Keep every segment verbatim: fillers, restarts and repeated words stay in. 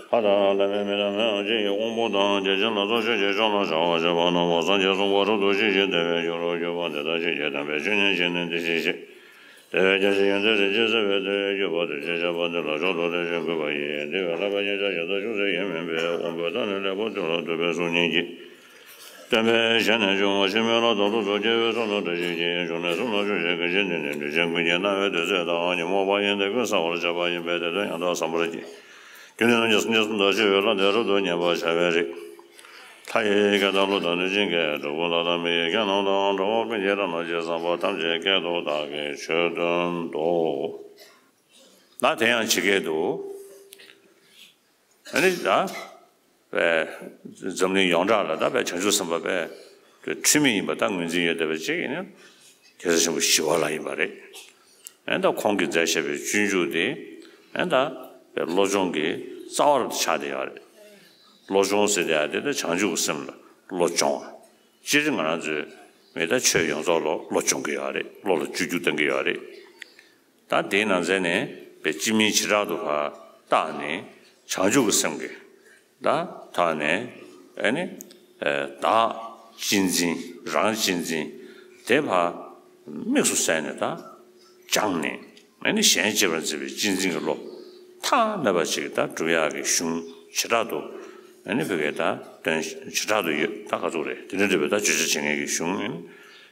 ལྷ་དང་ལྷ་མིན་མི་དང་མི་དང་ཅི་ཡི་དབང་པོ་དང་། རྒྱལ་ཆེན་ལ་སོགས་ཆོས་ཀྱི་མཆོག་ལ་བྱ་བ་བྱེད་པ་རྣམས་ལ་སངས་རྒྱས་གསུངས་པ་རབ་ཏུ་ཤེས་ཤིང་དེ་བས་ཆོས་ལ་འཇུག་པ་དེ་དག་ཕྱིན་ཆད་དམ་པའི་ཆོས་ཉན་ཞིང་ནི་འདི་ཞེས་བཤད། དེ་བས་ཁྱེད་ཅག་ཡོན་ཏན་རིན་ཆེན་གསེར་བའི་མཐུས་ཀྱི་བར་དུ་ཅི་བྱ་བ་འདི་ལ་མཆོག་ཏུ་ལེགས་ཤིང་གུས་པ་ཡིས། འདི་བས་ལྷག་པའི་ཉེས་བྱ་ཞེ་དྲག་བྱུང་ཟེར་ཡང་མིན་པའི་དབང་པོའི་མཐའ་ནི་ལེགས་པར་ཐོས་ལ་འདོད་པའི་གཟུགས་བརྙན་གྱིས་སྟོན་པའི་ཞལ་ནས་བྱུང་བ་ཞིག་མིན་ལ། ད་ལྟོ་ཚུར་སྐྱེ་བོའི་ཚོགས་རྣམས་བཀྲ་ཤིས་ཤིང་། འབྱུང་གནས་གསུམ་ལ་ཆོས་བཤད་མཁན་ཞིག་འདི་ནི། འདུས་བྱས་ཀུན་གྱི་སྣང་བའི་དུས་ཚོད་དང་ཉོན་མོངས་པ་ཡི་འདོད་ཀུན་སེལ་བར་བྱེད་པ་ཡིན་པས་དེ་དོན་ཡང་དག་བསམ་པར་བགྱི། རྒྱུ་ནི་སངས་རྒྱས་སངས་རྒྱས་གསུམ་དང་བཅས་པའི་ལྷ་དེ་རབ་ཏུ་མཉེས་པར་བྱ་བའི་རིགས། ལྷ་ཡི་སྐད་དང་ཀླུ་དང་གནོད་སྦྱིན་སྐད། གྲུལ་བུམ་དག་དང་མི་ཡི་སྐད་རྣམས་དང་། འགྲོ་བ་ཀུན་གྱི་སྐད་རྣམས་ཀྱིས། བསམ་པ་ཐམས་ཅད་སྐད་དུ་བདག་གིས་ཆོས་བསྟན་ཏོ། ད་དེ་ཡང་ཇི་སྐད་དུ། ཨ་ནི་ད་པའི་འཛམ་གླིང་ཡོངས་གྲགས་ལ་ད་པའི་བྱང་ཆུབ་སེམས་དཔའ་པའི་ཁྲིམས་ཡིན་པ་ད་ངོས་འཛིན་ཡོད་བསྡད་པ་ཅིག་ཡིན་ན་རྒྱལ་སྲས་ཆེན་པོ་ཞི་བ་ལྷ་ཡིན་པ་རེད། ཨ་ནི་ད་ཁོང་གིས་མཛད་བཞག་པའི་སྤྱོད་འཇུག་དེ་ཨ་ནི་ད་པའི་བློ་སྦྱོང་གི་རྩ་བ་རུ་ཆགས་བསྡད་ཡོད་རེད། བློ་སྦྱོང་ཟེར་དེ་ཡང་དེ་ད་བྱང་ཆུབ་ཀྱི་སེམས་ལ་བློ་སྦྱོང་བ། སྤྱིར་ང་རང་ཚོའི་མི་ད་ཆོས་ཡོངས་རྫོགས་ལ་བློ་སྦྱོང་གི་ཡོད་རེད། བློ་ལ་བཅོས་བསྒྱུར་གཏང་གི་ཡོད་རེད། ད་དེའི་ནང་ཚན་ནས་པའི་སྤྱི་མིང་བྱེ་བྲག་ཏུ་ཕར་བཏགས་ནས་བྱང་ཆུབ་ཀྱི་སེམས་ཀྱི་ད་ཐོག་ནས་ཨ་ནི་བདག་གཅེས་འཛིན་རང་གཅེས་འཛིན་དེ་ཕར་དམིགས་སུ་བསལ་ནས་ད་སྦྱངས་ནས་ཨ་ནི་གཞན་གཅེས་པར་འཛིན་པའི་གཅེས་འཛིན་གྱི་བློ་མཐའ་མེད་པ་ཅིག་ད་སྒྲུབ་ཡག་གི་གཞུང་བྱེ་བྲག་ཏུ་ཨ་ནི་བོད་སྐད་ད་དོན་བྱེ་བྲག་ཏུ་ཡོད། ད་ག་ཚོད་རེད། དེ་འདྲ་འདྲ་བའི་ད་བརྗོད་བྱ་བྱེད་མཁན་གྱི་གཞུང་ཨ་ནི་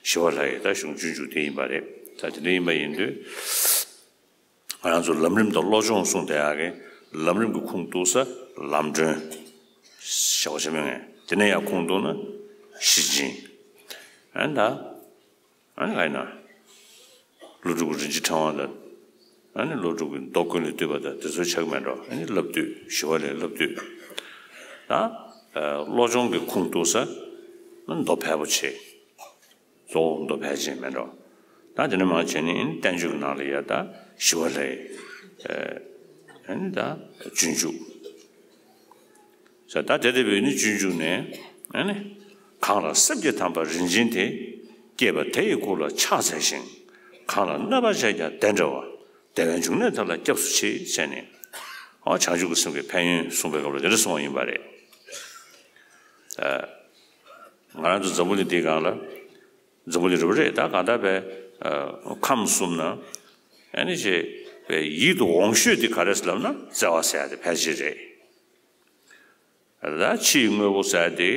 ཞི་བ་ལྷ་ཡི་ད་གཞུང་སྤྱོད་འཇུག་དེ་ཡིན་པ་རེད། ད་དེ་འདྲ་ཡིན་པ་ཡིན་དུས། ང་རང་ཚོ་ལམ་རིམ་དང་བློ་སྦྱོང་གསུངས་བསྡད་ཡག་གི་ལམ་རིམ་གྱི་ཁུངས་གཏུགས་ས་ལམ་སྒྲོན་ཞེས་པ་ཞིག་མེད་ངེས། དེ་ནས་ཡང་ཁུངས་གཏུགས་ན་ཤེར་ཕྱིན། ཨ་ནི་ད་ཨ་ནི་ག་ཡིན་ན་ཀླུ་སྒྲུབ་ཀྱི་རིན་ཆེན་ཕྲེང་བ་དང་ཨ་ནི་ཀླུ་སྒྲུབ་ཀྱི་མདོ་ཀུན་ལས་བཏུས་པ་དང་དེ་ཚོའི་ཕྱག་མེད་འགྲོ། ཨ་ནི་བསླབ་བཏུས་ཞི་བ་ལྷའི་བསླབ་བཏུས་ད་བློ་སྦྱོང་གི་ཁུངས་གཏུགས་ས་མདོ་ཕལ་པོ་ཆེ། གཙོ་བོ་མདོ་ཕལ་ཆེར་མེད་འགྲོ། ད་དེ་ནས་མར་བྱས་ནས་བསྟན་བཅོས་ཀྱི་ནང་ལ་ཡ་ད་ཞི་བ་ལྷའི་ཨ་ནི་ད་སྤྱོད་འཇུག་ད་དེ་ལྟ་བུའི་ནི་སྤྱོད་འཇུག་ནས་ཨ་ནི་གང་ལ་སེམས་ཀྱི་དམ་པ་རིན་ཆེན་དེ། སྐྱེས་པ་དེ་ཡི་སྐུ་ལ་ཕྱག་འཚལ་ཞིང་། གང་ལ་གནོད་པ་བྱས་ཀྱང་བདེ་འགྲོ་བ། བདེ་བའི་འབྱུང་གནས་དེ་ལ་སྐྱབས་སུ་མཆི་ཟེར་ནས་ཨོ་བྱང་ཆུབ་ཀྱི་སེམས་ཀྱི་ཕན་ཡོན་གསུངས་པའི་སྐབས་ལ་དེ་འདྲ་གསུངས་པ་ཡིན་པ་རེད། ང་རང་ཚོ་འཛམ་བུ་གླིང་འདིའི་སྒང་ལ་འཛམ་བུ་གླིང་རེད་པ་རེད། ད་གང་ལྟར་པའི་ཁམས་གསུམ་ན་ཨ་ནི་ཅེས་པའི་ཡིད་དུ་འོང་ཤོས་དེ་ག་རེ་ལབ་ན་བརྩེ་བ་ཟེར་ཡ་དེ་ཕལ་ཆེར་རེད། ད་ཕྱི་ཡི་དངོས་པོ་ཟེར་ཡ་དེ་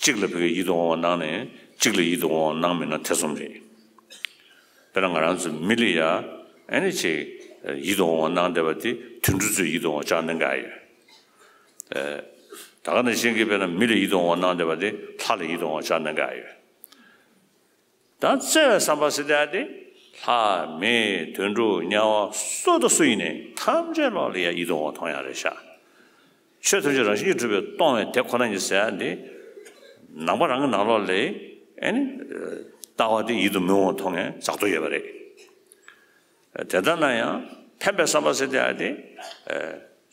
གཅིག་ལ་ཕ་གི་ཡིད་དུ་འོང་བ་སྣང་ནས་གཅིག་ལ་ཡིད་དུ་འོང་བ་སྣང་མི་སྣང་ཐེ་ཚོམ་རེད། དཔེར་ན་ང་རང་ཚོ་མི་ལ་ཡ་ཨ་ནི་ཅེས་ཡིད་དུ་འོང་བ་སྣང་བསྡད་པ་དེ་དུད་འགྲོ་ཚོས་ཡིད་དུ་འོང་བ་ཅག་སྣང་ག་ཡོད། ད་ག་ནང་བཞིན་གྱི་དཔེར་ན་མི་ལ་ཡིད་དུ་འོང་བ་སྣང་བསྡད་པ་དེ་ལྷ་ལ་ཡིད་དུ་འོང་བ་ཅག་སྣང་ག་ཡོད། ད་བརྩེ་བའི་བསམ་པ་ཟེར་ཡ་དེ་ལྷ་མི་དུད་འགྲོ་དམྱལ་བ་སུ་དང་སུ་ཡིན་ནའི་ཐམས་ཅད་ལོག་ལ་ཡ་ཡིད་དུ་འོང་བ་མཐོང་ཡ་རེད་ཤག་ཆོས་ཐམས་ཅད་རང་བཞིན་གྱིས་གྲུབ་པས་སྟོང་བའི་དེ་ཁོ་ན་ཉིད་ཟེར་ཡ་དེ་ནང་པ་རང་གི་ནང་ལོགས་ལ་ཨ་ནི་ལྟ་བ་དེ་ཡིད་དུ་མི་འོང་བ་མཐོང་ཡ་ཛག་ཏུ་ཡོད་པ་རེད། དེ་ལྟ་ན་ཡང་ཕན་པའི་བསམ་པ་ཟེར་དེ་ཨ་དེ་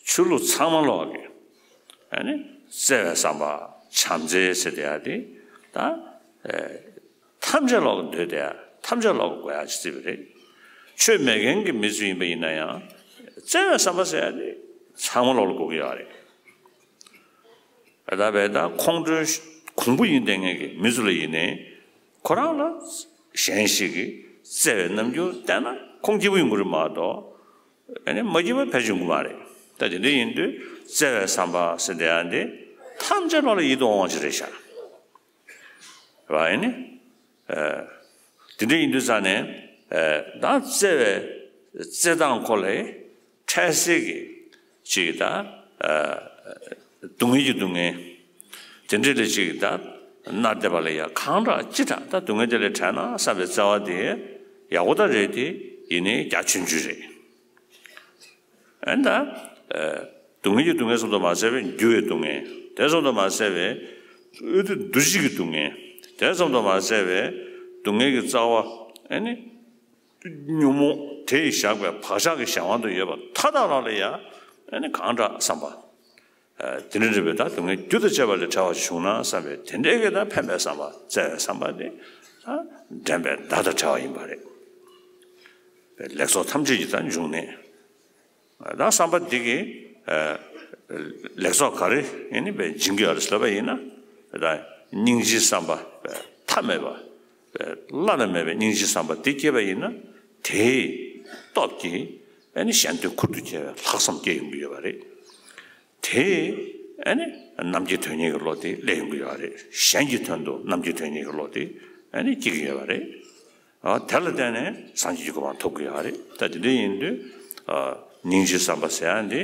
ཆོས་ལུགས་ཚང་མ་ལོག་གི་ཨ་ནི་བརྩེ་བའི་བསམ་པ་བྱམས་བརྩེ་ཟེར་དེ་ཨ་དེ་ད་ཐམས་ཅད་ལོག་གི་འདོད་དེ་ཐམས་ཅད་ལོག་གི་དགོས་ཡ་ཅིག་བརྩིས་པ་རེད། ཆོས་མེད་མཁན་གྱི་མི་ཚོ་ཡིན་པ་ཡིན་ན་ཡང་བརྩེ་བའི་བསམ་པ་ཟེར་ཡ་དེ་ཚང་མ་ལོག་ལ་དགོས་ཀྱི་ཡོད་རེད། ད་བས་ད་ཁོང་ཁྲོའི་གོང་བུ་ཡིན་བསྡད་མཁན་གྱི་མི་ཚོ་ལ་ཡིན་ནའི་ཁོ་རང་ལ་གཞན་ཞིག་གིས་བརྩེ་བའི་རྣམ་འགྱུར་བསྟན་ན་ཁོང་སྐྱིད་པོ་ཡོང་གི་རེད་མ་གཏོགས་ཨ་ནི་མ་སྐྱིད་པ་ཕལ་ཆེར་ཡོང་གི་མ་རེད། ད་དེ་འདྲ་ཡིན་དུས་བརྩེ་བའི་བསམ་པ་ཟེར་བསྡད་ཡ་འདི་ཐམས་ཅད་ལོག་ལ་ཡིད་དུ་འོང་བ་ཞིག་རེད་ཤག་རེད་བ། ཨ་ནི་དེ་འདྲ་ཡིན་དུས་ཙང་ནས་ད་བརྩེ་བའི་བརྩེ་སྟངས་ཁོ་ལས་འཕྲལ་སེལ་གྱི་ཅིག་ད་སྡུག་བསྔལ་གྱི་སྡུག་བསྔལ་དེ་འདྲ་ལ་ཅིག་ད་མནར་བསྡད་པ་ལ་ཡ་གང་དྲག་ཅི་དྲག་ད་སྡུག་བསྔལ་དེ་ལས་བྲལ་ན་བསམ་པའི་བརྩེ་བ་དེ་ཡག་པོ་ད་རེད་དེ་ཡིན་ནའི་རྒྱ་ཆུང་ཆུང་རེད། ཨ་ནི་ད་སྡུག་བསྔལ་གྱི་སྡུག་བསྔལ་ཙམ་དུ་མ་ཟད་པའི་འགྱུར་བའི་སྡུག་བསྔལ་དེ་ཙམ་དུ་མ་ཟད་པའི་འོད་དུ་འདུ་བྱེད་ཀྱི་སྡུག་བསྔལ་དེ་ཙམ་དུ་མ་ཟད་པའི་སྡུག་བསྔལ་གྱི་རྩ་བ་ཨ་ནི་ཉོན་མོངས་དེ་ཡིས་བཞག་པའི་བག་ཆགས་ཀྱི་གཞན་དབང་དུ་ཡོད་པ་མཐའ་དག་ལ་ལ་ཡ་ཨ་ནི་གང་དྲག་བསམ་པ། དེ་འདྲ་འདྲ་བའི་ད་སྡུག་བསྔལ་རྒྱུ་དང་བཅས་པ་ལས་བྲལ་བ་བྱུང་ན་བསམ་པའི་དེ་འདྲའི་གི་ད་ཕན་པའི་བསམ་པ་བརྩེ་བའི་བསམ་པ་དེ་ད་འདྲེན་པའི་མདའ་དང་བྲལ་བ་ཡིན་པ་རེད། ལེགས་ཚོགས་ཐམས་ཅད་ཀྱི་ད་འབྱུང་གནས། ད་བསམ་པ་འདི་གི་ཨ་ ལེགས་ཚོགས་ག་རེ་ཡིན་ནི་བས་སྦྱིན་གྱི་ཡོད་རེད་ཟེར་བ་ཡིན་ན། ད་སྙིང་རྗེའི་བསམ་པ་བས་མཐའ་མེད་པ་བས་བླ་ན་མེད་པའི་སྙིང་རྗེའི་བསམ་པ་དེ་སྐྱེས་པ་ཡིན་ན། དེའི་སྟོབས་ཀྱིས་ཨ་ནི་གཞན་དོན་ཁུར་དུ་བསྐྱེལ་བའི་ལྷག་བསམ་སྐྱེ་ཡོང་གི་ཡོད་པ་རེད། དེ་ཨ་ནི་རྣམ་མཁྱེན་དོན་གཉེར་གྱི་བློ་དེ་སླེབས་ཡོང་གི་ཡོད་རེད། གཞན་གྱི་དོན་དུ་རྣམ་མཁྱེན་དོན་གཉེར་གྱི་བློ་དེ་ཨ་ནི་སྐྱེ་གི་ཡོད་པ་རེད། ཨ་དེ་ལ་བརྟེན་ནས་སངས་རྒྱས་ཀྱི་གོ་འཕང་ཐོབ་ཀྱི་ཡོད་རེད། ད་དེ་འདྲ་ཡིན་དུས་ཨ་སྙིང་རྗེའི་བསམ་པ་ཟེར་ཡ་འདི་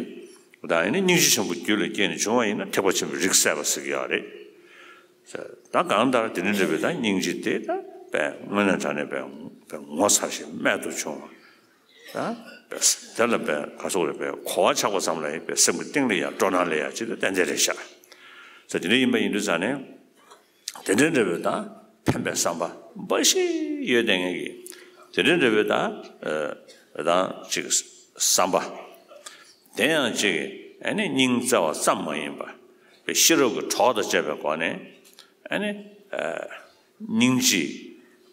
ད་ཨ་ནི་སྙིང་རྗེ་ཆེན་པོ་རྒྱུད་ལ་སྐྱེས་ནས་བྱུང་བ་ཡིན་ན་ཐེག་པ་ཆེན་པོའི་རིགས་གསལ་བ་ཟེར་གྱི་ཡོད་རེད། ད་གང་ལྟར་དེ་འདྲ་འདྲ་བའི་ད་སྙིང་རྗེ་དེ་ད་དཔེ་དངོས་གནས་དྲང་གནས་དཔེ་དཔེ་ངོ་མཚར་ཞིང་རྨད་དུ་བྱུང་བ། ད་དེ་ལ་བས་ག་སོགས་རེད་བས་གོ་བ་ཆགས་པ་ཙམ་ལ་ཡང་བས་སེམས་ཀྱི་གཏིང་ལ་ཡང་སྤྲོ་སྣང་སླེབས་ཡ་ཅིག་ཏུ་ཏན་ཏན་རེད་ཤག་ས་དེ་འདྲ་ཡིན་པ་ཡིན་དུས་ཙང་ནས་དེ་འདྲ་འདྲ་བའི་ད་ཕན་པའི་བསམ་པ་འབའ་ཞིག་ཡོད་བསྡད་མཁན་གྱི་དེ་འདྲ་འདྲ་བའི་ད་ཨ་ད་ཅིག་བསམ་པ་དེ་ཡང་ཅིག་ཨ་ནི་སྙིང་བརྩེ་བ་ཙམ་མ་ཡིན་པ་བས་ཤེས་རབ་ཀྱི་གྲོགས་དང་བཅས་པའི་སྒོ་ནས་ཨ་ནི་ཨ། སྙིང་རྗེ།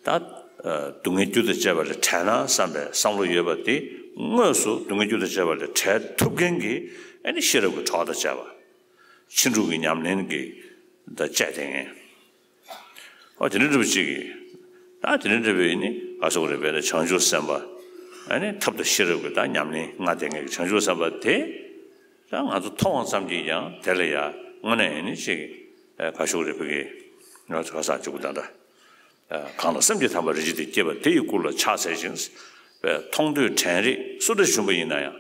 ད་སྡུག་བསྔལ་རྒྱུ་དང་བཅས་པ་ལས་བྲལ་ན་བསམ་པའི་བསམ་བློ་ཡོད་པ་དེ་དངོས་སུ་སྡུག་བསྔལ་རྒྱུ་དང་བཅས་པ་ལས་བྲལ་ཐུབ་མཁན་གྱི་ཨ་ནི་ཤེས་རབ་ཀྱི་གྲོགས་དང་བཅས་པ། ཕྱིན་དྲུག་གི་ཉམས་ལེན་གྱི་ད་བཅས་ཏེ་ངས། ཨོ་དེ་འདྲ་འདྲ་པོ་ཅིག་གིས། ད་དེ་འདྲ་འདྲ་པོ་ཡིན་ནི་ག་སོགས་རེད་པས་ན་བྱང་ཆུབ་སེམས་དཔའ། ཨ་ནི་ཐབས་དང་ཤེས་རབ་ཀྱི་ད་ཉམས་ལེན་ང་དེ་ངས་ཀྱི་བྱང་ཆུབ་སེམས་དཔའ་དེ། ད་ང་ཚོ་མཐོང་བ་ཙམ་གྱིས་ཀྱང་དེ་ལ་ཡ་དངོས་གནས་ཡིན་ནི་ཅིག་ག་ཤུགས་རེད་ཕ་གི་ང་ཚོ་ག་སང་ཅུག་ད་ལྟ། གང་ལ་སེམས་ཀྱི་དམ་པ་རིན་ཆེན་དེ་སྐྱེས་པ་དེ་ཡི་སྐུ་ལ་ཕྱག་འཚལ་ཞིང་། མཐོང་ཐོས་དྲན་རེག་སུ་འདྲ་བྱུང་བ་ཡིན་ན་ཡང་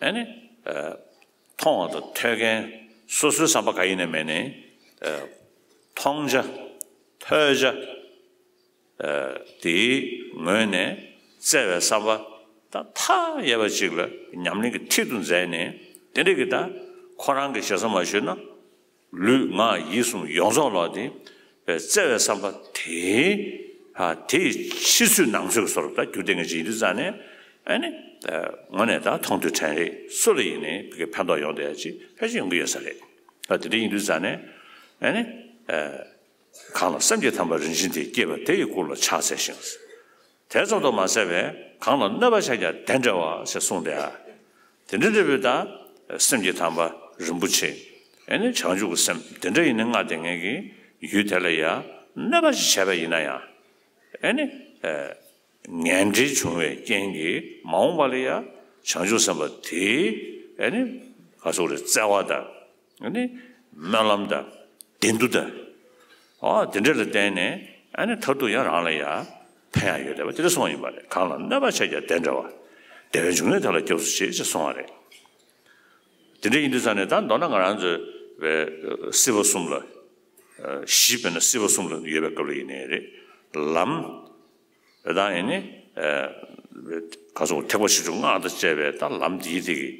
ཨ་ནི། མཐོང་བ་དང་ཐོས་མཁན་སོ་སོའི་བསམ་པ་ག་ཡིན་ནའི་མེད་ནའི། མཐོང་བྱ། ཐོས་བྱ། དེའི་ངོས་ནས་བརྩེ་བའི་བསམ་པ་ད་མཐའ་ཡས་པ་ཅིག་ལ་ཉམས་ལེན་གྱི་མཐིལ་དུ་མཛད་ནས་དེ་འདྲ་གི་ད་ཁོ་རང་གི་ཞེ་ས་མ་ཞུས་ན་ལུས་ངག་ཡིད་གསུམ་ཡོངས་རྫོགས་ལ་དེ་བརྩེ་བའི་བསམ་པ་དེའི་ཧ་དེའི་ཕྱི་ཚུལ་ནང་ཚུལ་གྱི་བཟོ་འདྲ་ད་རྒྱུ་དེ་ངས་ཅིག་ཡིན་དུས་ཙང་ནས་ཨ་ནི་དངོས་གནས་ད་མཐོང་ཐོས་དྲན་རེག་སུ་ལ་ཡིན་ནའི་ཕན་ཐོགས་ཡོང་བསྡད་ཡ་ཅིག་ཕལ་ཆེར་ཡོང་གི་ཡོད་ས་རེད། ད་དེ་འདྲ་ཡིན་དུས་ཙང་ནས་ཨ་ནི། གང་ལ་སེམས་ཀྱི་དམ་པ་རིན་ཆེན་དེ་སྐྱེས་པ་དེ་ཡི་སྐུ་ལ་ཕྱག་འཚལ་ཞིང་། དེ་ཙམ་དུ་མ་ཟད་པས་གང་ལ་གནོད་པ་བྱས་ཀྱང་བདེ་འདྲ་བ་ཞེས་གསུངས་ཏེ། དེ་འདྲ་འདྲ་བའི་ད་སེམས་ཀྱི་དམ་པ་རིན་པོ་ཆེ་ཨེ་ནི་བྱང་ཆུབ་ཀྱི་སེམས་དེ་འདྲ་ཡིན་ནི་ང་དེ་ངེད་ཀྱི་ཡུལ་དེ་ལ་ཡང་གནོད་པ་ཞིག་བྱས་པ་ཡིན་ན་ཡང་ཨེ་ནི། ངན་འབྲེལ་བྱུང་བའི་རྐྱེན་གྱིས་མ་འོངས་པ་ལ་ཡང་བྱང་ཆུབ་སེམས་དཔའ་དེའི་ཨེ་ནི་ག་སོགས་རེད་བརྩེ་བ་དང་ཨེ་ནི་སྨོན་ལམ་དང་བདེ་འདུ་དང་ཨ་དེ་འདྲ་ལ་བརྟེན་ནས་ཨེ་ནི་མཐར་ཐུག་ཡང་རང་ལ་ཡང་ཕན་ཡག་ཡོད་བསྡད་པ་དེ་འདྲ་གསུངས་པ་ཡིན་པ་རེད། གང་ལ་གནོད་པ་བྱས་ཀྱང་བདེ་འདྲ་བ། བདེ་བའི་འབྱུང་གནས་དེ་ལ་སྐྱབས་སུ་མཆི་ཞེས་གསུངས་པ་རེད། དེ་འདྲ་ཡིན་དུས་ཙང་ནས་ད་མདོར་ན་ང་རང་ཚོའི་བའི་སྲིད་པ་གསུམ་ལ་གཞི་དཔེར་ན་སྲིད་པ་གསུམ་ལ་ཡོད་པའི་སྐབས་ལ་ཡིན་ནའི་རེད། ལམ། དེ་དང་ཡིན་ནི། ག་སོགས་ཐེག་པ་ཆེ་ཆུང་སྔགས་དང་བཅས་པའི་ད་ལམ་འདིའི་དེ་གི།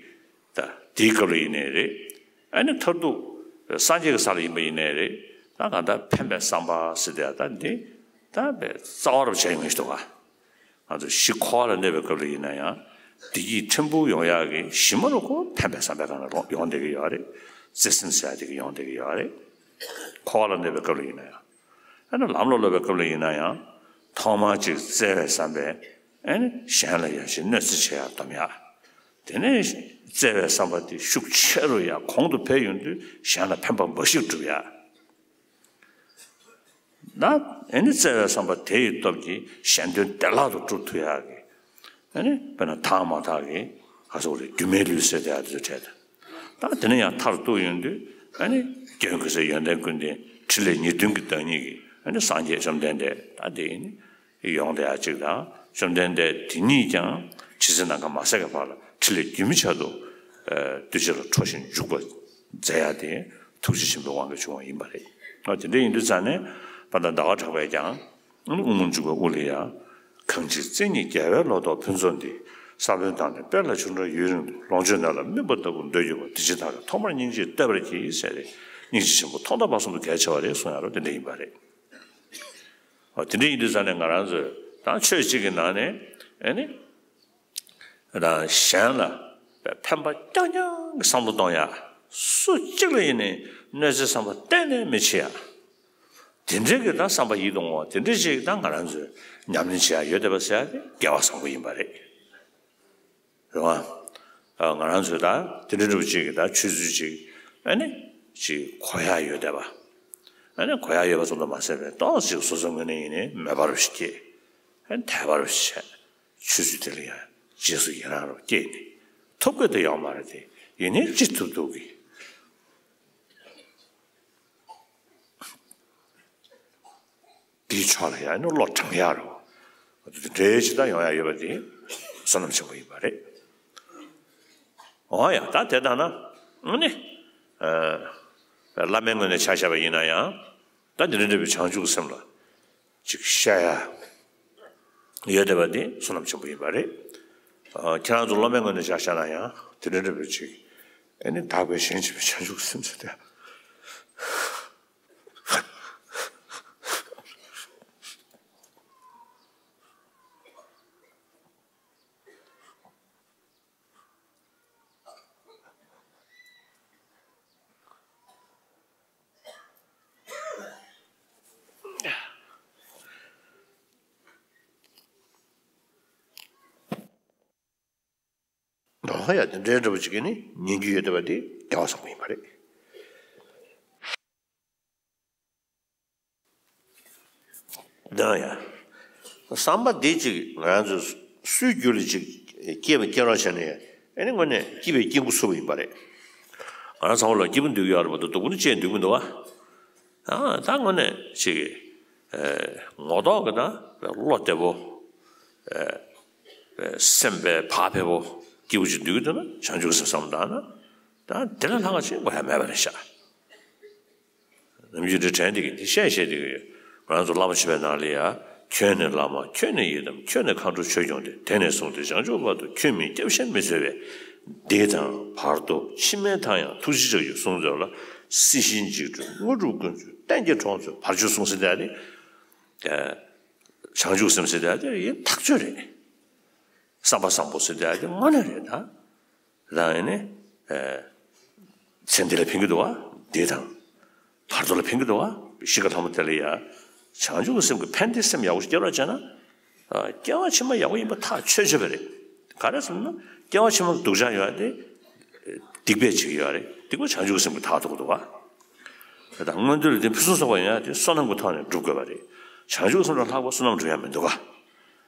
ད་དེའི་སྐབས་ལ་ཡིན་ནའི་རེད། ཨ་ནི་མཐར་ཐུག་སངས་རྒྱས་ཀྱི་ས་ལ་ཡིན་པ་ཡིན་ནའི་རེད། ད་གང་ལྟར་ཕན་པའི་བསམ་པ་ཟེར་དེ་ད་འདི་ད་བས་རྩ་བ་རུ་བྱས་ཡོང་གི་འདུག་ག་ང་ཚོ་གཞི་འཁོར་བ་ལ་གནས་པའི་སྐབས་ལ་ཡིན་ན་ཡང་བདེ་སྐྱིད་ཕྲན་བུ་ཡོང་ཡག་གི་གཞི་མ་ལ་ཁོ་ཕན་པའི་བསམ་པའི་སྒང་ལ་ཡོང་བསྡད་ཀྱི་ཡོད་རེད། བརྩེ་སེམས་ཟེར་ཡག་དེ་གི་ཡོང་བསྡད་ཀྱི་ཡོད་རེད། འཁོར་བ་ལ་གནས་པའི་སྐབས་ལ་ཡིན་ན་ཡང་། ཨ་ནི་ལམ་ལ་སློབ་པའི་སྐབས་ལ་ཡིན་ན་ཡང་ཐོག་མར་ཅིག་བརྩེ་བའི་བསམ་པས་ཨ་ནི་གཞན་ལ་ཡ་ཞིག་གནོད་འཚེ་བྱེད་ཡག་སྡོམ་ཡག་དེ་ནས་བརྩེ་བའི་བསམ་པ་དེ་ཤུགས་ཆེ་རུ་ཡང་གོང་དུ་འཕེལ་ཡོང་དུས་གཞན་ལ་ཕན་པ་འབའ་ཞིག་སྒྲུབ་ཡག་ན་ཨེ་ནི་བརྩེ་བའི་བསམ་པ་དེ་ཡི་སྟོབས་ཀྱིས་གཞན་དོན་བདེ་བླག་ཏུ་སྒྲུབ་ཐུབ་ཡག་གི་ཨེ་ནི་དཔེར་ན་དག་མ་དག་གི་ག་སོགས་རེད་སྒྱུ་མའི་ལུས་ཟེར་དེ་ཡག་དེ་ཚོ་བྲལ་ཏེ། ད་དེ་ནས་ཡང་མཐར་ཐུག་ཡོང་དུས་ཨེ་ནི་སྐྱོན་ཀུན་ཟད་ཡོན་ཏན་ཀུན་ལྡན་ཕྲིན་ལས་ཉེར་བདུན་གྱི་བདག་ཉིད་ཀྱི་ཨེ་ནི་སངས་རྒྱས་བཅོམ་ལྡན་འདས་ད་དེ་ཨེ་ནི་ཡོང་བསྡད་ཡག་ཅིག་དང་བཅོམ་ལྡན་འདས་དེ་ཉིད་ཀྱང་ཇི་སྲིད་ནམ་མཁའ་མ་ཟད་ཀྱི་བར་ལ་ཕྲིན་ལས་རྒྱུན་མི་ཆད་དུ་གདུལ་བྱ་ལ་འཕྲོ་ཞིང་འཇུག་པ་མཛད་ཡག་དེ་ཐུགས་རྗེ་ཆེན་པོའི་དབང་གིས་བྱུང་བ་ཡིན་པ་རེད། ཨ་དེ་འདྲ་ཡིན་དུས་ཙང་ནས་དཔལ་ལྡན་ཟླ་བ་གྲགས་པས་ཀྱང་དབུ་མ་འཇུག་པའི་དབུ་ལ་ཡང་། གང་ཕྱིར་བརྩེ་ཉིད་རྒྱལ་བའི་ལོ་ཏོག་ཕུན་ཚོགས་འདི། ས་བོན་དང་ནི་དཔེ་ལ་ཆུ་འདྲ་ཡུན་རིང་དུ། ལོངས་སྤྱོད་ནད་ལ་མི་འབོར་ལྟ་བུར་འདོད་གྱུར་པ། དེ་ཕྱིར་བདག་གིས་ཐོག་མར་སྙིང་རྗེ་བསྟོད་པར་བགྱི་ཟེར་ཏེ་སྙིང་རྗེ་ཆེན་པོ་ཐོག་མཐའ་བར་གསུམ་དུ་གལ་ཆེ་བ་རེད་གསུངས་ཡ་རོ་དེ་འདྲ་ཡིན་པ་རེད། ཨོ་དེ་འདྲ་ཡིན་དུས་ཙང་ནས་ང་རང་ཚོས་ད་ཆོས་གཅིག་གི་ནང་ནས་ཨེ་ནི། ད་གཞན་ལ་ཕན་པ་རྐྱང་རྐྱང་གི་བསམ་བློ་གཏོང་ཡ། སུ་གཅིག་ལ་ཡིན་ནའི་གནོད་འཚེའི་བསམ་པ་གཏན་ནས་མི་བྱེད་ཡ། དེ་འདྲའི་གི་ད་བསམ་པ་ཡིད་དུ་འོང་བ་དེ་འདྲའི་ཞིག་ད་ང་རང་ཚོས་ཉམས་ལེན་བྱེད་ཡ་ཡོད་བསྡད་པ་ཟེར་ཡ་དེ་སྐལ་བ་བཟང་པོ་ཡིན་པ་རེད། རེད་བ། ང་རང་ཚོས་ད་དེ་འདྲ་འདྲ་པོ་ཅིག་གི་ད་ཆོས་ཚུལ་ཅིག་ཨ་ནི་ཅིག་གོ་ཡག་ཡོད་བསྡད་པ། ཨ་ནི་གོ་ཡག་ཡོད་པ་ཙམ་དུ་མ་ཟད་པའི་ཏོག་ཙམ་སོ་སོའི་ངོས་ནས་ཡིན་ནའི་མོས་པ་རུ་ཞིག་སྐྱེས། ཨ་ནི་དད་པ་རུ་བྱས། ཆོས་ཚུལ་དེ་ལ་ཡང་རྗེས་སུ་ཡི་རང་རུ་སྐྱེས་ནས་ཐོབ་དགོས་དེ་ཡོང་མ་རེད་དེ། ཡིན་ནའི་ཅི་ཐུབ་ཐུབ་ཀྱིས། དེའི་ཕྱོགས་ལ་ཡང་ནི་བློ་དྲང་ཡག་རུ། འདྲེས་ཇི་ལྟར་ཡོང་ཡག་ཡོད་པ་དེ་བསོད་ནམས་ཆེན་པོ་ཡིན་པ་རེད། འོ་ཡ་ད་དེ་ལྟ་ན་ནི། བླ་མའི་ངོས་ནས་ཆ་བཞག་པ་ཡིན་ན་ཡང་ད་འདི་འདྲ་འདྲ་བའི་བྱང་ཆུབ་སེམས་ལ་ཅིག་བཤད་ཡག་ཡོད་བསྡད་པ་དེ་བསོད་ནམས་ཆེན་པོ་ཡིན་པ་རེད། ཁྱེད་རང་ཚོ་སློབ་མའི་ངོས་ནས་ཆ་བཞག་ན་ཡང་དེ་འདྲ་འདྲ་བའི་ཅིག་ཨ་ནི་དག་པའི་ཞེན་ཆེན་པའི་བྱང་ཆུབ་སེམས་ཟེར་ཏེ། འོ་ཡ་དེ་འདྲའི་འདྲ་པོ་ཅིག་གིས་ནི་ཉན་རྒྱུ་ཡོད་བསྡད་པ་དེ་སྐལ་བ་བཟང་པོ་ཡིན་པ་རེད། འདི་ཡང་བསམ་པ་འདི་གཅིག་ང་རང་ཚོ་སུའི་རྒྱུད་ལ་གཅིག་སྐྱེས་པ་སྐྱེ་རོགས་བྱས་ནས་ཨ་ནི་དངོས་གནས་སྐྱིད་པའི་སྐྱིད་འགོ་ཚུགས་པ་ཡིན་པ་རེད། ང་རང་ཚང་མ་ལ་སྐྱིད་པོ་འདུག་ཡོད་རེད་མ་གཏོགས་སྡུག་པོ་ནི་ཅི་ཡང་འདུག་མི་འདུག་བ། ཨ་ད་དངོས་གནས་ཅིག་ངོ་ཐོག་གི་ད་བློ་བདེ་པོ། སེམས་པའི་བག་ཕེབས་པོ་སྐྱིད་པོ་ཅིག་འདུག་གི་འདུག་ན་བྱང་ཆུབ་སེམས་བསམ་བཏང་ན་ད་དེ་ལས་ལྷག་ཅིག་དགོས་ཡ་མེད་པ་རེད་ཤག་ནམ་རྒྱུན་དེ་དྲན་བསྡད་ཀྱི་འདི་བཤད་བཤད་བསྡད་ཀྱི་ཡོད། ང་རང་ཚོ་བླ་མ་མཆོད་པའི་ནང་ལ་ཡ། ཁྱོད་ནི་བླ་མ་ཁྱོད་ནི་ཡི་དམ་ཁྱོད་ནི་མཁའ་འགྲོ་ཆོས་སྐྱོང་སྟེ། དེ་ནས་བཟུང་སྟེ་བྱང་ཆུབ་བར་དུ་ཁྱོད་མིན་སྐྱབས་གཞན་མི་འཚོལ་བས། འདི་དང་བར་དོ་ཕྱི་མའི་མཐའ་ཡང་ཐུགས་རྗེ་ལྕགས་ཀྱུས་བཟུང་མཛོད་ལ། སྲིད་ཞིའི་འཇིགས་སྐྲོད་དངོས་གྲུབ་ཀུན་སྩོལ་གཏན་གྱི་གྲོགས་མཛོད་བར་གཅོད་གསུངས་ཟིན་ཏེ་ནི། བྱང་ཆུབ་སེམས་ཟེར་ཏེ་ཡིན་ཐག་ཆོད་རེད། བསམ་པ་བཟང་པོ་ཟེར་ཏེ་དངོས་གནས་རེད་ད། རང་ཡིན་ནི། ཚེ་འདི་ལ་ཕན་གྱི་འདུག་བ། འདི་དང་། བར་དོ་ལ་ཕན་གྱི་འདུག་བ། གཤིས་ཀ་ལྷ་མོ་དེ་ལ་ཡ། བྱང་ཆུབ་ཀྱི་སེམས་ཀྱི་ཕན་བདེ་སེམས་ཡག་པོ་ཞིག་སྐྱེ་རོགས་བྱས་ན། སྐྱེ་བ་ཕྱི་མ་ཡག་པོ་ཡིན་པ་ཐག་ཆོད་ཆོད་པ་རེད། ག་རེ་ཟེར་ན། སྐྱེ་བ་ཕྱི་མ་སྡུག་ཅག་ཡོད་དེ། སྡིག་པ་ཅིག་ཡོད་རེད། སྡིག་པ་བྱང་ཆུབ་ཀྱི་སེམས་ཀྱིས་དག་ཐུབ་ཀྱི་འདུག་བ། དེ་དང་མངོན་མཐོ་ལ་དེ་ཕུན་སུམ་ཚོགས་པ་ཡོང་ཡ་དེ་བསོད་ནམས་ཀྱི་ཐོག་ནས་སྒྲུབ་དགོས་པ་རེད། བྱང་ཆུབ་ཀྱི་སེམས་ལས་ལྷག་པ་བསོད་ནམས་སྒྲུབ་ཡ་མི་འདུག་ག་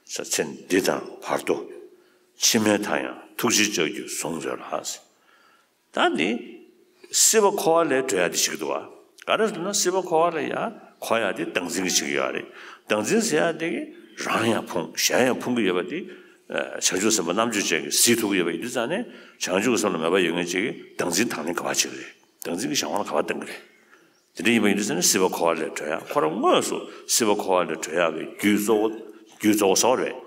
ས་ཚེ་འདི་དང་བར་དོ། ཕྱི་མའི་མཐའ་ཡང་ཐུགས་རྗེའི་ལྕགས་ཀྱུས་བཟུང་མཛོད་ལ། ད་འདི། སྲིད་པ་འཁོར་བ་ལས་གྲོལ་ཡ་དེ་ཞིག་འདུག་བ། ག་རེ་ཟེར་ན་སྲིད་པ་འཁོར་བ་ལ་ཡ་འཁོར་ཡ་དེ་བདག་འཛིན་གྱི་ཞིག་ཡོད་རེད། བདག་འཛིན་ཟེར་ཡ་དེ་གི་རང་ཡང་ཕུང་གཞན་ཡང་ཕུང་གི་ཡོད་པ་དེ། བྱང་ཆུབ་སེམས་དཔའ་རྣམ་དཔྱོད་ཅན་གྱིས་གཟིགས་ཐུབ་ཀྱི་ཡོད་པ་ཡིན་དུས་ཙང་ནས་བྱང་ཆུབ་ཀྱི་སེམས་ལ་མོས་པ་ཡོད་མཁན་ཅིག་གིས་བདག་འཛིན་དང་ལེན་ག་པར་བྱེད་ཀྱི་རེད། བདག་འཛིན་གྱི་གཞན་དབང་ལ་ག་པར་བཏང་གི་རེད། དེ་འདྲ་ཡིན་པ་ཡིན་དུས་ཙང་ནས་སྲིད་པ་འཁོར་བ་ལས་གྲོལ་ཡ་ཁོ་རང་དངོས་སུ་སྲིད་པ་འཁོར་བ་ལས་གྲོལ་ཡག་གི་རྒྱུ་གཙོ་བོ་རྒྱུ་གཙོ་བོ་སོགས་རེད།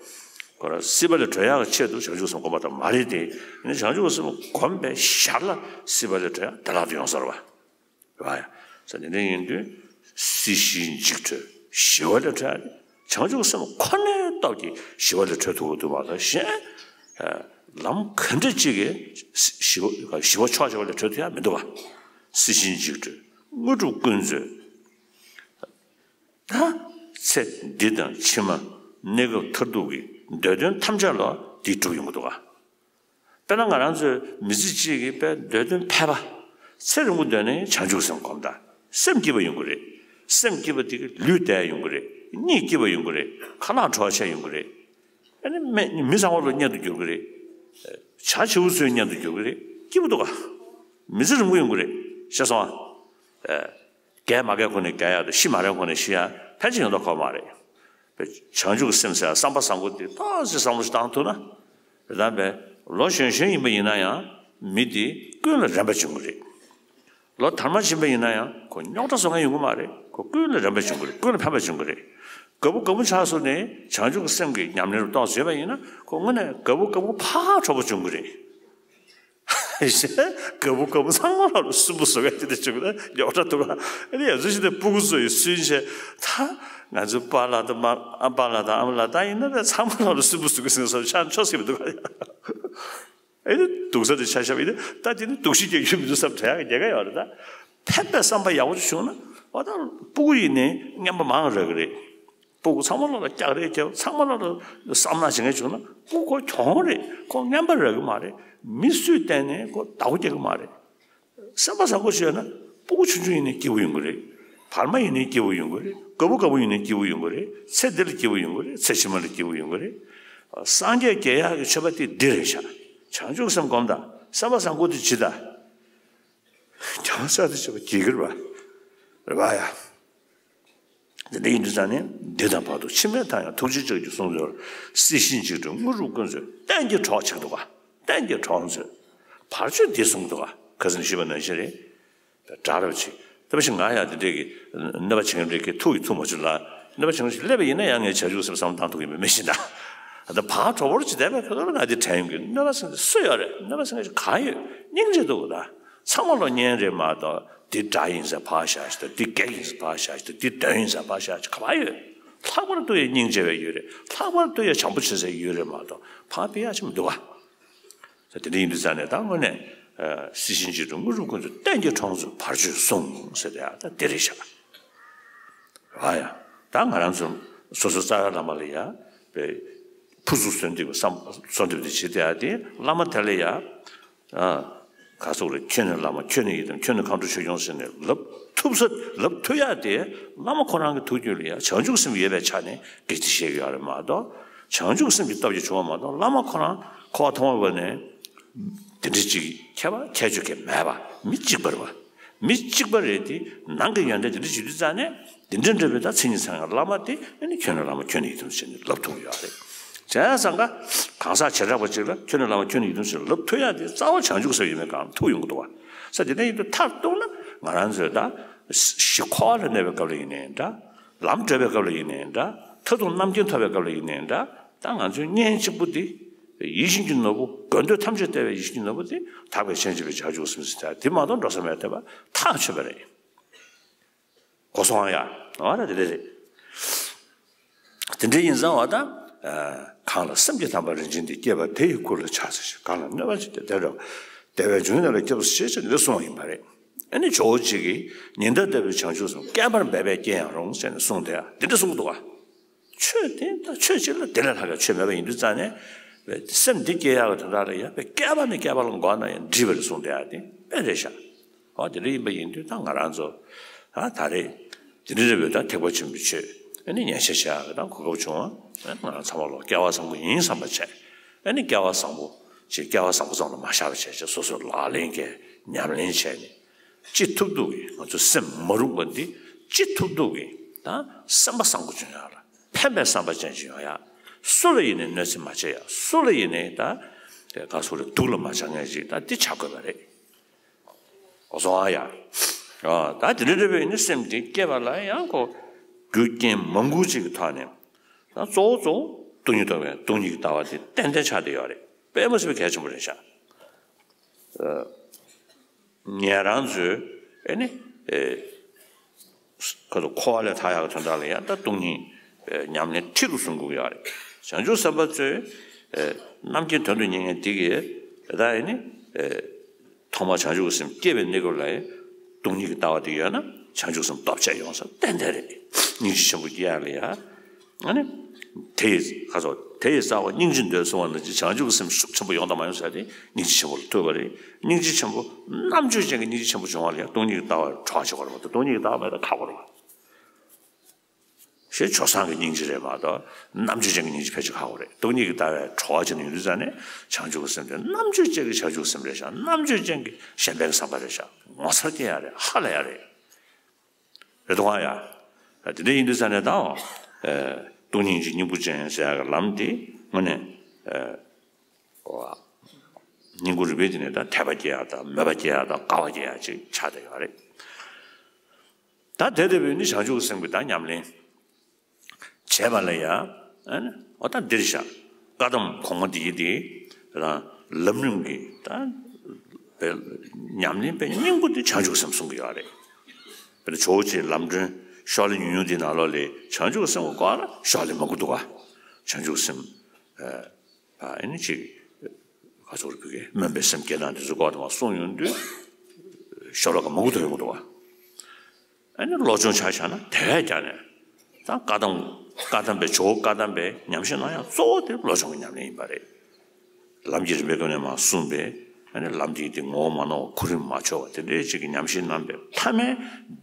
ཁོ་རང་སྲིད་པ་ལས་གྲོལ་ཡག་གི་ཆེད་དུ་བྱང་ཆུབ་སེམས་བསྒོམ་པ་དང་མ་རེད་དེ། ཡིན་ན་བྱང་ཆུབ་སེམས་བསྒོམ་པའི་ཞར་ལ་སྲིད་པ་ལས་གྲོལ་ཡག་དེ་ལག་ཏུ་ཡོང་ས་རེད་བ། རེད་བ། ས་དེ་འདྲ་ཡིན་དུས་སྲིད་ཞིའི་འཇིགས་སྐྲོད་ཞི་བ་ལས་གྲོལ་ཡག་དེ་བྱང་ཆུབ་སེམས་ཁོ་ནའི་སྟོབས་ཀྱིས་ཞི་བ་ལས་གྲོལ་ཐུབ་ཀྱི་འདུག་མ་གཏོགས་གཞན། ལམ་ག་འདྲ་ཅིག་གིས་ཞི་བ་ཞི་བ་ཕྱོགས་ཆེ་བ་ལས་གྲོལ་ཐུབ་ཡག་མི་འདུག་བ། སྲིད་ཞིའི་འཇིགས་སྐྲོད་དངོས་གྲུབ་ཀུན་སྩོལ། ད་ཚེ་འདི་དང་ཕྱི་མ་གནས་སྐབས་མཐར་ཐུག་གི་འདོད་དོན་ཐམས་ཅད་ལ་འདི་སྒྲུབ་ཡོང་གི་འདུག་ག་དཔེར་ན་ང་རང་ཚོའི་མི་ཚེ་གཅིག་གི་དཔེ་འདོད་དོན་ཕལ་པ། ཚེ་རིང་པོ་འདོད་ནས་བྱང་ཆུབ་སེམས་སྒོམ་དང་། སེམས་སྐྱིད་པ་ཡོང་གི་རེད། སེམས་སྐྱིད་པ་དེ་གིས་ལུས་བདེ་ཡོང་གི་རེད། གཉིད་སྐྱིད་པ་ཡོང་གི་རེད། ཁ་ལག་བྲོ་བ་ཆེ་ཡོང་གི་རེད། ཨ་ནི་མི་མི་ཚང་མ་ལ་གཉེན་དུ་འགྱུར་གི་རེད། བྱ་བྱིའུ་ཚོའི་གཉེན་དུ་འགྱུར་གི་རེད། སྐྱིད་པོ་འདུག་ག་མི་ཚེ་རིང་པོ་ཡོང་གི་རེད། ཤེས་སོང་ཨ། རྒས་མ་རྒས་ཁོ་ནས་རྒས་ཡག་དང་ཤི་མ་རན་ཁོ་ནས་ཤི་ཡག་ཕལ་ཆེར་ཡོང་མདོག་ཁ་པོ་མ་རེད། བྱང་ཆུབ་ཀྱི་སེམས་ཟེར་བསམ་པ་བཟང་པོ་དེ་ཏོག་ཙམ་བསམ་བློ་ཞིག་བཏང་ཐུབ་ན། རེད་ད་བས་ལོ་གཞོན་གཞོན་ཡིན་པ་ཡིན་ན་ཡང་མི་དེ་ཀུན་ལ་རན་པ་བྱུང་གི་རེད། ལོ་དར་མ་ཕྱིན་པ་ཡིན་ན་ཡང་ཁོ་རྙོག་དྲ་བཟོ་མཁན་ཡོང་གི་མ་རེད། ཁོ་ཀུན་ལ་རན་པ་བྱུང་གི་རེད། ཀུན་ལ་ཕན་པ་བྱུང་གི་རེད། དགའ་པོ་དགའ་པོ་ཆགས་སོང་ནས་བྱང་ཆུབ་ཀྱི་སེམས་ཀྱི་ཉམས་ལེན་རུ་གཏོང་བཟོས་པ་ཡིན་ན་ཁོ་དངོས་གནས་དགའ་པོ་དགའ་པོ་ཕར་གྲོགས་པོ་བྱུང་གི་རེད། དགའ་པོ་དགའ་པོ་ཚང་མ་ལ་སུན་པོ་བཟོ་མཁན་དེ་འདྲ་བྱུང་ན་རྙོག་དྲ་འདུག་ག་ཨ་ནི་ཡ་ཚོ་ཞིག་ནས་སྤུ་གུ་ཚོ་ཡི་སུན་བྱས་ད་ང་ཚོའི་པཱ་ལགས་དང་མ་ཨ་པཱ་ལགས་དང་ཨ་མ་ལགས་ད་ཡིན་ན་ད་ཚང་མ་ལ་སུན་པོ་བཟོ་གི་ཟིན་བསམ་ཆགས་ཆོག་སྲིད་མི་འདུག་ག་ཨེ་ནི་སྡུག་ས་དེ་ཆ་བཞག་པ་ཡིན་ན་ད་དེ་ནི་སྡུག་ཤི་རྒྱག་རྒྱུ་མི་འདུག་བསམ་དྲན་ཡག་གི་ཉེན་ཁ་ཡོད་རེད་ད། ཕན་པའི་བསམ་པ་ཡག་པོ་ཅིག་བྱུང་ན་འོ་ད་སྤུ་གུ་ཡིན་ནའི་རྔན་པ་མང་རག་གི་རེད། སྤུ་གུ་ཚང་མ་ལོ་ལ་སྐྱག་རེ་རྒྱབ། ཚང་མ་ལོ་ལ་བསམ་ན་བྱེད་མཁན་བྱུང་ན་སྤུ་གུ་གྱོང་རེད། ཁོ་རྔན་པ་རག་གི་མ་རེད། མི་སུས་བལྟས་ནས་ཁོ་བདག་པོ་རྒྱག་གི་མ་རེད། སེམས་པ་བཟང་པོ་ཞིག་ཡོད་ན་སྤུ་གུ་ཆུང་ཆུང་ཡིན་ནའི་སྐྱིད་པོ་ཡོང་གི་རེད། བར་མ་ཡིན་ནའི་སྐྱིད་པོ་ཡོང་གི་རེད། རྒད་པོ་རྒད་པོ་ཡིན་ནའི་སྐྱིད་པོ་ཡོང་གི་རེད། ཚེ་འདི་ལ་སྐྱིད་པོ་ཡོང་གི་རེད། ཚེ་ཕྱི་མ་ལ་སྐྱིད་པོ་ཡོང་གི་རེད། སངས་རྒྱས་རྒྱལ་ཡག་གི་མཆོད་པ་དེ་འདི་རེད་ཤག་བྱང་ཆུབ་སེམས་སྒོམ་དང་། སེམས་པ་བཟང་པོ་དེ་བྱེད་དང་། བྱང་ས་དེ་བྱེད་པ་གྱིས་ཀྱི་རེད་པ། རེད་པ་ཡ། འདི་འདྲ་ཡིན་དུས་ཙང་ནས་འདི་དང་བར་དུ་ཕྱི་མའི་མཐའ་ཡང་ཐུགས་རྗེ་ཅན་གྱིས་གསུངས་ཡོད། སྲིད་ཞིའི་འཇིགས་རུང་དངོས་གྲུབ་ཀུན་སྩོལ། གཏན་གྱི་གྲོགས་བྱེད་འདུག་ག་གཏན་གྱི་གྲོགས་མཛོད། བར་ཆད་འདིས་བཟུང་འདུག་ག་ཁ་སང་ཞུས་པ་ནང་བཞིན་རེད། དགྲ་རབ་ཆེ། ལྟ་བ་ཞིག་ང་ཡང་འདི་འདྲས་ཀྱི་གནོད་པ་བྱེད་མཁན་རེད་ཀྱི་ཐུག་ཡི་ཐུག་མ་བྱུང་ལ། གནོད་པ་བྱེད་མཁན་ཞིག་སླེབས་པ་ཡིན་ན་ཡང་ངས་བྱང་ཆུབ་སེམས་བསམ་བློ་བཏང་ཐུབ་ཀྱི་མེད་མི་ཤེས་ད། ད་ཕར་གྲོགས་པོར་ཅི་བསྡད་པའི་ཁ་ཐོར་ང་འདི་དྲན་ཡོང་གི། གནོད་པ་ཟེར་མཁན་སུ་ཡོད་རེད། གནོད་པ་ཟེར་མཁན་ཞིག་གང་ཡོད། སྙིང་རྗེ་འདུག་ད། ཚང་མ་ལོ་གཉེན་རེད་མ་གཏོགས་འདི་དགྲ་ཡིན་ཟེར་ཕར་བཞག་ཞིག་དང་། འདི་བགེགས་ཡིན་ཟེར་ཕར་བཞག་ཞིག་དང་། འདི་གདོན་ཡིན་ཟེར་ཕར་བཞག་ཞིག་ག་པར་ཡོད། ལྷག་པར་དུ་ཡང་སྙིང་རྗེ་བའི་ཡུལ་རེད། ལྷག་པར་དུ་ཡང་བྱམས་པོ་བྱེད་སའི་ཡུལ་རེད་མ་གཏོགས་ཕར་ཕུད་ཡག་ཅིག་མི་འདུག་ག་ད་དེ་འདྲ་ཡིན་དུས་ཙང་ནས་ད་དངོས་གནས་སྲིད་ཞིའི་འཇིགས་རུང་དངོས་གྲུབ་ཀུན་སྩོལ། གཏན་གྱི་གྲོགས་མཛོད་བར་ཆད་སྲུང་ཟེར་ཏེ་ཡ་ད་དེ་རེད་ཤག་ཨ་ཡ། ད་ང་རང་ཚོ་སོ་སོ་རྩ་བའི་བླ་མ་ལ་ཡ་པའི་ཕུར་ཚུགས་གསོལ་འདེབས་བསམ་གསོལ་འདེབས་དེ་བྱེད་དེ་ཡ་དེ་བླ་མ་དེ་ལ་ཡ། ཨ། ག་ཟེར་རེད། ཁྱོད་ནི་བླ་མ་ཁྱོད་ནི་ཡི་དམ། ཁྱོད་ནི་མཁའ་འགྲོ་ཆོས་སྐྱོང་ཟེར་ནས་ལབ་ཐུབ་ས་ལབ་ཐུབ་ཡ་དེ་བླ་མ་ཁོ་རང་གི་ཐུགས་རྒྱུད་ལ་ཡ་བྱང་ཆུབ་སེམས་ཡོད་པའི་ཆ་ནས་སྐད་ཆ་བཤད་ཀྱི་ཡོད་རེད་མ་གཏོགས། བྱང་ཆུབ་སེམས་ཀྱི་སྟོབས་ཀྱིས་བྱུང་བ་མ་གཏོགས། བླ་མ་ཁོ་རང་འཁོར་བ་ཐོག་མ་བར་ནས་དེ་འདྲ་ཅིག་ཁྱད་པར་ཁྱད་ཆོས་ཀྱི་མེད་པ། མི་གཅིག་པ་རེད་པ། མི་གཅིག་པ་རེད་དེ། ནང་གི་ཡོན་ཏན་དེ་འདྲ་བྱེད་དུས་ཙང་ནས་དེ་འདྲ་འདྲ་བའི་ད་མཚན་ཉིད་ཚང་ཡང་བླ་མ་དེ་ཨ་ནི་ཁྱོད་ནི་བླ་མ་ཁྱོད་ནི་ཡི་དམ་ཟེར་ནས་ལབ་ཐུབ་ཡོད་རེད། བྱས་ཙང་ཀ་གང་ཟག་བྱེ་བྲག་པ་ཅིག་ལ་ཁྱོད་ནི་བླ་མ་ཁྱོད་ནི་ཡི་དམ་ཟེར་ལབ་ཐུབ་ཡག་དེ་རྩ་བ་བྱང་ཆུབ་སེམས་ཡིན་པའི་སྒང་ཐུག་ཡོང་གི་འདུག་བ། ས་དེ་འདྲ་ཡིན་དུས་མཐར་གཏུགས་ན་ང་རང་ཚོས་ད་ཞི་འཁོར་བ་ལ་གནས་པའི་སྐབས་ལ་ཡིན་ནའི་འདྲ། ལམ་བགྲོད་པའི་སྐབས་ལ་ཡིན་ནའི་འདྲ། མཐར་ཐུག་རྣམ་མཁྱེན་ཐོབ་པའི་སྐབས་ལ་ཡིན་ནའི་འདྲ། ད་ང་ཚོའི་གཉེན་གཅིག་པུ་དེ་ཡིད་བཞིན་གྱི་ནོར་བུ། དགོས་འདོད་ཐམས་ཅད་བདེ་བའི་ཡིད་བཞིན་གྱི་ནོར་བུ་དེ་དག་པའི་སྤྱན་འབྱེད་པའི་བྱང་ཆུབ་སེམས་ཟེར་ཡག་དེ་མ་གཏོགས་འགྲོ་ས་མེད་དེ་བ་ཐག་ཆོད་པ་རེད། གོ་སོང་ཡ། འོ་ན་དེ་འདྲ་རེད། དེ་འདྲ་ཡིན་ཙང་བ་ད། གང་ལ་སེམས་ཀྱི་དམ་པ་རིན་ཆེན་འདི། སྐྱེས་པ་དེ་ཡི་སྐུ་ལ་ཕྱག་འཚལ་ཞིང་། གང་ལ་གནོད་པ་བྱེད་དེ་དེ་འདྲ་བདེ་བའི་འབྱུང་གནས་ལ་སྐྱབས་སུ་མཆི་ཞེས་ནི་གསུངས་པ་ཡིན་པ་རེད། ཨ་ནི་ཇོ་བོ་རྗེ་གིས་ཉི་ཟླ་ལྟ་བུའི་བྱང་ཆུབ་སེམས། བསྐལ་པར་འབད་པས་སྐྱེ་ཡང་རུང་ཟེར་ནས་གསུངས་ཏེ་འདི་འདྲ་གསུངས་འདུག་བ། ཆོས་དེ་ད་ཆོས་གཅིག་ལ་དེ་ལས་ལྷག་པའི་ཆོས་མེད་པ་ཡིན་དུས་ཙང་ནས། སེམས་འདི་སྐྱེ་ཡག་གི་དོན་དག་ལ་ཡང་བསྐལ་པ་ནས་བསྐལ་པ་ལ་འགོར་ན་ཡང་འགྲིག་པ་རེད་གསུངས་བསྡད་ཡག་དེ་དཔེ་རེད་ཤག་འོ་དེ་འདྲ་ཡིན་པ་ཡིན་དུས་ད་ང་རང་ཚོ་ད་ད་རེས་དེ་འདྲ་རེད་པས། ད་ཐེག་པ་ཆེན་པོའི་ཆོས་ཨ་ནི་ཉན་ཤེས་བྱ་ཡག་གི་ད་གོ་སྐབས་བྱུང་བ། ཨ་ནི་ང་རང་ཚང་མ་ལོ་སྐལ་བ་བཟང་པོ་ཡིན་བསམ་པ་བྱས། ཨ་ནི་སྐལ་བ་བཟང་པོ་ཅིག་སྐལ་བ་བཟང་པོ་ཙམ་ལ་མ་བཞག་པ་བྱས་བྱས། སོ་སོས་ལག་ལེན་བཀལ། ཉམས་ལེན་བྱས་ནས། ཅི་ཐུབ་ཐུབ་ཀྱིས་ང་ཚོ་སེམས་མ་རུངས་པ་འདི་ཅི་ཐུབ་ཐུབ་ཀྱིས་ད་སེམས་པ་བཟང་པོ་བྱུང་ཡག་ལ་ཕན་པའི་བསམ་པ་ཅན་ཅིག་ཡོང་ཡག་སུ་ལ་ཡིན་ནའི་གནོད་འཚེ་མ་བྱེད་ཡག་སུ་ལ་ཡིན་ནའི་ད་ག་ཟེར་རེད། སྡུག་ལ་མ་སྦྱང་མཁན་ཅིག་ད་འདི་བྱ་དགོས་པ་རེད། གོ་སོང་ཨ་ཡ། ཨ་ད་དེ་འདྲ་འདྲ་བའི་ནི་སེམས་འདི་སྐྱེས་པ་ལ་ཡང་ཁོ་རྒྱུ་རྐྱེན་མང་པོ་ཅིག་གི་ཐོག་ནས་ད་གཙོ་བོ་གཙོ་བོ་སྟོང་ཉིད་རྟོགས་པའི་སྟོང་ཉིད་ཀྱི་ལྟ་བ་དེ་ཏན་ཏན་ཆགས་བསྡད་ཡོད་རེད། དཔེ་མ་སྲིད་པའི་གལ་ཆེན་པོ་རེད་ཤག་ཨ། ཉན་རང་ཚོས་ཨེ་ནི་ཨེ་ཁ་ཐུག་འཁོར་བ་ལས་ཐར་ཡག་གི་དོན་དག་ལ་ཡང་ད་སྟོང་ཉིད་ཨེ་ཉམས་ལེན་ཁྲིད་དུ་གསུང་དགོས་ཡོད་རེད། བྱང་ཆུབ་སེམས་དཔའ་ཚོས་ཨེ་རྣམ་མཁྱེན་དོན་དུ་གཉེར་མཁན་དེ་གིས་ད་ཨེ་ནི་ཨེ་ཐོག་མར་བྱང་ཆུབ་ཀྱི་སེམས་སྐྱེས་པའི་གནས་སྐབས་ལ་ཡང་སྟོང་ཉིད་ཀྱི་ལྟ་བ་དེ་ཡོད་ན་བྱང་ཆུབ་སེམས་སྟོབས་ཆེ་ཡོང་ས་ཏན་ཏན་རེད། སྙིང་རྗེ་ཆེན་པོ་སྐྱེ་ཡག་ལ་ཡང་། ཨ་ནི། དེ་ཡི་ཁ་སོ་དེ་ཡི་རྩ་བ་སྙིང་རྗེ་འདོད་གསུངས་པ་ནང་བཞིན་བྱང་ཆུབ་ཀྱི་སེམས་ཤུགས་ཆེན་པོ་ཡོང་དང་མ་ཡོང་ཟེར་ཏེ་སྙིང་རྗེ་ཆེན་པོ་ལ་ཐུག་པ་རེད། སྙིང་རྗེ་ཆེན་པོ་རྣམ་དཔྱོད་ཅན་གྱི་སྙིང་རྗེ་ཆེན་པོ་བྱུང་བ་ལ་ཡང་སྟོང་ཉིད་ཀྱི་ལྟ་བར་གྲོགས་བྱེད་དགོས་རེད་མ་གཏོགས་སྟོང་ཉིད་ཀྱི་ལྟ་བ་མེད་ན་ཁག་པོ་རེད། ཞེས་ཆོས་བཟང་གི་སྙིང་རྗེ་རེད་མ་གཏོགས་རྣམ་དཔྱོད་ཅན་གྱི་སྙིང་རྗེ་ཕལ་ཆེར་ཁག་པོ་རེད། སྟོང་ཉིད་ཀྱི་ལྟ་བའི་གྲོགས་བྱེད་ནས་ཡོང་དུས་ཙང་ནས་བྱང་ཆུབ་ཀྱི་སེམས་དེ་རྣམ་དཔྱོད་ཅན་གྱི་བྱང་ཆུབ་སེམས་རེད་ཤག་རྣམ་དཔྱོད་ཅན་གྱི་གཞན་ཕན་གྱི་བསམ་པ་རེད་ཤག་ངོ་མཚར་སྐྱེ་ཡག་རེད། ཧ་ལས་ཡག་རེད། རེད་དོ་ཨ་ཡ། དེ་འདྲ་ཡིན་དུས་ཙང་ནས་ད། སྟོང་ཉིད་ཀྱི་སྙིང་པོ་ཅན་ཟེར་ཡག་གི་ལམ་དེ་དངོས་གནས། སྙིང་པོ་རུས་པའི་དེ་ནས་ད་དད་པ་སྐྱེ་ཡག་དང་མོས་པ་སྐྱེ་ཡག་དང་དགའ་བ་སྐྱེ་ཡག་ཅིག་ཆགས་བསྡད་ཡོད་རེད། ད་དེ་ལྟ་བུའི་ནི་བྱང་ཆུབ་ཀྱི་སེམས་ཀྱི་ད་ཉམས་ལེན་བྱས་པ་ལ་ཡ། འོ་ད་འདིར་བཞག་བཀའ་གདམས་གོང་མ་འདི་ཡི་དེ་ད་ལམ་རིམ་གྱི་ད། ཉམས་ལེན་པའི་སྙིང་པོ་དེ་བྱང་ཆུབ་སེམས་གསུང་གི་ཡོད་རེད། དཔེར་ན་ཇོ་བོ་རྗེའི་ལམ་སྒྲོན་ཤོག་ལེ་ཉུང་ཉུང་དེའི་ནང་ལོགས་ལ་བྱང་ཆུབ་སེམས་ཀྱི་སྐོར་ལ་ཤོག་ལེ་མང་པོ་འདུག་ག་བྱང་ཆུབ་སེམས། ཨ་ནི་ཅིག་ག་ཚོད་རེད་བོད་སྐད་སྨོན་པའི་སེམས་བསྐྱེད་སྟངས་དེ་ཚོའི་སྐོར་དེ་མར་གསུངས་ཡོང་དུས་ཤོ་ལོ་ཀ་མང་པོ་ཐོན་ཡོང་གི་འདུག་ག་ཨ་ནི་བློ་སྦྱོང་ཆ་བཞག་ན་དེ་བས་ཀྱང་ནས་ད་བཀའ་གདམས་ བཀའ་གདམས་པའི་ཇོ་བོ་བཀའ་གདམས་པའི་ཉམས་བཞེས་གནང་ཡག་གཙོ་བོ་དེ་བློ་སྦྱོང་གི་ཉམས་ལེན་ཡིན་པ་རེད། ལམ་གྱི་རིམ་པའི་སྐབས་ནས་མར་གསུངས་པའི་ཨ་ནི་ལམ་དེའི་སྟེང་ངོ་བོ་མ་ནོར་བ་གོ་རིམ་མ་འཆོལ་བ་དེ་འདྲའི་ཅིག་གི་ཉམས་བཞེས་གནང་པའི་མཐའ་མའི་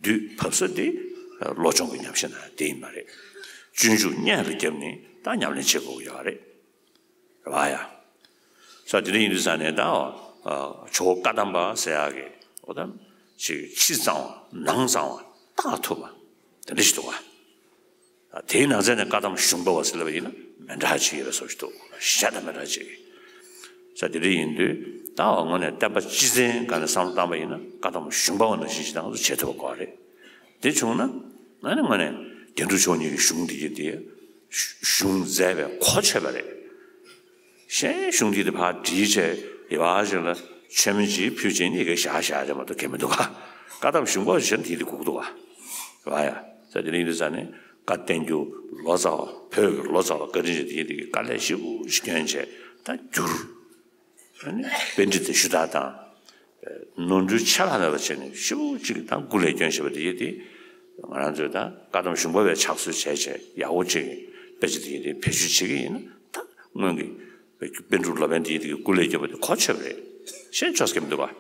དུས་བབས་ས་དེ་བློ་སྦྱོང་གི་ཉམས་བཞེས་གནང་ཡག་དེ་ཡིན་པ་རེད། སྤྱོད་འཇུག་སྙན་ལ་བརྒྱབ་ནས་ད་ཉམས་ལེན་བྱེད་དགོས་ཀྱི་ཡོད་རེད། རེད་བ་ཡ། ས་དེ་འདྲ་ཡིན་དུས་ས་ནས་ད་ཇོ་བོ་བཀའ་གདམས་པ་ཟེར་ཡག་གི་འོ་ད་ཅིག་ཕྱི་གཙང་བ་ནང་གཙང་བ་བརྟག་ཐུབ་པ་དེ་འདྲ་ཞིག་འདུག་བ། དེའི་ནང་ཚན་ནས་བཀའ་གདམས་གཞུང་པ་བ་ཟེར་ལབ་པ་ཡིན་ན་མི་འདྲ་ཅིག་ཡོད་པའི་བཟོ་ཞིག་འདུག་ཤ་སྟག་མི་འདྲ་ཅིག་ས་དེ་འདྲ་ཡིན་དུས་ད་འོ་དངོས་གནས་བསྟན་པ་སྤྱི་མཚན་སྒང་ནས་བསམ་བློ་བཏང་པ་ཡིན་ན་བཀའ་གདམས་གཞུང་པ་བ་ནང་བཞིན་ཞིག་ད་ང་ཚོ་བྱེད་ཐུབ་པ་དགོས་རེད། དེ་བྱུང་ན་ཨ་ནི་དངོས་གནས་དགེ་ཕྲུག་མཆོག་གཉིས་ཀྱི་གཞུང་འདི་གི་དེ་གཞུང་མཛད་པའི་གོ་ཆོད་པ་རེད། གཞན་གཞུང་འདི་དེ་ཕར་བྲིས་བྱས་ཡི་བ་ཞིག་ལ་མཆོད་མེ་ཅིག་ཕུལ་བྱས་ནི་གི་བཞག་བཞག་བྱས་མ་གཏོགས་གལ་མི་འདུག་ག་བཀའ་གདམས་གཞུང་པ་བ་ཞིག་འདི་དེ་དགོས་ཀྱི་འདུག་ག་རེད་བ་ཡ། ས་དེ་འདྲ་ཡིན་དུས་ས་ནས་བཀའ་བསྟན་རྒྱུ་ལོ་ཙཱ་བ་བོད་ཀྱི་ལོ་ཙཱ་བ་བཀའ་དྲིན་ཅན་དེ་ཡིན་དེ་གི་དཀའ་ལས་ཞེ་པོ་ཞིག་བསྐྱོན་བྱས་ད་བསྒྱུར། ཨ་ནི་པཎྜི་ཏའི་ཞུ་དག་དང་། ནོར་འཁྲུལ་ཆ་ལག་མེད་པ་བྱས་ནས་ཞེ་པོ་ཅིག་དང་སྐུ་ལས་བསྐྱོན་བཞིན་པ་དེ་ཡིན་དེ། ང་རང་ཚོས་ད་བཀའ་གདམས་གཞུང་པ་བའི་ཕྱག་སྲོལ་བྱས་བྱས་ཡག་པོ་ཅིག་དཔེ་ཆ་དེ་ཡིན་དེ་བེད་སྤྱོད་བྱེད་ཀྱི་ཡིན་ན་ད་སྔོན་གྱི་པཎ་གྲུབ་ལོ་པཎ་དེ་ཡིན་དེ་གི་སྐུ་ལས་བསྐྱོན་པ་དེ་གོ་ཆོད་པ་རེད། ཤེས་ཆོག་གི་མི་འདུག་བ།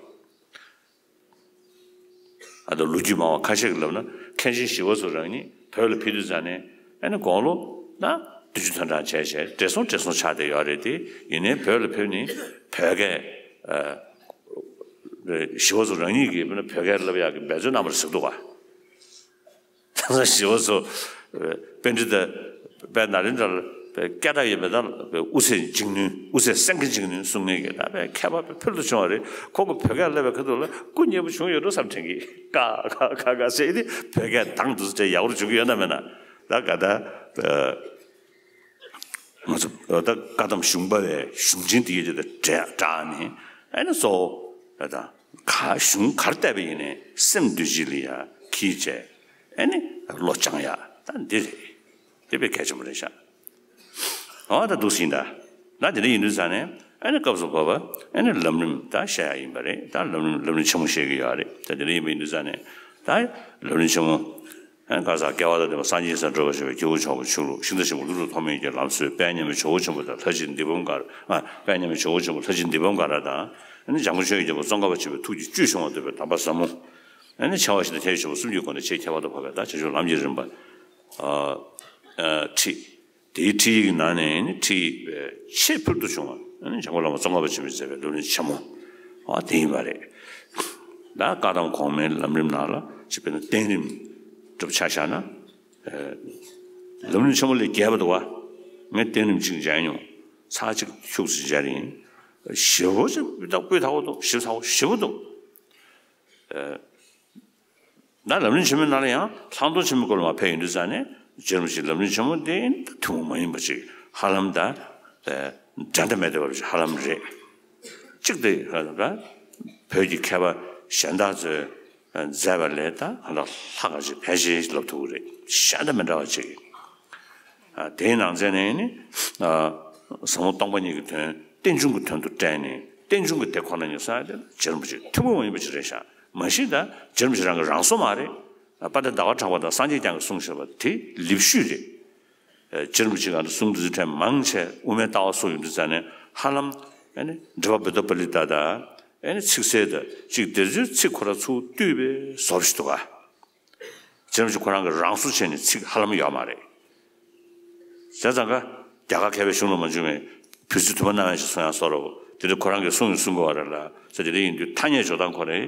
ཨ་ད་ལོ་རྒྱུས་མང་བ་ཁ་ཤས་ཀྱིས་ལབ་ན་མཁན་ཆེན་ཞི་བ་འཚོ་རང་ཉིད་བོད་ལ་ཕེབས་དུས་ཙ་ནས་ཨ་ནི་དགུང་ལོ་ན་བདུན་ཅུ་དོན་གྲངས་བྱས་བྱས་བགྲེས་སོང་བགྲེས་སོང་ཆགས་བསྡད་ཡོད་རེད་དེ། ཡིན་ནའི་བོད་ལ་ཕེབས་ནས་བོད་སྐད་ཨ་ཞི་བ་འཚོ་རང་ཉིད་ཀྱིས་བོད་སྐད་ལབ་ཡག་གི་འབད་རྩོལ་གནང་བ་རེད་ཟེར་འདུག་ག་ད་ལྟ་ཞི་བ་འཚོ་པཎྜི་ཏ་དཔལ་ནཱ་ལེནྡྲ་ལ་སྐད་གྲགས་ཡོད་པའི་ད་དབུ་ཚད་འཇིགས་ནུས་དབུ་ཚད་སེང་གེ་འཇིགས་ནུས་གསུང་མཁན་གྱི་ད་དཔེ་མཁས་པ་དཔེ་ཕུལ་དུ་བྱུང་བ་རེད། ཁོང་གི་བོད་སྐད་ལབ་པའི་ཁ་ཐུག་ལ་སྐུ་མཉེལ་པོ་བྱུང་ཡོད་འགྲོ་བསམ་དྲན་གྱི་ཀ་ཀ་ཀ་ཀ་ཟེར་ཏེ་བོད་སྐད་དང་དུ་ཟེར་ཡག་པོ་བྱུང་གི་ཡོད་ན་མེད་ན་ད་ག་ད་ང་ཚོ་ད་བཀའ་གདམས་གཞུང་པ་བའི་གཞུང་ཆེན་འདི་ཡོད་དེ་ད་སྦྲགས་ནས་ཨ་ནི་གཙོ་བོ་ད་ད་ག་གཞུང་གར་བལྟས་པ་ཡིན་ནའི་སེམས་འདུ་བྱེད་ལ་ཡ་ཁྱི་བྱས་ཨ་ནི་བློ་སྦྱང་ཡ་ད་འདི་རེད། དེ་དཔེ་གལ་ཆེན་པོ་རེད་ཤག་འོ་ད་འདུག་སེ་ཡིན་ད། ད་དེ་འདྲ་ཡིན་དུས་ཙ་ནས་ཨ་ནི་སྐབས་སུ་བབ་པ་ཨ་ནི་ལམ་རིམ་ད་བཤད་ཡ་ཡིན་པ་རེད། ད་ལམ་རིམ་ལམ་རིམ་ཆེན་མོ་བཤད་ཀྱི་ཡོད་རེད། ད་དེ་འདྲ་ཡིན་པ་ཡིན་དུས་ཙ་ནས་ད་ལམ་རིམ་ཆེན་མོ་ཨ་ནི་ག་ས་སྐལ་བ་དང་ལྡན་པ་སངས་རྒྱས་སར་སྒྲོལ་བར་བྱེད་པའི་སྐྱེས་བུ་མཆོག་གི་ཆོས་ལུགས། ཤིང་རྟ་ཆེན་པོ་ཀླུ་སྒྲུབ་ཐོགས་མེད་ཀྱི་ལམ་སྲོལ། དཔལ་མཉམ་མེད་ཇོ་བོ་ཆེན་པོ་དང་ལྷ་རྗེ་འདི་བུམ་གར། ཨ་དཔལ་མཉམ་མེད་ཇོ་བོ་ཆེན་པོ་ལྷ་རྗེ་འདི་བུམ་གར་དང་། ཨ་ནི་འཇམ་མགོན་ཆོས་ཀྱི་རྒྱལ་པོ་ཙོང་ཁ་པ་ཆེན་པོའི་ཐུགས་ཀྱི་བཅུད་ཤོང་བ་འདོད་པའི་གདམས་པ་ཟབ་མོ། ཨ་ནི་འཆི་བ་ཞི་བདེ་ཐེག་པའི་ཆོས་གསུམ་གྱི་སྒོ་ནས་ཆེས་ཁྱད་པར་དུ་འཕགས་པའི་ད་བྱང་ཆུབ་ལམ་གྱི་རིམ་པ། ཨ་ཨ་ཁྲིད། དེའི་ཁྲིད་ཡིག་གི་ནང་ནས་ནི་ཁྲིད་ཡིག་པའི་ཆེས་ཕུལ་དུ་བྱུང་བ་ཨ་ནི་འཇམ་མགོན་བླ་མ་ཙོང་ཁ་པ་ཆེན་པོས་མཛད་པའི་ལམ་རིམ་ཆེན་མོ། ཨ་དེ་ཡིན་པ་རེད། ད་བཀའ་གདམས་གོང་མའི་ལམ་རིམ་ནང་ལ་ཅིག་དཔེར་ན་བསྟན་རིམ་གྲུབ་ཆ་བཞག་ན། ལམ་རིམ་ཆེན་མོ་ལས་རྒྱས་པ་འདུག་བ། ངས་བསྟན་རིམ་གཅིག་མཇལ་མྱོང་། ཚར་གཅིག་ཤུགས་སུ་མཇལ་ཡིན། ཞེ་པོ་ཅིག་སྤུས་དག་སྤུས་དག་པོ་འདུག་ཞིབ་ཚགས་པོ་ཞེ་པོ་འདུག་ད་ལམ་རིམ་ཆེན་མོའི་ནང་ལ་ཡང་ལྷག་མཐོང་ཆེན་མོའི་སྐོར་ལ་མ་ཕེབས་ཡོང་དུས་ཙང་ནས་རྗེ་རིན་པོ་ཆེས་ལམ་རིམ་ཆེན་མོ་འདི་ཐུན་མོང་མ་ཡིན་པ་ཅིག་ཧ་ལམ་ད་འགྲན་ཟླ་མེད་བསྡད་པ་ཅིག་ཧ་ལམ་རེད། གཅིག་དེ་བོད་ཀྱི་མཁས་པ་གཞན་དག་ཚོས་མཛད་པ་ལས་ད་ཧ་ལམ་ལྷག་ག་ཅིག་ཕལ་ཆེར་ལབ་ཐུབ་ཀྱི་རེད། གཞན་དང་མི་འདྲ་བ་ཅིག་ཨ་དེའི་ནང་ཚན་ནས་ནི་ཨ་ཟབ་མོ་སྟོང་པ་ཉིད་ཀྱི་དོན་རྟེན་འབྱུང་གི་དོན་དུ་བཀྲལ་ནས་རྟེན་འབྱུང་གི་དེ་ཁོ་ན་ཉིད་གསུང་ཡ་དེ་རྗེ་རིན་པོ་ཆེ་ཐུན་མོང་མ་ཡིན་པ་ཅིག་རེད་ཤག་མ་གཞི་ད་རྗེ་རིན་པོ་ཆེ་རང་གི་རང་གསུང་མ་རེད། དཔལ་ལྡན་ཟླ་བ་གྲགས་པ་དང་སངས་རྒྱས་བསྐྱངས་ཀྱིས་གསུངས་བཞག་པ་དེ་ལེབ་ཤུལ་རེད། ཨ་རྗེ་རིན་པོ་ཆེ་གང་དུ་གསུང་དུས་ཚོད་ཕྲན་མང་ཆེ་དབུ་མའི་ལྟ་བ་སོགས་ཡོང་དུས་ཙང་ནས་ཧ་ལམ་ཨ་ནི་འགྲེལ་པ་བུདྡྷ་པཱ་ལི་ཏ་དང་ཨ་ནི་ཚིག་གསལ་དང་ཅིག་དེ་ཚོའི་ཚིག་ཁོ་རང་ཚུར་བཏུས་པའི་བཟོ་ཞིག་འདུག་ག་རྗེ་རིན་པོ་ཆེ་ཁོ་རང་གི་རང་གསུང་བྱས་ནས་ཚིག་ཧ་ལམ་ཡོད་མ་རེད། བྱས་ཙང་ཀ་རྒྱ་གར་མཁས་པའི་གཞུང་ལ་མ་བྱུང་བའི་བོད་ཚིག་དུ་མ་སྣང་བ་ཞིག་གསུང་ཡང་བཟོ་འདྲ་བོ་དེ་འདྲ་ཁོ་རང་གིས་གསུང་ཡང་གསུང་དགོས་པ་རེད་ལ། ས་དེ་འདྲ་ཡིན་དུས་ཐ་སྙད་འཇོག་སྟངས་ཁོ་རེ་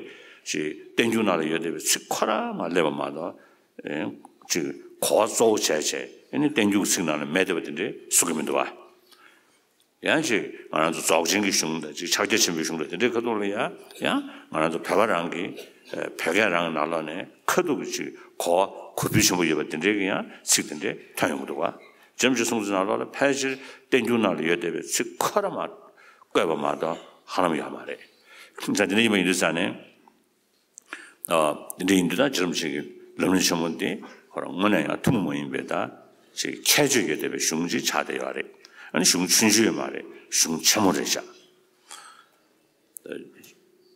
ཞིག་བསྟན་འགྱུར་ནང་ལ་ཡོད་བསྡད་པའི་ཚིག་ཁོ་རང་མར་སླེབས་པ་མ་གཏོགས་ཅིག་གོ་བ་གཙོ་བོ་བྱས་བྱས་ཨ་ནི་བསྟན་འགྱུར་གྱི་ཚིག་ནང་ལ་མེད་བསྡད་པ་དེ་འདྲ་གསུང་གི་མི་འདུག་བ། ཡང་ཅིག་ང་རང་ཚོ་རྫོགས་ཆེན་གྱི་གཞུང་དང་ཅིག་ཕྱག་རྒྱ་ཆེན་པོའི་གཞུང་དང་དེ་འདྲའི་ཁ་ཐུག་ལ་ཡང་ཡང་ང་རང་ཚོ་བོད་པ་རང་གི་བོད་སྐད་རང་གི་ནང་ལོགས་ནས་ཁ་ཐུག་གི་ཅིག་གོ་བ་གོ་འཕེར་ཆེན་པོ་ཡོད་པ་དེ་འདྲའི་གི་ཡང་ཚིག་དེ་འདྲའི་ཐོན་ཡོང་གི་འདུག་བ། རྗེ་རིན་པོ་ཆེའི་གསུང་ཚིག་ནང་ལོགས་ལ་ཕལ་ཆེར་བསྟན་འགྱུར་ནང་ལ་ཡོད་བསྡད་པའི་ཚིག་ཁོ་ར་མ་བཀོད་པ་མ་གཏོགས་ཧ་ལམ་ཡོད་མ་རེད། ད་དེ་འདྲ་ཡིན་པ་ཡིན་དུས་ཙང་ནས། ཨ་འདི་འདྲ་ཡིན་དུས་ད་རྗེ་རིན་པོ་ཆེ་གི་ལམ་རིམ་ཆེན་མོ་འདི་ཁོ་རང་དངོས་གནས་ཡང་ཐུན་མོང་མ་ཡིན་པའི་ད་ཅིག་ཁྱད་ཆོས་ཡོད་བསྡད་པའི་གཞུང་ཅིག་ཆགས་བསྡད་ཡོད་རེད། ཨ་ནི་གཞུང་ཆུང་ཆུང་ཡོད་མ་རེད། གཞུང་ཆེན་མོ་རེད་ཤག་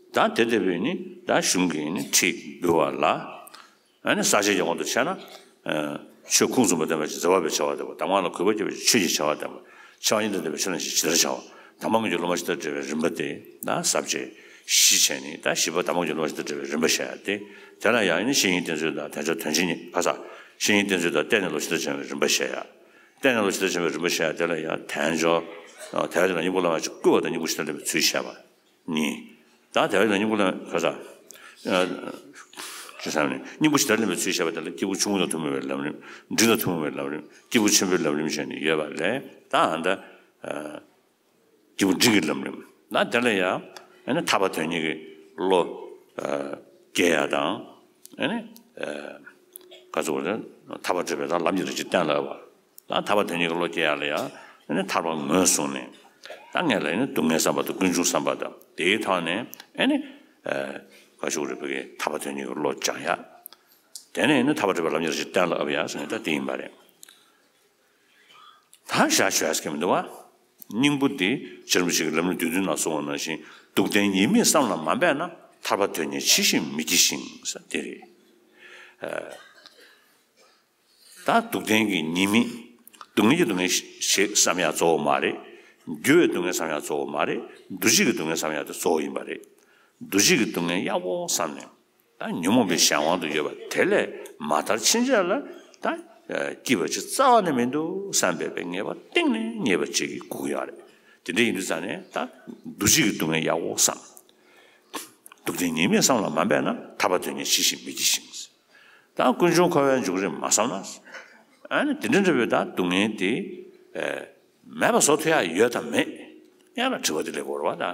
ད་དེ་ལྟ་བུའི་ནི་ད་གཞུང་གི་ནི་ཁྲིད་འབུལ་བ་ལ། ཨ་ནི་ས་བཅད་ཀྱི་དབང་དུ་བྱས་ན། ཨ་ ཆོས་ཁུངས་བཙུན་པ་བསྟན་པ་ཞིག་འཛིན་པ་པའི་ཆེ་བ་ལྡན་པ། གདམས་ངག་ལ་གུས་པ་བསྐྱེད་པའི་ཆོས་ཀྱི་ཆེ་བ་ལྡན་པ། ཆེ་བ་སྙིང་དང་ལྡན་པའི་ཆོས་ལ་ཞི་ཇི་ལྟར་བྱ་བ། དམ་པ་དངོས་ཀྱི་སློབ་མ་ཇི་ལྟར་འབྲེལ་བའི་རིམ་པ་དེ་ད་ཟབ་ཅིང་ཞི་བྱས་ནས། ད་བཞི་པ་དམ་པ་དངོས་ཀྱི་སློབ་མ་ཇི་ལྟར་འབྲེལ་བའི་རིམ་པ་བཤད་ཡ་སྟེ། དེ་ལ་ཡང་ནི་བཤེས་གཉེན་བསྟེན་ཚུལ་དང་དལ་འབྱོར་དོན་ཆེན་གཉིས། ཁ་ས། བཤེས་གཉེན་བསྟེན་ཚུལ་དང་བསྟེན་ནས་བློ་ཇི་ལྟར་སྦྱང་བའི་རིམ་པ་བཤད་ཡ། བསྟེན་ནས་བློ་ཇི་ལྟར་སྦྱང་བའི་རིམ་པ་བཤད་ཡ་དེ་ལ་ཡང་དལ་འབྱོར་དལ་འབྱོར་དང་སྙིང་པོ་བླ་མ་ཅིག་བསྐུལ་བ་དང་སྙིང་པོ་ཇི་ལྟར་ལེན་པའི་ཚུལ་བཤད་པ་གཉིས། ད་དལ་འབྱོར་དང་སྙིང་པོ་བླ་མ་ཁ་ས། ཅི་བསམ་ནས་སྙིང་པོ་ཇི་ལྟར་ལེན་པའི་ཚུལ་བཤད་པ་དེ་ལ་སྐྱེས་བུ་ཆུང་ངུ་དང་ཐུན་མོང་བའི་ལམ་རིམ། འབྲིང་དང་ཐུན་མོང་བའི་ལམ་རིམ། སྐྱེས་བུ་ཆེན་པོའི་ལམ་རིམ་བྱས་ནས་ཡོད་པ་ལས། ད་ཨ་ད། སྐྱེས་བུ་འབྲིང་གི་ལམ་རིམ། ད་དེ་ལ་ཡང་ཨ་ནི་ཐར་པ་དོན་གཉེར་གྱི་བློ་སྐྱེ་ཡ་དང་། ཨ་ནི་ག་ཚོད་རེད། ཐར་པ་སྒྲུབ་པའི་ད་ལམ་གྱི་རིགས་ཀྱི་གཏན་ལ་དབབ་པ། ད་ཐར་པ་དོན་གཉེར་གྱི་བློ་སྐྱེ་ཡ་ལ་ཡང་ཨ་ནི་ཐར་པ་ངོས་བཟུང་ནས། ད་ངེད་ལ་ཨ་ནི་སྡུག་བསྔལ་བསམ་པ་དང་ཀུན་འབྱུང་བསམ་པ་དང་དེའི་ཐོག་ནས་ཨ་ནི་ག་ཚོད་རེད། བོད་ཀྱི་ཐར་པ་དོན་གཉེར་གྱི་བློ་སྦྱང་ཡ། དེ་ནས་ཨ་ནི་ཐར་པ་སྒྲུབ་པའི་ལམ་གྱི་རིགས་ཀྱི་གཏན་ལ་དབབ་ཡ་ཟེར་ནས་ད་དེ་ཡིན་པ་རེད། ད་བཞག་ཞུ་ཡ་ཟེར་གྱི་མི་འདུག་བ། སྙིང་པོ་འདི་རྗེ་རིན་པོ་ཆེ་གིས་ལམ་རིམ་བསྡུས་དོན་ནང་གསུངས་པ་ནང་བཞིན་སྡུག་བདེན་ཉེས་དམིགས་བསམ་ལ་མ་འབད་ན་ཐར་པ་དོན་གཉེར་ཇི་བཞིན་མི་སྐྱེ་ཞིང་ཟེར་དེ་རེད། ད་སྡུག་བདེན་གྱི་ཉེས་དམིགས། སྡུག་བསྔལ་གྱི་སྡུག་བསྔལ་ཞིག་བསམ་ཡ་གཙོ་བོ་མ་རེད། འགྱུར་བའི་སྡུག་བསྔལ་བསམ་ཡ་གཙོ་བོ་མ་རེད། འདུ་བྱེད་ཀྱི་སྡུག་བསྔལ་བསམ་ཡ་དེ་གཙོ་བོ་ཡིན་པ་རེད། འདུ་བྱེད་ཀྱི་སྡུག་བསྔལ་ཡག་པོ་བསམ་ནས། ད་ཉོན་མོངས་པའི་གཞན་དབང་དུ་ཡོད་པ་དེ་ལས་མ་ཐར་ཕྱིན་ཆད་ལ་ད་སྐྱིད་པ་ཅིག་རྩ་བ་ནས་མི་འདུག་བསམ་པའི་པའི་ངེས་པ་གཏིང་ནས་རྙེད་པ་ཅིག་གིས་སྒུག་ཡོད་རེད། དེ་འདྲ་ཡིན་དུས་ཙང་ནས་ད་འདུ་བྱེད་ཀྱི་སྡུག་བསྔལ་ཡག་པོ་བསམ། སྡུག་བདེན་ཉེས་དམིགས་བསམ་ལ་མ་འབད་ན་ཐར་པ་དོན་གཉེར་ཇི་བཞིན་མི་སྐྱེ་ཞིང་། ད་ཀུན་འབྱུང་འཁོར་བའི་འཇུག་རིམ་མ་བསམ་ན། ཨ་ནི་དེ་འདྲ་འདྲ་བའི་ད་སྡུག་བསྔལ་དེ། མེད་པ་བཟོ་ཐུབ་ཡ་ཡོད་དམ་མེད། ཡང་ན་དྲི་བ་དེ་སླེབས་དགོས་རེད་བ་ད།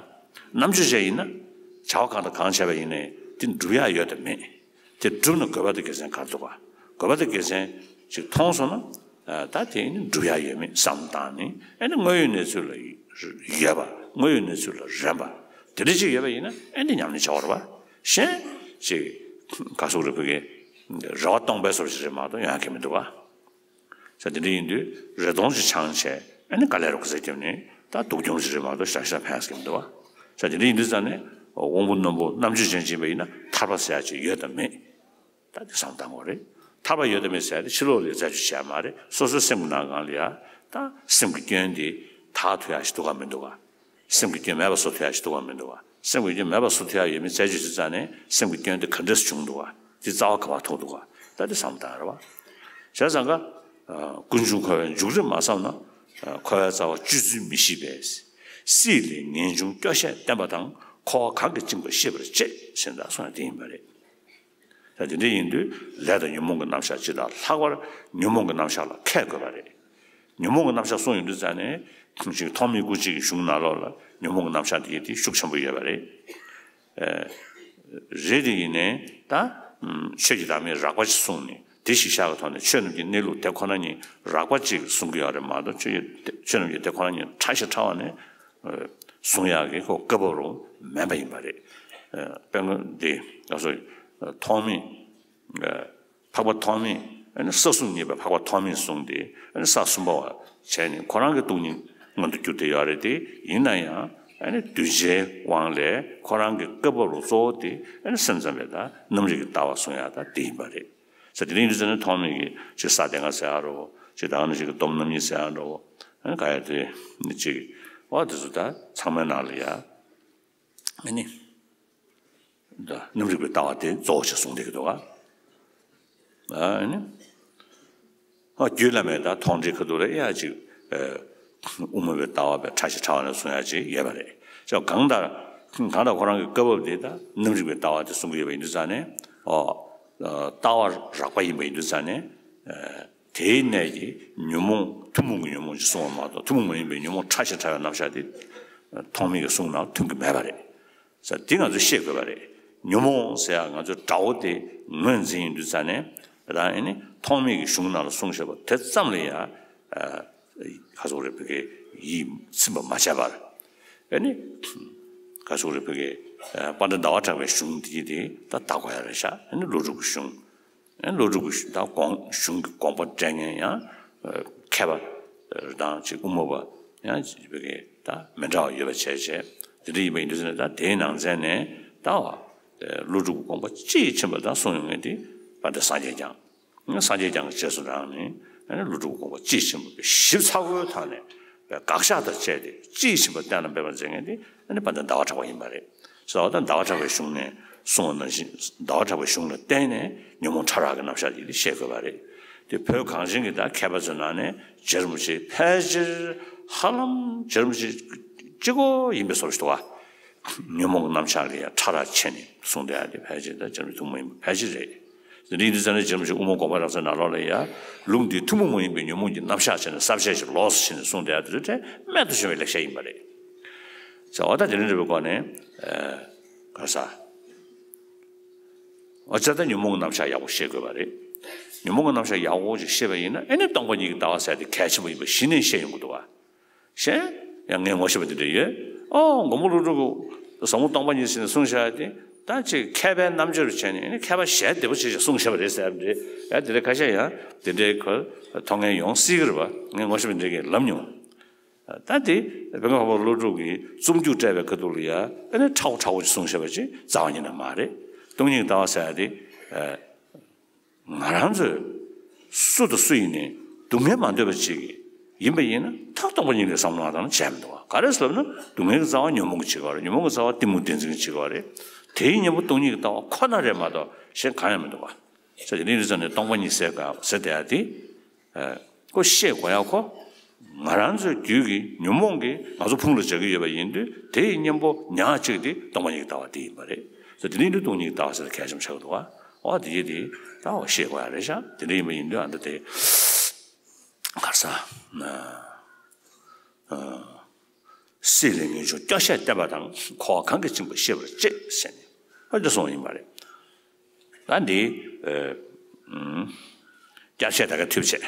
རྣམ་དཔྱོད་ཅན་ཡིན་ན། བྱ་བ་གང་དང་གང་བྱས་པ་ཡིན་ནའི་དེ་འགྲུབ་ཡ་ཡོད་དམ་མེད། དེ་འགྲུབ་ན་དགོས་པ་དང་དགེ་མཚན་ག་རེ་འདུག་ག། དགོས་པ་དང་དགེ་མཚན་ཅིག་མཐོང་སོང་ན། ད་དེ་ནི་འགྲུབ་ཡ་ཡོད་མེད་བསམ་བློ་བཏང་ནས་ཨ་ནི་དངོས་ཡོད་གནས་ཚུལ་ལ་ཡོད་པ། དངོས་ཡོད་གནས་ཚུལ་ལ་རན་པ། དེ་འདྲ་ཅིག་ཡོད་པ་ཡིན་ན་ཨ་ནི་ཉམས་ལེན་བྱ་བ་རེད་བ། གཞན་ཅིག་ག་ཟེར་རེད། བོད་སྐད། རེ་བ་སྟོང་པའི་བཟོ་འདྲ་ཅིག་རེད་མ་གཏོགས་ཡོང་ཡ་གང་ཡང་མི་འདུག་བ། ས་དེ་འདྲ་ཡིན་དུས་རེ་སྟོང་ཅིག་འཆང་བྱས་ཨ་ནི་དཀའ་ལས་རུ་ཁ་ཚ་བརྒྱབ་ནས་ད་སྡུག་གྱོང་ཅིག་རེད་མ་གཏོགས་ཞེ་དྲག་ཞེ་དྲག་ཕན་ཡ་གང་ཡང་མི་འདུག་བ། ས་དེ་འདྲ་ཡིན་དུས་ཙང་ནས་དབང་པོ་རྣོན་པོ་རྣམ་དཔྱོད་ཅན་ཅིག་ཡིན་པ་ཡིན་ན་ཐར་པ་ཟེར་ཡ་ཅིག་ཡོད་དམ་མེད། ད་དེ་བསམ་བློ་གཏང་དགོས་རེད། ཐར་པ་ཡོད་དམ་མེད་ཟེར་ཡ་དེ་ཕྱི་ལོགས་ལ་རྩད་གཅོད་བྱེད་ཡ་མ་རེད། སོ་སོའི་སེམས་ཀྱི་ནང་སྒང་ལ་ཡ་ད་སེམས་ཀྱི་སྐྱོན་དེ་དག་ཐུབ་ཡ་ཞིག་འདུག་ག་མི་འདུག་ག། སེམས་ཀྱི་སྐྱོན་མེད་པ་བཟོ་ཐུབ་ཡ་ཞིག་འདུག་ག་མི་འདུག་ག། སེམས་ཀྱི་སྐྱོན་མེད་པ་བཟོ་ཐུབ་ཡ་ཡོད་མེད་རྩད་གཅོད་བྱེད་ཙང་ནས་སེམས་ཀྱི་སྐྱོན་དེ་ག་འདྲས་བྱུང་འདུག་ག། དེ་རྩ་བ་ག་པར་ཐུག་འདུག་ག། ད་དེ་བསམ་བློ་གཏང་རེད་བ། བྱས་ཙང་ཀ། ཀུན་འབྱུང་འཁོར་བའི་འཇུག་རིམ་མ་བསམ་ན། འཁོར་བའི་རྩ་བ་གཅོད་ཚུལ་མི་ཤེས་པས། སྲིད་ལས་ངེས་འབྱུང་སྐྱོ་ཤས་བསྟེན་པ་དང་། འཁོར་བ་གང་གིས་བཅིངས་པར་ཤེས་པར་བྱེད་ཟེར་ད་གསུངས་ཡ་དེ་ཡིན་པ་རེད། ད་དེ་འདྲ་ཡིན་དུས་ལས་དང་ཉོན་མོངས་ཀྱི་རྣམ་གཞག་སྤྱི་དང་ལྷག་པར་ཉོན་མོངས་ཀྱི་རྣམ་གཞག་ལ་མཁས་དགོས་པ་རེད། ཉོན་མོངས་ཀྱི་རྣམ་གཞག་གསུངས་ཡོང་དུས་ཙང་ནས་ཅིག་ཐོགས་མེད་སྐུ་མཁྱེན་གྱི་གཞུང་ནང་ལོགས་ལ་ཉོན་མོངས་ཀྱི་རྣམ་གཞག་དེ་དེ་ཤུགས་ཆེན་པོ་ཡོད་པ་རེད། རེད་དེ་ཡིན་ནའི་ད་ཆོས་ཀྱི་བདག་མེད་རགས་པ་ཅིག་གསུངས་ནས་དེ་གཞིར་བཞག་གི་ཐོག་ནས་ཆོས་རྣམས་ཀྱི་གནས་ལུགས་དེ་ཁོ་ན་ཉིད་རགས་པ་ཅིག་གསུང་གི་ཡོད་རེད་མ་གཏོགས་ཆོས་ཀྱི་ཆོས་རྣམས་ཀྱི་དེ་ཁོ་ན་ཉིད་ཕྲ་ཞིང་ཕྲ་བ་ནས་གསུང་ཡག་གི་ཁོ་སྐབས་བབ་རུ་མེད་པ་ཡིན་པ་རེད། དཔེར་ན་འདི་ང་ཚོ་ཐོགས་མེད། འཕགས་པ་ཐོགས་མེད་ཨ་ནི་ས་གསུམ་གཉིས་པའི་འཕགས་པ་ཐོགས་མེད་གསུངས་ཏེ་ཨ་ནི་ས་གསུམ་པ་བ་བྱས་ནས་ཁོ་རང་གི་སྟོང་ཉིད་མངོན་དུ་གྱུར་ཏེ་ཡོད་རེད་དེ། ཡིན་ན་ཡང་ཨ་ནི་གདུལ་བྱའི་དབང་ལས་ཁོ་རང་གི་སྐབས་བབ་རུ་གཙོ་བོ་དེ་ཨ་ནི་སེམས་ཙམ་པའི་ད་རྣམ་རིག་གི་ལྟ་བ་གསུང་ཡག་ད་དེ་ཡིན་པ་རེད། ས་དེ་རིང་འདི་ཚོ་ནི་ཐོགས་མེད་ཀྱི་ཅིག་ས་སྡེ་ལྔ་ཟེར་ཡག་རོ་ཅིག་ད་ག་ནང་བཞིན་གྱི་སྡོམ་རྣམ་གཉིས་ཟེར་ཡག་རོ་ཨ་ནི་ག་ཡ་དེ་ནི་ཅིག་ཨོ་དེ་ཚོ་ད་ཚང་མའི་ནང་ལ་ཡ། ཨ་ནི། ད་རྣམ་རིག་པའི་ལྟ་བ་དེ་གཙོ་བོ་ཞིག་གསུངས་བསྡད་ཀྱི་འདུག་ག། ཨ་ནི། ཨ་རྒྱུད་བླ་མའི་ད་མཐོང་འབྲེལ་ཁ་ཐུག་ལ་ཡ་ཅིག་ཨ་དབུ་མ་པའི་ལྟ་བ་པའི་ཕྲ་ཞིང་ཕྲ་བ་ནས་གསུང་ཡ་ཅིག་ཡོད་པ་རེད། ཅོ་གང་ལྟར་གང་ལྟར་ཁོ་རང་གི་སྐབས་བབ་དེ་ད་རྣམ་རིག་པའི་ལྟ་བ་དེ་གསུང་གི་ཡོད་པ་ཡིན་དུས་ཙང་ནས་ཨོ་ལྟ་བ་རགས་པ་ཡིན་པ་ཡིན་དུས་ཙང་ནས་ཨ། དེའི་གནས་ཀྱི་ཉོན་མོངས་ཐུན་མོང་གི་ཉོན་མོངས་ཅིག་གསུངས་པ་མ་གཏོགས་ཐུན་མོང་མ་ཡིན་པའི་ཉོན་མོངས་ཕྲ་ཞིང་ཕྲ་བའི་རྣམ་གཞག་དེ་ཐོགས་མེད་ཀྱི་གསུང་ནང་ཐོན་གྱི་མེད་པ་རེད། ས་འདི་ང་ཚོས་ཤེས་དགོས་པ་རེད། ཉོན་མོངས་ཟེར་ཡག་ང་ཚོའི་དགྲ་བོ་དེ་ངོས་འཛིན་ཡིན་དུས་ཙང་ནས་ད་ཨ་ནི་ཐོགས་མེད་ཀྱི་གཞུང་ནང་ལ་གསུངས་བཞག་པ་དེ་ཙམ་ལ་ཡ་ཁ་སོག་རེ་བོད་སྐད་ཡིད་ཚིམ་པ་མ་བྱས་པར་ཨ་ནི་ཁ་སོག་རེ་བོད་སྐད་པཎ་ཌི་ཟླ་བ་གྲགས་པའི་གཞུང་འདི་དེ་ད་ལྟ་དགོས་ཡ་རེད་ཤག་ཨ་ནི་ཀླུ་སྒྲུབ་ཀྱི་གཞུང་། ཀླུ་སྒྲུབ་ཀྱི་ད་དགོངས་གཞུང་གི་དགོངས་པ་འགྲེལ་མཁན་ཡང་མཁས་པ་དང་ཅིག་དབུ་མ་པ་ཡང་ཅིག་བོད་སྐད་ད་མི་འདྲ་བ་ཡོད་པ་བྱས་བྱས་དེ་འདྲ་ཡིན་པ་ཡིན་དུས་ཙང་ནས་ད་དེའི་ནང་ཚན་ནས་ད་བ་ཀླུ་སྒྲུབ་ཀྱི་དགོངས་པ་དཔྱིས་ཕྱིན་པ་ད་གསུངས་ཡོང་མཁན་དེ་དཔལ་ལྡན་སངས་རྒྱས་བསྐྱངས། སངས་རྒྱས་བསྐྱངས་ཀྱི་རྗེས་སུ་འབྲངས་ནས་ཨ་ནི་ཀླུ་སྒྲུབ་དགོངས་པ་དཔྱིས་ཕྱིན་པ་ཞིབ་ཚགས་པོའི་ཐོག་ནས་དགག་བཞག་དང་བཅས་ཏེ་དཔྱིས་ཕྱིན་པ་གཏན་ལ་འབེབས་པར་མཛད་མཁན་དེ་ཨ་ནི་དཔལ་ལྡན་ཟླ་བ་གྲགས་པ་ཡིན་པ་རེད། ཟླ་བ་གྲགས་པའི་གཞུང་ནས་གསུངས་པ་ནང་བཞིན་ཟླ་བ་གྲགས་པའི་གཞུང་ལ་བརྟེན་ནས་ཉོན་མོངས་ཕྲ་རགས་ཀྱི་རྣམ་གཞག་དེ་ཤེས་དགོས་པ་རེད། དེ་བོད་གངས་ཅན་གྱི་ད་མཁས་པ་ཚོའི་ནང་ནས་རྗེ་རིན་པོ་ཆེ་ཕལ་ཆེར་ཧ་ལམ་རྗེ་རིན་པོ་ཆེ་གཅིག་པོ་ཡིན་པའི་བཟོ་ཞིག་འདུག་བ། ཉོན་མོངས་ཀྱི་རྣམ་གཞག་ལ་ཡང་ཕྲ་རགས་ཕྱེ་ནས་གསུངས་བསྡད་ཡ་དེ་ཕལ་ཆེར་ད་རྗེ་རིན་པོ་ཆེ་ཐུན་མོང་མ་ཡིན་པ་ཕལ་ཆེར་རེད། དེ་འདྲ་ཡིན་དུས་ཙང་ནས་རྗེ་རིན་པོ་ཆེ་དབུ་མ་དགོངས་པ་རབ་གསལ་ནང་ལོགས་ལ་ཡ་ལུང་འདི་ཐུན་མོང་མ་ཡིན་པའི་ཉོན་མོངས་ཀྱི་རྣམ་གཞག་བྱས་ནས་གསལ་བྱེད་ཅིག་ལོགས་སུ་ཕྱེ་ནས་གསུངས་བསྡད་ཡ་དེ་ཚོ་གྲས་རྨད་དུ་བྱུང་བའི་ལེགས་བཤད་ཡིན་པ་རེད། ཟེར་བ་ད་དེ་རིང་འདྲ་བའི་སྒོ་ནས་ག་ས། འོ་ཙི་ད་ཉོན་མོངས་ཀྱི་རྣམ་གཞག་ཡག་པོ་ཤེས་དགོས་པ་རེད། ཉོན་མོངས་ཀྱི་རྣམ་གཞག་ཡག་པོ་ཅིག་ཤེས་པ་ཡིན་ན་ཨེ་ནི་སྟོང་པ་ཉིད་ཀྱི་ལྟ་བ་ཟེར་དེ་གལ་ཆེན་པོ་ཡིན་པ་གཞི་ནས་ཤེས་ཡོང་གི་འདུག་བ། གཞན་ཡང་ངས་ངོ་ཤེས་པ་དེ་འདྲ་ཡོད། ཨོ་མགོན་པོ་ཀླུ་སྒྲུབ་ཀྱིས་ཟབ་མོ་སྟོང་པ་ཉིད་ཟེར་ནས་གསུངས་བཞག་དེ་ད་ཅིག་མཁས་པའི་རྣམ་དཔྱོད་བྱས་ནས་ཨེ་ནི་མཁས་པ་ཞལ་བདེ་པོ་བྱས་ཤིག་གསུངས་བཞག་པ་རེད་ཟེར་བ་འདྲ་ཡ་དེ་འདྲ་ཁ་ཤས་ཡང་དེ་འདྲའི་ཁོ་མཐོང་མཁན་ཡོང་སྲིད་ཀྱི་རེད་བ། ངས་ངོ་ཤེས་པ་འདྲ་གིས་ལབ་མྱོང་། ད་དེ་སྦེལ་ཀོབ་འཕགས་པ་ཀླུ་སྒྲུབ་ཀྱིས་རྩོམ་རྒྱུགས་སྤྲད་པའི་ཁ་ཐུག་ལ་ཡ་ཨ་ནི་ཁྲ་བོ་ཁྲ་བོ་ཅིག་གསུངས་བཞག་པ་ཅིག་རྩ་བ་ཉིད་ནས་མ་རེད། སྟོང་ཉིད་ཀྱི་ལྟ་བ་ཟེར་ཡ་དེ་ང་རང་ཚོས་སུ་དང་སུ་ཡིན་ནའི་སྡུག་བསྔལ་མ་འདོད་པ་ཅིག་ཡིན་པ་ཡིན་ན་ད་སྟོང་པ་ཉིད་ལ་བསམ་བློ་བཏང་ན་བྱས་མི་འདུག་ག་ག་རེ་ཟེར་ལབ་ན་སྡུག་བསྔལ་གྱི་རྩ་བ་ཉོན་མོངས་ཀྱི་བྱེད་སྒོ་རེད། ཉོན་མོངས་ཀྱི་རྩ་བ་གཏི་མུག་བདེན་འཛིན་གྱི་བྱེད་སྒོ་རེད། དེའི་གཉེན་པོ་སྟོང་ཉིད་ཀྱི་ལྟ་བ་ཁོ་ན་རེད་མ་གཏོགས་གཞན་གང་ཡང་མི་འདུག་ག་ཟེར་དེ་ནི་རི་ཙ་ནས་སྟོང་པ་ཉིད་ཟེར་ག་ཟེར་བསྡད་ཡ་དེ། ཨ། ཁོ་ཤེས་དགོས་ཡ་ཁོ། ང་རང་ཚོའི་རྒྱུད་ཀྱི་ཉོན་མོངས་ཀྱིས་ང་ཚོ་ཕུང་ལ་སྦྱར་གྱི་ཡོད་པ་ཡིན་དུས་དེ་ཡི་གཉེན་པོ་ཉག་གཅིག་དེ་སྟོང་པ་ཉིད་ཀྱི་ལྟ་བ་དེ་ཡིན་པ་རེད། ཟེར་དེ་ནི་འདི་སྟོང་ཉིད་ཀྱི་ལྟ་བ་ཟེར་གལ་ཆེན་པོ་ཆགས་འདུག་ག་འོ་དེ་ཡི་དེ་ད་འོ་ཤེས་དགོས་ཡ་རེད་ཤག་དེ་འདྲ་ཡིན་པ་ཡིན་དུས་ཨ་ད་དེ་ག་རེ་ཟ། ཨ། སྲེད་ལས་ངེས་འབྱུང་སྐྱོ་ཤས་བསྟན་པ་དང་འཁོར་བ་གང་གིས་འཆིང་བ་ཤེས་པར་བྱེད་ཟེར་ནས་ཨ་འདི་གསུངས་པ་ཡིན་པ་རེད། ད་འདི་ཨ་ཨུམ་སྐྱར་བཤད་ད་ག་ཐུབ་བྱས།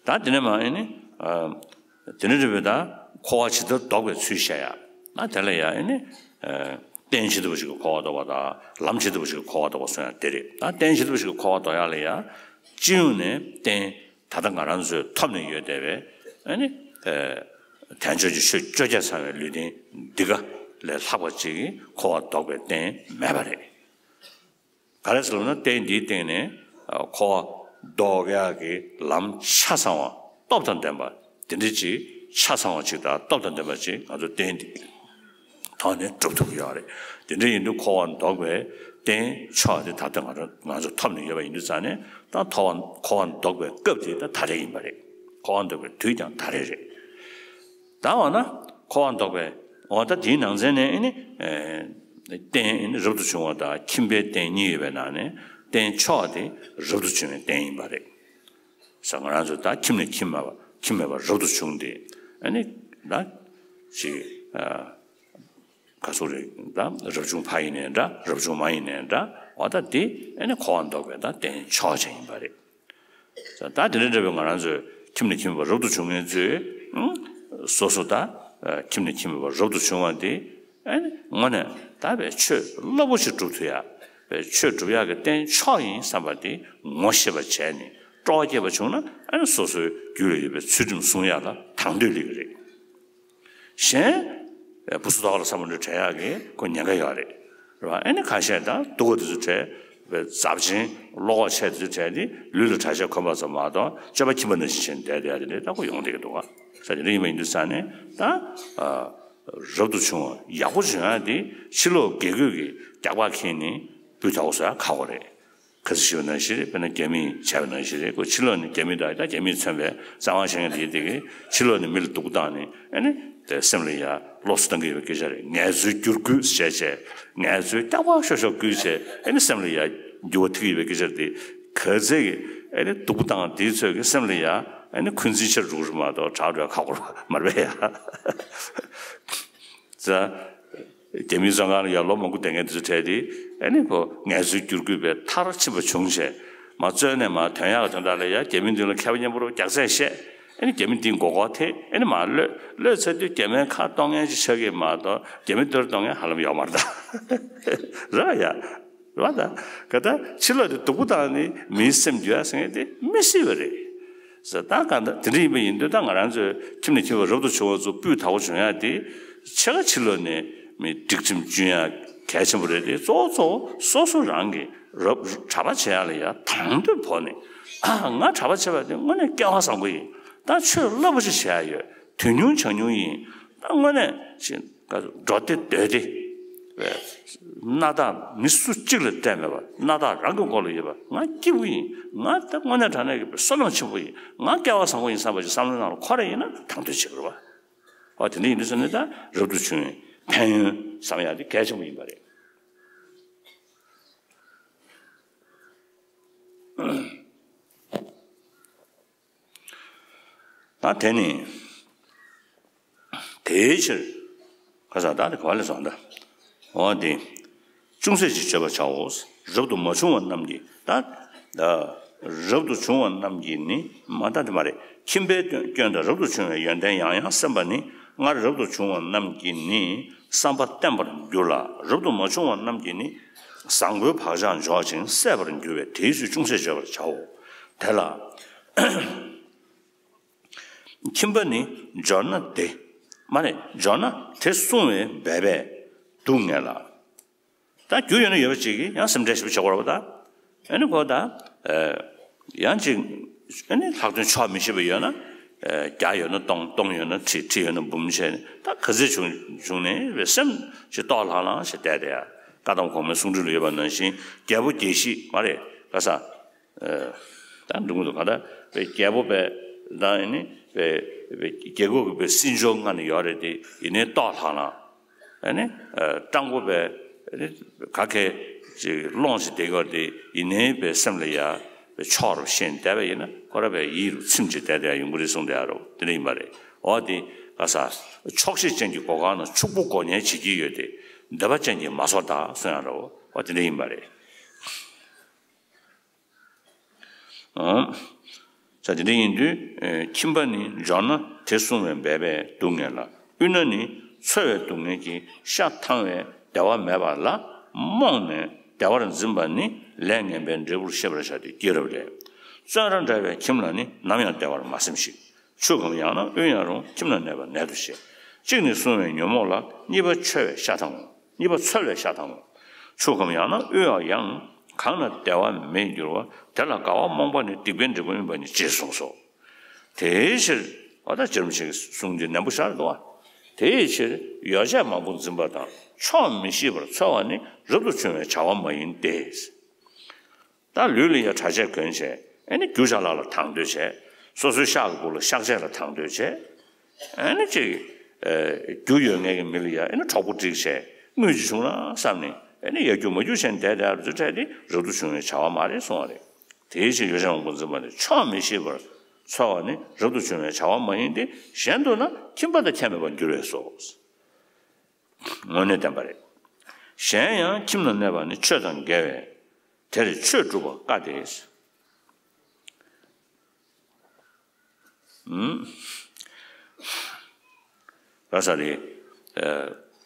ད་འདི་ནས་མ་ཨེ་ནི་ཨ་འདི་ནས་རེད་པས། ད་འཁོར་བ་ཇི་ལྟར་བཟློག་པའི་ཚུལ་བཤད་ཡ། ད་དེ་ལ་ཡ་ཨེ་ནི་ཨ་རྟེན་ཇི་ལྟ་བུ་ཞིག་གིས་འཁོར་བ་བཟློག་པ་དང་ལམ་ཇི་ལྟ་བུ་ཞིག་གིས་འཁོར་བ་བཟློག་པ་གསུངས་ཡ་དེ་རེད། ད་རྟེན་ཇི་ལྟ་བུ་ཞིག་གིས་འཁོར་བ་བཟློག་ཡ་ལ་ཡ་སྤྱི་ཡོངས་ནས་རྟེན་ད་ལྟ་ང་རང་ཚོས་ཐོབ་ནས་ཡོད་བསྡད་པའི་ཨ་ནི་ཨ་དལ་འབྱོར་གྱི་ཆོས་བཅོ་བརྒྱད་ཚང་བའི་ལུས་རྟེན་འདི་ག་ལས་ལྷག་པ་ཅིག་གིས་འཁོར་བ་བཟློག་པའི་རྟེན་མེད་པ་རེད། ག་རེ་ཟེར་ལབ་ན་རྟེན་འདིའི་སྟེང་ནས་ཨ་འཁོར་བ་བཟློག་ཡག་གི་ལམ་ཆ་ཚང་བ་སྟོབས་དང་ལྡན་པ་དེ་འདྲ་ཅིག་ཆ་ཚང་བ་ཅིག་དང་སྟོབས་དང་ལྡན་པ་ཅིག་ང་ཚོ་རྟེན་འདི་ཐོག་ནས་སྒྲུབ་ཐུབ་ཀྱི་ཡོད་རེད། དེ་འདྲ་ཡིན་དུས་འཁོར་བ་བཟློག་པའི་རྟེན་མཆོག་དེ་ད་ལྟ་ང་ཚོ་ང་ཚོ་ཐོབ་ནས་ཡོད་པ་ཡིན་དུས་ཙང་ནས་ད་འཁོར་བ་འཁོར་བ་བཟློག་པའི་སྐབས་དེ་ད་ད་རེས་ཡིན་པ་རེད། འཁོར་བ་བཟློག་པའི་དུས་ཀྱང་ད་རེས་རེད། ད་འོ་ན་འཁོར་བ་བཟློག་པའི་འོ་ད་དེའི་ནང་ཚན་ནས་ཨེ་ནི་ཨེ་རྟེན་ཨེ་ནི་རབ་ཏུ་བྱུང་བ་དང་ཁྱིམ་པའི་རྟེན་གཉིས་ཡོད་པའི་ནང་ནས་རྟེན་མཆོག་དེ་རབ་ཏུ་བྱུང་བའི་རྟེན་ཡིན་པ་རེད། ས་ང་རང་ཚོ་ད་ཁྱིམ་ནས་ཁྱིམ་མེད་པ་ཁྱིམ་མེད་པ་རབ་ཏུ་བྱུང་སྟེ་ཨ་ནི་ད་ཅིག་ཨ་ག་ཚོད་རེད། ད་རབ་བྱུང་ཕ་ཡིན་ནའི་འདྲ་རབ་བྱུང་མ་ཡིན་ནའི་འདྲ་འོ་ད་དེ་ཨ་ནི་འཁོར་བ་བཟློག་པའི་ད་རྟེན་མཆོག་ཅིག་ཡིན་པ་རེད། ད་དེ་འདྲ་འདྲ་བའི་ང་རང་ཚོས་ཁྱིམ་ནས་ཁྱིམ་པ་རབ་ཏུ་བྱུང་མཁན་ཚོས་ཨང་སོ་སོ་ད་ཁྱིམ་ནས་ཁྱིམ་པ་རབ་ཏུ་བྱུང་བ་འདི་ཨ་ནི་དངོས་གནས་ད་བའི་ཆོས་རླབས་པོ་ཆེ་སྒྲུབ་ཐུབ་ཡ་བའི་ཆོས་སྒྲུབ་ཡག་གི་རྟེན་མཆོག་ཡིན་བསམ་པ་འདི་ངོ་ཤེས་པ་བྱས་ནས་སྤྲོ་བ་སྐྱེས་པ་བྱུང་ན་ཨ་ནི་སོ་སོའི་རྒྱུད་ལ་ཡོད་པའི་ཚུལ་ཁྲིམས་སྲུང་ཡག་ལ་དང་དོད་སླེབས་ཀྱི་རེད། གཞན། བུ་སུ་དོག་ལ་བསམ་བློ་དྲན་ཡག་གི་ཁོ་ཉེན་ཁ་ཡོད་རེད། རེད་བ། ཨེ་ནི་ཁ་ཤས་དང་སྡུག་ག་དེ་ཚོ་བྲལ་བའི་ཟབ་ཅིང་བློ་ཁོག་ཆེ་དེ་ཚོ་བྲལ་ཏེ་ལུས་ལ་གྲྭ་ཆས་གོན་པ་ཙམ་མ་གཏོགས་སྤྱོད་པ་ཁྱིམ་པ་ནང་བཞིན་བྱས་ནས་བསྡད་བསྡད་ཡ་དེ་འདྲའི་ལྟ་བུ་ཡོང་བསྡད་ཀྱི་འདུག་བ། ས་དེ་འདྲ་ཡིན་པ་ཡིན་དུས་ས་ནས་ད། རབ་ཏུ་བྱུང་བ་ཡག་པོ་བྱུང་ཡ་དེ་ཕྱི་ལོགས་དགེ་བསྐོས་ཀྱི་རྒྱགས་པ་འཁྱེར་ནས་སྤུས་དག་པོ་བཟོ་ཡ་ཁག་པོ་རེད། ཁ་སང་ཞུས་པ་ནང་བཞིན་རེད། དཔེར་ན་རྒྱ་མིས་བྱས་པ་ནང་བཞིན་རེད། ཁོ་ཕྱི་ལོགས་ནས་རྒྱ་མི་དང་ད་རྒྱ་མིས་མཚོན་པའི་བཙན་དབང་བྱེད་མཁན་དེ་དེ་གིས་ཕྱི་ལོགས་ནས་མི་ལ་སྡུག་པོ་བཏང་ནས་ཨ་ནི་དེ་སེམས་ལ་ཡ་བློ་གཏོང་གི་ཡོད་པའི་སྐད་ཆ་རེད། ངལ་རྩོལ་བསྒྱུར་བཀོད་བྱས་བྱས་ངལ་རྩོལ་རྐྱང་པ་ཤོག་ཤོག་བསྐུལ་བྱས་ཨ་ནི་སེམས་ལ་ཡ་འགྱུར་བ་ཐེབས་ཀྱི་ཡོད་པའི་སྐད་ཆ་དེ་ག་ཚད་ཀྱི་ཨ་ནི་སྡུག་པོ་བཏང་དེའི་ཚོད་ཀྱི་སེམས་ལ་ཡ་ཨ་ནི་འཁོན་འཛིན་ཆེ་རུ་འགྲོ་གི་རེད་མ་གཏོགས་དྲག་འགྲོ་ཡ་ཁག་པོ་མ་རེད་ཡ། ཙ། རྒྱ་མིའི་བཙོན་ཁང་ལ་ཡར་ལོ་མང་པོ་བསྡད་མཁན་དེ་ཚོ་གྲས་དེ་ཨ་ནི་ཁོ་ངལ་རྩོལ་བསྒྱུར་བཀོད་པའི་མཐར་ཕྱིན་པ་བྱུང་བྱས་མ་བཙོན་ནས་མར་ཐོན་ཡག་དོན་དག་ལ་ཡ་རྒྱ་མི་མདུན་ལ་མཁས་པ་སྙན་པོ་རུ་རྒྱག་རྩད་བཤད། ཨ་ནི་རྒྱ་མི་འདིའི་མགོ་སྐོར་ཐེབས། ཨ་ནི་མར་གློད། གློད་ཚར་དུས་རྒྱ་མིའི་ཁ་གཏོང་མཁན་ཅིག་ཆགས་ཀྱི་མ་གཏོགས་རྒྱ་མི་ལྟར་གཏོང་མཁན་ཧ་ལམ་ཡོད་མ་རེད་ད། རེད་ཡ། རེད་བ་ད། ག་ད་ཕྱི་ལོགས་དེ་སྡུག་པོ་བཏང་ནས་མིའི་སེམས་འགྱུར་ཡ་ཟེར་མཁན་དེ་མི་སྲིད་པ་རེད། ཟེར་ད་གང་ལྟར་དེ་འདྲ་ཡིན་པ་ཡིན་དུས་ད་ང་རང་ཚོས་ཁྱིམ་ནས་ཁྱིམ་པ་རབ་ཏུ་བྱུང་བ་ཚོ་སྤུས་དག་པོ་བྱུང་ཡ་དེ་ཕྱེད་ཀ་ཕྱི་ལོགས་ནས་མི་སྒྲིག་ཁྲིམས་བསྐྲུན་ཡ་གལ་ཆེན་པོ་རེད་དེ། གཙོ་བོ་གཙོ་བོ་སོ་སོ་རང་གི་རབ་གྲྭ་པ་བྱེད་ཡ་ལ་ཡ་དང་དོད་ཕོག་ནས་ ང་གྲྭ་པ་བྱས་པ་དེ་དངོས་གནས་སྐལ་བ་བཟང་པོ་ཡིན། ད་ཆོས་རླབས་པོ་ཆེ་བྱས་ཡོད། དུས་ཉུང་བྱ་ཉུང་ཡིན། ད་དངོས་གནས་ཤིག་འགྲོ་སྡེ་སྡོད་སྡེ། སྣ་ཐག་མི་སུ་གཅིག་ལ་སྤྲད་མེད་པ། སྣ་ཐག་རང་གི་མགོ་ལ་ཡོད་པ། ང་སྐྱིད་པོ་ཡིན། ང་ད་དངོས་གནས་དྲང་གནས་ཀྱི་བསོད་ནམས་ཆེན་པོ་ཡིན། ང་སྐལ་བ་བཟང་པོ་ཡིན་བསམ་པ་ཞིག་བསམ་བློའི་ནང་ལ་འཁོར་རེ་ཡིན་ན་དང་དོད་བྱེད་དགོས་རེད་པ། ཨོ་དེ་འདྲ་ཡིན་དུས་ཙམ་ནས་ད་རབ་ཏུ་བྱུང་བའི་ཕན་ཡོན་བསམ་ཡག་དེ་གལ་ཆེན་པོ་ཡིན་པ་རེད། ད་དེ་ནི་དེའི་ཕྱིར་ཁ་སང་ད་དེ་ག་བ་ལས་སོང་ད། འོ་དེ་ཅུང་ཟད་ཅིག་བརྗོད་པར་བྱའོ། རབ་ཏུ་མ་བྱུང་བ་རྣམས་ཀྱིས་ད། རབ་ཏུ་བྱུང་བ་རྣམས་ཀྱིས་ནི་མ་ད་དེ་མ་རེད། ཁྱིམ་པའི་སྐྱོན་དང་རབ་ཏུ་བྱུང་བའི་ཡོན་ཏན་ཡང་ཡང་སེམས་པ་ནི། སྔར་རབ་ཏུ་བྱུང་བ་རྣམས་ཀྱིས་ནི་བསམ་པ་བརྟན་པར་འགྱུར་ལ། རབ་ཏུ་མ་བྱུང་བ་རྣམས་ཀྱིས་ནི་བཟང་པོའི་བག་ཆགས་འཇོག་ཅིང་སད་པར་འགྱུར་བས། དེའི་ཚུལ་ཅུང་ཟད་བརྗོད་པར་བྱའོ། དེ་ལ་ཁྱིམ་པ་ནི་འབྱོར་ན་དེ། མ་རེད། འབྱོར་ན་དེ་བསྲུང་བའི་འབད་པས་སྡུག་བསྔལ་ལ། ད་རྒྱུ་ཡོད་ན་ཡོད་པ་ཅིག་གིས་ཡང་སེམས་ཁྲལ་ཞིབ་བྱེད་དགོས་རེད་པ་ད། ཨ་ནི་ཁོ་ད། ཡང་ཅིག་ཨ་ནི་ལྷག་དོན་ཆོག་མི་ཤེས་པ་ཡོད་ན། བརྒྱ་ཡོད་ན་སྟོང་། སྟོང་ཡོད་ན་ཁྲི། ཁྲི་ཡོད་ན་འབུམ་བྱས་ནས་ད་ག་ཚོད་བྱུང་བྱུང་ནས་བའི་སེམས་ཞིག་ལྟོགས་ལྷང་ལྷང་ཞིག་བསྡད་དེ་ཡ། བཀའ་གདམས་གོང་མའི་གསུང་སྒྲོས་ལ་ཡོད་པ་ནང་བཞིན་རྒྱལ་པོ་རྒྱལ་བཞི་མ་རེད་ག་ས། ད་འགྲུབ་ཀྱི་འདུག་ག་ད་བའི་རྒྱལ་པོ་བའི་ད་ཨ་ནི་བའི་བའི་རྒྱལ་ཁབ་ཀྱི་བའི་སྲིད་འབྱོར་མངའ་ནས་ཡོད་རེད་དེ་ཡིན་ནའི་ལྟོགས་ལྷང་ལྷང་། ཨ་ནི། སྤྲང་པོ་བས། ག་གེ་ཅིག་སློང་ཞིག་བསྡད་ཡོད་དེ་ཡིན་ནའི་བའི་སེམས་ལ་ཡ་བའི་ཆོག་རུ་ཤེས་བསྡད་པ་ཡིན་ན་ཁོ་ར་བའི་ཡིད་རུ་ཚིམ་ཅིག་བསྡད་དེ་ཡ་ཡོང་གི་རེད་གསུངས་བསྡད་ཡ་རོ། དེ་འདྲ་ཡིན་པ་རེད། འོ་དེ་ག་ས་ཆོག་ཤེས་ཅན་གྱི་སྒོ་ཁང་ན་ཕྱུག་པོ་སྒོ་ཉལ་བྱེད་ཀྱི་ཡོད་དེ་འདོད་པ་ཅན་གྱིས་མ་བཟོ་ད་གསུང་ཡ་རོ། འོ་དེ་འདྲ་ཡིན་པ་རེད། ཨང་། ས་དེ་འདྲ་ཡིན་དུས། ཁྱིམ་པ་ནི་འབྱོར་ན་དེ་བསྲུང་བའི་འབད་པས་སྡུག་བསྔལ་ལ། དབུལ་ན་ནི་འཚོ་བའི་སྡུག་བསྔལ་གྱིས་ཤ་ཐང་བའི་བདེ་བ་མེད་པ་ལ། རྨོངས་ནས་བདེ་བར་འཛིན་པ་ནི་ལས་ངན་པའི་འབྲས་བུར་ཤེས་པར་བྱ་སྟེ། རྒྱལ་རབས་ལས། བཙོན་ར་འདྲ་བའི་ཁྱིམ་ལ་ནི་ནམ་ཡང་བདེ་བར་མ་སེམས་ཤིག། ཆུ་ཁམས་ཡང་ན་དབུལ་ཡང་རུང་། ཁྱིམ་ན་གནས་པ་ནད་དུ་བྱེད། གཅིག་ནི་བསྲུང་བའི་ཉོན་མོངས་ལ། གཉིས་པ་འཚོ་བའི་ཤ་ཐང་། གཉིས་པ་འཚོ་བའི་ཤ་ཐང་། ཆུ་ཁམས་ཡང་ན་དབུལ་བ་ཡང་། གང་ན་བདེ་བ་མེད་འགྱུར་བ། དེ་ལ་དགའ་བ་རྨོངས་པ་ནི། སྡིག་པའི་འབྲས་བུ་ཡིན་པ་ཉིད། ཅེས་གསུངས་སོ། དེའི་ཕྱིར། འོ་ད་རྗེ་རིན་པོ་ཆེའི་གསུང་འདི་ནན་པོ་ཤར་འདུག་བ། དེའི་ཕྱིར་ཡོ་བྱད་མང་པོ་འཛིན་པ་དང་ཆོག་མི་ཤེས་པར་འཚོ་བ་ནི་རབ་ཏུ་བྱུང་བའི་བྱ་བ་མ་ཡིན་ཏེ། ད་ལུས་ལ་ཡ་གྲྭ་ཆས་གོན་བྱས། ཨེ་ནི་རྒྱུ་ཅ་ལག་ལ་དང་དོད་བྱས། སོ་སོའི་ཤག་གི་སྦུག་ལ་ཤག་ཆས་ལ་དང་དོད་བྱས། ཨེ་ནི་ཅིག་ཨེ། རྒྱུ་ཡོད་མཁན་གྱི་མི་ལ་ཡ་ཨེ་ནི་གྲོགས་པོ་སྒྲིག་བྱས། དངུལ་ཅིག་བྱུང་ན་བསམ་ནས་ཨེ་ནི་ཡ་རྒྱུ་མ་རྒྱུ་བྱས་ནས་བསྡད་བསྡད་རུ་ཚོད་ཁྲལ་དེ་རབ་ཏུ་བྱུང་བའི་བྱ་བ་མ་རེད་གསུང་བ་རེད། དེའི་ཕྱིར་ཡོ་བྱད་མང་པོ་འཛིན་པ་དེ་ཆོག་མི་ཤེས་པར་འཚོ་བ་ནི་རབ་ཏུ་བྱུང་བའི་བྱ་བ་མ་ཡིན་ཏེ། གཞན་དུ་ན་ཁྱིམ་པ་དང་ཁྱད་མེད་པར་འགྱུར་བས་སོ། དངོས་གནས་བསྟན་པ་རེད། གཞན་ཡང་ཁྱིམ་ན་གནས་པ་ནི་ཆོས་དང་འགལ་བས། དེར་ཆོས་སྒྲུབ་པ་དཀའ་སྟེ། ཨུམ། ར་ས་རེད།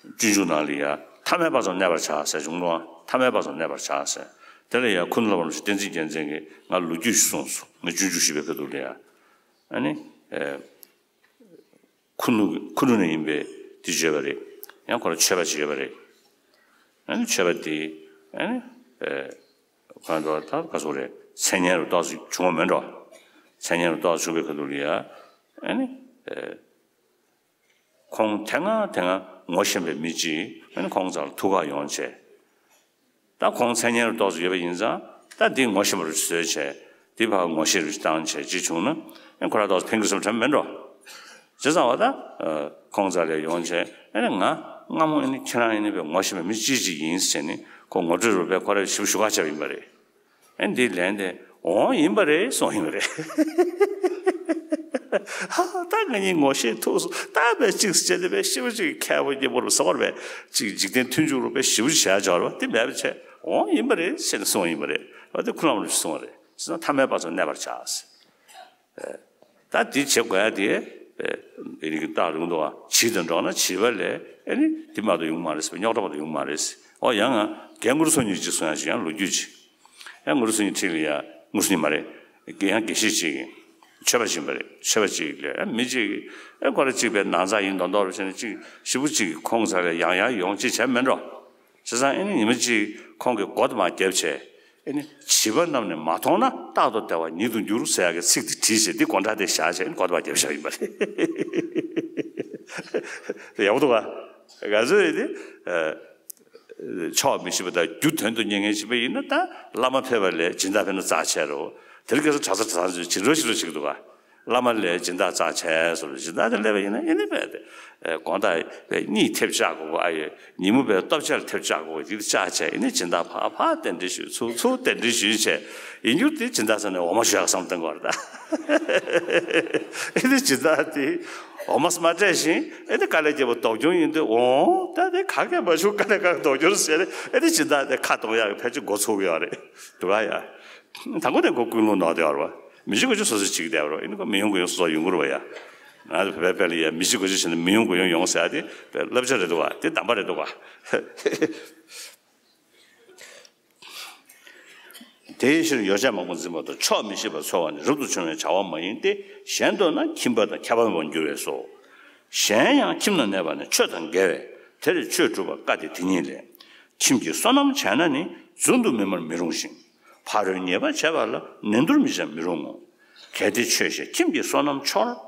སྤྱོད་འཇུག་ནང་ལ་ཡ་ཐ་མལ་པ་ཙམ་གནས་པར་བྱ་ཟེར་བྱུང་ནོ། ཐ་མལ་པ་ཙམ་གནས་པར་བྱ་ཟེར། དེ་ལ་ཡ་ཁུ་ནུ་ལྷ་པ་རིན་པོ་ཆེ་བསྟན་འཛིན་རྒྱལ་མཚན་གྱིས་ང་ལོ་རྒྱུས་ཤིག་གསུངས་སོང་། ང་སྤྱོད་འཇུག་ཞེས་པའི་ཁ་ཐུག་ལ་ཡ། ཨ་ནི། ཁུ་ནུ་ཁུ་ནུ་ནས་ཡིན་པའི་དེ་བརྗོད་པ་རེད། ཡང་ཁོ་རང་ཆོས་པ་ཅིག་ཡོད་པ་རེད། ཨ་ནི་ཆོས་པ་དེ་ཨ་ནི་ཁོ་རང་ཚོ་ད་ག་ཚོད་རེད། མཚན་སྙན་རུ་ཏོག་ཙམ་བྱུང་བ་མེད་འགྲོ། མཚན་སྙན་རུ་ཏོག་ཙམ་བྱུང་བའི་ཁ་ཐུག་ལ་ཡ་ཨ་ནི་ཁོང་དེ་སྔ་དེ་སྔ་ངོ་ཤེས་པའི་མི་གཅིག་ཨ་ནི་ཁོང་རྩ་ལ་ཐུག་ག་ཡོང་བྱས། ད་ཁོང་མཚན་སྙན་རུ་ཏོག་ཙམ་ཡོད་པ་ཡིན་ཙང་ད་འདི་ངོ་ཤེས་པ་རུ་བཟོས་བྱས། འདི་ཕར་ངོ་ཤེས་རུ་བཏང་བྱས་ཅིག་བྱུང་ན་ཨེ་ཁོ་ར་ཏོག་ཙམ་ཕན་གི་བསམ་དྲན་མེད་འགྲོ། བྱས་ཙང་བ་ད་ཁོང་རྩ་ལ་ཡོང་བྱས་ཨེ་ནི་ང་སྔ་མོ་ཨེ་ནི་ཁྱེད་རང་ཨེ་ནི་བའི་ངོ་ཤེས་པའི་མི་གཅིག་ཅིག་ཡིན་ཟེར་ནས་ཁོ་ངོ་སྤྲོད་རུ་བས་ཁོ་ར་ཞིབ་ཞུ་ག་བྱས་པ་ཡིན་པ་རེད། ཨེ་འདི་ལན་དེ་འོང་ཡིན་པ་རེད་གསུངས་ཡིན་པ་རེད། ཧ་ད་ང་གཉིས་ངོ་ཤེས་ཐུག་སོང་། ད་བས་གཅིག་བྱས་ཏེ་བས་ཤི་བ་གཅིག་མཁས་པ་སྐྱེ་བོ་རུ་ཟ་བར་བས་གཅིག་འཇིག་རྟེན་མཐུན་འཇུག་རུ་བས་ཞིབ་བྱས་འབྱོར་བ་དེ་མེད་པ་བྱས་འོང་ཡིན་པ་རེད་ཟེར་ནས་གསུངས་ཡིན་པ་རེད། བ་དེ་ཁུ་ལམ་རུ་གསུངས་པ་རེད། ཟེར་ན་ཐ་མལ་པ་ཚོ་གནས་པར་བྱ་ཟེར། ད་དེ་བྱེད་དགོས་ཡ་དེ་ཨེ་ནི་རྟགས་རུང་དུ་བ་བྱིས་དང་འགྲོགས་ན་བྱིས་པ་ལས་ཨེ་ནི་དེ་མ་གཏོགས་ཡོང་མ་རེད་ཟེར། རྙོག་དྲ་མ་གཏོགས་ཡོང་མ་རེད་ཟེར། ཨོ་ཡང་ང་རྒན་ངུར་སོ་གཉིས་ཅིག་གསུང་ཡ་ཞིག་ཡང་ལོ་རྒྱུས་ཅིག་ཡང་ངུར་སོ་གཉིས་ཁྲིད་ལ་ཡ་ངུར་སོ་གཉིས་མ་རེད། ཡང་དགེ་བཤེས་ཅིག་ཆོས་པ་ཅིག་ཡིན་པ་རེད། ཆོས་པ་ཅིག་ལས་ཨེ་མི་ཅིག་ཨེ་ཁོ་ར་གཅིག་པའི་ནང་ཚ་ཡིན་མདོག་མདོག་རུ་བྱས་ནས་གཅིག་ཞི་བུ་གཅིག་ཁོང་ཚ་ལ་ཡང་ཡང་ཡོང་ཅིག་བྱས་མེད་འགྲོ། བྱས་ཙང་ཨེ་ནི་ཉི་མ་གཅིག་ཁོང་གི་སྒོ་དུ་མ་བརྒྱབ་བྱས། ཨེ་ནི་བྱིས་པ་རྣམས་ནི་མ་མཐོང་ན། རྟག་ཏུ་བདེ་བ་ཉིད་དུ་འགྱུར་ཟེར་ཡག་གི་ཚིག་དེ་བྲིས་བྱས། འདི་སྒོ་འགྲམ་དེ་བཞག་བྱས། ཨེ་ནི་སྒོ་ཐོག་བརྒྱབ་བཞག་ཡིན་པ་རེད། ཡག་པོ་འདུག་ག་ང་ཚོས་ཨེ་ནི་ཕྱོགས་མི་ཤེས་པ་དང་རྒྱུ་དོན་དུ་གཉེར་མཁན་ཞིག་ཡིན་ན། ད་བླ་མ་ཕེབས་པ་ལས་སྦྱིན་བདག་ཕེབས་ན་རྩ་ཆེ་རུ། དེ་རིང་ཁ་སང་གྲྭ་ས་གྲྭ་ཚང་ཚོས་ཇི་འདྲ་ཞིག་འགྲོ་ཞིག་འདུག་ག་བླ་མ་ལས་སྦྱིན་བདག་རྩ་ཆེ་སོང་། སྦྱིན་བདག་དེ་སླེབས་པ་ཡིན་ན་ཨེ་ནི་བས་དེ་དགོང་དག་བས་གཉིད་ཐེབས་ཆག་དགོས་གོ། ཨ་ཡོད། ཉིན་མོ་བས་ལྟོ་ཆས་ཐེབས་ཆག་དགོས་གོ། དེ་ཆག་ཆག་ཨེ་ནི་སྦྱིན་བདག་ཕར་ཕར་རྟེན་འབྲེལ་ཞུས། ཚུར་ཚུར་རྟེན་འབྲེལ་ཞུས་བྱས། ཡིན་རྒྱུ་དེ་སྦྱིན་བདག་ཚོ་ནས་འོ་མ་ཞུ་ཡག་བསམ་བཏང་གི་ཡོད་རེད་ད། ཨེ་ནི་སྦྱིན་བདག་དེ་འོ་མ་མ་སྤྲད་བཞིན་ཨེ་ནི་དཀའ་ལས་བརྒྱབ་པ་ལྡོག་རྒྱུ་ཡིན་དུས། འོང་ད་དེ་ག་གས་མ་བྱུང་། དཀའ་ལས་ག་གས་ལྡོག་རྒྱུ་རེད་ཟེར་ནས། ཨེ་ནི་སྦྱིན་བདག་དེ་ཁ་གཏོང་ཡག་གི་ཕལ་ཆེར་འགོ་ཚུགས་ཀྱི་ཡོད་རེད་འདུག་ག་ཡ། དང་པོ་ནས་ཁོ་ཀུན་སློང་ནོར་བསྡད་ཡོད་རེད་པ། མི་གཅིག་གིས་གཅིག་སོ་སོ་བྱེད་ཀྱི་བསྡད་པ་རེད། ཨེ་ནི་ཁོ་མི་ཡོང་དགོས་ཡོང་སོ་སོ་ཡོང་གི་རེད་པ་ཡ། ང་ཚོ་བོད་པའི་དཔེ་ལ་ཡ། མི་གཅིག་གིས་གཅིག་བྱས་ན་མི་ཡོང་དགོས་ཡོང་ཡོང་ཟེར་ཡ་དེ་བསླབ་བྱ་རེད་འདུག་ག་དེ་གདམས་པ་རེད་འདུག་ག་དེའི་ཕྱིར་ཡོ་བྱད་མང་པོ་འཛིན་པ་དང་ཆོག་མི་ཤེས་པར་འཚོ་བ་ནི་རབ་ཏུ་བྱུང་བའི་བྱ་བ་མ་ཡིན་ཏེ། གཞན་དུ་ན་ཁྱིམ་པ་དང་ཁྱབ་པ་མེད་པར་འགྱུར་བས་སོ། གཞན་ཡང་ཁྱིམ་ན་གནས་པ་ནི་ཆོས་དང་འགལ་བས། དེར་ཆོས་སྒྲུབ་པར་དཀའ་སྟེ་དེ་ཉིད་ལས། ཁྱིམ་གྱི་སོ་ནམ་བྱས་ན་ནི། རྫུན་དུ་མི་སྨྲར་མི་རུང་ཞིང་། ཕ་རོལ་ཉེས་པ་བྱས་པ་ལ། ནན་ཏུར་མི་བྱར་མི་རུང་ངོ་། གལ་ཏེ་ཆོས་ཞེས་ཁྱིམ་གྱི་སོ་ནམ་འཆོར།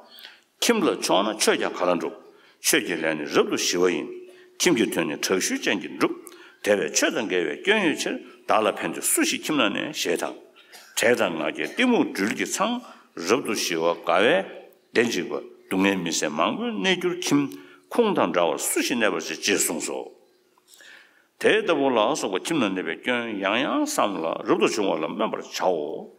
ཁྱིམ་ལ་ཕྱོགས་ན་ཆོས་ཀྱང་ག་ལ་འགྲུབ། ཆོས་ཀྱི་ལས་ནི་རབ་ཏུ་ཞི་བ་ཡིན། ཁྱིམ་གྱི་དོན་ནི་དྲག་ཤུལ་ཅན་གྱིས་འགྲུབ། དེ་བས་ཆོས་དང་འགལ་བའི་སྐྱོན་ཡོད་ཕྱིར། བདག་ལ་ཕན་ཕྱིར་སུ་ཞིག་ཁྱིམ་ན་གནས། ཞེས་དང་། བྲེལ་དང་ང་རྒྱལ་གཏི་མུག་སྦྲུལ་གྱིས་ཚང་། རབ་ཏུ་ཞི་བ་དགའ་བས་བདེ་འཇིགས་པ། སྡུག་བསྔལ་མི་བཟད་མང་པོས་གནས་གྱུར་ཁྱིམ། ཁོང་དང་འདྲ་བར་སུ་ཞིག་གནས་པར་བྱ། ཅེས་གསུངས་སོ། དེ་ལྟ་བུ་ལ་སོགས་པ་ཁྱིམ་ན་གནས་པའི་སྐྱོན་ཡང་ཡང་བསམ་ལ་རབ་ཏུ་བྱུང་བ་ལ་སྨོན་པར་བྱའོ།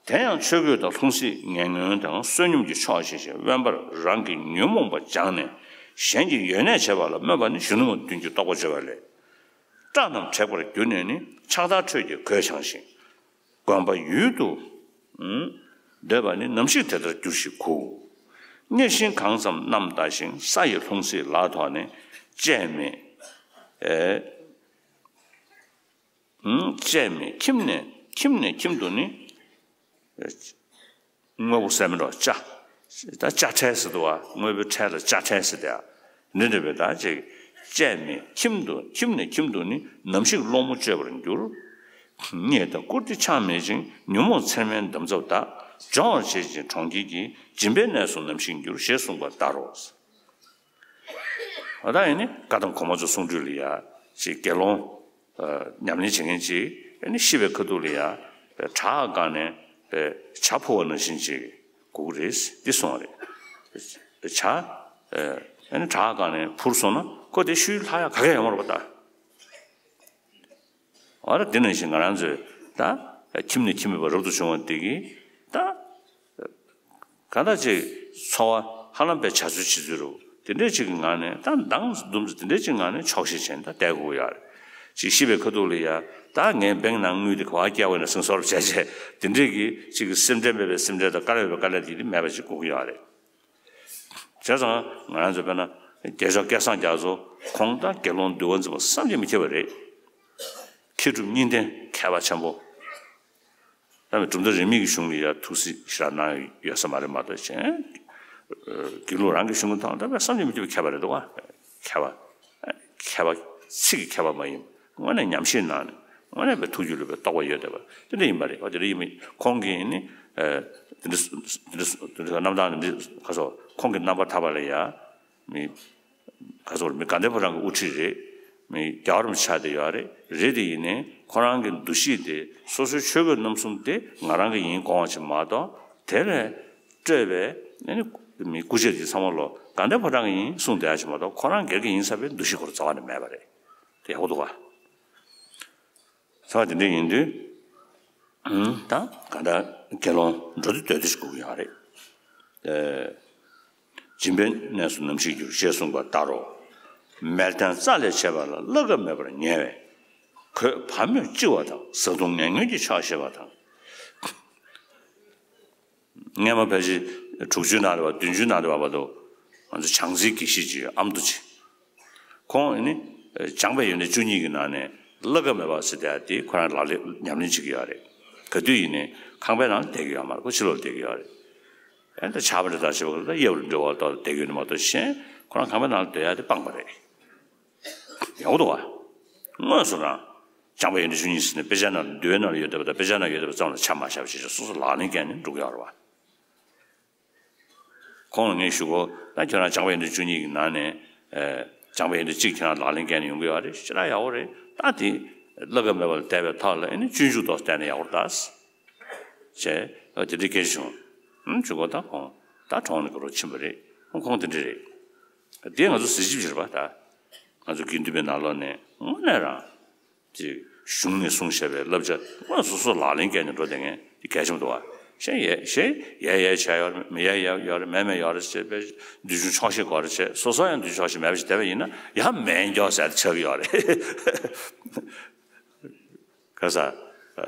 དེ་ཡང་ཆོས་གོས་དང་ལྷུང་བཟེད་ངན་ངོན་དང་བསོད་སྙོམས་ཀྱི་མཆོག་ཅེས་བྱ་བའི་དབེན་པར་རང་གི་ཉོན་མོངས་པ་སྦྱངས་ནས་གཞན་གྱི་ཡོན་གནས་བྱེད་པ་ལ་སྨོན་པ་ནི་གཞོན་ནུ་མ་བདུན་གྱིས་རྟོགས་པར་བྱ་བ་ལས། སྐྲ་རྣམས་བྲེག་པར་གྱུར་ནས་ནི་ཕྱག་དར་ཁྲོད་ཀྱི་གོས་འཆང་ཞིང་། དགོན་པ་ཡུལ་དུ་སྡོད་པ་ནི་ནམ་ཞིག་དེ་ལྟར་འགྱུར་ཞིག་གོ། གཉེར་ཞིང་གང་ཙམ་རྣམ་བལྟ་ཞིང་། ས་ཡི་ལྷུང་བཟེད་ལག་ཐོགས་ནས། བཅས་མེད་ཨེ། བཅས་མེད་ཁྱིམ་ནས་ཁྱིམ་ནས་ཁྱིམ་དུ་ནི། དངོས་པོ་ཟེར་མི་འགྲོ། ཅ། ད་ཅ་ཁྲལ་ཟེར་འདུག་བ། དངོས་པོའི་ཁྲལ་ལ་ཅ་ཁྲལ་ཟེར་དེ། འདི་འདྲ་བའི་ད་ཅིག་བཅས་མེད་ཁྱིམ་དུ། ཁྱིམ་ནས་ཁྱིམ་དུ་ནི་ནམ་ཞིག་སློང་མོ་སྤྱོད་པར་འགྱུར། རྙེད་དང་བཀུར་སྟི་ཆགས་མེད་ཅིང་། ཉོན་མོངས་ཚེར་མའི་འདམ་རྫབ་དག་སྦྱོང་བར་བྱེད་ཅིང་གྲོང་ཁྱེར་གྱི། སྦྱིན་པའི་གནས་སུ་ནམ་ཞིག་འགྱུར། ཞེས་གསུངས་པ་ལྟར་རོ། ཨ་ད་ཡིན་ནི་བཀའ་གདམས་གོང་མ་ཚོ་གསུང་སྒྲོས་ལ་ཡ་ཅིག་དགེ་སློང་ཉམས་ལེན་བྱེད་མཁན་ཅིག་ཨ་ནི་ཤི་བའི་ཁ་ཐུག་ལ་ཡ་བྲག་སྒང་ནས་བྱ་འཕུར་བ་ནང་བཞིན་ཅིག་སྒུག་རེད་འདི་གསུངས་པ་རེད། བྱ་ཨ་ནི་བྲག་སྒང་ནས་འཕུར་སོང་ན་ཁོ་དེ་ཤུལ་ལྷག་ཡ་ག་གེ་ཡོང་མ་རེད་པ་ད། ཨ་ར་དེ་ནང་བཞིན་ང་རང་ཚོས་ད་ཁྱིམ་ནས་ཁྱིམ་མེད་པར་རབ་ཏུ་བྱུང་བ་འདི་གིས་ད་གང་ལྟར་ཅིག་འཚོ་བ་ཧ་ལམ་པའི་བྱ་ཚུལ་བྱེད་ཚུལ་རུ་དེ་འདྲས་ཅིག་གི་ངང་ནས་ད་མདང་དུམ་ཙམ་དེ་འདྲས་ཅིག་ངང་ནས་ཆོག་ཤེས་བྱས་ནས་ད་བསྡད་དགོས་ཀྱི་ཡོད་རེད། ཅིག་ཤི་བའི་ཁ་ཐུག་ལ་ཡ་ད་ངའི་བེང་ནང་དངུལ་དེ་ག་བ་བསྐྱལ་བ་ཡིན་ན་ཟེར་བཟོ་འདྲ་བྱས་བྱས་དེ་འདྲས་ཀྱི་ཅིག་གི་སེམས་ཁྲལ་མེད་པའི་སེམས་ཁྲལ་དང་དཀའ་ལས་མེད་པའི་དཀའ་ལས་དེ་མེད་པ་ཅིག་དགོས་ཀྱི་ཡོད་རེད། བྱས་ཙང་ང་རང་ཚོ་དཔེར་ན་རྒྱལ་མཆོག་སྐལ་བཟང་རྒྱ་མཚོ་ཁོང་དང་དགེ་སློང་འདུལ་བ་འཛིན་པ་བསམ་གྱིས་མི་ཁྱབ་པ་རེད། མཁས་གྲུབ་གཉིས་ལྡན་མཁས་པ་ཆེན་པོ། ད་བའི་གྲུབ་མཐའ་རིས་མེད་ཀྱི་གཞུང་ལ་ཡ་ཐུགས་སྲས་ཞེ་དྲག་གནང་ཡོད་ས་མ་རེད་མ་གཏོགས་གཞན། དགེ་ལུགས་རང་གི་གཞུང་གི་ཐོག་ད་བའི་བསམ་གྱིས་མི་ཁྱབ་པའི་མཁས་པ་རེད་འདུག་བ། མཁས་པ། མཁས་པ། ཚིག་གི་མཁས་པ་མ་ཡིན། དངོས་གནས་ཉམས་བཞེས་གནང་ནས་དངོས་གནས་པའི་ཐུགས་རྒྱུད་ལ་པའི་རྟོགས་པ་ཡོད་བསྡད་པ་དེ་འདྲ་ཡིན་པ་རེད། འོ་དེ་འདྲ་ཡིན་མིན་ཁོང་གིས་ནི། དེ་འདྲ་དེ་འདྲ་དེ་འདྲ་རྣམ་ཐར་འདི་ག་སོ་ཁོང་གི་རྣམ་པར་ཐར་པ་ལ་ཡ། མི། ག་སོ་མི་དགའ་ལྡན་ཕོ་བྲང་གི་དབུ་ཁྲིད་རེད། མི་རྒྱལ་བ་རིན་པོ་ཆེ་ཆགས་བསྡད་ཡོད་རེད། རེད་དེ་ཡིན་ནའི་ཁོ་རང་གི་འདུ་ཤེས་དེ་སོ་སོའི་ཆོས་གོས་རྣམ་གསུམ་དེ་ང་རང་གི་ཡིན་དགོངས་པ་ཅིག་མ་གཏོགས་དེ་ལས་སྤྲོས་པའི་ཨ་ནི་མི་སྐུ་ཆས་དེ་ཚང་མ་ལོ་དགའ་ལྡན་ཕོ་བྲང་གི་ཡིན་གསུངས་བསྡད་ཡ་ཅིག་མ་གཏོགས་ཁོ་རང་སྒེར་གྱི་ཡིན་བསམ་པའི་འདུ་ཤེས་ཁོ་རང་རྩ་བ་ནས་མེད་པ་རེད། དེ་ཡག་པོ་འདུག་ག་ཚང་མ་དེ་འདྲ་ཡིན་དུས། ད་ག་འདྲ་དགེ་སློང་འགྲོ་དུས་སྡོད་དུས་ཞིག་དགོས་ཀྱི་ཡོད་རེད། སྦྱིན་པའི་གནས་སུ་ནམ་ཞིག་འགྱུར། ཞེས་གསུངས་པ་ལྟར་རོ། མལ་སྟན་རྩ་ལས་བྱེད་པ་ལ་བླ་གབ་མེད་པར་ཉལ་བས། གོས་བག་མེད་ལྕི་བ་དང་བཟའ་བཏུང་ངན་ངོན་གྱི་ཕྱོགས་བཤད་པ་དང་། སྔས་མ་ཕལ་ཆེར་དྲུག་ཅུའི་ནང་ལ་བ་བདུན་ཅུའི་ནང་ལ་བ་བར་དུ་ང་ཚོ་བྱང་རྩེའི་དགེ་བཤེས་ཀྱི་ཨ་མདོ་ཆེ། ཁོང་ནི་སྦྱངས་པའི་ཡོན་ཏན་བཅུ་གཉིས་ཀྱི་ནང་ནས་བླ་གབ་མེད་པ་ཟེར་དེ་དེ་ཁོ་རང་ལག་ལེན་ཉམས་ལེན་བྱེད་ཀྱི་ཡོད་རེད། ག་དུས་ཡིན་ནའི་ཁང་པའི་ནང་ལ་བསྡད་ཀྱི་ཡོད་མ་རེད། ཁོ་ཕྱི་ལོགས་ལ་བསྡད་ཀྱི་ཡོད་རེད། ཨེ་ད་ཆར་པ་འདྲ་ད་བྱེད་པ་ད་གཡས་པར་འགྲོ་བ་ལྟར་བསྡད་ཀྱི་ཡོད་ནི་མ་གཏོགས་གཞན་ཁོ་རང་ཁང་པའི་ནང་ལ་སྡོད་ཡ་དེ་སྤངས་པ་རེད། ཡག་པོ་འདུག་བ། དངོས་སུ་རང་ སྦྱངས་པ་ཡོན་ཏན་བཅུ་གཉིས་ཟེར་ནས་དཔེ་ཆ་ནང་ལ་འདུལ་བའི་ནང་ལ་ཡོད་བསྡད་པ་དང་དཔེ་ཆ་ནང་ཡོད་བསྡད་པ་ཙམ་ལ་ཆ་མ་བཞག་པ་བྱས་ནས་སོ་སོ་ལག་ལེན་བཀལ་ནས་འགྲོ་གི་ཡོད་རེད་བ། ཁོང་ལ་ངས་ཞུ་གོ། ད་ཁྱོད་རང་སྦྱངས་པ་ཡོན་ཏན་བཅུ་གཉིས་ཀྱི་ནང་ནས་ཨེ་སྦྱངས་པ་ཡོན་ཏན་གཅིག་ཁྱེད་རང་ལག་ལེན་བཀལ་ནས་ཡོང་གི་ཡོད་རེད། ཞེ་དྲག་ཡག་པོ་རེད། ད་དེ་བླ་གབ་མེད་པ་ལ་བལྟས་པའི་ཐོག་ལ་ཨེ་ནི་སྤྱོད་འཇུག་ཏོག་བལྟས་ན་ཡག་པོ་རེད་ད། བྱས་ཨ་དེ་འདྲའི་སྐད་ཆ་བྱུང་། ཨུམ་ཆུ་གོ་ད་ཁོང་ད་གྲོངས་ནས་ག་རོ་ཕྱིན་པ་རེད། ཁོང་ཁོང་དེ་འདྲ་རེད། དེ་ང་ཚོ་གཟི་བརྗིད་ཆེ་བ་ད། ང་ཚོ་དགེ་འདུན་པའི་ནང་ལོགས་ནས་དངོས་གནས་རང་ཅིག་གཞུང་ནས་གསུངས་བཞག་པའི་བསླབ་བྱ་དངོས་སོ་སོ་ལག་ལེན་བཀལ་ནས་འགྲོ་བསྡད་མཁན་དེ་གལ་ཆེན་པོ་འདུག་བ། གཞན་ཡས་གཞན་ཡས་ཡས་བྱས་ཡོད་རེད། མི་ཡས་ཡས་ཡོད་རེད། མེད་མེད་ཡོད་རེད་ཅེས་པའི་འདུལ་བྱུང་ཆོག་ཤེས་དགོས་རེད་ཅེས། སོ་སོ་ཡང་འདུལ་བྱུང་ཆོག་ཤེས་མེད་པ་ཞིག་བསྡད་པ་ཡིན་ན་ཡང་མེད་མགྱོགས་ཟེར་ཆགས་ཀྱི་ཡོད་རེད། ག་ས།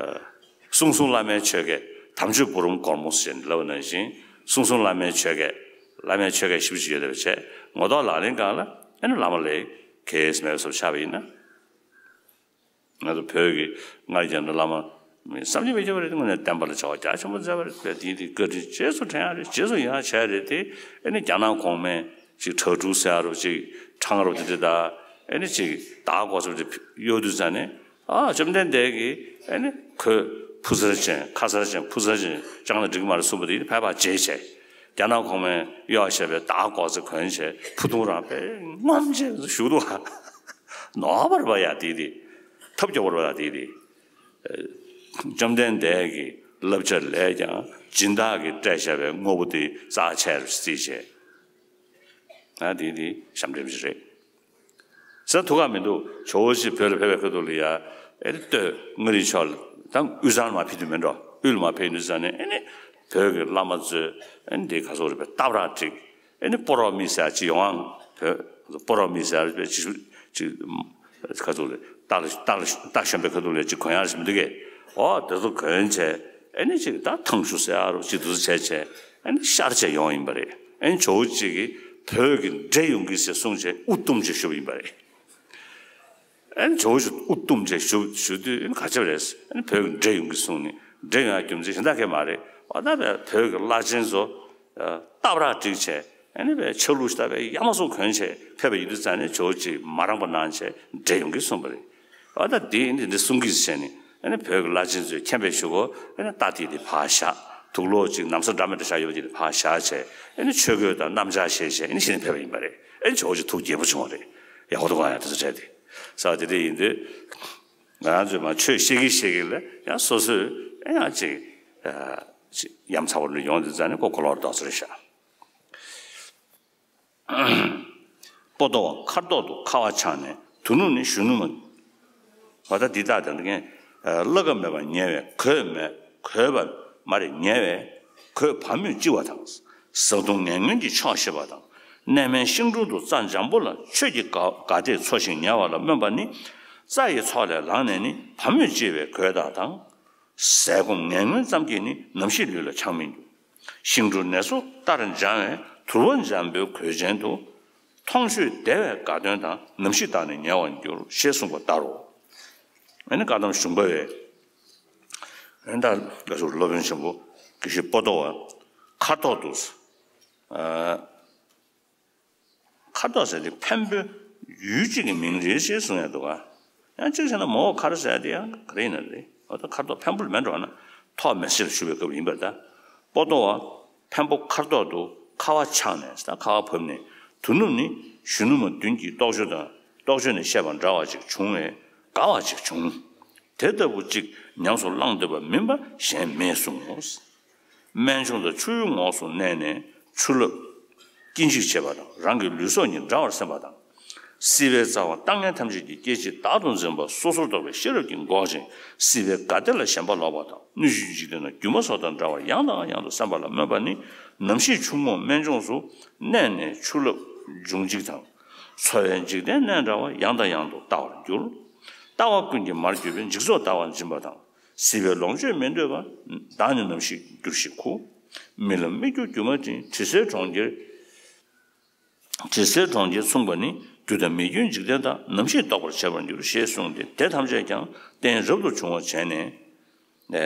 གསུང་གསུང་བླ་མའི་ཆོས་སྐད། དམ་ཆོས་བུ་རམ་སྒོར་མོ་ཟེར་ནས་ལབ་པ་ནང་བཞིན་གསུང་གསུང་བླ་མའི་ཆོས་སྐད། བླ་མའི་ཆོས་སྐད་ཞིབ་ཅིག་ཡོད་པ་བྱས་ངོ་ཐོག་ལག་ལེན་སྒང་ལ་ཨེ་ནི་བླ་མ་ལས་གལ་མེད་པ་བཟོ་ཆགས་པ་ཡིན་ན། ང་ཚོ་བོད་ཀྱི་སྔར་གྱི་བླ་མ་མི་བསམ་གྱིས་མི་ཁྱབ་པ་རེད། དངོས་གནས་བསྟན་པ་ལ་བྱ་བ་རྒྱ་ཆེན་པོ་མཛད་པ་རེད། དེ་དེ་བཀའ་དྲིན་རྗེས་སུ་དྲན་ཡ་རེད། རྗེས་སུ་ཡི་རང་བྱས་རེད་དེ། ཨེ་ནི་རྒྱ་ནག་གོང་མའི་ཅིག་ཁྲག་འབྲུ་ཟེར་ཡ་རོ་ཅིག་ཁྲང་རོ་དེ་དེ་ད་ཨེ་ནི་ཅིག་བདག་གོ་ཚོད་དེ་གཡོ་དུས་ཙང་ནས། ཨ་བཅོམ་ལྡན་འདས་ཀྱིས་ཨེ་ནི་ཁོས་ཕུ་སར་ཅན་ཁ་སར་ཅན་ཕུ་སར་ཅན་ཅང་ལ་འགྲིག་མ་རེད་གསུངས་པ་དེ་ཕལ་པ་བརྗེད་བྱས། རྒྱ་ནག་གོང་མས་གཡོག་བྱས་པའི་བདག་གོ་ཚོད་གོན་བྱས་ཕུ་ཐུང་རང་པས་ངོམ་བྱས་བཞུགས་འདུག་ནོར་བ་རེད་པ་ཡ་དེ་དེ། ཐབས་སྐྱོ་བོར་བ་དེ་དེ། བཅོམ་ལྡན་འདས་ཀྱི་བསླབ་བྱ་ལས་ཀྱང་སྦྱིན་བདག་གིས་སྤྲད་བཞག་པའི་དངོས་པོ་དེ་རྩ་ཆེར་བརྩིས་བྱས། ང་དེ་དེ་ཞབས་འདྲེན་ཞིག་རེད། ཟེར་ཐུགས་ཁག་མི་འདུག་ཇོ་བོ་རྗེ་བོད་ལ་ཕེབས་པའི་ཁ་ཐུག་ལ་ཡ་ཨེ་ནི་སྟོད་མངའ་རིས་ཕྱོགས་ལ་ད་དབུས་གཙང་ལ་མ་ཕེབས་དུས་མིན་འགྲོ། དབུས་ལ་མ་ཕེབས་དུས་ཙང་ནས་ཨེ་ནི་བོད་ཀྱི་བླ་མ་ཚོས་ཨེ་ནི་དེ་ག་སོགས་རེད་པས་སྟབས་ར་བསྒྲིགས། ཨེ་ནི་སྤོ་རོག་མི་ཟེར་ཅིག་ཡོང་ཨང་། བོད་སྤོ་རོག་མི་ཟེར་བའི་ཅིག་ཅིག་ཁ་ཐུག་ལ་སྟག་ལ་སྟག་ལ་སྟག་ཞོན་པའི་ཁ་ཐུག་ལ་ཅིག་གོན་ཡག་ཞིག་མི་འདུག་གས། ཨོ་དེ་ཚོ་གོན་བྱས་ཨེ་ནི་ཅིག་ད་ཐང་ཆུ་ཟེར་ཡག་རོ་ཅིག་དེ་ཚོ་བྱས་བྱས་ཨེ་ནི་ཤར་བྱས་ཡོང་ཡིན་པ་རེད། ཨེ་ནི་ཇོ་བོ་རྗེ་གིས་བོད་ཀྱི་འདྲེ་ཡོང་གི་ཟེར་གསུངས་བྱས་དབུ་བཏུམས་བྱས་བཞུགས་པ་ཡིན་པ་རེད། ཨེ་ནི་ཇོ་བོ་རྗེ་དབུ་བཏུམས་བྱས་བཞུགས་བཞུགས་དུས་ཨེ་ནི་ག་ཅི་བ་རེད། ཨེ་ནི་བོད་ཀྱི་འདྲེ་ཡོང་གི་གསུངས་ནས་འདྲེ་ཡོང་ཡག་རྒྱུ་མཚན་གཞན་དག་གས་མ་རེད། ཨོ་ད་བོད་ཀྱི་བླ་ཆེན་ཚོ་སྟབས་ར་བསྒྲིགས་བྱས་ཨ་ནི་བའི་ཆ་ལུགས་ལྟ་བའི་ཡག་མོ་སོགས་གོན་བྱས་ཕེབས་པ་ཡིན་དུས་ཙང་ནས་ཇོ་བོ་རྗེས་མ་རངས་པ་གནང་བྱས་འདྲེ་ཡོང་གི་གསུངས་པ་རེད། ཨ་ད་འདི་འདི་འདི་གསུང་གི་བྱས་ནས་ཨ་ནི་བོད་ཀྱི་བླ་ཆེན་ཚོས་མཁྱེན་པའི་ཞུ་གོ། ཨ་ནི་རྟ་དེ་དེ་ཕར་བཞག་དུག་ལོག་ཅིག་ན་བཟའ་འདྲ་མི་འདྲ་བཞག་ཡོད་པ་དེ་དེ་ཕར་བཞག་བྱས་ཨ་ནི་ཆོས་གོས་དང་སྣམ་སྦྱར་བཞེས་བྱས་ཨ་ནི་གཞི་ནས་ཕེབས་པ་ཡིན་པ་རེད། ཨ་ནི་ཇོ་བོ་རྗེ་ཐུགས་དགྱེས་པོ་བྱུང་བ་རེད། ཡག་པོ་འདུག་ག་ཡང་དེ་ཚོ་བྱས་ཏེ་ས་དེ་འདྲ་ཡིན་དུས་ང་རང་ཚོས་མ་ཆོས་བཤད་ཀྱི་བཤད་ཀྱི་ལ་ཡང་སོ་སོས་ཨ་ཡང་ཅིག་ཅིག་ཡ་མཚར་པོ་ལ་ཡོང་དུས་ཙང་ནས་ཁོ་གོ་ལོག་རྡོག་ཚོད་རེད་ཤག་སྤོ་ཏོ་བ་ཁ་རྡོག་ཏུ་ཁ་བ་ཆགས་ནས་དུ་ནུབ་ནས་གཞོན་ནུ་མ། བ་ད་འདི་དག་དེ་འདྲ་ངས་བླ་གབ་མེད་པར་ཉལ་བས་གོས་མེད་གོས་པ་མ་རེད་ཉལ་བས་གོས་བག་མོས་ལྕི་བ་དང་། བཟའ་བཏུང་ངན་ངོན་གྱི་ཕྱོགས་ཤེས་པ་དང་། གནས་མལ་ཤིང་དྲུང་དུ་རྩྭ་འཇམ་པོ་ལ་ཆོས་ཀྱི་དགའ་དགའ་དད་འཚོ་ཞིང་ཉལ་བ་ལ་སྨོན་པ་ནི། རྩྭ་ཡི་ཚོགས་ལས་ལངས་ནས་ནི་བག་མོས་ལྕི་བའི་གོས་དག་དང་། ཟས་སྐོམ་ངན་ངོན་ཙམ་གྱིས་ནི་ནམ་ཞིག་ལུས་ལ་འཆང་མི་འགྱུར། ཤིང་འབྲུ་ནས་སུ་ལྟར་འཇམ་བའི་དུར་བ་འཇམ་པོའི་གོས་ཅན་དུ། མཐོང་ཆོས་བདེ་བའི་དགའ་སྟོན་དང་ནམ་ཞིག་བཏང་ནས་ཉལ་བར་འགྱུར་ཞེས་གསུངས་པ་ལྟར་རོ། ཨ་ནི་བཀའ་གདམས་གཞུང་པ་བས་ཨ་ནི་ད་བཀའ་ཟུར་སློབ་དཔོན་ཆེན་པོ་དགེ་བཤེས་པོ་ཏོ་བ་ཁ་ཐོག་ཏུ། ཁ་དོག་ཟེར་དེ་འཕན་པོའི་ཡུལ་གཅིག་གི་མིང་རེད་ཅེས་གསུང་ཡ་འདུག་ག་ཡང་གཅིག་བྱས་ན་མོའོ་ཁར་ཟེར་དེ་ཡང་ག་རེ་ཡིན་ན་རེད། འོ་ད་ཁ་དོག་འཕན་པོ་ལ་མེད་འགྲོ་ན་ཐོག་མེད་ཕྱིར་བཞུགས་པའི་སྐབས་ཡིན་པར་ད། པོ་ཏོ་བ་འཕན་པོ་ཁ་དོག་ཏུ་ཁ་བ་ཆགས་ནས་ད་ཁ་བ་བབས་ནས་དུ་ནུབ་ནི་གཞོན་ནུ་མ་བདུན་གྱི་རྟོགས་བརྗོད་དང་རྟོགས་བརྗོད་ནས་བཤད་པ་འདྲ་བ་ཅིག་བྱུང་བས་དགའ་བ་ཅིག་བྱུང་། དེ་ལྟ་བུ་ཅིག་ཉམས་སུ་བླང་འདོད་པ་མིན་པ་གཞན་མེད་གསུངས་ངོ་། སྨན་ཆུང་དང་ཆུ་ཡུར་ངོགས་སུ་གནས་ནས་ཆུ་རླབས་སྐྱིན་ཅིག་བྱེད་པ་དང་རང་གི་ལུས་སྲོག་ཉིད་འདྲ་བར་སེམས་པ་དང་། སྲིད་པའི་རྩ་བ་ལྟ་ངན་ཐམས་ཅད་ཀྱི་སྐྱེ་མཆེད་བདག་ཏུ་འཛིན་པ་སོ་སོར་རྟོག་པའི་ཤེས་རབ་ཀྱིས་འགོག་ཅིང་སྲིད་པའི་དགའ་བདེ་ལ་ཞེན་པ་ལོག་པ་དང་སྣོད་བཅུད་འཇིག་རྟེན་ན་སྒྱུ་མ་སོགས་དང་འདྲ་བར་ཡང་དང་ཡང་དུ་སེམས་པ་ལ་སྨོན་པ་ནི་ནམ་ཞིག་ཆུ་ངོགས་སྨན་ཆུང་སུ་གནས་ནས་ཆུ་རླབས་འབྱུང་འཇིག་དང་། འཚོ་བའི་འཇིག་རྟེན་གནས་འདྲ་བ་ཡང་དང་ཡང་དུ་ལྟ་བར་འགྱུར། ལྟ་བ་ཀུན་གྱི་མར་གྱུར་པའི་འཇིག་ཚོགས་ལྟ་བ་འཛིན་པ་དང་། སྲིད་པའི་ལོངས་སྤྱོད་མི་འདོད་པ། བདག་ནི་ནམ་ཞིག་འགྱུར་ཞིང་འཁུ། མི་ལ་མི་འགྱུར་སྒྱུ་མ་འདྲེན། དྲི་ཟའི་གྲོང་ཁྱེར། དྲི་ཟའི་གྲོང་ཁྱེར་མཚུངས་པ་ནི། རྒྱུ་དང་མི་རྒྱུའི་འཇིག་རྟེན་དག་ནམ་ཞིག་རྟོགས་པར་བྱེད་པར་འགྱུར། ཞེས་གསུངས་ཏེ་དེ་ཐམས་ཅད་ཀྱང་རྟེན་རབ་ཏུ་བྱུང་བ་བྱས་ནས། བྱ་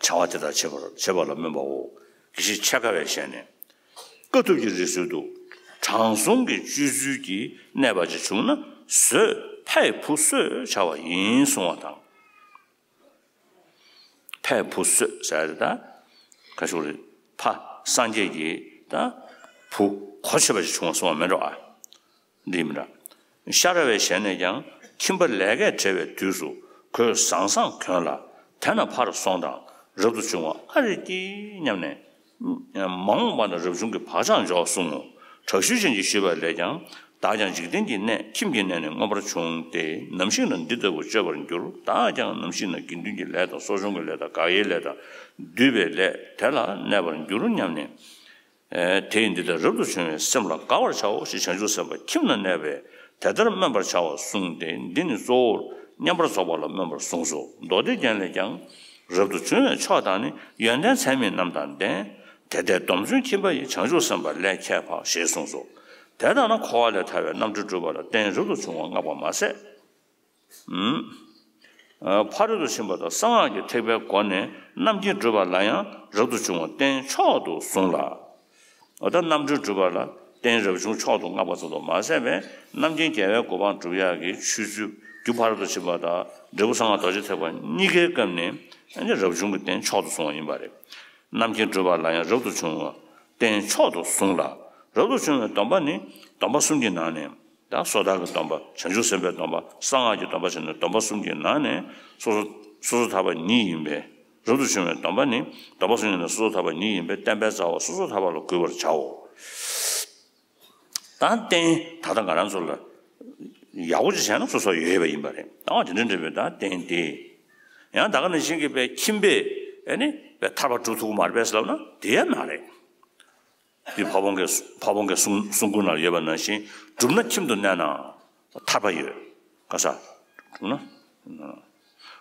བ་དེ་དག་བྱེད་པར་བྱེད་པ་ལ་སྨོན་པའོ། དགེ་བཤེས་འཆད་ཁ་བའི་ཞལ་ནས། དཀའ་ཐུབ་ཀྱི་རི་སུལ་དུ། དྲང་སྲོང་གི་སྤྱོད་ཚུལ་གྱིས་གནས་པ་ཅིག་བྱུང་ན་བཟོད་ཕའི་བུ་གསོད་བྱ་བ་ཡིན་གསུང་བ་དང་། ཕས་བུ་གསོད་ཟེར་ཡ་དེ་ད་ག་ཞུ་རེད། ཕ་སངས་རྒྱས་ཀྱིས་ད་བུ་གོ་ཆོད་པ་ཞིག་བྱུང་བ་གསུངས་པ་མེད་འགྲོ་ཨ། འདི་མི་འདྲ། ཤ་ར་བའི་ཞལ་ནས་ཀྱང་ཁྱིམ་པ་ལས་ཀས་བྲེལ་བའི་དུས་སུ་གོས་ཟང་ཟང་གྱོན་ལ། དེ་ན་ཕར་སོང་དང་རབ་ཏུ་བྱུང་བ་ཨ་རེ་ཀྱིས་སྙམ་ནས། མ་འོངས་པ་ན་རབ་བྱུང་གི་བག་ཆགས་འཇོག་གསུང་ངོ་། དྲག་ཤུལ་ཅན་གྱིས་ཞུས་པ་ལས་ཀྱང་། བདག་ཀྱང་འཇིག་རྟེན་གྱི་གནས་ཁྱིམ་གྱི་གནས་ནི་མངོན་པར་བྱུང་སྟེ། ནམ་ཞིག་ན་འདི་ལྟ་བུ་སྤྱོད་པར་འགྱུར། བདག་ཀྱང་ནམ་ཞིག་ན་དགེ་འདུན་གྱི་ལས་དང་གསོ་སྦྱོང་གི་ལས་དང་དགག་བྱའི་ལས་དང་། འདུས་པའི་ལས་དེ་ལ་གནས་པར་འགྱུར་སྙམ་ནས། དེ་ཡིས་འདི་ལྟར་རབ་ཏུ་བྱུང་བའི་སེམས་ལ་དགའ་བར་བྱའོ་ཞེས་བྱང་ཆུབ་སེམས་དཔའ་ཁྱིམ་ན་གནས་པས་དེ་ལྟར་སྨོན་པར་བྱའོ་གསུངས་ཏེ། འདི་ནི་གཙོ་བོར་མཉམ་པར་རྫོགས་པ་ལ་སྨོན་པར་གསུངས་སོ། མདོ་སྡེ་རྒྱན་ལས་ཀྱང་། རབ་ཏུ་བྱུང་བའི་མཆོག་དང་ནི། ཡོན་ཏན་ཚད་མེད་རྣམས་དང་ལྡན། དེ་ལྟའི་སྡོམ་བརྩོན་ཁྱིམ་པ་ཡི། བྱང་ཆུབ་སེམས་དཔའ་ལས་ཁྱད་འཕགས་ཞེས་གསུངས་སོ། དེ་ལྟ་ན་འཁོར་བ་ལས་ཐར་བའི་རྣམ་གྲོལ་སྒྲུབ་པ་ལ་རྟེན་རབ་ཏུ་བྱུང་བ་བསྔགས་པ་མ་ཟད། ཕ་རོལ་ཏུ་ཕྱིན་པ་དང་གསང་སྔགས་ཀྱི་ཐེག་པའི་སྒོ་ནས་རྣམ་མཁྱེན་སྒྲུབ་པ་ལ་ཡང་རབ་ཏུ་བྱུང་བ་རྟེན་མཆོག་ཏུ་གསུངས་ལ། འོ་ད་རྣམ་གྲོལ་སྒྲུབ་པ་ལ་རྟེན་རབ་བྱུང་མཆོག་ཏུ་བསྔགས་པ་ཙམ་དུ་མ་ཟད་པས། རྣམ་མཁྱེན་རྒྱལ་བའི་གོ་འཕང་སྒྲུབ་ཡག་གི་ཆོས་ཚུལ་རྒྱུ་ཕ་རོལ་ཏུ་ཕྱིན་པ་དང་འབྲས་བུ་གསང་སྔགས་རྡོ་རྗེ་ཐེག་པ་གཉིས་ཀའི་སྐབས་ནས་རབ་བྱུང་གི་རྟེན་མཆོག་ཏུ་གསུངས་པ་ཡིན་པ་རེད། རྣམ་མཁྱེན་སྒྲུབ་པ་ལ་ཡང་རབ་ཏུ་བྱུང་བ་རྟེན་མཆོག་ཏུ་གསུངས་ལ། རབ་ཏུ་བྱུང་བའི་སྡོམ་པ་ནི་སྡོམ་པ་གསུམ་གྱི་ནང་ནས། ད་སོ་ཐར་གྱི་སྡོམ་པ། བྱང་ཆུབ་སེམས་དཔའི་སྡོམ་པ། གསང་སྔགས་ཀྱི་སྡོམ་པ་བྱས་ནས་སྡོམ་པ་གསུམ་གྱི་ནང་ནས་སོ་སོ་སོ་སོ་ཐར་པ་ཉིད་ཡིན་པས། རབ་ཏུ་བྱུང་བའི་སྡོམ་པ་ནི་སྡོམ་པ་གསུམ་གྱི་ནང་ནས་སོ་སོ་ཐར་པ་ཉིད་ཡིན་པས་བསྟན་པའི་རྩ་བ་སོ་སོ་ཐར་པ་ལ་གུས་པར་བྱའོ། ད་རྟེན་ད་ལྟ་ང་རང་ཚོ་ལ་ཡག་པོ་ཅིག་བྱས་ན་སོ་སོ་ཡོད་པ་ཡིན་པ་རེད། ཨ་དེ་འདྲ་འདྲ་བའི་ད་རྟེན་དེ་ཡང་ད་ག་ནང་བཞིན་གྱི་པའི་ཁྱིམ་པས་ཨེ་ནི་པའི་ཐར་པ་སྒྲུབ་ཐུབ་ཀྱི་མ་རེད་པས་ཟེར་ལབ་ན་དེ་ཡང་མ་རེད། འདི་ཕ་བོང་གི་ཕ་བོང་གི་གསུང་གསུང་མགུར་ནང་ཡོད་པ་ནང་བཞིན། བསྒྲུབས་ན་ཁྱིམ་དུ་གནས་ན་ཐར་པ་ཡོད། ག་ས་བསྒྲུབས་ན།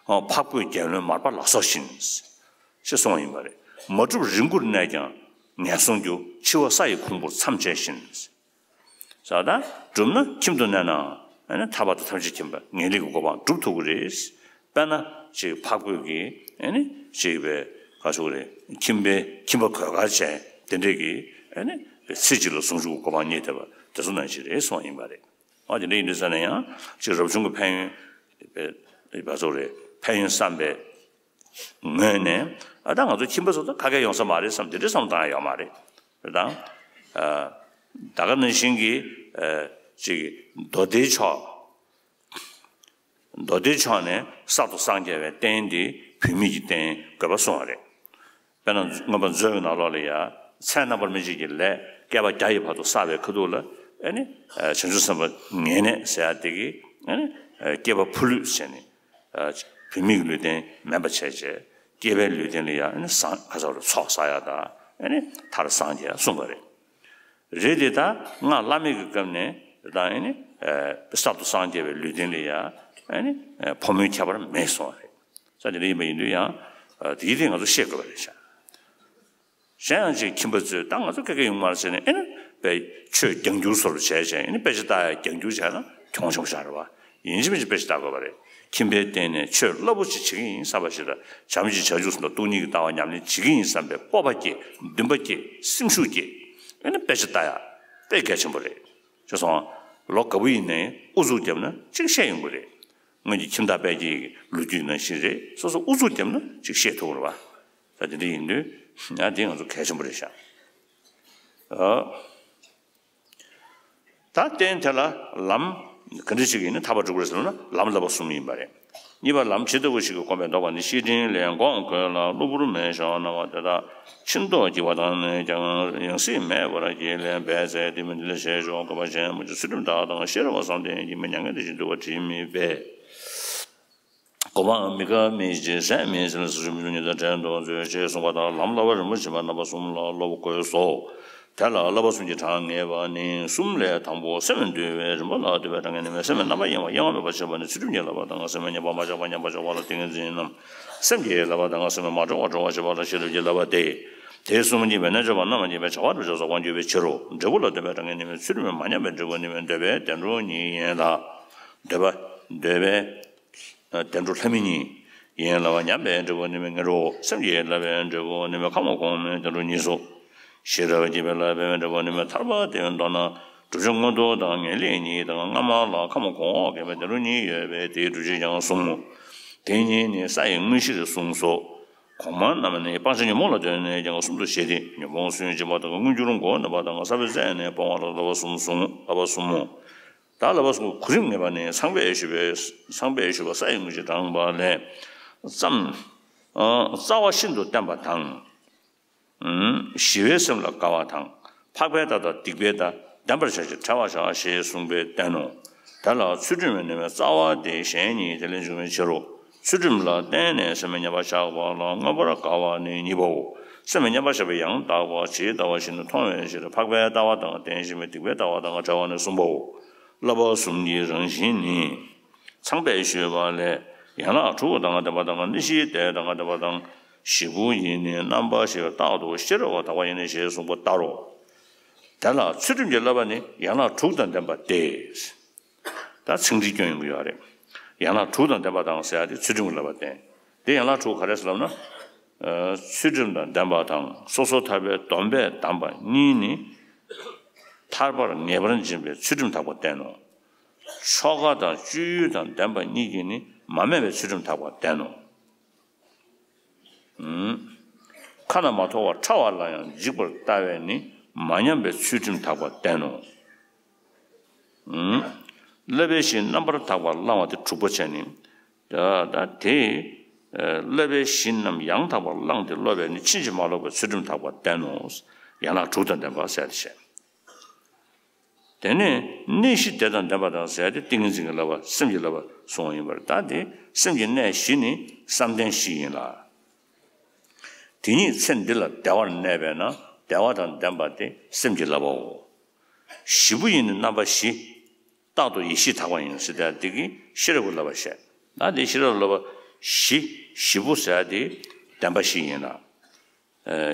འཕགས་བོད་རྒྱལ་བློན་མར་པ་ལ་སོགས་བཞིན། ཞེས་གསུངས་པ་ཡིན་པ་རེད། མ་བསྒྲུབས་རི་མགོར་གནས་ཀྱང་ངན་སོང་རྒྱུ། འཆི་བ་ས་ཡི་ཁུང་བུར་མཚམས་བཅད་བཞིན། ས་ད་བསྒྲུབས་ན་ཁྱིམ་དུ་གནས་ན་ཨ་ནི་ཐར་པ་དང་ཐམས་ཅད་མཁྱེན་པ་ངེས་ལེགས་ཀྱི་གོ་འཕང་སྒྲུབ་ཐུབ་ཀྱི་རེད། དཔེར་ན་ཅིག་འཕགས་བོད་ཀྱི་ཨ་ནི་ཅིག་པའི་ག་ཞུ་རེད། ཁྱིམ་པའི་ཁྱིམ་པ་གོས་དཀར་ཅན་དེ་འདྲས་ཀྱི་ཨ་ནི་ཚེ་གཅིག་ལ་ཟུང་འཇུག་གི་གོ་འཕང་བརྙེས་བསྡད་པ་དེ་ཚོ་ནང་བཞིན་རེད་གསུངས་པ་ཡིན་པ་རེད། ཨ་དེ་འདྲ་ཡིན་དུས་ཙ་ན་ཡང་ཅིག་རབ་བྱུང་གི་ཕན་ཡོན་པའི་བ་ཚོ་རེད། ཕན་ཡོན་བསམ་པའི་ངོས་ནས་ཨ་ད་ང་ཚོ་ཁྱིམ་པ་ཚོ་ད་ག་གེ་ཡོང་ས་མ་རེད་བསམ་དེ་འདྲའི་བསམ་བཏང་ཡ་ཡོད་མ་རེད། རེད་དང་། ད་ག་ནང་བཞིན་གྱི་ཅིག་མདོ་སྡེའི་ཕྱོགས། མདོ་སྡེའི་ཕྱོགས་ནས་གསར་དུ་སངས་རྒྱས་པའི་རྟེན་འདི་བུད་མེད་ཀྱི་རྟེན་དགོས་པ་གསུངས་པ་རེད། དཔེར་ན་མངོན་པ་མཛོད་ཀྱི་ནང་ལོགས་ལ་ཡ། ཚེ་རྣམ་པར་སྨིན་བྱེད་ཀྱི་ལས། བསྐལ་པ་བརྒྱ་ཡི་བར་དུ་བསགས་པའི་ཁ་ཐུག་ལ་ཨེ་ནི་བྱང་ཆུབ་སེམས་དཔའ་ངེས་གནས་ཟེར་ཡ་དེ་གིས་ཨེ་ནི་སྐྱེས་པ་ཕོ་ལུས་བྱས་ནས་བུད་མེད་ཀྱི་ལུས་རྟེན་མེད་པ་བྱས་བྱས། སྐྱེས་པའི་ལུས་རྟེན་ལ་ཡ་ཨེ་ནི་སངས་ག་ཚོད་རེ་ཚོགས་བསགས་ཡ་དང་ཨེ་ནི་མཐར་སངས་རྒྱས་གསུངས་པ་རེད། རེད་དེ་ད་སྔགས་བླ་མེད་ཀྱི་སྐབས་ནས་ད་ཨེ་ནི་གསར་དུ་སངས་རྒྱས་པའི་ལུས་རྟེན་ལ་ཡ་ཨེ་ནི་ཕོ་མོའི་ཁྱད་པར་མེད་གསུངས་པ་རེད། ས་དེ་འདྲ་ཡིན་པ་ཡིན་དུས་ཡང་དེའི་ཐད་ང་ཚོ་ཤེས་དགོས་པ་རེད་ཤག་གཞན་ཡང་ཅིག་ཁྱིམ་པ་ཚོས་ད་ང་ཚོ་ཁ་ཁ་ཡོང་མ་རེད་ཟེར་ནས་ཨེ་ནི་པའི་ཆོས་རྒྱང་བསྒྱུར་བཟོ་འདྲ་བྱས་བྱས་ཨེ་ནི་དཔེ་ཆ་ལྟ་ཡ་རྒྱང་བསྒྱུར་བྱས་ན་གྱོང་ཆེན་པོ་ཞིག་རེད་བ། ཡིན་གཅིག་མིན་གཅིག་དཔེ་ཆ་ལྟ་དགོས་པ་རེད། ཁྱིམ་པའི་སྟེང་ནས་ཆོས་རླབས་པོ་ཆེ་བྱེད་ཀྱི་ཡིན་བསམ་པ་ཞིག་དང་། བྱམས་ཀྱི་བྱང་ཆུབ་སེམས་དང་སྟོང་ཉིད་ཀྱི་ལྟ་བ་ཉམས་ལེན་བྱེད་ཀྱི་ཡིན་བསམ་པའི་སྤོབས་པ་སྐྱེ། འདུན་པ་སྐྱེ། སེམས་ཤུགས་སྐྱེ། ཨེ་ནི་དཔེ་ཆ་ལྟ་ཡ་དཔེ་གལ་ཆེན་པོ་རེད། ཅེས་སོང་། ལོ་ག་བུ་ཡིན་ནའི་ཨུ་ཚུགས་བརྒྱབ་ན་གཅིག་ཤེས་ཡོང་གི་རེད། སྔོན་གྱི་ཁྱིམ་བདག་དཔལ་སྐྱེས་ཀྱི་ལོ་རྒྱུས་ནང་བཞིན་རེད། སོ་སོ་ཨུ་ཚུགས་བརྒྱབ་ན་གཅིག་ཤེས་ཐུབ་ཀྱི་རེད་བ། ད་དེ་འདྲ་ཡིན་དུས་ཡང་དེ་ང་ཚོ་གལ་ཆེན་པོ་རེད་ཤག་ཨ། ད་རྟེན་དེ་ལ་ལམ་ག་འདྲ་ཞིག་ཡིན་ན་ཐར་པ་འགྲུབ་ཀྱི་རེད་ཟེར་ན་ལམ་བསླབ་པ་གསུམ་ཡིན་པ་རེད། གཉིས་པ་ལམ་ཇི་ལྟ་བུ་ཞིག་གིས་བསྒོམས་པས་ལྡོག་པ་ནི། བཤེས་སྤྲིང་ལས་འགོག་གོས་ལ། གློ་བུར་མེ་ཤོར་སྣང་བ་དེ་དག་ཕྱིར་ལྡོག་བགྱིས་པ་དང་ནས་ཀྱང་། ཡང་སྲིད་མེད་པར་གྱིས་ལན་འབད་ཚེ། དེ་མིན་འདི་ལས་ཞེས་ཆོག་དགོས་པ་གཞན་མ་མཆིས། ཚུལ་ཁྲིམས་དག་དང་ཤེས་རབ་བསམ་གཏན་གྱིས། མི་མྱ་ངན་འདས་ཞི་འདུལ་བ་དྲིས་མི་འབད། གོ་འཕང་མི་དགའ་མི་བྱེད་ཟད་མི་ཟད་ལ། སྲིད་ཞུ་མི་འབྱུང་ཉིད་དང་བྲལ་འདོད་མཛོད། ཅེས་གསུངས་པ་དང་། ལམ་བསླབ་པ་རིམ་པ་བྱིན་པ་རྣམ་པ་གསུམ་ལ་བསླབ་དགོས་སོ། དེ་ལ་བསླབ་པ་གསུམ་གྱི་གྲངས་ངེས་པ་ནི། གསུམ་ལས་དང་པོ་སེམས་འདུལ་བའི་རིམ་པ་ལ་འདུལ་བའི་གྲངས་ངེས་ནི་མེད། སེམས་རྣམ་པར་གཡེང་བ་གཡེང་བ་མེད་པར་བྱེད་པ་ནི། ཚུལ་ཁྲིམས་ཀྱི་བསླབ་པ་དང་། སེམས་མི་ཉམས་པ་མ་ཆགས་པ་ཉམས་པ་ཆགས་པ་ལ་ཏིང་ངེ་འཛིན་ནམ། སེམས་ཀྱི་བསླབ་པ་དང་། སེམས་མི་མ་གྲོལ་བར་གྲོལ་བར་བྱེད་པ་ལ་ཤེས་རབ་ཀྱི་བསླབ་པ་སྟེ། དེ་གསུམ་གྱིས་མི་གནས་སྤྱོད་པ་རྣམས་ལ་ཉེས་པའི་བྱ་བ་རྣམས་ཀྱང་རྫོགས་པར་འགྱུར་བའི་ཕྱིར་རོ། འབྲས་བུ་ལ་འདོད་པའི་གྲངས་ངེས་ནི་མེད། ཚུལ་ཁྲིམས་མ་ཉམས་པའི་འབྲས་བུ་ནི་མེད། འདོད་པའི་བདེ་འགྲོ་ཉིད་ཡིན་ལ། འདོད་པ་འདོད་པའི་བདེ་འགྲོ་ལྷ་མི་གཉིས་ཡིན་ལ། ཉམས་པའི་འབྲས་བུ་ནི་མེད་ངེས་རོ། སེམས་ཀྱི་བསླབ་པའི་འབྲས་བུ་ནི་མེད། ཁམས་གོང་མའི་བདེ་འགྲོ་གཉིས་སོ། ཤེས་རབ་ཀྱི་བསླབ་པའི་འབྲས་བུ་ནི་མེད། ཐར་པ་དེ་མདོར་ན་བསྒྲུབ་བྱ་མངོན་མཐོ་དང་ངེས་ལེགས་གཉིས་དང་། སྔ་མ་ལ་ཁམས་གོང་འོག་གི་བདེ་འགྲོ་གཉིས་ཡོད་པས་དེའི་སྒྲུབ་བྱེད་ཀྱང་གསུམ་མོ། དེ་གཉིས་ནི་ས་ཡི་དངོས་གཞིར་གསུངས་སོ། གོང་མ་རྣམས་ནི་སྤང་བྱ་ཉོན་མོངས་ལ་ལྟོས་ནས་ཀྱང་གསུམ་དུ་བཞེད་དེ། ཉོན་མོངས་སུན་འབྱིན་པ་དང་མངོན་གྱུར་མགོ་ནོན་པ་དང་ས་བོན་བཙལ་ནས་སྤོང་བ་ལ་བསླབ་པ་གསུམ་གསུངས། བསླབ་པ་གསུམ་མོ། ད་བསླབ་པ་གསུམ་གོ་རིམ་ངེས་པ་ནི་ཚངས་པས་ཞུས་པའི་ཚངས་པས་ཞུས་པ་ས་ཡི་དངོས་གཞི་དྲངས་པ་ལས་ཙམ། རྩ་བ་ཤིན་ཏུ་བརྟན་པ་དང་། ཞི་བའི་སེམས་ལ་དགའ་བ་དང་། འཕགས་པའི་མཐའ་དང་སྡིག་པའི་མཐའ། ལྡན་པར་བྱ་ཕྱིར་བྲལ་བར་བྱ་ཞེས་གསུངས་པས་བསྟན་ནོ། དེ་ལ་ཚུལ་ཁྲིམས་ནི་མེད་པའི་རྩ་བ་སྟེ་གཞན་གཉིས་དེ་ལས་འབྱུང་བའི་ཕྱིར་རོ། ཚུལ་ཁྲིམས་ལ་བརྟེན་ནས་སེམས་མི་ཉམས་པར་བཞག་པ་ལ་མངོན་པར་དགའ་བ་ནི་གཉིས་པའོ། སེམས་མི་ཉམས་པར་བཞག་པའི་ཡང་དག་པ་ཇི་ལྟ་བ་བཞིན་དུ་མཐོང་བའི་ཕྱིར་འཕགས་པའི་ལྟ་བ་དང་བརྟེན་ཞིང་སྡིག་པའི་ལྟ་བ་དང་བྲལ་བ་ནི་གསུམ་པའོ། བསླབ་པ་གསུམ་གྱི་རང་བཞིན་ནི། ཚངས་པས་ཞུས་པ་ལས། ཡན་ལག་དྲུག་དང་ལྡན་པ་དང་། ནི་ཤེས་དེ་དང་ལྡན་པ་དང་། ཞི་བོ་ཡི་ནི་རྣམ་པ་བཞི། རྟག་ཏུ་ཤེས་རབ་དག་པ་ཡི་ནི་ཞེས་གསུངས་པ་ལྟར་རོ། དེ་ལ་ཚུལ་ཁྲིམས་ཀྱི་བསླབ་པ་ནི་ཡན་ལག་དྲུག་དང་ལྡན་པ་སྟེ། ད་ཚིག་འགྲེལ་སྐྱོན་ཡོང་གི་ཡོད་རེད། ཡན་ལག་དྲུག་དང་ལྡན་པ་དང་ཟེར་ཡ་དེ་ཚུལ་ཁྲིམས་ཀྱི་བསླབ་པ་བསྟན། དེ་ཡན་ལག་དྲུག་ག་རེ་ཟེར་ལབ་ན། ཚུལ་ཁྲིམས་དང་ལྡན་པ་དང་སོ་སོར་ཐར་པའི་སྡོམ་པས་བསྡམས་པ་གཉིས་ནི། ཐར་པར་ངེས་པར་འབྱིན་པའི་ཚུལ་ཁྲིམས་དག་པ་བསྟན་ནོ། ཆོ་ག་དང་སྤྱོད་ཡུལ་དང་ལྡན་པ་གཉིས་ཀྱིས་ནི་མ་སྨད་པའི་ཚུལ་ཁྲིམས་དག་པ་བསྟན་ནོ། ཁ་ན་མ་ཐོ་བ་ཕྲ་བ་ལ་ཡང་འཇིགས་པར་ལྟ་བས་ནི་མ་ཉམས་པའི་ཚུལ་ཁྲིམས་དག་པ་བསྟན་ནོ། བསླབ་པའི་གཞི་རྣམ་པར་དག་པ་བླང་བ་དེ་དྲུག་པ་བྱས་ནི། ད་ད་དེ། བསླབ་པའི་གཞི་རྣམས་ཡང་དག་པར་བླངས་ཏེ་སློབ་པས་ནི་ཕྱིན་ཅི་མ་ལོག་པའི་ཚུལ་ཁྲིམས་དག་པ་བསྟན་ནོ། ཡན་ལག་དྲུག་དང་ལྡན་པ་ཟེར་ཏེ་བཤད། དེ་ནས་ནི་ཤེས་དེ་དང་ལྡན་པ་དང་ཟེར་ཏེ་ཏིང་ངེ་འཛིན་གྱི་བསླབ་པ་སེམས་ཀྱི་བསླབ་པ་གསུངས་པ་ཡིན་པར་ད་དེ་སེམས་ཀྱི་གནས་བཞི་ནི་བསམ་གཏན་བཞི་ཡིན་ལ། དེ་ཉིད་ཚེ་འདི་ལ་བདེ་བར་གནས་པས་ན་བདེ་བ་དང་ལྡན་པ་སྟེ་སེམས་ཀྱི་བསླབ་པའོ། ཞི་བོ་ཡི་ནི་རྣམ་པ་བཞི། རྟག་ཏུ་ཡེ་ཤེས་དག་པ་ཡིན་ཟེར་ཏེ་འདི་གི་ཤེས་རབ་ཀྱི་བསླབ་པ་བཤད། ད་འདི་ཤེས་རབ་ཀྱི་བསླབ་པ་བཞི། ཞི་བོ་ཟེར་ཏེ་བདེན་པ་བཞི་ཡིན་ལ།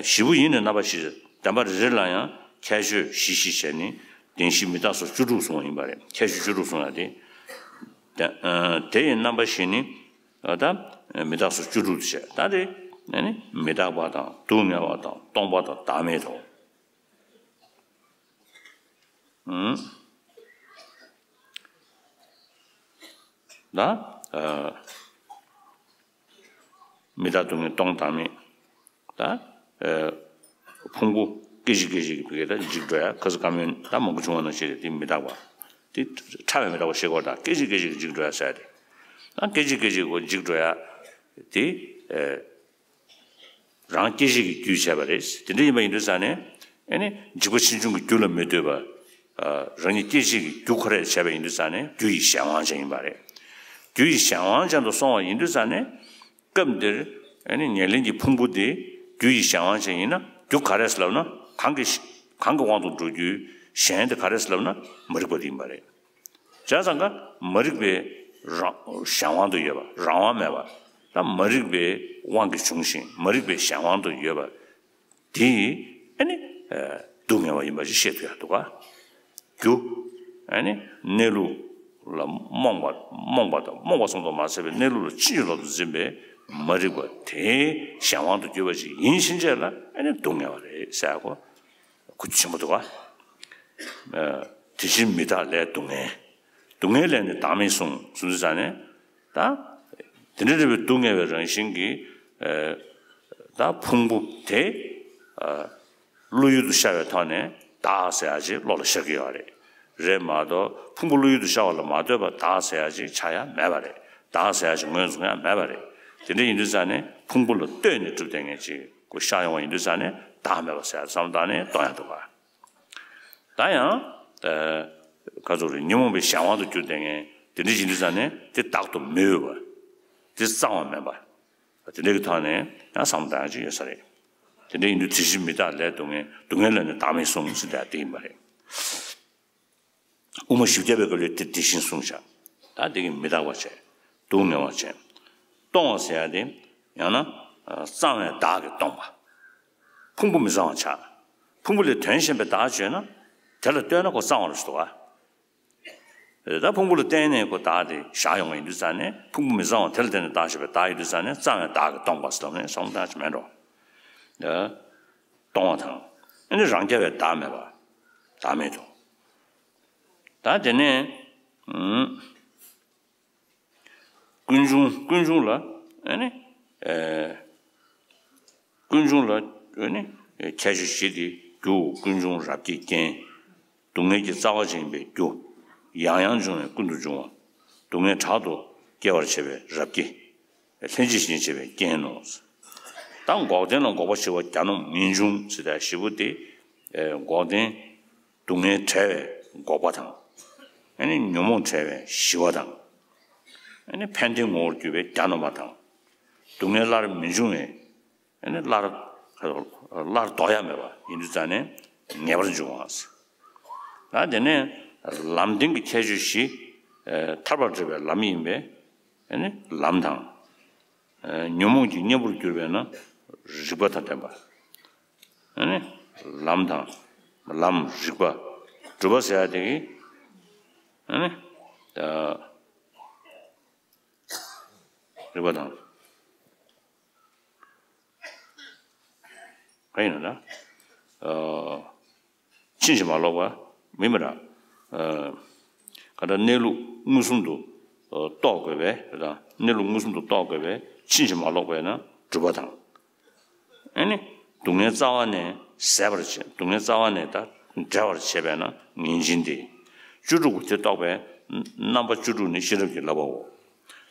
ཞི་བོ་ཡི་ནི་རྣམ་པ་བཞི། བདེན་པ་རེ་རེ་ལ་ཡང་ཁྱད་ཆོས་བཞི་བཞི་བྱས་ནས་བདེན་བཞི་མི་རྟག་སོགས་བཅུ་དྲུག་གསུངས་པ་ཡིན་པ་རེད། ཁྱད་ཆོས་བཅུ་དྲུག་གསུངས་ཡ་དེ། དེ་ཡི་རྣམ་པ་བཞི་ནི་ད་མི་རྟག་སོགས་བཅུ་དྲུག་ཏུ་བྱས། ད་དེ་ནི་མི་རྟག་པ་དང་སྡུག་བསྔལ་བ་དང་སྟོང་པ་དང་བདག་མེད་དོ། ད། མི་རྟག་སྡུག་བསྔལ་སྟོང་བདག་མེད། ད། ཕུང་པོ་སྐད་ཅིག་སྐད་ཅིག་གིས་ཕ་གི་ད་འཇིག་འགྲོ་ཡ། ཁ་ཟས་ཁ་སྨྱོན་ད་མང་པོ་བྱུང་བ་ནང་བཞིན་རེད། དེ་མི་རྟག་པ། དེ་ཕྲ་བའི་མི་རྟག་པ་ཤེས་དགོས། ད་སྐད་ཅིག་སྐད་ཅིག་གིས་འཇིག་འགྲོ་ཡ་ཟེར་ཏེ། ད་སྐད་ཅིག་སྐད་ཅིག་གིས་འཇིག་འགྲོ་ཡ། དེ། རང་སྐད་ཅིག་གིས་རྒྱུས་བྱས་པ་རེད། དེ་འདྲ་ཡིན་པ་ཡིན་དུས་ཙང་ནས། ཨེ་ནི་འཇིག་པ་ཕྱིས་འབྱུང་གི་རྒྱུ་ལ་མི་ལྟོས་པར། རང་ཉིད་སྐད་ཅིག་གིས་རྒྱུ་ཁོ་རས་བྱས་པ་ཡིན་དུས་ཙང་ནས་རྒྱུ་ཡི་གཞན་དབང་ཅན་ཡིན་པ་རེད། རྒྱུ་ཡི་གཞན་དབང་ཅན་དུ་སོང་བ་ཡིན་དུས་ཙང་ནས། སྐབས་འདིར་ཨེ་ནི་ཉེར་ལེན་གྱི་ཕུང་པོ་དེ་རྒྱུ་ཡི་གཞན་དབང་ཅན་ཡིན་ན་རྒྱུ་ག་རེ་ཟེར་ལབ་ན་གང་གི་གང་གི་དབང་དུ་འགྲོ་རྒྱུའི་གཞན་དེ་ག་རེ་ཟེར་ལབ་ན་མ་རིག་པ་དེ་ཡིན་པ་རེད། བྱས་ཙང་ཀ་མ་རིག་པའི་རང་གཞན་དབང་དུ་ཡོད་པ། རང་དབང་མེད་པ། ད་མ་རིག་པའི་དབང་གིས་བྱུང་ཞིང་མ་རིག་པའི་གཞན་དབང་དུ་ཡོད་པ། དེ་ཨེ་ནི་སྡུག་བསྔལ་བ་ཡིན་པ་ཞིག་ཤེས་ཐུབ་ཡག་འདུག་ག་རྒྱུ། ཨེ་ནི་གནས་ལུགས་ལ་རྨོངས་པ་རྨོངས་པ་དང་རྨོངས་པ་ཙམ་དུ་མ་ཟད་པའི་གནས་ལུགས་ལ་ཕྱིན་ཅི་ལོག་ཏུ་འཛིན་པའི་མ་རིག་པ་དེའི་གཞན་དབང་དུ་གྱུར་པ་ཞིག་ཡིན་ཕྱིན་ཆད་ལ་ཨེ་ནི་སྡུག་བསྔལ་བ་རེད་ཟེར་ཡག་གོ་གོ་རྒྱུ་ཆེན་པོ་འདུག་ག་དེ་བཞིན་མི་རྟག་ལས་སྡུག་བསྔལ། སྡུག་བསྔལ་ལས་ནི་བདག་མེད་གསུངས་གསུངས་དུས་ཙང་ནས། ད། དེ་འདྲ་རེད་པའི་སྡུག་བསྔལ་བའི་རང་བཞིན་གྱི། ད་ཕུང་པོ་དེ། བློ་ཡུལ་དུ་ཤར་བའི་ཐོག་ནས་བདག་ཟེར་ཡག་ཅིག་བློ་ལ་ཤར་གྱི་ཡོད་རེད། རེད་མ་གཏོགས་ཕུང་པོ་བློ་ཡུལ་དུ་ཤར་བ་ལ་མ་ལྟོས་པར་བདག་ཟེར་ཡག་ཅིག་ཆགས་ཡག་མེད་པ་རེད། བདག་ཟེར་ཡག་ཅིག་ངོས་འཛིན་ཡག་མེད་པ་རེད། དེ་འདྲ་ཡིན་དུས་ཙང་ནས་ཕུང་པོ་ལ་ལྟོས་ནས་གྲུབ་བསྡད་མཁན་ཅིག་གོ་ཤར་ཡོང་བ་ཡིན་དུས་ཙང་ནས་བདག་མེད་པ་ཟེར་ཡག་བསམ་བློ་བཏང་ནས་གཏོང་ཡག་འདུག་ག་ད་ཡང་། ཨ། ག་ཚོད་རེད། ཉོན་མོངས་པའི་གཞན་དབང་དུ་གྱུར་བསྡད་མཁན་དེ་འདྲ་ཡིན་དུས་ཙང་ནས་དེ་བདག་ཏུ་མི་འོས་པ། དེ་གཙང་བ་མིན་པ། དེ་འདྲ་གི་ཐོག་ནས་ཡང་བསམ་བློ་གཏོང་ཡག་ཅིག་ཡོད་ས་རེད། དེ་འདྲ་ཡིན་དུས་དེ་བཞིན་མི་རྟག་ལས་སྡུག་བསྔལ། སྡུག་བསྔལ་ལས་ནི་བདག་མེད་གསུངས་ཟེར་ཡག་དེ་ཡིན་པ་རེད། དབུ་མ་བཞི་བརྒྱ་པའི་སྐབས་ལ་དེ་དེ་བཞིན་གསུངས་བཞག་ད་དེ་གི་མི་རྟག་པ་བྱས། སྡུག་བསྔལ་བ་བྱས། སྟོང་བ་ཟེར་ཡག་དེ་ཡང་ན་གཙང་བའི་བདག་གིས་སྟོང་པ། ཕུང་པོ་མི་གཙང་བ་ཆགས། ཕུང་པོ་ལས་དོན་གཞན་པའི་བདག་བརྗོད་ན། དེ་ལ་ལྟོས་ན་ཁོ་གཙང་བ་རེད་ཟེར་བ། ད་ཕུང་པོ་ལ་བརྟེན་ནས་ཁོ་བདག་དེ་བཞག་ཡོང་བ་ཡིན་དུས་ཙང་ནས་ཕུང་པོ་མི་གཙང་བ་དེ་ལ་བརྟེན་ནས་བདག་བཞག་པའི་བདག་ཡིན་དུས་ཙང་ནས་གཙང་བའི་བདག་གིས་སྟོང་པ་ཟེར་ལབ་ནས་བསམ་བློ་གཏོང་ཡག་ཅིག་མེད་འགྲོ། ད་སྟོང་བ་དང་། ཨ་ནི་རང་རྐྱ་བའི་བདག་མེད་པ། བདག་མེད་དོ། ད་དེ་ནས། ཀུན་འབྱུང་ཀུན་འབྱུང་ལ་ཨ་ནི། ཨེ། ཀུན་འབྱུང་ལ་ནི་ཁྱད་ཆོས་བཞི་སྟེ། རྒྱུ་ཀུན་འབྱུང་རབ་ཀྱིས་རྐྱེན། སྡུག་བསྔལ་གྱི་རྩ་བ་ཅན་པའི་རྒྱུ། ཡང་ཡང་འབྱུང་བའི་ཀུན་ཏུ་འབྱུང་བ། སྡུག་བསྔལ་དྲག་ཏུ་སྐྱེ་བར་བྱེད་པའི་རབ་ཀྱི། ལྷན་ཅིག་བྱེད་པའི་རྐྱེན་ནོ། ད་འགོག་བདེན་ལ་འགོག་པ་ཞི་བ་གྱ་ནོམ་ངེས་འབྱུང་ཟེར་ཡ་བཞི་པོ་དེ། འགོག་བདེན་སྡུག་བསྔལ་བྲལ་བའི་འགོག་པ་དང་། ཨ་ནི་ཉོན་མོངས་བྲལ་བའི་ཞི་བ་དང་། ཨ་ནི་ཕན་བདེའི་ངོ་བོར་གྱུར་པའི་གྱ་ནོམ་པ་དང་། སྡུག་བསྔལ་སླར་མི་འབྱུང་བའི། ཨ་ནི་སླར་སླར་ལྡོག་ཡ་མེད་པ་ཡིན་དུས་ཙང་ནས་ངེས་པར་འབྱུང་བ། ད་དེ་ནས་ལམ་བདེན་གྱི་ཁྱད་ཆོས་བཞི། ཐར་པར་བགྲོད་པའི་ལམ་ཡིན་པས། ཨ་ནི་ལམ་དང་། ཉོན་མོངས་ཀྱི་གཉེན་པོར་གྱུར་པས་ན་རིགས་པ་དང་ལྡན་པ། ཨ་ནི་ལམ་དང་། ལམ་རིགས་པ། སྒྲུབ་པ་ཟེར་ཡ་དེ་གི། ཨ་ནི་ད་རིགས་པ་དང་། ག་ཡིན་ན་ད། ཕྱིན་ཅི་མ་ལོག་པ་མིན་པ་ར། ག་ད་གནས་ལུགས་མངོན་སུམ་དུ་རྟོགས་དགོས་པས། གནས་ལུགས་མངོན་སུམ་དུ་རྟོགས་དགོས་པས་ཕྱིན་ཅི་མ་ལོག་པས་ན་སྒྲུབ་པ་དང་། ཨ་ནི་སྡུག་བསྔལ་རྩ་བ་ནས་ཟད་པར་བྱེད། སྡུག་བསྔལ་རྩ་བ་ནས་ད་བྲལ་བར་བྱེད་པས་ན་ངེས་འབྱིན་ཏེ། བཅུ་དྲུག་པོ་དེ་རྟོགས་པས་རྣམ་པ་བཅུ་དྲུག་ནི་ཤེས་རབ་ཀྱི་བསླབ་པའོ།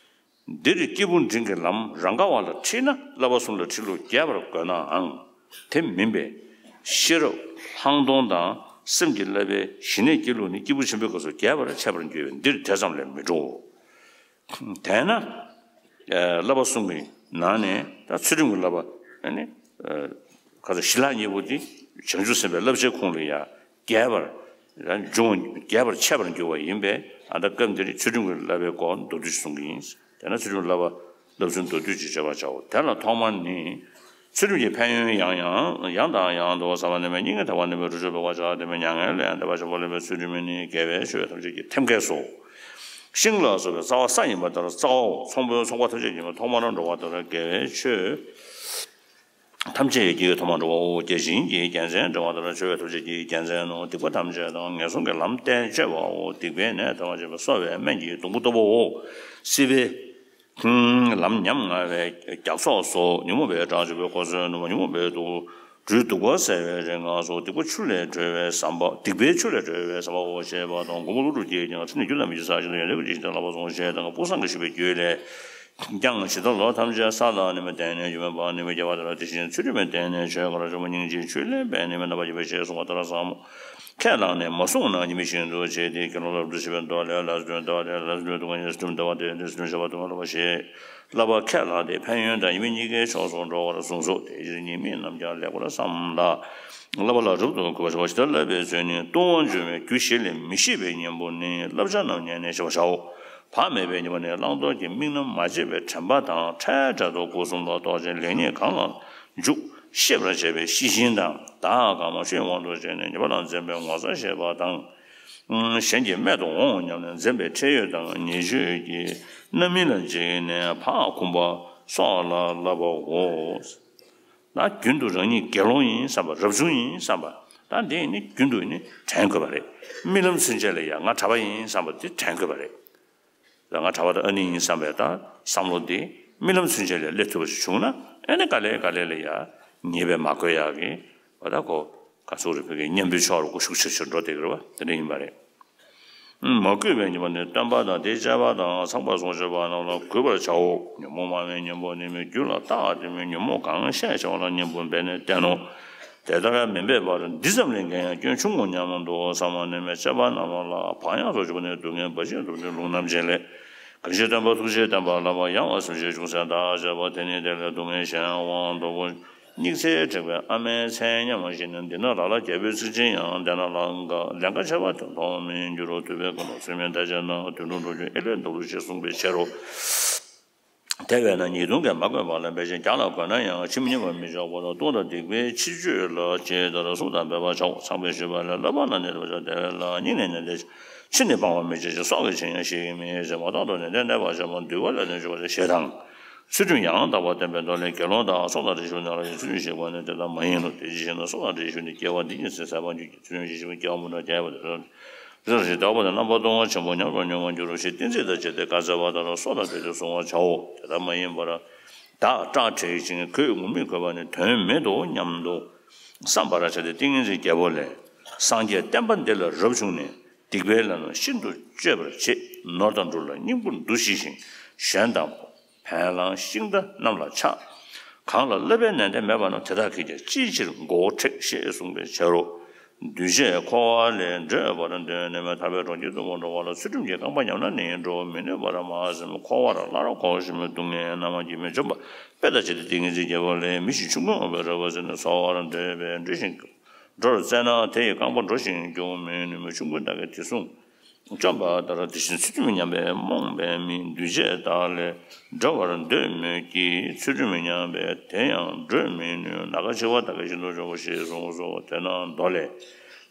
འདིར་སྐྱེས་བུ་འབྲིང་གི་ལམ་རང་ག་བ་ལ་ཁྲིད་ན། བསླབ་པ་གསུམ་ལ་ཁྲིད་ལུགས་རྒྱས་པར་དགོས་ནའང་དེ་མིན་པས། ཤེས་རབ་ལྷག་མཐོང་དང་སེམས་ཀྱི་བསླབ་པའི་ཞི་གནས་སྐྱེ་ལུགས་ནི་སྐྱེས་བུ་ཆེན་པོའི་སྐབས་སུ་རྒྱས་པར་འཆད་པར་འགྱུར་བས་འདིར་དེ་ཙམ་ལས་མི་འགྲོ། དེས་ན། བསླབ་པ་གསུམ་གྱི་ནང་ནས་ད་ཚུལ་ཁྲིམས་ཀྱི་བསླབ་པ་ནི། ག་ཚོད་ཞི་ལྷག་གཉིས་པོ་དེ་བྱང་ཆུབ་སེམས་དཔའི་བསླབ་བྱའི་ཁོངས་ལ་ཡང་རྒྱས་པར་འབྱུང་། རྒྱས་པར་འཆད་པར་འགྱུར་བ་ཡིན་པས། ཨ་ད་སྐབས་འདིར་ཚུལ་ཁྲིམས་ཀྱི་བསླབ་པའི་སྐོར་མདོར་བསྡུས་ཤིག་གསུང་གི་ཡིན། དེས་ན་ཚུལ་ཁྲིམས་བསླབ་པ་བསླབ་ཚུལ་མདོར་བསྡུས་ཅིག་བརྗོད་པར་བྱའོ། དེ་ལ་ཐོག་མར་ནི། ཚུལ་ཁྲིམས་ཀྱི་ཕན་ཡོན་ཡང་ཡང་ཡང་དང་ཡང་དུ་བསམ་པ་ནི་མེད། སྙིང་གའི་ཐག་པ་ནི་མེད། རུ་ཆུ་བོ་བ་ཆགས་ཏེ་མེད། མྱ་ངན་ལས་འདས་པ་ཆེན་པོ་ལས་མེད། ཚུལ་ཁྲིམས་ནི་དགེ་བའི་ཆོས་ཐམས་ཅད་ཀྱི་ཐེམ་སྐས་སོ། ཤིང་ལ་སོགས་པའི་རྩ་བ་ས་ཡིན་པ་ལྟར་རྩ་བའོ། ཚོང་དཔོན་ཚོང་པ་ཐམས་ཅད་ཀྱི་ཐོག་མར་འགྲོ་བ་ལྟར་དགེ་བའི་ཆོས་ཐམས་ཅད་ཀྱི་ཐོག་མར་འགྲོ་བའོ། བརྒྱ་བྱིན་གྱི་རྒྱལ་མཚན་འགྲེང་བ་ལྟར་ཆོས་ཐམས་ཅད་ཀྱི་རྒྱལ་མཚན་ནོ། སྡིག་པ་ཐམས་ཅད་དང་ངན་སོང་གི་ལམ་བསྟན་བཅས་པའོ། སྡིག་པའི་ནད་ཐམས་ཅད་གསོ་བའི་སྨན་གྱི་སྡོང་པོ་ལྟ་བུའོ། སྲིད་པའི་ལམ་ཉམ་ང་བའི་རྒྱགས་ཚོགས་སོ། ཉོན་མོངས་པའི་གྲང་ཆུ་བོའི་འཁོར་ཚོས་ནུབ་པ། ཉོན་མོངས་པའི་དུག་སྦྲུལ་གདུག་པ་བསལ་བའི་རིགས་ལྔ་སོ། སྡིག་པ་ཆུ་ལས་གྲོལ་བའི་ཟམ་པ། སྡིག་པའི་ཆུ་ལས་གྲོལ་བའི་ཟམ་པའོ་ཞེས་པ་དང་། མགོན་པོ་ཀླུ་སྒྲུབ་ཀྱིས་ཀྱང་ཁྲིམས་ནི་རྒྱུན་དུ་མི་འཆད་བྱ་ཞིང་དང་ཡོན་ཏན་གྱི་ཆེ་ཞིང་དང་བསླབ་པ་གསུམ་ཞེས་དང་། སྤུངས་སངས་རྒྱས་ཞུས་པའི་རྒྱུད་ལས་ཀྱང་ཇི་ལྟར་ལོ་ཐམས་ཅད་ས་དང་ནི་མེ་བརྟེན་ནས་ཡུན་མེད་པར་ནི་མེ་སྐྱེ་བ་དེ་ལ་དེ་བཞིན་ཚུལ་ཁྲིམས་བརྟེན་ནས་ཆོས་གང་རུང་ཆེན་པོ་སྙིང་རྗེའི་ཆུ་ལས་འབད་ནི་མེ་རྣམ་པར་འབྱེད་པ་ཞེས་གསུངས་པ་ལྟར་ཟབ་མོ་ཁས་བླངས་ནས་མ་བསྲུངས་ན་ཉེས་དམིགས་ཤིན་ཏུ་ཆེ་སྟེ། དགེ་སློང་སློབ་ཏུ་ཆེ་བའི་མདོ་ལས། ལས་ཚུལ་ཁྲིམས་བདེ་བ་སྟེ། ལས་ཚུལ་ཁྲིམས་སྡུག་བསྔལ་ཉེས། ཚུལ་ཁྲིམས་བདེ་བ་སྟེ། ལས་ཚུལ་ཁྲིམས་བདེ་བ་སྟེ། ལས་ཚུལ་ཁྲིམས་བྱ་བ་སྡུག་བསྔལ་སློབ་པ་ཞེས་བསླབ་པ་ཁས་བླངས་ཏེ་ཕན་ཡོན་དང་ཉེས་དམིགས་གཉིས་ཀའི་ཕྱོགས་སུ་འགྲོ་བར་གསུངས་སོ། དེ་ཕྱིར་ཉེས་དམིགས་རྣམས་ཀྱང་ལེགས་པར་བསམས་ལ། བསླབ་པ་ལ་རབ་ཏུ་གུས་པར་བྱ་བ་ཇི་ལྟར་བསླབ་པའི་ཚུལ་ནི། ལྟུང་བར་འགྱུར་བའི་རྒྱུ་བཞི་ལས་མི་ཤེས་པའི་གཉེན་པོ་ནི་བསླབ་བྱ་རྣམས་ཉན་ནས་ཤེས་པར་བྱའོ། བག་མེད་པའི་ཉེས་པ་ནི་བླང་དོར་གྱི་དམིགས་རྣམ་མ་དཔྱད་པའི་དྲན་པ་དང་འཕྲལ་འཕྲལ་དུ་སྒོ་གསུམ་ལ་རྟོག་ཅིང་ལེགས་ཉེས་གང་ལ་འཇུག་ཤེས་པར་བྱེད་པའི་ཤེས་བཞིན་དང་། བདག་གང་མ་ཤེས་དབང་དུ་བྱས་ནས་ཉེས་པ་ལ་འཛེམ་པའི་ངོ་ཚ་ཤེས་པ་དང་། གཞན་གྱི་རྨད་དུ་འོང་སྙམ་ནས་འཛེམ་པའི་ཁྲེལ་ཡོད་དང་། ཉེས་སྤྱོད་ཀྱི་རྣམ་སྨིན་ལ་འཇིགས་ནས་བག་འཁུམས་པ་སོགས་ལ་བསླབ་པའོ། ད་རྒྱུན་དུ་རང་ཉིད་དགེ་སློང་ཡིན་བསམ་པ། རབ་བྱུང་ཡིན་བསམ་པ། ད་འདི་ནི་རྒྱུན་དུ་ནི་དྲན་དགོས་པ་རེད། རྨི་ལམ་ཚུན་ཆད་ལ་ཡང་ང་གྲྭ་པ་ཡིན་བསམ་པ་འདི་དྲན་དགོས་པ་རེད། ང་གྲྭ་པ་དང་ཨ་ནེ་ཡིན་བསམ་པའི་ད་བསམ་བློ་འདི་རྨི་ལམ་ཚུན་ཆད་ལ་སླེབས་ཐུབ་པ་ཞིག་བྱུང་ན། ཨ་ནི་ག་ལེ་ག་ལེ་ལ་ཡ་ཉེས་པས་མ་གོས་ཡག་གི་བ། ད་ཁོ་ག་ཚོད་རེད། བོད་ཀྱི་གཉེན་པོའི་ཕྱོགས་ལ་ཁོ་ཤུགས་ཆེ་ཆེར་འགྲོ་བསྡད་ཀྱི་རེད་བ། དེ་འདྲ་ཡིན་པ་རེད། མ་གུས་པའི་ཉེས་པ་ནི་སྟོན་པ་དང་དེའི་བཅས་པ་དང་ཚངས་པར་སོང་བྱེད་པ་རྣམས་ལ་གུས་པར་བྱའོ། ཉོན་མོངས་སྨྲ་བའི་གཉེན་པོ་ནི་མི་རྒྱུད་ལ་བཏགས་ཏེ་མི་ཉོན་མོངས་གང་ཤེས་བྱ་བ་ལ་གཉེན་པོ་འབད་ནས་བསྟེན་ནོ། དེ་ལྟར་མི་འབད་པར་འདི་ཙམ་ལས་འགལ་ཡང་སྐྱོན་ཆུང་ངོ་སྙམ་དུ་བསམ་པ་ནི་མི་བཅས་པ་རྣམས་ལ་བག་ཡངས་སུ་འཇུག་པ་ནི་སྡུག་བསྔལ་འབའ་ཞིག་འགྲུབ་པའི་ལུང་རྣམ་འབྱེད་ལས། གང་ཞིག་སྟོན་པ་ཐུགས་རྗེས་བསྟན་པ་བསླབ་པ་ཡང་བ་སེམས་ཅན་ཅུང་ཟད་བདག་བྱེད་པ་དེ་ནི་དེ་ལས་སྡུག་བསྔལ་གཞན་དབང་དུ་བོ། སྙིགས་ཚེ་དྲེགས་པའི་ཨ་མའི་མཚན་སྙན་མ་ཞིག་ནི། འདི་ན་ལ་ལ་རྒྱལ་པོའི་ཚིག་ཅན་ཡང་། དེ་ན་ལ་ལན་ཁ་ཆེ་བ་དེ་མཐོང་མི་འགྱུར་རོ། དུད་པའི་ཁ་ལ་ཚུད་མིན་ད་བྱས་ན་དུད་འགྲོ་འགྲོ་རྒྱུ་ཨེ་ལས་འདུག་ལོ་ཞེས་གསུངས་པའི་ཕྱིར་རོ། དེ་བས་ན་ཉེས་ལྟུང་གིས་མ་གོས་པ་ལ་འབད་ཅིང་བརྒྱ་ལ་གོས་ན་ཡང་ཕྱིས་མི་ཉེས་པར་མི་བྱ་བར་ལྟུང་དང་སྡིག་པའི་ཕྱིར་བཅོས་ལ་ཇི་ལྟར་གསུངས་དང་འབད་པར་བྱའོ། ཚངས་པས་ཞུས་པ་ལས། བསླབ་པ་ལ་ནི་བསླབ་བྱ་དེ་ལ་སྙིང་ནས་ཉན་ཏེ། ཕྱིས་ནི་སྤང་བར་མི་བྱེད་ཅིང་། སྲོག་གི་ཕྱིར་ཡང་ཞིག་མི་བྱེད་ཅིང་། མ་རྟོགས་དོན་ནི་གཏན་གཏན་པར་བྱ་བ་འདུལ་བ་ལ་ནི་འཇུག་པར་བྱ་ཞེས་དང་། ཚུལ་ཁྲིམས་ཡང་དག་པར་བསྟན་པའི་མདོ་ལས། དགེ་སློང་དག་སྲོག་དང་འདྲེས་ཤིང་ནི་ལ་ཡང་ཚུལ་ཁྲིམས་ཞིག་པ་ནི་དེ་ལྟར་མ་ཡིན་ནོ། དེ་ཅི་ཞེ་ན། སྲོག་དང་འདྲེས་ཤིང་ནི་སྐྱེ་བ་འདི་ཉིད་ཟད་པར་འགྱུར་གྱི། ཚུལ་ཁྲིམས་ཞིག་པའི་སྐྱེ་བ་མུ་མཐའ་སྐྱེ་བ་དེ་ལ་རེ་རེ་ཞིག་བདག་པོ་དང་རྣམ་པར་ལྟུང་བ་ཆེན་པོ་ཉམས་སུ་མྱོང་བར་འགྱུར་རོ་ཞེས་གཏན་ཚིགས་དང་བཅས་ཏེ་བཀའ་སྩལ་བ་ལྟར་སྲོག་དང་འདྲེས་ཏེ་བསྲུང་བར་བྱའོ། དེ་ལྟར་མ་ཡིན་པར། བདག་སྐྲག་བྲེག་ཅིང་གོས་ངུར་སྨྲིག་གོས་པ་ནི་དོན་མེད་དོ་སྙམ་དུ་བསམ་པར་བྱ་སྟེ། ཏིང་ངེ་འཛིན་རྒྱལ་པོ་ལས། སངས་རྒྱས་བསྟན་པ་འདི་ལ་རབ་བྱུང་ནས། སྡིག་པའི་ལམ་ཤིན་ཏུ་གཅོད་པར་བྱེད། ནོར་དང་འབྲུ་ལ་སྙིང་པོ་འདུ་ཤེས་ཤིང་། གཞན་དང་བན་ལང་ཤིང་རྟ་རྣམས་ལ་ཆགས། གང་ལ་བསླབ་པའི་ནན་ཏན་མེད་པ་རྣམས། དེ་དག་གིས་ཀྱང་ཅིའི་ཕྱིར་མགོ་བོ་བྲེག་ཞེས་གསུངས་པའི་ཕྱིར་རོ། འདུས་བྱས་འཁོར་བ་ལས་སྒྲོལ་བར་འདོད་ནས། ཐར་པའི་གྲོང་ཁྱེར་དུ་མ་འགྲོ་བ་ལ། ཚུལ་ཁྲིམས་ཀྱི་རྐང་པ་ཉམས་ན་ནི། འགྲོ་བ་མི་ནུས་པར་མ་སེམས། འཁོར་བར་སླར་འཁོར་ཞིང་སྡུག་བསྔལ་རྣམས་ཀྱིས་མི་འཇོམས་པ། དཔེ་ལྟར་བྱས་ཏེ་ཏིང་ངེ་འཛིན་རྒྱལ་པོ་ལས། མི་ཞིག་ཆོམ་རྐུན་འོངས་པའི་རོལ་པ་ཟིན་ནས། འཚོ་བར་འདོད་པས་འབྲི་ཞིང་འགྲོར་སྩལ་ན། དེ་ཡི་རྐང་པ་འགྲོ་ཞིང་རྒྱུག་མི་ནུས་མོད། ཆོམ་རྐུན་དག་གིས་དེ་བཟུང་བཅོམ་པ་ལྟར། དེ་བཞིན་ཚུལ་ཁྲིམས་ཉམས་པས་རྨོངས་པའི་མི། འདུས་བྱས་དག་ལས་སྒྲོལ་བར་འདོད་མོད་ཀྱི། ཚུལ་ཁྲིམས་ཉམས་པས་དེ་ཡང་སྒྲོལ་མི་ནུས། ནམ་མཁའ་འཆི་བ་དག་གིས་ཤིན་ཏུ་འཇོམས་པ། ཞེས་གསུངས་སོ། དེ་ན་མདོ་ལས།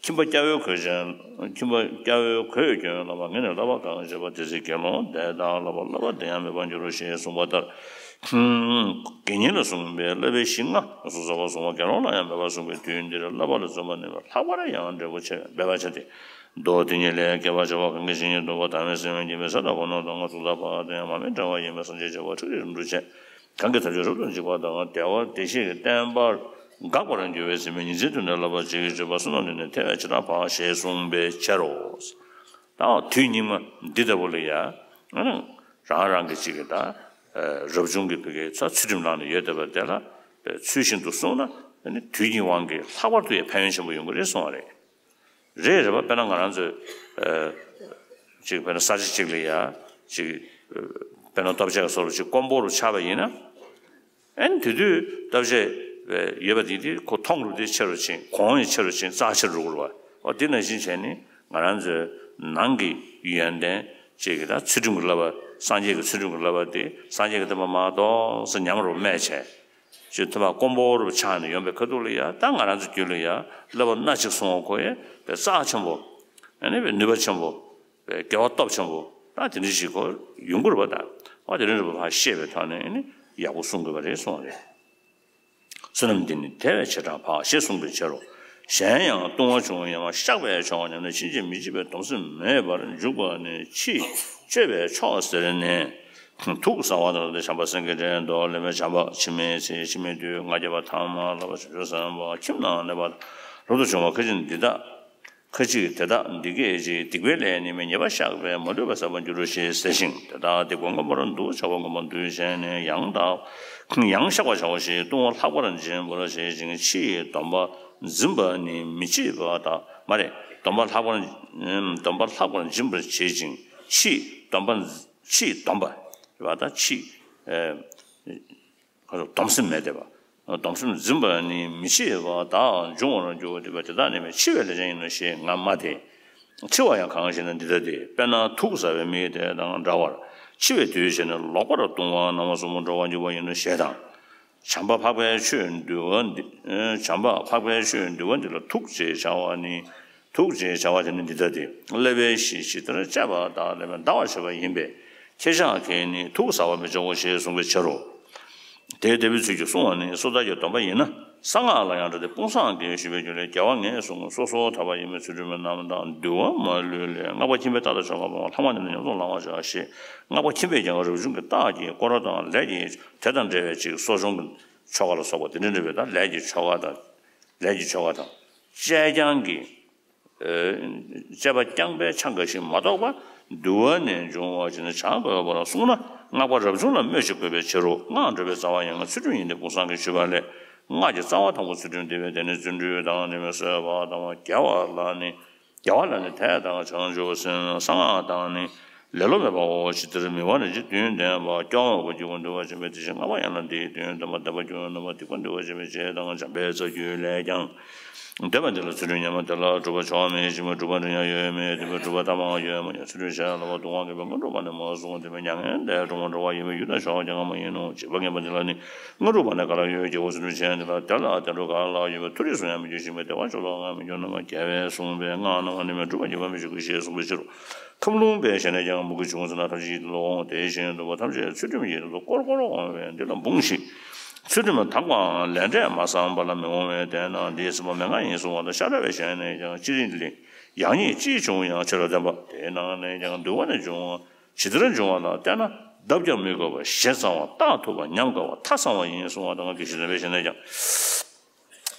ཁྱིམ་པ་སྐྱ་བོའི་གོས་ཅན། ཁྱིམ་པ་སྐྱ་བོའི་གོས་གྱོན་ལ་བ། ངེད་ནི་བསླབ་པ་གང་བྱེད་པ། དེ་ཚེ་དགེ་སློང་དེ་དག་ལ་བ། བསླབ་པ་དེ་ཡང་མེད་པར་འགྱུར་རོ། ཞེས་གསུངས་པ་ལྟར། དགེ་བསྙེན་ལ་གསུངས་པའི་བསླབ་པའི་གཞི་ལྔ་སོ་སོ་བ་གསུངས་པ། དགེ་སློང་ལ་ཡང་མེད་པར་གསུངས་པའི་དུས་འདིར། བསླབ་པ་ལ་བརྩོན་པ་ནི་ལྷག་པར་ཡང་འབྲས་བུ་ཆེ་བས་འབད་པར་བྱ་སྟེ། མདོ་དེ་ཉིད་ལས། དགེ་བ་བྱ་བ་གང་གིས་བྱེད་ཉིད་སྟོན་པ། དམ་པའི་སེམས་དབེན་གྱིས་མི་ཟད་དང་། ཕོ་ཉ་དང་ངན་སོང་དག་པ་དེ་ཡང་མ་སྨད་བྲལ་བ་ཡིན་པས། སངས་རྒྱས་བྱ་བ་ཁྲིད་རིགས་རིམ་གྲོ་བྱས། གང་གིས་ཐམས་ཅད་རབ་ཏུ་འཇིག་པ་དང་། བདེ་བ་བདེ་གཤེགས་ཀྱི་བསྟན་པ་འགག་པར་འགྱུར་བའི་སེམས་པས། ཉིན་མཚན་དུས་འདིར་བསླབ་པ་ཅིག་བྱེད་པ། བསོད་ནམས་འདི་ནི་ཐེ་བའི་བྱེ་བྲག་འཕགས། ཞེས་གསུངས་པའི་ཕྱིར་རོ། ད་དུས་སྙིགས་མ་འདི་ལྟ་བུ་ལ་ཡ། རང་རང་གི་ཅིག་གི་ད་རབ་བྱུང་གི་བུ་གའི་ཚ་ཚུལ་ཁྲིམས་བླངས་ནས་ཡོད་བསྡད་པ་དེ་ལ་ཚུལ་བཞིན་དུ་སྲུང་ན། དུས་ཀྱི་དབང་གིས་ལྷག་པར་དུ་ཡང་ཕན་ཡོན་ཆེན་པོ་ཡོང་གི་རེད་གསུངས་པ་རེད། རེད་རེད་པ། དཔེར་ན་ང་རང་ཚོས་ཨ་ཅིག་དཔེར་ན་ས་ཆ་གཅིག་ལ་ཡ་ཅིག་དཔེར་ན་ལྟོ་ཆས་ཀྱི་བཟོ་འདྲ་ཅིག་དཀོན་པོ་རུ་ཆགས་པ་ཡིན་ན། ཨན་དེ་དུས་ལྟོ་ཆས་ཡོད་པ་དེ་དེ་ཁོ་མཐོང་རུ་དེ་ཆེ་རུ་ཕྱིན། གོང་ཡང་ཆེ་རུ་ཕྱིན། རྩ་ཆེ་རུ་འགྲོ་གི་རེད་པ། འོ་དེ་ནང་བཞིན་བྱས་ནས་ང་རང་ཚོའི་ནང་གི་ཡོན་ཏན་ཅིག་གི་ད་ཚུལ་ཁྲིམས་ཀྱི་བསླབ་པ། སངས་རྒྱས་ཀྱི་ཚུལ་ཁྲིམས་ཀྱི་བསླབ་པ་དེ་སངས་རྒྱས་ཀྱི་བསྟན་པ་མ་གཏོགས་སུ་ཉམས་རུ་སྨད་བྱས། ཅིག་ཐོག་མ་དཀོན་པོ་རུ་ཆགས་ནས་ཡོང་པའི་ཁ་ཐུག་ལ་ཡ། ད་ང་རང་ཚོ་རྒྱུད་ལ་ཡ་བསླབ་པ་སྣ་གཅིག་སྲུང་བ་ཁོ་ཡ་པའི་རྩ་ཆེན་པོ། ཨ་ནི་པའི་ནུས་པ་ཆེན་པོ། པའི་དགེ་བ་སྟོབས་ཆེན་པོ་ད་དེ་འདྲ་ཞིག་གོ་ཡོང་གི་རེད་པ། ད་འོ་དེ་འདྲ་རེད་པ། ཕར་ཤེས་པའི་ཐོག་ནས་ཨ་ནི་ཡག་པོ་གསུང་དགོས་པ་རེད་གསུངས་པ་རེད། བསོད་ནམས་འདི་ནི་ཐེ་བའི་བྱེ་བྲག་འཕགས། ཞེས་གསུངས་པའི་ཕྱིར་རོ། གཞན་ཡང་ལྟུང་བ་བྱུང་ཡང་བཤགས་པས་ཆོག་སྙམ་ནས། ཕྱིན་ཆད་མི་བྱེད་པའི་སྡོམ་སེམས་མེད་པར་འཇུག་པ་ནི་ཕྱིས་སྤྱོད་པས་ཆོག་ཟེར་ནས། དུག་ཟ་བ་དང་། དེ་བྱམས་པ་སེང་གེའི་སྒྲས་བཟློག་ལེན་པའི་བྱམས་པ། འཆི་མེད་ཚེ། འཆི་མེད་དུས། ང་རྒྱལ་བ་ཐ་མ་ལ་བ་བྱང་ཆུབ་སེམས་དཔའ། ཁྱིམ་ནང་གནས་པ་རབ་ཏུ་བྱུང་བ་ཁ་ཅིག་འདི་དག་ཁ་ཅིག་དེ་དག་འདི་སྐད་ཅེས། སྡིག་པའི་ལས་ནི་མི་ཉེས་པ་བཤགས་པས་མ་ལུས་པ་ཟད་པར་འགྱུར་རོ་ཞེས་ཟེར་ཞིང་། དེ་དག་སྡིག་པ་ངོ་མར་བསྡུ་བྱ་བ་ངོ་མ་འདུས་བྱས་ནས་ཡང་དག་ཡང་བཤགས་པར་བྱའོ་ཞེས་ལྟུང་བ་ལྷག་པར་འབྱིན་པར་བྱེད་ཅིང་། ཕྱིའི་སྡོམ་པ་འཛིན་པ་ནི་མི་བྱེད་པ་དག་མ་རེད། སྡོམ་པ་ལྷག་པར་སྡོམ་པ་ལྷག་པར་འབྱིན་པར་བྱེད་ཅིང་། ཕྱིའི་སྡོམ་པ་ཕྱིའི་སྡོམ་པ་རེད་པ། ད་ཕྱིའི། ཁ་སོགས་སྡོམ་སེམས་མེད་བསྡད་པ། སྡོམ་སེམས་འཛིན་པ་ནི་མི་བྱེད་པ་དག་འབྱུང་བར་འགྱུར་བ་དེ་པ། དེ་དག་ནི་མི་འཆི་བའི་ལས་ཅན་ཡིན་ནོ་ཞེས་ང་སྨྲ་སྟེ། འཆི་བ་ཡང་གང་ཞེ་ན། འདི་ལྟ་སྟེ། དཔེར་ན་དུག་ཟ་བའི་མི་དེ་དང་འདྲ་བར། འཆི་བའི་དུས་བྱས་ནས་ལོག་པར་ལྟུང་བ་རྣམ་པ་གསུམ་པོ་འགྲོ་བར་འགྱུར་བ་ཡིན་ནོ་ཞེས་དང་། བྱམས་པ་འཕགས་པའི་ཆོས་འདུལ་བ་འདི། བྱམས་པ་འཕགས་པའི་ཆོས་འདུལ་བ་འདི་ལ་དུག་ཅེས་བྱ་བ་ནི། དུག་ཅེས་བྱ་བ་དེ་ནི་འདི་ལྟ་སྟེ། བསླབ་པའི་གཞི་ཇི་ལྟར་བཅས་པ་དག་ལས་འདའ་བར་བྱེད་པ་ཡིན་པས། ཁྱེད་ཅག་གིས་ནི་དུག་ཟ་བར་མི་བྱའོ་ཞེས་གསུངས་པའི་ཕྱིར་རོ། དེ་ལྟ་བུའི་ཚུལ་གྱིས་བསྲུང་བ་ནི་སོ་ཐར་གྱི་སྡོམ་པ་ཡིན་ན། གསང་སྔགས་ལ་ཡང་འདྲ་སྟེ། དཔུང་བཟང་གིས་ཞུས་པའི་རྒྱུད་ལས། རྒྱལ་བ་ངས་གསུངས། སོ་སོ་ཐར་པ་ཡིན་པའི་ཚུལ་ཁྲིམས་རྣམས་དང་། འདུལ་བ་མ་ལུས་ལས། སྔགས་པ་ཁྱིམ་པས་རྟག་ཏུ་ཆོ་ག་སྤང་བ། ལྷག་མ་འདི་ནི་ཉམས་སུ་བླང་བར་བྱ་ཞེས། སྔགས་པ་ཁྱིམ་པས་ཀྱང་རབ་བྱུང་གི་རྟགས་ཀྱི་སྐོར་ར་དང་། ལས་ཀྱི་དེ་དང་འབྲེལ་བའི་ཅིག་གསོ་སྦྱོང་གི་ཆོ་ག་ལ་སོགས་པ་དེ་འདྲ་འདྲ་བའི་ད་ལས་ཀྱི་ཆོ་ག་དང་། ལས་ཀྱི་ཆོ་ག་དང་། བཅས་ཀྱང་གི། ཨེ། བཅས་པ་རྐྱང་པས་ཆ་འགའ་ཞིག་མ་གཏོགས་པ། འདུལ་བ་ནས་འབྱུང་བ་ཅི་ནས་བྱ་དགོས་པར་གསུངས་ན། སྔགས་པ་རབ་བྱུང་ལ་སྨོས་ཤིག་དགོས་པའི་ཕྱིར་རོ། སྔགས་འགྲོ་བའི་རྩ་བ་ཡང་ཚུལ་ཁྲིམས་ཡིན་ཏེ། དཔུང་བཟང་གིས་ཞུས་པ་ལས། སྔགས་ཀྱི་རྩ་བ་དང་པོ་ཚུལ་ཁྲིམས་འདི་བས། དེ་ནི་བརྩོན་འགྲུས་དང་ནི་མི་བཟོད་པ་དང་། དགེ་བ་ལ་ནི། དགེ་བ་ལ་ནི་དད་དང་བྱང་ཆུབ་སེམས། གསང་སྔགས་དང་ནི་ལེ་ལོ་མེད་པའོ། ཇི་ལྟར་མི་དབང་རིན་ཆེན་བདུན་ལྡན་པ། སྐྱོ་བ་འོག་པ་སྐྱེ་བོ་འདུལ་བར་བྱེད་པའི་དེ་བཞིན་སྔགས་པ་ཡན་ལག་འདིའི་བདུན་ལྡན་པ། དད་པ་སྐྱོ་བ་ནོར་བ་སྡིག་པ་འདུལ་བར་བྱེད་པའི་རྗེས་དང་། འཇམ་དཔལ་རྩ་རྒྱུད་ལས་ཀྱང་། འདོད་པ་འདི་ལ་ཚུལ་ཁྲིམས་ཉམས་པ་དེ་ལ། སྒྲུབ་པ་ཆོག་མིན་ཞིང་པའི་སྒྲུབ་པ་འབྲིང་ཡང་ཡོད་མིན། འདོད་པའི་སྒྲུབ་པ་ཐ་མ་ཡོད་མ་ཡང་ཚུལ་ཁྲིམས་བྱས་ལ་བ་སྡུག་བསྔལ་ངེས་པའི་དངོས་གྲུབ་པ་ནི་མ་གསུངས། འདོད་པའི་མྱ་ངན་ལས་གྲོལ་བར་འགྲོ་བ་ཡིན་པས་ཡུལ་དང་ཕྱོགས་ཀྱང་སྔ་མ་ཡིན་ནོ། བྱེད་པ་ངེས་པ་འདི་ལ་ནི། དངོས་གྲུབ་པ་ནི་ག་ལ་ཡོད། སྐྱེ་བོ་ཚུལ་ཁྲིམས་ཅན་འདི་ལ། དེ་ལ་བདེ་འགྲོ་ག་ལ་ཡོད་པའི། མཐོ་རིས་སུ་ཡང་མི་འགྱུར་ཞིང་པའི་བདེ་བ་མཆོག་ཏུའང་མི་འགྱུར་ནོ། མ་རྒྱལ་བས་གསུངས་པས། སྔགས་རྣམས་ནི་མི་འགྲུབ་པར་བགྱིས་པ་མི་བྱེད་ཀྱི་ཞེས་གསུངས་པའི་ཕྱིར་རོ། ཁམས་ལུང་པའི་ཞལ་ནས་ཀྱང་མུ་གེ་བྱུང་ཟེར་ན་ཐམས་ཅད་ཡིད་དུ་འོང་། དེ་བཞིན་དུ་བ་ཐམས་ཅད་ཚུལ་ཁྲིམས་ཡིད་དུ་བསྐོར་བསྐོར་འོང་བས་འདི་ལ་འབུངས་ཤིག། ཚུལ་ཁྲིམས་དག་པའང་ལས་འབྲས་མ་བསམས་པ་ལ་མི་འོང་བས། དེས་ན་འདི་སྲིད་པ་མན་ངག་ཡིན་གསུང་བ་དང་། ཤ་ཁྲག་པའི་ཞལ་ནས་ཀྱང་ཅི་རིགས་ལས་ཡང་ཉིད་ཅི་བྱུང་ཡང་ཕྱིར་ལ་བསྟན་པ། དེའི་ནང་ནས་ཀྱང་འདུལ་བ་ནས་འབྱུང་བ་ཇི་ལྟར་འབྱུང་བ་ལ་བལྟས་ན། ལྡབ་ཀྱང་མི་དགོས་པར་ཞེ་གཙང་བ། བརྟག་ཐུབ་པ་ཉམས་དགའ་བ། ཐ་སང་བ་ཡིན་གསུང་བ་དང་། དགེ་བཤེས་རིན་པོ་ཆེ་ནས་ཀྱང་།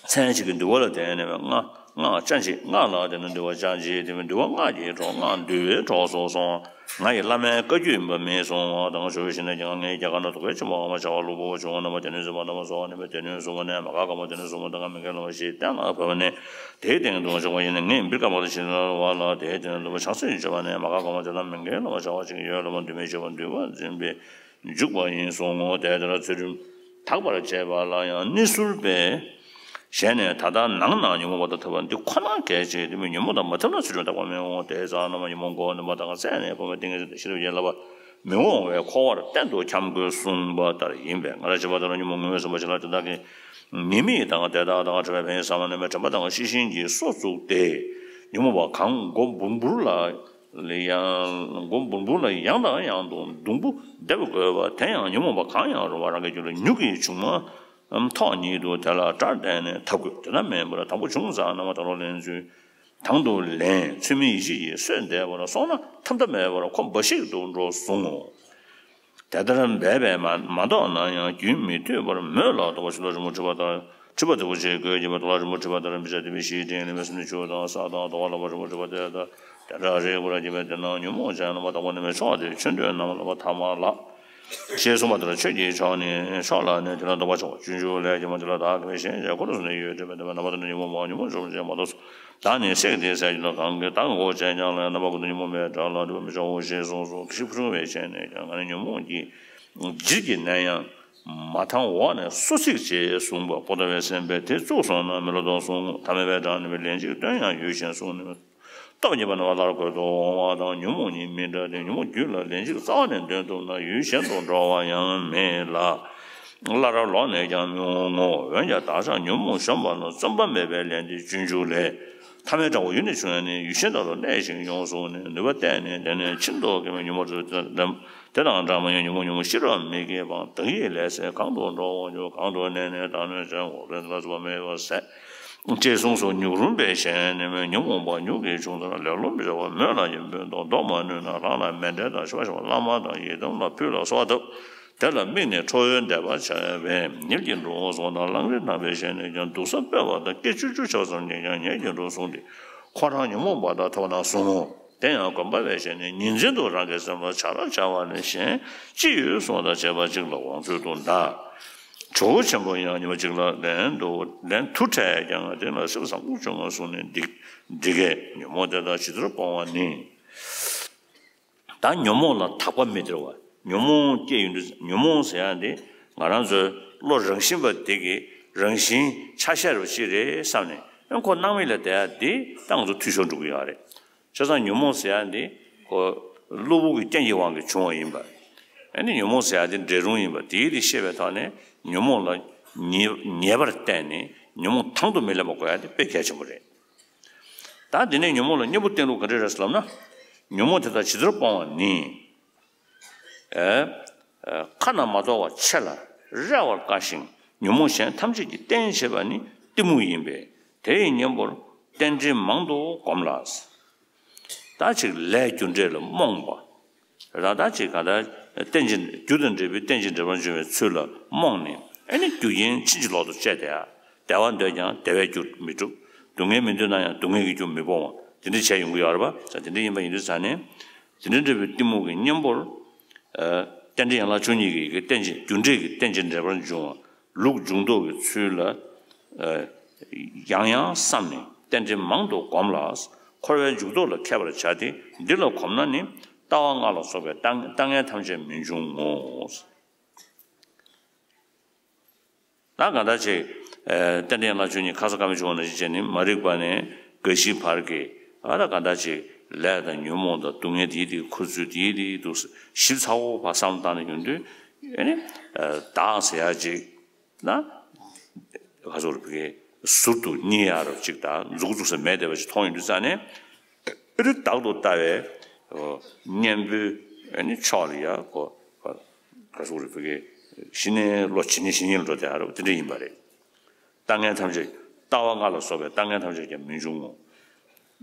མཚན་གཅིག་གི་འདུལ་བ་ལ་བརྟེན་ནས་སྔགས་སྔགས་བཅང་བྱེད། སྔགས་ལ་བརྟེན་ནས་འདུལ་བ་བཅང་བྱེད། དེ་མིན་འདུལ་བ་སྔགས་ཀྱི་གྲོགས། སྔགས་འདུལ་བའི་གྲོགས་སུ་སོང་། ང་ཡི་བླ་མའི་བཀའ་བརྒྱུད་ཡིན་པ་མིན་གསུང་བ་དང་། ཇོ་བོ་རྗེ་ནས་ཀྱང་། ངའི་རྒྱ་གར་ན་རྡོ་བའི་ཆེན་པོ་ཨ་མ་བྱ་བ་ལུ་བུ་བྱུང་བ་རྣམ་པ་དེ་ནས་ཟིན་པ་རྣམ་པ་གསོ་བ་ནས་མེད། དེ་ནས་གསུངས་པ་ནས་མ་ག་གོ་མ་དེ་ནས་གསུངས་པ་དང་། མི་འགལ་ལོ་ཞེས་གཏན་ལ་ཕབ་ནས། དེའི་སྟེང་དུ་འཇོག་པ་ཡིན་ན། ངས་འབིར་ཀ་མ་དང་ཕྱིན་ལ་བ་ལ། དེའི་སྟེང་དུ་ལུས་པ་ཕྱག་འཚལ་ཞིང་མཆོད་པ་ནས། མ་ག་གོ་མ་དེ་དང་མི་འགལ་ལོ་བྱ་བ་ཅིག་ཡོད་ལ། མ་འདུས་མའི་སྤྱོད་པ་འདུལ་བ་འཛིན་པས་འཇུག་པ་ཡིན་གསུང་ངོ་། དེ་ལྟར་ཚུལ་ཁྲིམས་དག་པར་བྱེད་པ་ལ་ཡང་གནས་ཚུལ་པས་ཞེས་ནས། ད་ལྟ་ནང་ན་ཉོན་མོངས་པ་དང་འཐབ་པ་འདི་ཁོ་ན་གལ་ཆེ། དེ་མིན་ཉོན་མོངས་དང་མ་འཐབ་ན་ཚུལ་ཁྲིམས་དག་པ་མི་འོང་། དེ་ཙམ་ན་ཉོན་མོངས་འགོག་ནུས་པ་དང་། བཙལ་ནས་སྤོང་བའི་ཏིང་ངེ་འཛིན་དང་ཤེས་རབ་ཀྱི་བསླབ་པ་མི་འོང་བས། འཁོར་བར་གཏན་དུ་འཁྱམས་དགོས་གསུངས་པ་ལྟར་ཡིན་པས། ང་རང་བྱེ་བ་དང་ཉོན་མོངས་ངོ་བོས་ཟིན་པ་ཞིག་ལ། དེ་དག་གི་ཉེས་དམིགས་དང་དེ་དག་དང་བྲལ་བའི་ཕན་ཡོན་བསམ་པ་རྣམས་དྲན་པ་དང་ཤེས་བཞིན་གྱིས་སོ་བཙུགས་ཏེ། ཉོན་མོངས་པ་གང་མགོ་འབུར་འབུར་ལ་ཡང་མགོ་འབུར་འབུར་ལ་ཡང་དང་ཡང་དུ་གདུང་བུ་རྡེབ་དགོས་པ། དེ་ཡང་ཉོན་མོངས་པ་གང་ཡང་རུང་བ་རང་གི་རྒྱུད་ལ་མྱུ་གུའི་ཆུང་མ་ཐོགས་ཉིད་དུ་དེ་ལ་སྒྲ་བསྟན་ནས་འཐབ་དགོས། དེ་ལྟ་མིན་པར་དང་པོ་བྱུང་ཙམ་ན་མ་དང་པོ་ལེན་ཚུལ། དང་དུ་ལེན། ཚུལ་མིན་ཡིད་བྱེད་ཀྱིས་གསོས་འདེབས་པར་སོང་ན་ཐམས་ཅད་མེད་པར་ཁོ་འབའ་ཞིག་ཏུ་འགྲོ་གསུང་ངོ་། དེ་ལྟར་འབད་པས་མ་མ་རྟོགས་ན་ཡང་རྒྱུན་མི་མཐུད་པར་མོད་ལ། རྟོག་པ་ཤིན་ཏུ་རིང་པོ་འཁྲིད་པ་ལྟར། འཁྲིད་པ་དེ་བོ་ཆེས་དགོས་ཀྱི་མ། རྟོག་པ་རིང་པོ་འཁྲིད་པ་ལྟར་མི་བྱ། དེ་བས་ཤེས་བྱའི་ལེན་པའི་སེམས་ནི་ཆུ་དང་ས་དང་རྡོ་བ་ལ་བ་རིང་པོ་འཁྲིད་པ་དེ་ལྟར་དེ་འདྲ་རེག་པར་བགྱིས་པས། དེ་ན་ཉོན་མོངས་ཅན་རྣམ་པ་དང་པོ་ནི་མེད། ཕྱོགས་དེར་ཆོས་འདོད་རྣམས་ལ་བ་ཐ་མ་ལ། ཞེས་གསུངས་པ་ལྟར་ཆོས་ཀྱི་ཕྱོགས་ནི་ཕྱོགས་ལ་ནི་དེ་ལ་ལྡོག་པ་ཆོག་སྤྱོད་འཇུག་ལས་ཀྱི་མ་དེ་ལ་བདག་གི་མེད་ཞེན་བྱས་འཁོར་དུ་སོང་ནས་ཡོད་དྲན་པས་བདེན་པ་རྣམ་པ་དང་ཉོན་མོངས་པ་ཉོན་མོངས་འཇོམས་བྱེད་མ་གཏོགས་སོ། བདག་ནི་བསྲེགས་ཏེ་ཟས་ཀྱི་ལ་གང་གིས་བདག་གི་མགོ་བོ་བཅད་ཀྱང་ལ་ཡང་རྣམ་པ་ཀུན་ཏུ་ཉོན་མོངས་པའི་དགྲ་ལ་འདུད་པར་མི་བྱའོ་ཞེས་གསུངས་སོ། ཞིབ་ཕྲ་བའི་ཆ་ནས་ཀྱང་ང་ནི་ཉོན་མོངས་ཀྱི་ལྗིད་ཀྱིས་ནན་ཡང་མ་ཐང་འོག་ནས་སོ་ཚིག་ཅེས་གསུངས་པ་པོ་ཏ་བའི་སེམས་པས་དེ་བཙུགས་སོང་ན་མི་སློབ་ཏོ་གསུངས། ཐ་མལ་པའི་དགྲ་ནི་མི་ལན་གཅིག་བཏོན་ཡང་ཡུལ་གཞན་སོང་ནི། སྟོབས་ཉེས་པ་ནི་བ་སླར་འཁོར་དུ་འོང་བ་དང་ཉོན་མོངས་ཉིད་མི་འདྲ་སྟེ། ཉོན་མོངས་རྒྱུད་ལ་ལན་གཅིག་རྩ་བ་ནས་འདོན་ཐུབ་ན་ཡུལ་གཞན་དུ་འགྲོ་བ་ཡང་མེད་ལ། སླར་ལོག་ནས་ཀྱང་མི་འོང་ངོ་། འོན་ཀྱང་བདག་ཅག་ཉོན་མོངས་གཞོམ་པ་ལ་བརྩོན་པ་མེད་པའི་ལས་འདི་སྤྱོད་འཇུག་ལས། ཐ་མལ་དགྲ་བོ་ཡུལ་ནས་བྱུང་ཡང་ནི་ཡུལ་གཞན་དག་ཏུ་གནས་ཤིང་ཡོངས་སུ་ནི་ནུས་པ་བརྟས་ནས་དེ་ནས་ཕྱིར་ལྡོག་གི་མི་ཉོན་མོངས་དེ་དང་འདྲ་མ་ཡིན། ཉོན་མོངས་ཉོན་མོངས་ཤེས་རབ་མི་སྐྱེ་བ་བདག་ཡིད་ལས་སད་གང་དུ་འགྲོ་འོང་འགྱུར། གང་དུ་གནས་ནས་བདག་གནོད་བྱ་འོག་ལས་ལ་སོགས་པ་མེད་པར་ཟད། ཅེས་གསུངས་སོ། ཉུག་རུམ་པའི་ཞལ་ནས་ཉོན་མོངས་པ་ཉུག་གིས་ཕྱུང་ཙམ་ལེགས་སློང་མི་བྱ་བ་མོད་ལ་ཡིན་ཕན་འདོགས་མ་ནུས་ན་རང་ལ་མེ་འདྲེ་དང་ཤི་བ་ཤི་བ་བླ་མ་དང་ཡི་དམ་ལ་ཕུལ་ལ་གསོལ་བ་བཏབ། དེ་ལ་དམིགས་ནས་ཁྲོ་བོའི་བཟླས་པ་བྱས་པས་ཉིད་ཀྱིས་འགྲོ་གསུངས་དང་། གླང་རི་ནག་པོའི་ཞལ་ནས་ཀྱང་སྡུག་ས་སྤེལ་བ་དང་སྐད་ཅུར་ཅུར་བྱ་བ་ཙམ་གྱིས་ཀྱང་ཉིད་ཀྱིས་འགྲོ་གསུངས་ཏེ། ཁོ་རང་ཉོན་མོངས་པ་དང་ཐབས་ན་གསུང་ངོ་། དེ་ཡང་དགོན་པ་བའི་ཞལ་ནས་ཉིན་མཚན་དུ་རང་གི་སེམས་ལ་བྱ་ར་བྱ་བ་ནི་གཞན་ཅི་ཡོད་གསུངས་དང་བཅས་པ་གཅིག་ལ་དབང་ཚུལ་དུ་གདའ། ཇོ་བོ་ཆེན་པོ་ཡང་ཉི་མ་གཅིག་ལ་ལན་དུ་ལན་དུ་འཕྲད་ཀྱང་དེ་ལ་སེམས་བཟང་པོ་བྱུང་ངོ་གསུངས་ནས་འདི་འདི་སྐད། ཉོན་མོངས་དེ་དག་ཇི་ལྟར་སྤོང་བ་ནི། ད་ཉོན་མོངས་ལ་དག་པ་མི་སྟེར་བ། ཉོན་མོངས་སྐྱེ་ཡོང་དུས་ཉོན་མོངས་ཟེར་ཡ་འདི་ང་རང་ཚོའི་བློ་རང་བཞིན་པ་དེ་གི་རང་བཞིན་ཆ་ཤས་རུ་ཅི་རེད་བསམ་ནས་ཨ་ཁོ་སྣང་མེད་ལ་བསྡད་ཡ་འདི་ད་ང་ཚོ་འཐུས་ཤོར་འགྲོ་གི་ཡོད་རེད། བྱས་ཙང་ཉོན་མོངས་ཟེར་ཡ་འདི་ཁོ་གློ་བུར་གྱི་རྐྱེན་གྱི་དབང་གིས་བྱུང་བ་ཡིན་པ། ཨ་ནི་ཉོན་མོངས་ཟེར་ཡ་འདི་འབྲས་རུང་ཡིན་པ་དེའི་རིགས་ཤེས་པའི་ཐོག་ནས་ཉོན་མོངས་ལ་ཉེས་ཉེས་པར་བལྟས་ནས་ཉོན་མོངས་དང་དུ་མི་ལེན་པ་དགོས་ཡ་དེ་དཔེ་གལ་ཆེན་པོ་རེད། ད་འདི་ནས་ཉོན་མོངས་ལ་གཉེན་པོ་བསྟེན་ལུགས་ག་འདྲ་རེད་ཟེར་ལབ་ན། ཉོན་མོངས་དེ་དག་ཇི་ལྟར་སྤོང་བ་ནི། ཨེ། ཁ་ན་མ་ཐོ་བ་ཆེ་ལ་རེ་བར་དཀའ་ཞིང་ཉོན་མོངས་གཞན་ཐམས་ཅད་ཀྱི་རྟེན་བྱེད་པ་ནི་གཏི་མུག་ཡིན་པས་དེ་ཡི་གཉེན་པོར་རྟེན་འབྲེལ་མང་དུ་སྒོམ་ལ། ད་ཅིག་ལས་རྒྱུ་འབྲས་ལ་རྨོངས་པ། ར་ད་ཅིག་ག་ད་རྟེན་ཅིང་རྒྱུ་དང་འབྲས་བུའི་རྟེན་ཅིང་འབྲེལ་པར་འབྱུང་བའི་ཚུལ་ལ་རྨོངས་ནས་ཨ་ནི་རྒྱུ་རྐྱེན་ཕྱིན་ཅི་ལོག་ཏུ་སྤྱད་དེ་ཡ། བདེ་བ་འདོད་ཀྱང་བདེ་བའི་རྒྱུར་མི་འགྲུབ། སྡུག་བསྔལ་མི་འདོད་ན་ཡང་སྡུག་བསྔལ་གྱི་རྒྱུར་མི་སྤོང་བ་དེ་འདྲ་བྱས་ཡོང་གི་ཡོད་རེད་པ། ད་དེ་འདྲ་ཡིན་པ་ཡིན་དུས་ཙང་ནས་དེ་འདྲ་འདྲ་བའི་གཏི་མུག་གི་གཉེན་པོར་རྟེན་འབྲེལ་ཡན་ལག་བཅུ་གཉིས་ཀྱི་རྟེན་ཅིང་རྒྱུ་འབྲས་ཀྱི་རྟེན་ཅིང་འབྲེལ་པར་འབྱུང་བ། ལུགས་འབྱུང་ལྡོག་གི་ཚུལ་ལ་ཡང་ཡང་བསམ་ནས་རྟེན་འབྲེལ་མང་དུ་སྒོམ་ལ། འཁོར་བའི་འཇུག་ལྡོག་ལ་མཁས་པར་བྱ་སྟེ་འདི་ལ་གོམས་ན་ནི་ལྟ་བ་ལྔ་ལ་སོགས་པའི་ལྟ་ལྟ་ངན་ཐམས་ཅད་མི་འབྱུང་ངོ་། ད་གང་ལྟར་ཅིག་རྟེན་འབྲེལ་ཡན་ལག་བཅུ་གཉིས་ཁ་ས་ཀ་མི་བྱུང་བ་ནང་བཞིན་བྱས་ནས་མ་རིག་པ་ནས་རྒ་ཤིའི་བར་གྱི་ཨ་ད་གང་ལྟར་ཅིག་ལས་དང་ཉོན་མོངས་དང་སྡུག་བསྔལ་དེའི་དེའི་ཁུར་ཚོས་དེའི་དེའི་དུ་ཞིབ་ཚགས་པོ་བ་བསམ་བློ་བཏང་ནས་ཡོང་དུས་ཨ་ནི་བདག་ཟེར་ཡ་ཅིག་ན་ག་ཚོད་རེད་བི་ཟུར་དུ་གཉིད་ཡ་རོ་ཅིག་དང་མཛུག་མཛུག་ཟེར་མེད་བསྡད་པ་ཅིག་མཐོང་ཡོང་དུས་ཙང་ནས། ཨ་རི་བདག་ཏུ་ལྟ་བའི་གཉེན་པོའི་ཨ་ནི་ཕྱོགས་ལ་ཡ་གོ་ག་ཟུག་རེ་ཕ་གི་ཤི་ནས་བློ་ཇེ་ཉེ་ཇེ་ཉེ་ལ་འགྲོ་དེ་ཨ་རོ་དེ་འདྲ་ཡིན་པ་རེད། ལྟ་ངན་ཐམས་ཅད་ལྟ་བ་ལྔ་ལ་སོགས་པའི་ལྟ་ངན་ཐམས་ཅད་ཀྱང་མི་འབྱུང་ངོ་།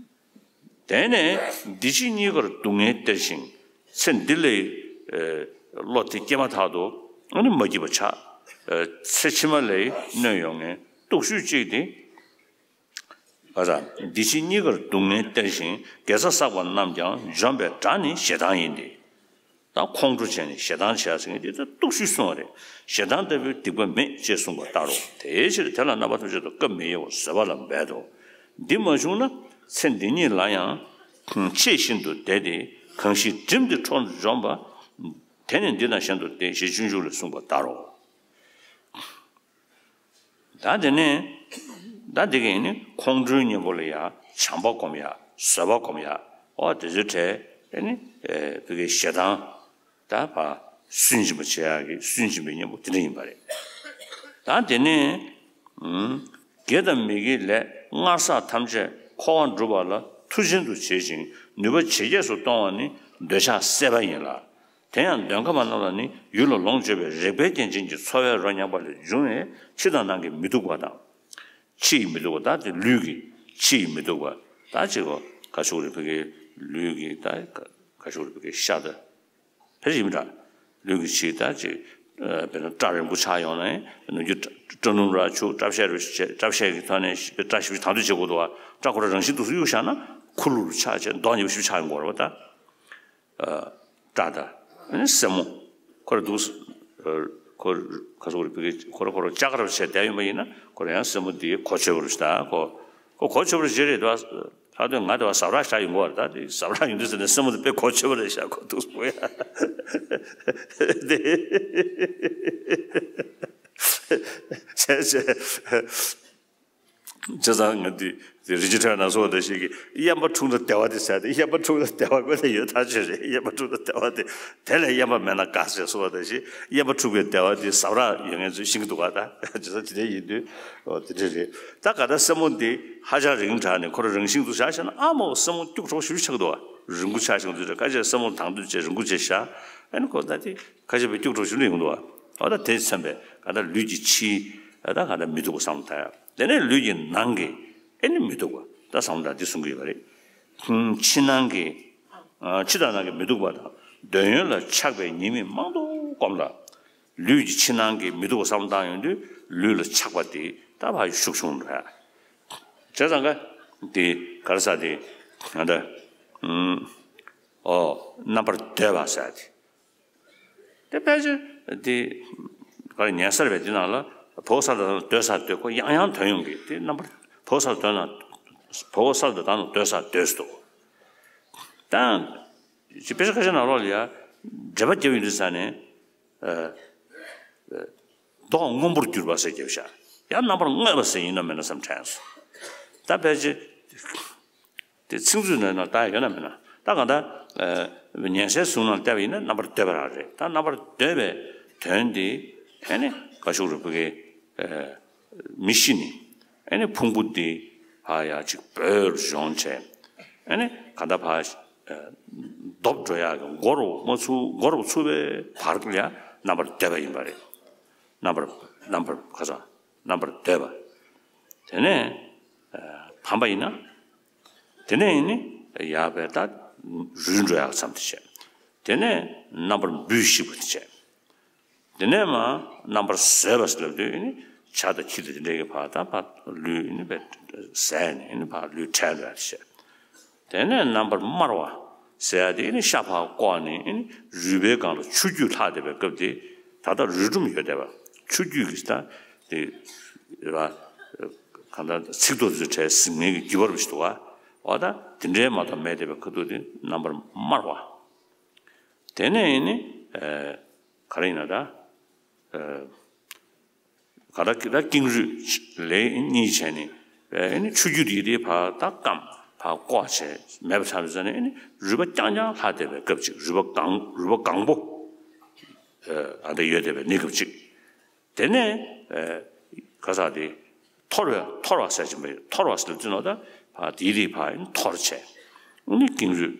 དེ་ནས་འདི་ཕྱི་གཉིས་ཀར་སྡུག་བསྔལ་སྟེར་ཞིང་ཚེ་འདི་ལས་ བློ་དེ་སྐྱེས་མ་ཐག་ཏུ་ཨ་ནི་མ་སྐྱིད་པ་ཆགས། ཚེ་ཕྱི་མ་ལ་གནོད་ཡོང་མཁན་སྡུག་ཤོས་གཅིག་དེ། ཨ་ཙ། འདི་ཕྱི་གཉིས་ཀར་སྡུག་བསྔལ་སྟེར་ཞིང་དགེ་རྩ་བསགས་པ་རྣམས་ཀྱང་འཇོམས་པའི་དགྲ་ནི་ཞེ་སྡང་ཡིན་ཏེ། ད་ཁོང་ཁྲོ་བྱས་ནས་ཞེ་སྡང་བྱས་ཟེར་མཁན་དེ་ད་སྡུག་ཤོས་གསུངས་པ་རེད། ཞེ་སྡང་ལྟ་བུའི་སྡིག་པ་མེད་ཅེས་གསུངས་པ་ལྟར་རོ། དེའི་ཕྱིར་དེ་ལ་རྣམ་པ་ཐམས་ཅད་དུ་སྐབས་མི་གཡེལ་བར་བཟོད་པ་ལ་འབད་དོ། འདི་མ་བྱུང་ན་ཚེ་འདི་ཉིད་ལ་ཡང་ཆེས་ཤིན་ཏུ་བདེ་སྟེ་གང་ཞིག་བསྒྲིམས་ཏེ་ཁྲོ་འཇོམས་པ། དེ་ནི་འདི་དང་གཞན་དུ་བསྟན་ཞེས་སྤྱོད་འཇུག་ལས་གསུངས་པ་ལྟར་རོ། ད་དེ་ནས་ད་འདི་གིས་ནི་ཁོང་ཁྲོའི་གཉེན་པོ་ལ་ཡང་བྱམས་པ་སྒོམ་ཡ། བཟོད་པ་སྒོམ་ཡ། ཨོ་དེ་ཚོའི་གྲས་ཨེ་ནི་ཨེ་བི་གའི་ཞེ་སྡང་ད་ཕར་སུན་འབྱིན་པ་བྱེད་ཡ་གི་སུན་འབྱིན་པའི་གཉེན་པོ་དེ་འདྲ་ཡིན་པ་རེད། ད་དེ་ནས་ཨུམ་དགེ་དང་མི་དགེའི་ལས་སྔར་བསགས་ཐམས་ཅད་འཁོར་བ་འགྲུབ་པ་ལ་མཐུ་ཆེན་དུ་བྱེད་ཅིང་ནུས་པ་ཇེ་རྒྱས་སུ་གཏོང་བ་ནི་འདོད་ཆགས་སྲེད་པ་ཡིན་ལ། དེ་ཡང་འདོད་ཁམས་རྣམས་ལ་ནི་ཡུལ་ལ་ལོངས་སྤྱོད་པའི་རེག་པའི་རྐྱེན་ཅན་གྱི་ཚོར་བའི་རོ་མྱང་བ་ལས་བྱུང་བའི་ཕྱི་དང་ནང་གི་མི་སྡུག་པ་དང་། ཕྱི་ཡི་མི་སྡུག་པ་ད་དེ་ལུས་ཀྱི་ཕྱི་ཡི་མི་སྡུག་པ་ད་ཅིག་གོ་ག་ཤུག་རེ་བི་གའི་ལུས་ཀྱི་ད་ག་ཤུག་རེ་བི་གའི་ཤ་ད་ཕལ་ཆེར་ཡིན་འདྲ། ལུས་ཀྱི་ཕྱི་ད་ཅིག་དཔེར་ན་སྐྲ་རིང་པོ་ཆགས་ཡོང་ན་ནམ་རྒྱུན་སྐྲ་སྣུམ་ར་བྱུག་སྐྲ་ཤད་རུ་བྱས་སྐྲ་ཤད་ཀྱི་ཐོག་ནས་སྐྲ་ཞིབ་དང་དུ་བྱེད་དགོས་འདུག་བ། སྐྲ་ཁོ་ར་རང་བཞིན་དུ་གཡུག་བཞག་ན་ཁུ་ལུ་རུ་ཆགས་བྱས་མདོག་ཉེས་པོ་ཞིག་ཆགས་ཡོང་གི་རེད་བ་ད། སྐྲ་དང་། ཨ་ནི་སེན་མོ། ཁོ་ར་འདུག་ཁོ་ག་སོག་རེ་བི་གའི་ཁོ་ར་ཁོ་ར་ལྕགས་དཀར་བྱས་བསྡད་ཡོད་པ་ཡིན་ན་ཁོ་ར་ཡང་སེན་མོ་འདི་གོ་ཆོད་པ་རུ་ཞིག་ད་ཁོ། ཁོ་གོ་ཆོད་པ་རུ་ཞིག་རེད་དོ། ལྷག་དོན་ང་དེ་བ་ཟབ་རག་ཞག་ཡིན་གོ་ར་ད་དེ་ཟབ་རག་ཡིན་དུས་ཟེར་ནས་སེན་མོ་འདི་དཔེ་གོ་ཆོད་པ་རེད་ཤག་ཁོ་འདུག་སྤོ་ཡ། དེ། བྱས་བྱས། བྱས་ཙང་ང་འདི་རིན་ཆེན་ཕྲེང་བ་ན་སོ་བ་དེ་ཞིག་གིས་གཡན་པ་འཁྲུགས་ན་བདེ་བ་དེ་ཟེར་ཏེ་གཡན་པ་འཁྲུགས་ན་བདེ་བ་དགོས་ན་ཡོད་ཐག་ཆོད་རེད། གཡན་པ་འཁྲུགས་ན་བདེ་བ་དེ་དེ་ལས་གཡན་པ་མེད་ན་དགའ་ཟེར་སོ་བ་དེ་ཞིག་གཡན་པ་འཁྲུགས་པའི་བདེ་བ་དེ་ཟབ་རག་ཡོད་མཁན་ཚོས་ཤེས་ཀྱི་འདུག་ག་ད་བྱས་ཙང་དེ་འདྲ་ཡིན་དུས་ཨོ་དེ་འདྲ་རེད། ད་ག་ད་སེན་མོ་འདི་ཧ་ཅང་རིང་དྲགས་ནས་ཁོ་རང་རང་བཞིན་དུ་བཞག་བྱས་ན་ཨ་མོ་སེན་མོ་སྐྱུག་བྲོ་ཞུ་ཆགས་འདུག་ག་རིང་པོ་ཆགས་བཞག་དུས་ཁ་ཤས་སེན་མོ་དང་དུ་བྱས་རིང་པོ་བྱས་བཞག་ཨ་ནི་ཁོ་ད་དེ་ཁ་ཤས་པའི་སྐྱུག་བྲོ་ཞུ་ནས་ཡོང་འདུག་ག་ཨོ་ད་དེ་མཚོན་པས་ག་ད་ལུས་ཀྱི་ཕྱི་ད་ག་ད་མི་སྡུག་པ་བསམ་བློ་བཏང་ཡ། དེ་ནས་ལུས་ཀྱི་ནང་གི་ཨེ་ནི་མི་སྡུག་པ་ད་བསམ་བློ་འདི་གསུང་གི་ཡོད་པ་རེད། ཕྱི་ནང་གི་ཕྱི་དང་ནང་གི་མི་སྡུག་པ་དང་འདོད་ཡོན་ལ་ཆགས་པའི་ཉེས་དམིགས་མང་དུ་བསྒོམས་ལ། ལུས་ཀྱི་ཕྱི་ནང་གི་མི་སྡུག་པ་བསམ་བློ་བཏང་ཡོང་དུས་ལུས་ལ་ཆགས་པ་དེ་ད་ཕར་ཤུགས་ཆུང་འགྲོ་ཡ། བྱས་ཙང་ཀ་དེ་ག་རེ་ཟ་དེ་ང་ད་ཨོ་རྣམ་པར་འདོད་པ་ཟ་དེ། དེ་ཕལ་ཆེར་དེ་ག་རེ་ཉན་ས་རེད་པས། དེ་ནང་ལ་བོ་ས་ལ་སྡོད་ས་སྡོད་ཁོ་ཡང་ཡང་དོན་ཡོང་གི་དེ་རྣམ་པར་བོ་ས་ལ་སྡོད་ན་བོ་ས་ལ་སྡོད་ན་སྡོད་ས་སྡོད་སུ་འདུག་ད་ཅི་དཔེ་ཆ་ཁ་ཤས་ནང་ལོགས་ལ་ཡ་འགྲེལ་པ་རྒྱབ་ཡོང་དུས་ས་ནས་མདོག་སྔོན་པོར་གྱུར་པ་ཟེར་རྒྱབ་ཤག་ཡང་རྣམ་པར་སྔོས་པ་ཟེར་ཡིན་ནམ་མིན་ན་བསམ་དྲན་སོང་། ད་ཕལ་ཆེར། དེ་ཚིག་མཛོད་ནང་ན་བཏགས་ཡོད་ན་མེད་ན་ད་གང་ལྟར་ཉན་སའི་གཟུངས་ནང་བལྟས་པ་ཡིན་ན་རྣམ་པར་འདོད་པ་རང་རེད། ད་རྣམ་པར་འདོད་པའི་དོན་དེ་ཨེ་ནི་ག་ཤུག་རུ་བུ་གའི་མི་ཤི་ནི་ཨེ་ནི་ཕུང་པོ་འདི་ཕ་ཡ་གཅིག་བོར་གཞོང་བྱས་ཨེ་ནི་ག་ད་ཕ་ལྡོབ་འགྲོ་ཡག་གི་མགོ་རུ་མ་ཚུགས་མགོ་རུ་ཚུགས་པའི་བར་ལ་ཡ་རྣམ་པར་འདོད་པ་ཡིན་པ་རེད། རྣམ་པར་རྣམ་པར་ག་ས་རྣམ་པར་འདོད་པ། དེ་ནས་ཕམ་པ་ཡིན་ན། དེ་ནས་ཡིན་ནི་ཡག་པའི་ད་རུལ་འགྲོ་ཡག་མཚམས་དེ་བྱས། དེ་ནས་རྣམ་པར་འབུས་ཤིག་པ་དེ་བྱས། དེ་ནས་མ་རྣམ་པར་ཟོས་པ་ཟེར་ལབ་དུས་ཡིན་ནི་ཇ་དང་ཁྱི་དང་དེ་འདྲའི་གི་བར་ད་ཕར་ལུས་ཡིན་ནི་བས་ཟས་ནི་ཡིན་ནི་ཕར་ལུས་བྲལ་འགྲོ་ཡག་དེ་བྱས། དེ་ནས་རྣམ་པར་དམར་བ་ཟེར་ཡག་དེ་ཡིན་ནི་ཤ་ཕར་བཀོག་ནས་ཡིན་ནི་རུས་པའི་སྒང་ལ་ཆུ་རྒྱུས་ལྷག་བསྡད་པའི་སྐབས་དེ་ད་ལྟ་རུས་སྒྲོམ་ཡོད་བསྡད་པ་ཆུ་རྒྱུས་ཀྱི་ད་དེ་ར། གང་ལྟར་ཚིགས་ཐོ་ཚོའི་གྲས་ཟིན་མཁན་གྱི་རྒྱུ་བར་བ་ཞིག་འདུག་ག་འོ་ད་དེ་འདྲའི་མ་གཏོགས་མེད་བསྡད་པའི་ཁ་ཐུག་དེ་རྣམ་པར་དམར་བ། དེ་ནས་ཡིན་ནི་ག་རེ་ཡིན་ན་ད་ག་ད་ད་ཀེང་རུས་ལས་གཉིས་བྱས་ནས་ཡིན་ནི་ཆུ་རྒྱུས་དེ་དེ་ཕར་ད་སྐམ་ཕར་བཀོག་བྱས་མེད་པ་ཆགས་ནས་ཟེར་ནས་ཡིན་ནི་རུས་པ་རྐྱང་རྐྱང་ལྷག་བསྡད་པའི་སྐབས་ཅིག་རུས་པ་གང་རུས་པ་གང་པོ་ཨ་འདྲ་ཡོད་བསྡད་པའི་གནས་སྐབས་ཅིག་དེ་ནས་ག་ས་དེ་འཐོར་བ་འཐོར་བ་ཟེར་གྱིན་པ་ཡོད། འཐོར་བ་ཟེར་དུས་ནོ་ད་ཕ་དེའི་རིགས་ཕ་ཡིན་འཐོར་བྱས། ཨ་ནི་ཀེང་རུས་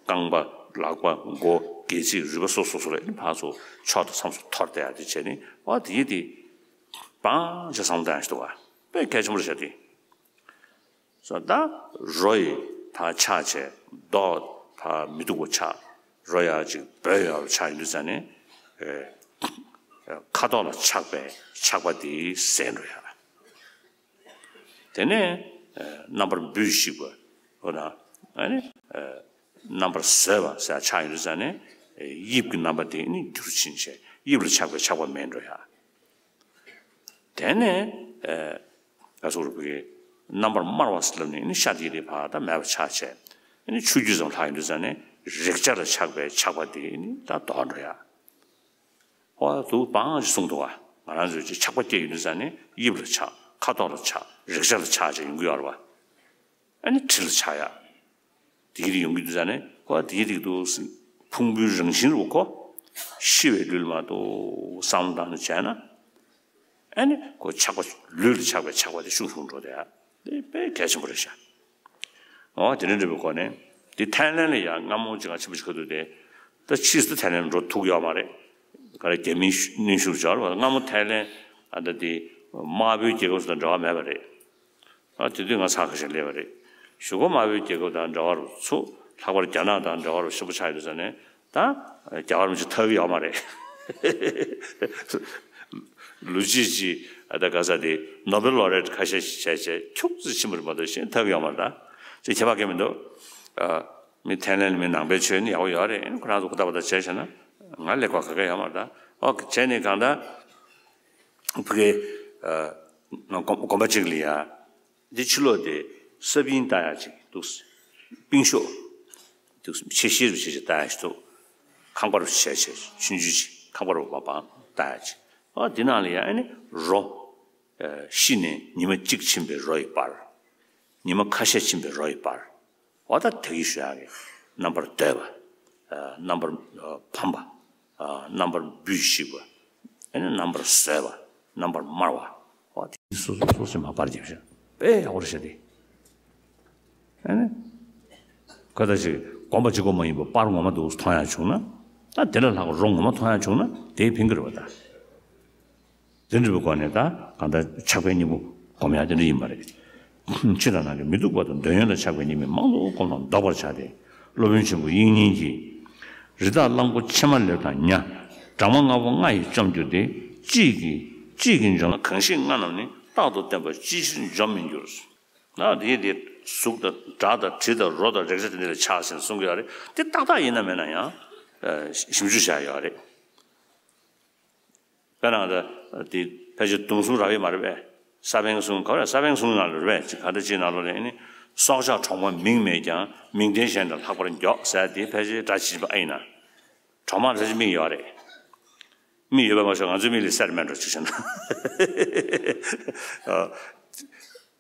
རྐང་པ་ལག་པ་མགོ་སྒལ་ཚིགས་རུས་པ་སོ་སོ་སོ་ལ་ཨ་ནི་ཕ་ཚོ་ཕྱོགས་དང་མཚམས་སུ་འཐོར་བསྡད་ཡ་དེ་བྱས་ནས་ཨོ་དེའི་དེ་སྤང་བྱས་བསམ་བཏང་ཡ་ཞིག་འདུག་ག་དཔེ་གལ་ཆེན་པོ་རེད་ཤག་དེ། སོ་ད་རོ་ཡི་ཕ་ཆགས་བྱས་མདོག་ཕ་མི་སྡུག་པོ་ཆགས། རོ་ཡ་ཅིག་སྦོས་ཡོད་པ་ཆགས་ཡོང་དུས་ཙ་ནས་ཨེ་ཁ་དོག་ལ་ཆགས་པའི་ཆགས་པ་དེ་ཟད་འགྲོ་ཡ། དེ་ནས་ཨེ་རྣམ་པར་འབུས་ཤིག་པ་འོ་ན་ཨ་ནི་ཨེ་རྣམ་པར་བཟོད་པ་ཟེར་ཆགས་ཡོང་དུས་ཙ་ནས་ཨེ་དབྱིབས་ཀྱི་རྣམ་པ་དེ་ནི་འགྱུར་ཕྱིན་བྱས་དབྱིབས་ལ་ཆགས་པའི་ཆགས་པ་མེད་འགྲོ་ཡ། དེ་ནས་ཨེ་ག་སོགས་རུ་བུ་གའི་རྣམ་པར་དམར་བ་ཟེར་ལབ་ནས་ནི་ཤ་དེ་དེ་ཕར་ད་མེད་པ་ཆགས་བྱས་ནི་ཆུ་རྒྱུས་ཙམ་ལྷག་ཡོང་དུས་ཙ་ནས་རེག་བྱ་ལ་ཆགས་པའི་ཆགས་པ་དེ་ནི་ད་ལྡོག་འགྲོ་ཡ། ཧོ་དུ་སྤང་ཞིག་གསུངས་འདུག་བ། ང་རང་ཚོས་ཅིག་ཆགས་པ་སྐྱེ་ཡོང་དུས་ཙ་ནས་དབྱིབས་ལ་ཆགས། ཁ་དོག་ལ་ཆགས། རེག་བྱ་ལ་ཆགས་བྱས་ཡོང་གི་ཡོད་རེད་བ། ཨ་ནི་དྲི་ལ་ཆགས་ཡ། དེའི་རིགས་ཡོང་གི་འདུག་ཟེར་ནས་ཁོ་དེའི་རིགས་འདུག་ཕུང་པོའི་རང་བཞིན་རུ་ཁོ། ཤི་བའི་ལུས་ལ་མ་གཏོགས་བསམ་བློ་བཏང་ནས་བྱས་ན། ཨ་ནི་ཁོ་ཆགས་པ་ལུས་ལ་ཆགས་པའི་ཆགས་པ་དེ་ཤུགས་ཆུང་འགྲོ་དེ་ཡ། དེ་དཔེ་གལ་ཆེན་པོ་རེད་ཤག་འོ་དེ་འདྲ་འདྲ་པོའི་སྒོ་ནས་དེ་ཐའི་ལན་ལ་ཡ་སྔ་མོ་ཅིག་ང་ཆེན་པོ་ཞིག་ཁ་ཐུག་དེ། ད་ཕྱིས་སུ་ཐའི་ལན་འགྲོ་ཐུབ་ཡོད་མ་རེད། ག་རེ་རྒྱ་མིའི་གནོན་ཤུགས་འབྱོར་བ་སྔ་མོ་ཐའི་ལན་ཨ་ད་དེ་དམར་པོའི་རྒྱལ་ཁབ་སུ་དང་འབྲེལ་བ་མེད་པ་རེད། ཨ་དེ་དུས་ང་ཚ་ཁ་ཤས་སླེབས་པ་རེད། གཞུག་གུ་དམར་པོའི་རྒྱལ་ཁབ་དང་འབྲེལ་བ་རུ་ཚུགས། ལྷག་པར་རྒྱ་ནག་དང་འབྲེལ་བ་རུ་ཞེ་པོ་ཆགས་ཡོད་ཟེར་ནས་ད་རྒྱ་གར་མི་ཆོ་ཐར་གི་ཡོད་མ་རེད། ལོ་གཅིག་ཅིག་ཨ་ད་ག་ས་དེ་ནོ་བེལ་ལོ་རེ་ཊི་ཁ་ཤས་ཤིག་བྱས་བྱས་ཁྱུག་ཙམ་ཕྱིན་པ་རེད་མ་གཏོགས་གཞན་ཐར་གི་ཡོད་མ་རེད་ད། ཅེས་ཁྱད་པར་གང་མི་འདུག་ཨ་མི་ཐའི་ལན་མི་ནང་པའི་ཆོས་ནི་ཡག་པོ་ཡོད་རེད། ཁོ་རང་ཚོ་གོ་ད་པ་ད་བྱས་བྱས་ན་ང་ལས་ཀ་ག་གེ་ཡོད་མ་རེད་ད། ཨོ་བྱས་ནས་གང་ལྟར་ཕ་གི་ཨ་དགོན་དགོན་པ་གཅིག་ལ་ཡ། འདི་ཕྱི་ལོགས་དེ་ས་ཕིང་ལྟ་ཡག་ཅིག་འདུག་སྤིང་ཤོག་འདུག་ཕྱེ་ཤེལ་རུ་བྱས་བྱས་ལྟ་ཡག་ཅིག་འདུག་ཁང་པ་རུ་བྱས་བྱས་ཆུང་ཆུང་ཅིག་ཁང་པ་རུ་མ་པང་ལྟ་ཡག་ཅིག་ཨ་འདི་ནང་ལ་ཡང་ཨ་ནི་རོ། ཤི་ནས་ཉི་མ་གཅིག་ཕྱིན་པའི་རོ་ཡི་བར། ཉི་མ་ཁ་ཤས་ཕྱིན་པའི་རོ་ཡི་བར། འོ་ད་དེ་གི་ཞུ་ཡག་གི་རྣམ་པར་འདོད་པ། རྣམ་པར་ཕམ་པ། རྣམ་པར་འབུས་ཤིག་པ། ཨ་ནི་རྣམ་པར་བཟོད་པ། རྣམ་པར་དམར་བ། འོ་དེ་སོ་སོ་སོ་སོ་མ་པར་རྒྱབ་ཤག་དཔེ་ཡག་པོ་རེད་ཤག་དེ། ཨ་ནི། ཁ་ད་ཅིག་དགོན་པ་གཅིག་པོ་མ་ཡིན་པ་པར་ངོ་མ་འདུག་མཐོང་ཡག་བྱུང་ན། ད་དེ་ལ་ལྷག་རོ་ངོ་མ་མཐོང་ཡག་བྱུང་ན་དེའི་ཕན་གི་རེད་བ་ད། དེ་འདྲ་བའི་སྒོ་ནས་ད་གང་ལྟར་ཆགས་པའི་སྙིང་པོ་སྒོམ་ཡག་དེ་འདྲ་ཡིན་པ་རེད། ཕྱི་དང་ནང་གི་མི་སྡུག་པ་དང་འདོད་ཡོན་ལ་ཆགས་པའི་སྙིང་པོ་མང་དུ་སྒོམ་དང་ལྡོག་པར་བྱ་སྟེ། སློབ་དཔོན་ཆེན་པོ་དབྱིག་གཉེན་གྱིས། རི་དྭགས་གླང་པོ་ཆེ་མ་ལེབ་དང་ཉ། སྦྲང་མ་ལྔ་པོ་ལྔ་ཡིས་བཅོམ་གྱུར་ཏེ། གཅིག་གིས་གཅིག་གིས་འཇོམས་ལ་གང་ཞིག་ལྔ་རྣམས་ནི། རྟག་ཏུ་བསྟེན་པ་ཅི་ཕྱིར་འཇོམས་མི་འགྱུར། ན་དེ་དེ་གཟུགས་དང་སྒྲ་དང་དྲི་དང་རོ་དང་རེག་བྱ་དེ་འདྲ་ལ་ཆགས་ཟིན་གསུང་གི་ཡོད་རེད། དེ་ཏག་ཏག་ཡིན་ན་མེད་ན་ཡང་ཞིབ་འཇུག་བྱ་ཡོད་རེད། དཔེར་ན་ད་དེ་ཕལ་ཆེར་དུང་གསུམ་རག་གི་མ་རེད་པས། ས་བོན་གསུམ་ག་རེ་ས་བོན་གསུམ་ནང་ལ་རེད་པས། ག་འདྲ་ཅིག་ནང་ལོགས་ལ་ནི་སྲོག་ཆགས་གྲོག་མ་མིང་མེད་ཀྱང་མིང་ལྡན་གཞན་དང་ལྷག་པར་མགྱོགས་ཟེར་དེ་ཕལ་ཆེར་སྒྲ་ཇི་བ་ཨེ་ཡིན་ན། གྲོག་མ་རེ་ཅིག་མིག་ཡོད་རེད། མིག་ཡོད་པ་མ་ཤོག་ང་ཚོའི་མིག་ལས་སེར་མེད་འགྲོ་ཅིག་བྱས་ན།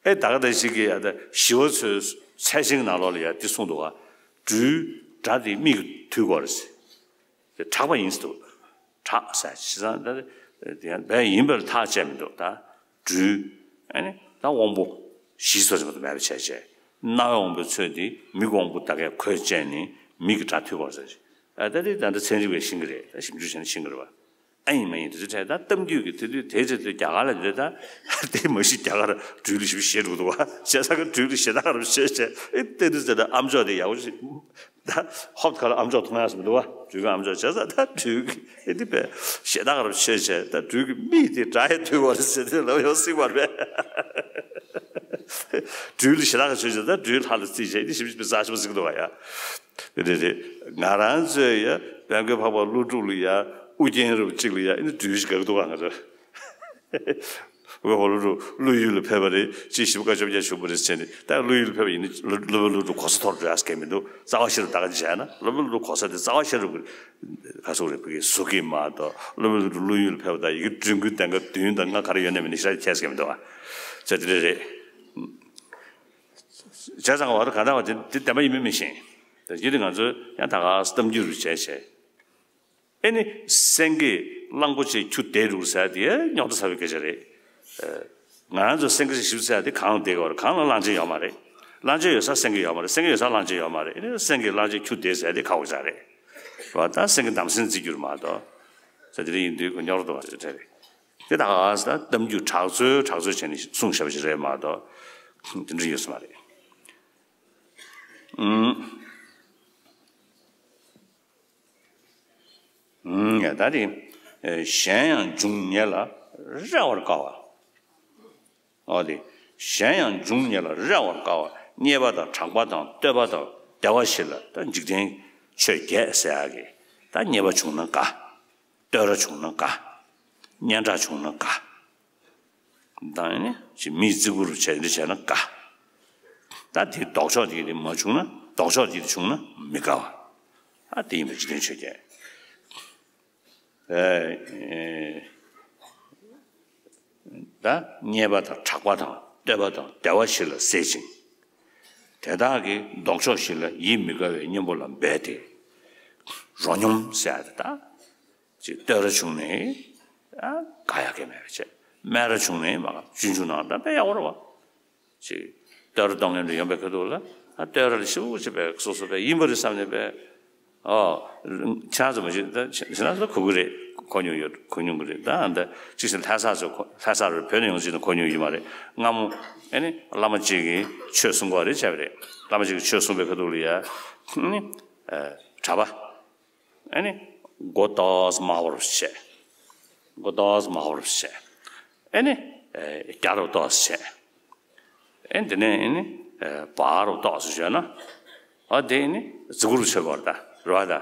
ཨེ་ད་ག་ད་ཞིག་གིས་ཨ་ད་ཞི་བ་འཚོའི་ཚད་ཆེན་གྱི་ནང་ལོགས་ལ་ཡ་འདི་གསུངས་འདུག་ག་སྦྲུལ་སྒྲ་དེ་མིག་གིས་ཐོས་དགོས་རེད་ཟེར། དེ་གྲགས་པ་ཡིན་ཟེར་འདུག་གྲགས་ཟེར་བྱས་ཙང་ད་དེ་ཡང་བས་ཡིན་པར་ཐག་བཅད་མི་འདུག་ད་སྦྲུལ། ཨ་ནི་ད་དབང་པོ་བཞི་སོ་སོ་མ་གཏོགས་མེད་པ་བྱས་བྱས། རྣ་བའི་དབང་པོའི་ཚོད་དེ་མིག་དབང་པོ་ད་གས་གོས་བཅད་ནས་མིག་གིས་སྒྲ་ཐོས་དགོས་ཟེར། ཨ་ད་དེ་ད་ལྟ་ཚན་རིག་པས་ཤེས་ཀྱི་རེད། ད་ཞིབ་འཇུག་བྱས་ན་ཤེས་ཀྱི་རེད་བ། ཨ་ཡིན་མ་ཡིན་དེ་ཚོ་ད་གཏམ་རྒྱུད་ཀྱི་དེ་དུས་དེ་ཚོ་རྒྱ་གར་ལ་འདོད་ད་དེ་མ་གཞི་རྒྱ་གར་སྦྲུལ་ལ་ཞིབ་ཞེད་འགྲོ་འདུག་བ། བྱས་ཙང་གི་སྦྲུལ་གྱི་ཞེ་དྲག་རུ་བྱས་བྱས་ཨེ་ལྟ་དུས་ཚོད་ད་ཨམ་ཅོག་དེ་ཡག་པོ་ཞིག་ད་ཧོབ་ཁ་ལ་ཨམ་ཅོག་མཐོང་ཡག་སུ་མི་འདུག་བ། སྦྲུལ་གྱི་ཨམ་ཅོག་བྱས་ཙང་ད་སྦྲུལ་གྱི་ཨེ་འདི་པས་ཞེ་དྲག་རུ་བྱས་བྱས་ད་སྦྲུལ་གྱི་མིག་དེ་དགྲ་ཡང་ཐུལ་བ་རེད་ཟེར་དེ་ལབ་ཡོང་སྲིད་པ་རེད། སྦྲུལ་ལ་ཞེ་དྲག་བྱས་བྱས་ད་སྦྲུལ་ལྷ་ལ་རྩིས་བྱས་འདི་ཞིབ་ཞིབ་རྩ་ཆེན་པོ་ཟིག་འདུག་བ་ཡ། རེད་རེད། ང་རང་ཚོས་ཡ་དཔལ་མགོན་འཕགས་པ་ཀླུ་སྒྲུབ་ལ་ཡ་ཨུ་རྒྱན་རབས་གཅིག་ལ་ཡ་ཨེ་འདི་སྦྲུལ་ཞིག་དགའ་གི་འདུག་ག་ང་ཚོ། འོ་ཧོ་ཀླུ་སྒྲུབ་ཀླུ་ཡུལ་ལ་ཕེབས་པ་རེད། སྤྱི་ཞེ་པོ་དགའ་ཤོས་རྒྱ་ཆེན་པོ་རེད་ཟེར་ནས་ད་ཀླུ་ཡུལ་ལ་ཕེབས་པ་ཡིན་ན་སློབ་དཔོན་ཀླུ་སྒྲུབ་གོ་ས་མཐོ་རུ་འགྲོ་ཡག་སྐད་མི་འདུག་རྩ་བ་ཤེས་རབ་ད་ག་ཅི་བྱས་ན་སློབ་དཔོན་ཀླུ་སྒྲུབ་གོ་ས་དེ་རྩ་བ་ཤེས་རབ་ཀྱི་ག་སོག་རེད། བོད་ཀྱི་བཟོ་གི་མ་གཏོགས་སློབ་དཔོན་ཀླུ་སྒྲུབ་ཀླུ་ཡུལ་ལ་ཕེབས་པ་དང་ཡི་གེ་འབྲི་མཁན་དེ་འགའ་བདུན་དང་ལྔ་ག་རེ་ཡོད་ན་མེད་ན་ཤ་ཁྱད་སྐད་མི་འདུག་ཨ། ཚེ་དེ་རེད་རེད། བྱས་ཙང་བར་ག་འདྲ་བ་དེ་དེ་བདེན་པ་ཡིན་མིན་མི་ཤེས། དེ་ཡིན་དུས་ང་ཚོས་ཡང་ད་ག་གཏམ་རྒྱུད་རུ་བྱས་བྱས། ཨེ་ནི་སེང་གེ་གླང་པོ་ཆེ་ཁྱུ་དེད་འདུག་ཟེར་དེ་རྙོག་དྲ་ཚ་བའི་སྐད་ཆ་རེད། ང་ཚོ་སེང་གེ་ཞིག་ཞིབ་ཟེར་དེ་གངས་ལ་བསྡད་དགོས་རེད། གངས་ལ་གླང་ཆེན་ཡོད་མ་རེད། གླང་ཆེན་ཡོད་ས་སེང་གེ་ཡོད་མ་རེད། སེང་གེ་ཡོད་ས་གླང་ཆེན་ཡོད་མ་རེད། ཨེ་ནི་སེང་གེ་གླང་ཆེན་ཁྱུ་དེད་ཟེར་དེ་ཁག་པོ་ཆགས་རེད། བ་ད་སེང་གེ་འདམ་སེང་བརྩི་རྒྱུ་རེད་མ་གཏོགས། ཟེར་དེ་རིང་ཡིན་དུས་ཁོ་རྙོག་དྲ་འདུག་བ་ཞིག་འཕྲད་རེད། དེ་ད་ག་ས་གཏམ་རྒྱུད་གྲགས་ཚོད་གྲགས་ཚོད་བྱས་ནས་གསུངས་བཞག་པ་ཞིག་རེད་མ་གཏོགས། དེ་འདྲ་ཡོད་ས་མ་རེད། ཨུམ། ད་དེ་གཞན་ཡང་འབྱུང་ཉེ་ལ་རེ་བར་དཀའ་བ། འོ་དེ་གཞན་ཡང་འབྱུང་ཉེ་ལ་རེ་བར་དཀའ་བ། རྙེད་པ་དང་གྲགས་པ་དང་བསྟོད་པ་དང་བདེ་བ་བཞི་ལ་ད་འཇིག་རྟེན་ཆོས་བརྒྱད་ཟེར་ཡག་གི། ད་རྙེད་པ་བྱུང་ན་དགའ། བསྟོད་ར་བྱུང་ན་དགའ། སྙན་གྲགས་བྱུང་ན་དགའ། ད་ནི་ཅིག་མིས་བརྩི་བཀུར་བྱས་འདི་བྱས་ན་དགའ། ད་དེ་ལྡོག་ཕྱོགས་དེ་དེ་མ་བྱུང་ན། ལྡོག་ཕྱོགས་དེ་དེ་བྱུང་ན་མི་དགའ་བ། ད་དེ་ཡིན་པ་འཇིག་རྟེན་ཆོས་བརྒྱད། ཨེ། ད་རྙེད་པ་དང་གྲགས་པ་དང་བསྟོད་པ་དང་བདེ་བ་བཞི་ལ་སྲེད་ཅིང་། དེ་དག་གི་ལྡོག་ཕྱོགས་བཞི་ལ་ཡིད་མི་དགའ་བའི་གཉེན་པོ་ལ་འབད་དེ། རོ་སྙོམས་ཟེར་ཡ་དེ་ད། ཅིག་བསྟོད་ར་བྱུང་ནས་ཨ་དགའ་ཡག་གི་མེད་པ་བྱས། སྨད་ར་བྱུང་ནས་མ་དགའ། ཆུང་ཆུང་ནང་ད་དཔེ་ཡག་པོ་རེད་བ། ཅིག་བསྟོད་ར་གཏོང་མཁན་དེ་ཡོང་པའི་ཁ་ཐུག་ལ་ཨ་བསྟོད་ར་ལ་ཞེ་པོ་ཅིག་དཔེ་སོ་སོ་དཔེ་ཡིན་པ་རེད་བསམ་ནས་དཔེ། ཨོ། ཆང་ཙམ་མ་ཞིག་ད་ཞེ་ན་ད་གོ་གི་རེད། གོ་མྱོང་ཡོད། གོ་མྱོང་གི་རེད། ད་ཨ་ད་ཅིག་ཞིག་ལྷ་ས་ཚོ་ལྷ་ས་རུ་བོད་ནས་ཡོང་ཅིག་ན་གོ་མྱོང་ཡོད་མ་རེད། སྔ་མོ་ཨ་ནི་བླ་མ་ཅིག་གིས་ཆོས་གསུང་གི་རེད་བྱས་པ་རེད། བླ་མ་ཅིག་གིས་ཆོས་གསུང་པའི་ཁ་ཐུག་ལ་ཡ་ཨ་ནི་གྲྭ་པ། ཨ་ནི་མགོ་ཏོག་ཙམ་དམར་པོ་རུ་བྱས། མགོ་ཏོག་ཙམ་དམར་པོ་རུ་བྱས། ཨ་ནི་རྒྱ་རུ་ཏོག་ཙམ་བྱས། ཨ་ནི་དེ་ནས་ཨ་ནི་བག་རུ་ཏོག་ཙམ་བྱས་ན། ཨ་དེ་ཨ་ནི་རྫི་གུ་རུ་བྱེད་དགོས་རེད་ད། རེད་བ་ད།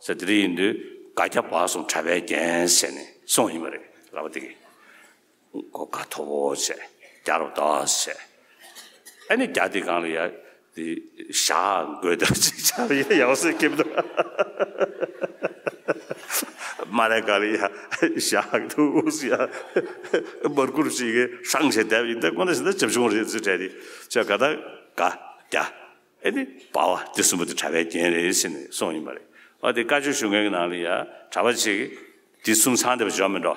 ཟེར་དེ་འདྲ་ཡིན་དུས་དགའ་རྒྱ་བག་གསུམ་གྲྭ་པའི་རྒྱན་ཟེར་ནས་གསུངས་ཡིན་པ་རེད། ལབ་པ་དེ་གིས། མགོ་དཀར་མཐོ་པོ་བྱས། རྒྱ་རུ་ཏོག་ཙམ་བྱས། ཨ་ནི་རྒྱ་དེ་སྒང་ལ་ཡ་དེ་ཞྭ་དགོས་འདོད་ཅིག་ཆགས། ཡ་ཡག་སེ་ཁེབས་འདུག་དམར་རའི་སྒང་ལ་ཡ་ཞྭ་འདུག་ཡ། དམར་གུར་ཞིག་གིས་ཧྲང་བྱས་བསྡད་པ་ཡིན་ད། དངོས་གནས་བྱས་ན་བྱབ་ཆུང་རེད་ཟེར་དྲན་ཏེ། ཅག་ག་ད་ག་རྒྱ། ཨེ་དེ་བ་བ་དེ་གསུམ་པོ་དེ་གྲྭ་པའི་རྒྱན་རེད་ཟེར་ནས་གསུངས་ཡིན་པ་རེད། ཨ་དེ་བཀའ་ཆོས་ཞུ་མཁན་གྱི་ནང་ལ་ཡ་གྲྭ་པ་ཅིག་གིས་དེ་གསུམ་ཚང་བསྡད་པ་ཅིག་ཡོད་མེད་འགྲོ།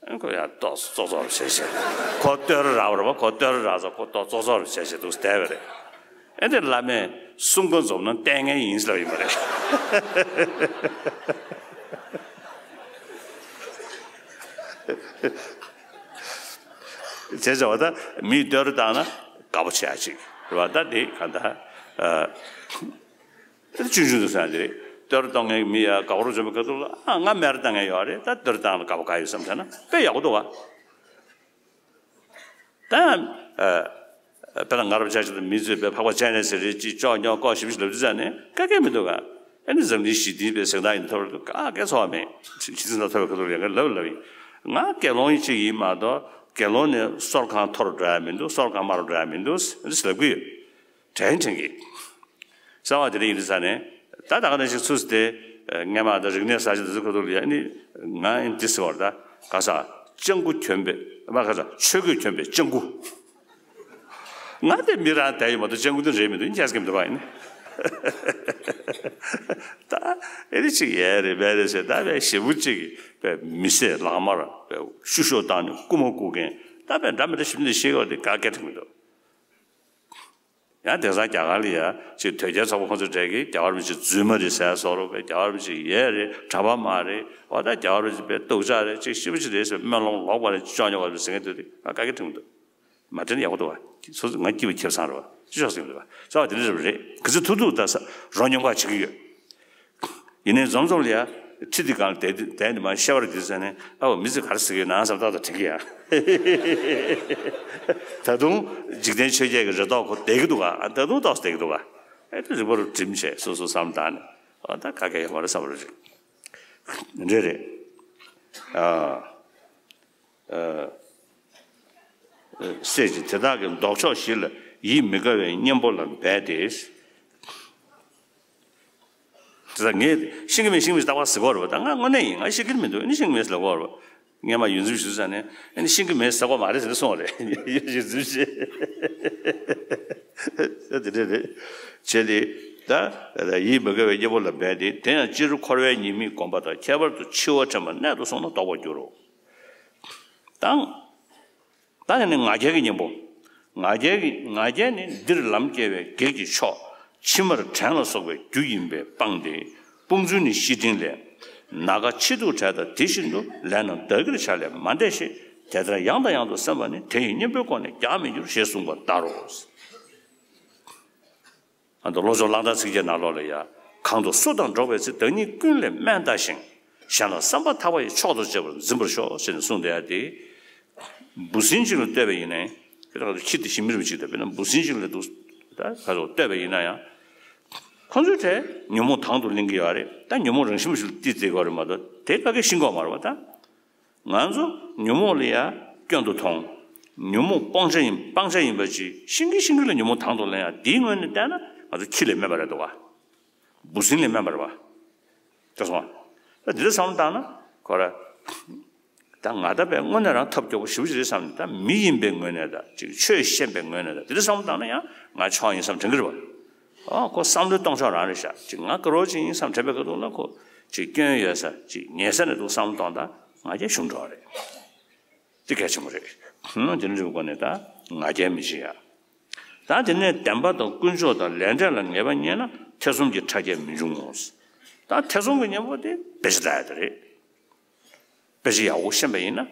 ཨེ་ཁོ་ཡ་ཏོག་ཙོག་ཙོག་བྱས་བྱས། ཁོ་བསྟོད་ར་རག་པ་རེད་པ། ཁོ་བསྟོད་ར་རག་ཙང་ཁོ་ཏོག་ཙོག་ཙོག་བྱས་བྱས་འདུག་བསྡད་པ་རེད། ཨེ་དེ་བླ་མས་གསུང་ཁ་འཛོམས་ན་ལྟས་ངན་ཡིན་ཟེར་ལབ་ཡིན་པ་རེད། བྱས་ཙང་བ་ད་མིས་བསྟོད་ར་བཏང་ན་དགའ་པོ་བྱེད་ཡ་ཅིག་རེད་བ། ད་དེ་གང་ལྟར་ཨ། ཆུང་ཆུང་དུ་སོང་ཡ་དེ་རེད། བསྟོད་ར་གཏོང་མཁན་གྱི་མི་ཡ་དགའ་པོ་རུ་བྱུང་བའི་ཁ་ཐུག་ལ་ཨ་ང་སྨད་ར་བཏང་མཁན་ཡོད་རེད། ད་བསྟོད་ར་བཏང་ལ་དགའ་པོ་དགའ་ཡོད་བསམ་བྱས་ན་དཔེ་ཡག་པོ་འདུག་བ། ད་ཨ་དཔེར་ན་ང་རང་ཅག་ཅིག་ཏུ་མི་ཚོས་དཔེ་ཕག་པ་སྤྱན་རས་གཟིགས་རེད་ཅེས་ཅོག་ཉོག་ལྐོག་ཞིབ་ཞིབ་ལབ་དུས་ཙང་ནས་དཀའ་ཁག་མི་འདུག་ག་ཨ་ནི་འཛམ་གླིང་ཞི་བདེའི་དཔེ་གཟེངས་རྟགས་ཡིན་ཐོབ་ར་འདུག་ག་གེ་ཚོར་བ་མེད། ཇི་ལྟར་ཐོབ་པའི་ཁ་ཐུག་ལ་ཡང་ལབ་ལབ་ཡིན། ང་དགེ་སློང་ཅིག་ཡིན་མ་གཏོགས་དགེ་སློང་ནས་གསོལ་ཁང་མཐོ་རུ་འགྲོ་ཡ་མི་འདུག་གསོལ་ཁང་དམའ་རུ་འགྲོ་ཡ་མི་འདུག་ཨ་ནི་ལབ་གི་ཡོད། དྲན་དྲན་གི། གསང་བ་དེ་འདྲ་ཡིན་དུས་ཙང་ནས་ད་ད་ག་ནང་བཞིན་ཚུལ་དེ་སྔས་མ་ད་རིག་གནས་གསར་བརྗེ་འདི་ཚོ་ཁ་ཐུག་ལ་ཡ་ནི་ང་ཨིན་འདི་ཟེར་བར་ད་ག་ས་སྤྱང་ཀུ་གྱོན་པའི་མ་ག་ས་ཆོས་གོས་གྱོན་པའི་སྤྱང་ཀུ། ང་དེ་མི་རང་དེ་ཡིན་མ་གཏོགས་སྤྱང་ཀུ་འདི་རེད་མི་འདུག་ཁྱེད་སྐྱེམས་འདུག་བ་ཡིན། ད་ཨེ་རི་ཅིག་ཡས་རེད་བས་རེད་ཟེར། ད་བས་ཞེ་པོ་ཅིག་བས་མི་ཟས་ལག་དམར་བས་བཤུ་གཞོག་བཏང་ནས་རྐུ་མ་རྐུ་མཁན་ད་བས་འདྲ་མི་འདྲ་ཞིབ་འདི་ཤེས་ཡོད་དེ་ག་སྐད་ཐིག་མི་འདུག་ཡང་དེང་སང་རྒྱ་གར་ལ་ཡ་ཅིག་དོལ་རྒྱལ་ཚོགས་པ་ཁོང་ཚོ་གྲས་ཀྱིས་རྒྱལ་བ་རིན་པོ་ཆེ་རྫུན་མ་རེད་ཟེར་བཟོ་འདྲ་བས། རྒྱལ་བ་རིན་པོ་ཆེ་ཡས་རེད། གྲྭ་པ་མ་རེད། འོ་ད་རྒྱལ་བ་རིན་པོ་ཆེ་དཔེ་སྡུག་ཅག་རེད། ཅིག་ཤི་བ་ཅིག་རེད་ཟེར་སྨོན་ལམ་ལོག་པ་རེད། ཅོག་ཉོག་པ་རེད་ཟེར་མཁན་འདུག་དེ་ང་དགའ་སྐད་ཐོན་གྱི་འདུག་མ་དྲན་ཡག་པོ་འདུག་བ། སོ་སོ་ང་སྐྱིད་པ་ཁེ་བཟང་རེད་བ། ཅི་ཤོག་ཟེར་གྱི་འདུག་བ། རྩ་བ་དེ་འདྲ་རེད་པ་རེད། ག་ཚོད་ཐུག་ཐུག་ད་ས་རོ་སྙོམས་ཁ་བྱེད་ཀྱི་ཡོད། ཡིན་ནའི་འཛོམས་འཛོམས་ལ་ཡ་ཁྲི་འདི་སྒང་ལ་བསྡད་དུས་བསྡད་ནས་མ་ཤེས་པར་འདི་ཟེར་ནས་ཨ་བ་མི་ཚེ་ག་རེ་ཟེར་གྱི་ཡོད་ན་བསམ་ཏག་ཏག་དྲན་གྱི་ཡ། ད་དུང་འཇིག་རྟེན་ཆོས་བརྒྱད་ཀྱི་རེ་དོགས་ཁོ་བསྡད་ཀྱི་འདུག་ག་ཨ་ད་དུང་ཏོག་ཙམ་བསྡད་ཀྱི་འདུག་ག་ཨེ་ད་རིག་པ་རུ་བསྒྲིམས་བྱས་སོ་སོ་བསམ་བཏང་ནས་ཨ་ད་ག་གེ་ཡོད་མ་རེད་བསམ་པ་རེད། འདྲ་རེད། ཨ། ཨ། སྲེད་ཅིང་དེ་དག་གི་ལྡོག་ཕྱོགས་བཞི་ལ་ཡིད་མི་དགའ་བའི་གཉེན་པོ་ལ་འབད་དེ། དེ་དག་ངས་ཤེས་ཀྱི་མེད་ཤེས་ཀྱི་མེད་ཟེར་ལབ་ཀྱི་ཡོད་རེད་པ། ད་ང་དངོས་གནས་ཡིན། ང་ཤེས་ཀྱི་མི་འདུག་ཨ་ནི་ཤེས་ཀྱི་མེད་ཟེར་ལབ་ཀྱི་ཡོད་རེད་པ། སྔས་མ་ཡོངས་འཛིན་ཞུ་ས་ནས་ཨ་ནི་ཤེས་ཀྱི་མེད་ཟེར་ལབ་ཀྱི་ཡོད་མ་རེད་ཟེར་ནས་གསུངས་པ་རེད། ཡོངས་འཛིན་ཞུ་བྱས། དེ་འདྲ་རེད། བྱས་ཏེ་ད་ཡིད་མི་དགའ་བའི་གཉེན་པོ་ལ་འབད་དེ། དེ་ཡང་སྤྱིར་འཁོར་བའི་ཉེས་དམིགས་བསྒོམ་པ་དང་ཁྱད་པར་དུ་འཆི་བ་དྲན་པ་གནད་དུ་སོང་ན་ལྡོག་པར་འགྱུར་རོ། དང་། ད་ནི་ང་རྒྱལ་གྱི་གཉེན་པོ། ང་རྒྱལ་གྱི་ང་རྒྱལ་ནི་འདིར་ལམ་སྐྱེ་བའི་གེགས་ཀྱི་མཆོག་ཕྱི་མར་བྲན་ལ་སོགས་པའི་རྒྱུ་ཡིན་པས་སྤངས་ཏེ། དཔུང་འཛུལ་ནི་ཤི་འབྲིང་ལས། ན་རྒ་འཆི་སྡུག་བྲལ་དང་དེ་བཞིན་དུ་ལས་རྣམས་བདག་གིར་བྱ་ལས་མ་འདས་ཤིང་། དེ་ལྟར་ཡང་དང་ཡང་དུ་སེམས་པ་ནི་དེ་ཡི་གཉེན་པོའི་སྒོ་ནས་རྒྱགས་མི་འགྱུར་ཞེས་གསུངས་པ་ལྟར་རོ། ཨ་ནི་བློ་སྦྱོང་གླང་དར་ཚིགས་བརྒྱད་ནང་ལོགས་ལ་ཡ། གང་དུ་སུ་དང་འགྲོགས་པའི་ཚེ། བདག་ཉིད་ཀུན་ལས་དམན་ལྟ་ཞིང་། གཞན་ལ་བསམ་པ་ཐག་པ་ཡི། མཆོག་ཏུ་གཅེས་པར་འཛིན་པར་ཤོག་ཅེས་ནས་གསུངས་བསྡད་ཡ་དེ། འབུ་སྲིན་ཅིག་ལ་ལྟོས་པ་ཡིན་ནའི། ཁྱི་དེ་ཤི་མི་རུང་ཅིག་དང་། དཔེར་ན་འབུ་སྲིན་ཅིག་ལ་འདུག་ད་ག་ཚོད་ལྟོས་པ་ཡིན་ན་ཡང་། ཁོ་ཚོའི་གྲས་ཉོན་མོངས་དང་དུ་ལེན་གྱི་ཡོད་རེད། ད་ཉོན་མོངས་རང་བཞིན་པ་ཞིག་ལ་ཏིག་བརྩི་དགོས་རེད་མ་གཏོགས། དེ་ག་གེ་ཤི་འགོག་མ་རེད་པ། ད་ང་ཚོ་ཉོན་མོངས་ལ་ཡ་སྐྱོན་དུ་མཐོང་། ཉོན་མོངས་སྤང་བྱ་ཡིན། སྤང་བྱ་ཡིན་པ་ཅིག་ཤེས་ཀྱིན་ཤེས་ཀྱིན་ལ་ཉོན་མོངས་དང་དུ་ལེན་ཡ། དེའི་ངོས་ནས་བལྟས་ན་ང་ཚོ་ཁྱི་ལས་དམན་པ་རེད་འདུག་ག་འབུ་སྲིན་ལས་དམན་པ་རེད་པ། དེ་སོང་བ། ད་འདི་འདྲ་བསམ་བློ་བཏང་ན་ཁོ་ར། ད་ང་ད་པའི་དངོས་གནས་རང་ཐབས་སྐྱོ་པོ་ཞེ་པོ་ཅིག་རེད་བསམ་ནས། ད་མི་ཡིན་པའི་ངོས་ནས། ད་ཅིག་ཆོས་ཤེས་པའི་ངོས་ནས། ད་འདི་འདྲ་བསམ་བློ་བཏང་ན་ཡང་ང་ཆོག་ཡིན་བསམ་དྲན་གྱི་རེད་པ། ཨོ་ཁོ་བསམ་བློའི་གཏོང་ཕྱོགས་རང་རེད་ཤག་ཅིག་ང་དགའ་རོགས་ཅིག་ཡིན་བསམ་དྲན་པའི་ཁ་ཐུག་ལ་ཁོ་ཅིག་སྐྱོན་ཡོད་ས་ཅིག་ངེས་ས་ནས་འདུག་བསམ་བློ་གཏོང་། ད་ང་རྒྱལ་ཞུམ་འགྲོ་བ་རེད། དེ་གལ་ཆེན་པོ་རེད། ཧུམ། དེ་འདྲ་ཡོད་པའི་སྒོ་ནས་ད་ང་རྒྱལ་མི་བྱེད་ཡ། ད་དེ་ནས་བདེན་པ་དང་དཀོན་མཆོག་དང་ལས་འབྲས་ལ་ངེས་པ་རྙེད་ན། ཐེ་ཚོམ་གྱི་ཕྲ་རྒྱས་མི་འབྱུང་ངོ་། ད་ཐེ་ཚོམ་གྱི་གཉེན་པོ་དེ་དཔེ་ཆ་ལྟ་ཡ་དེ་རེད། དཔེ་ཆ་ཡག་པོ་ཤེས་པ་ཡིན་ན།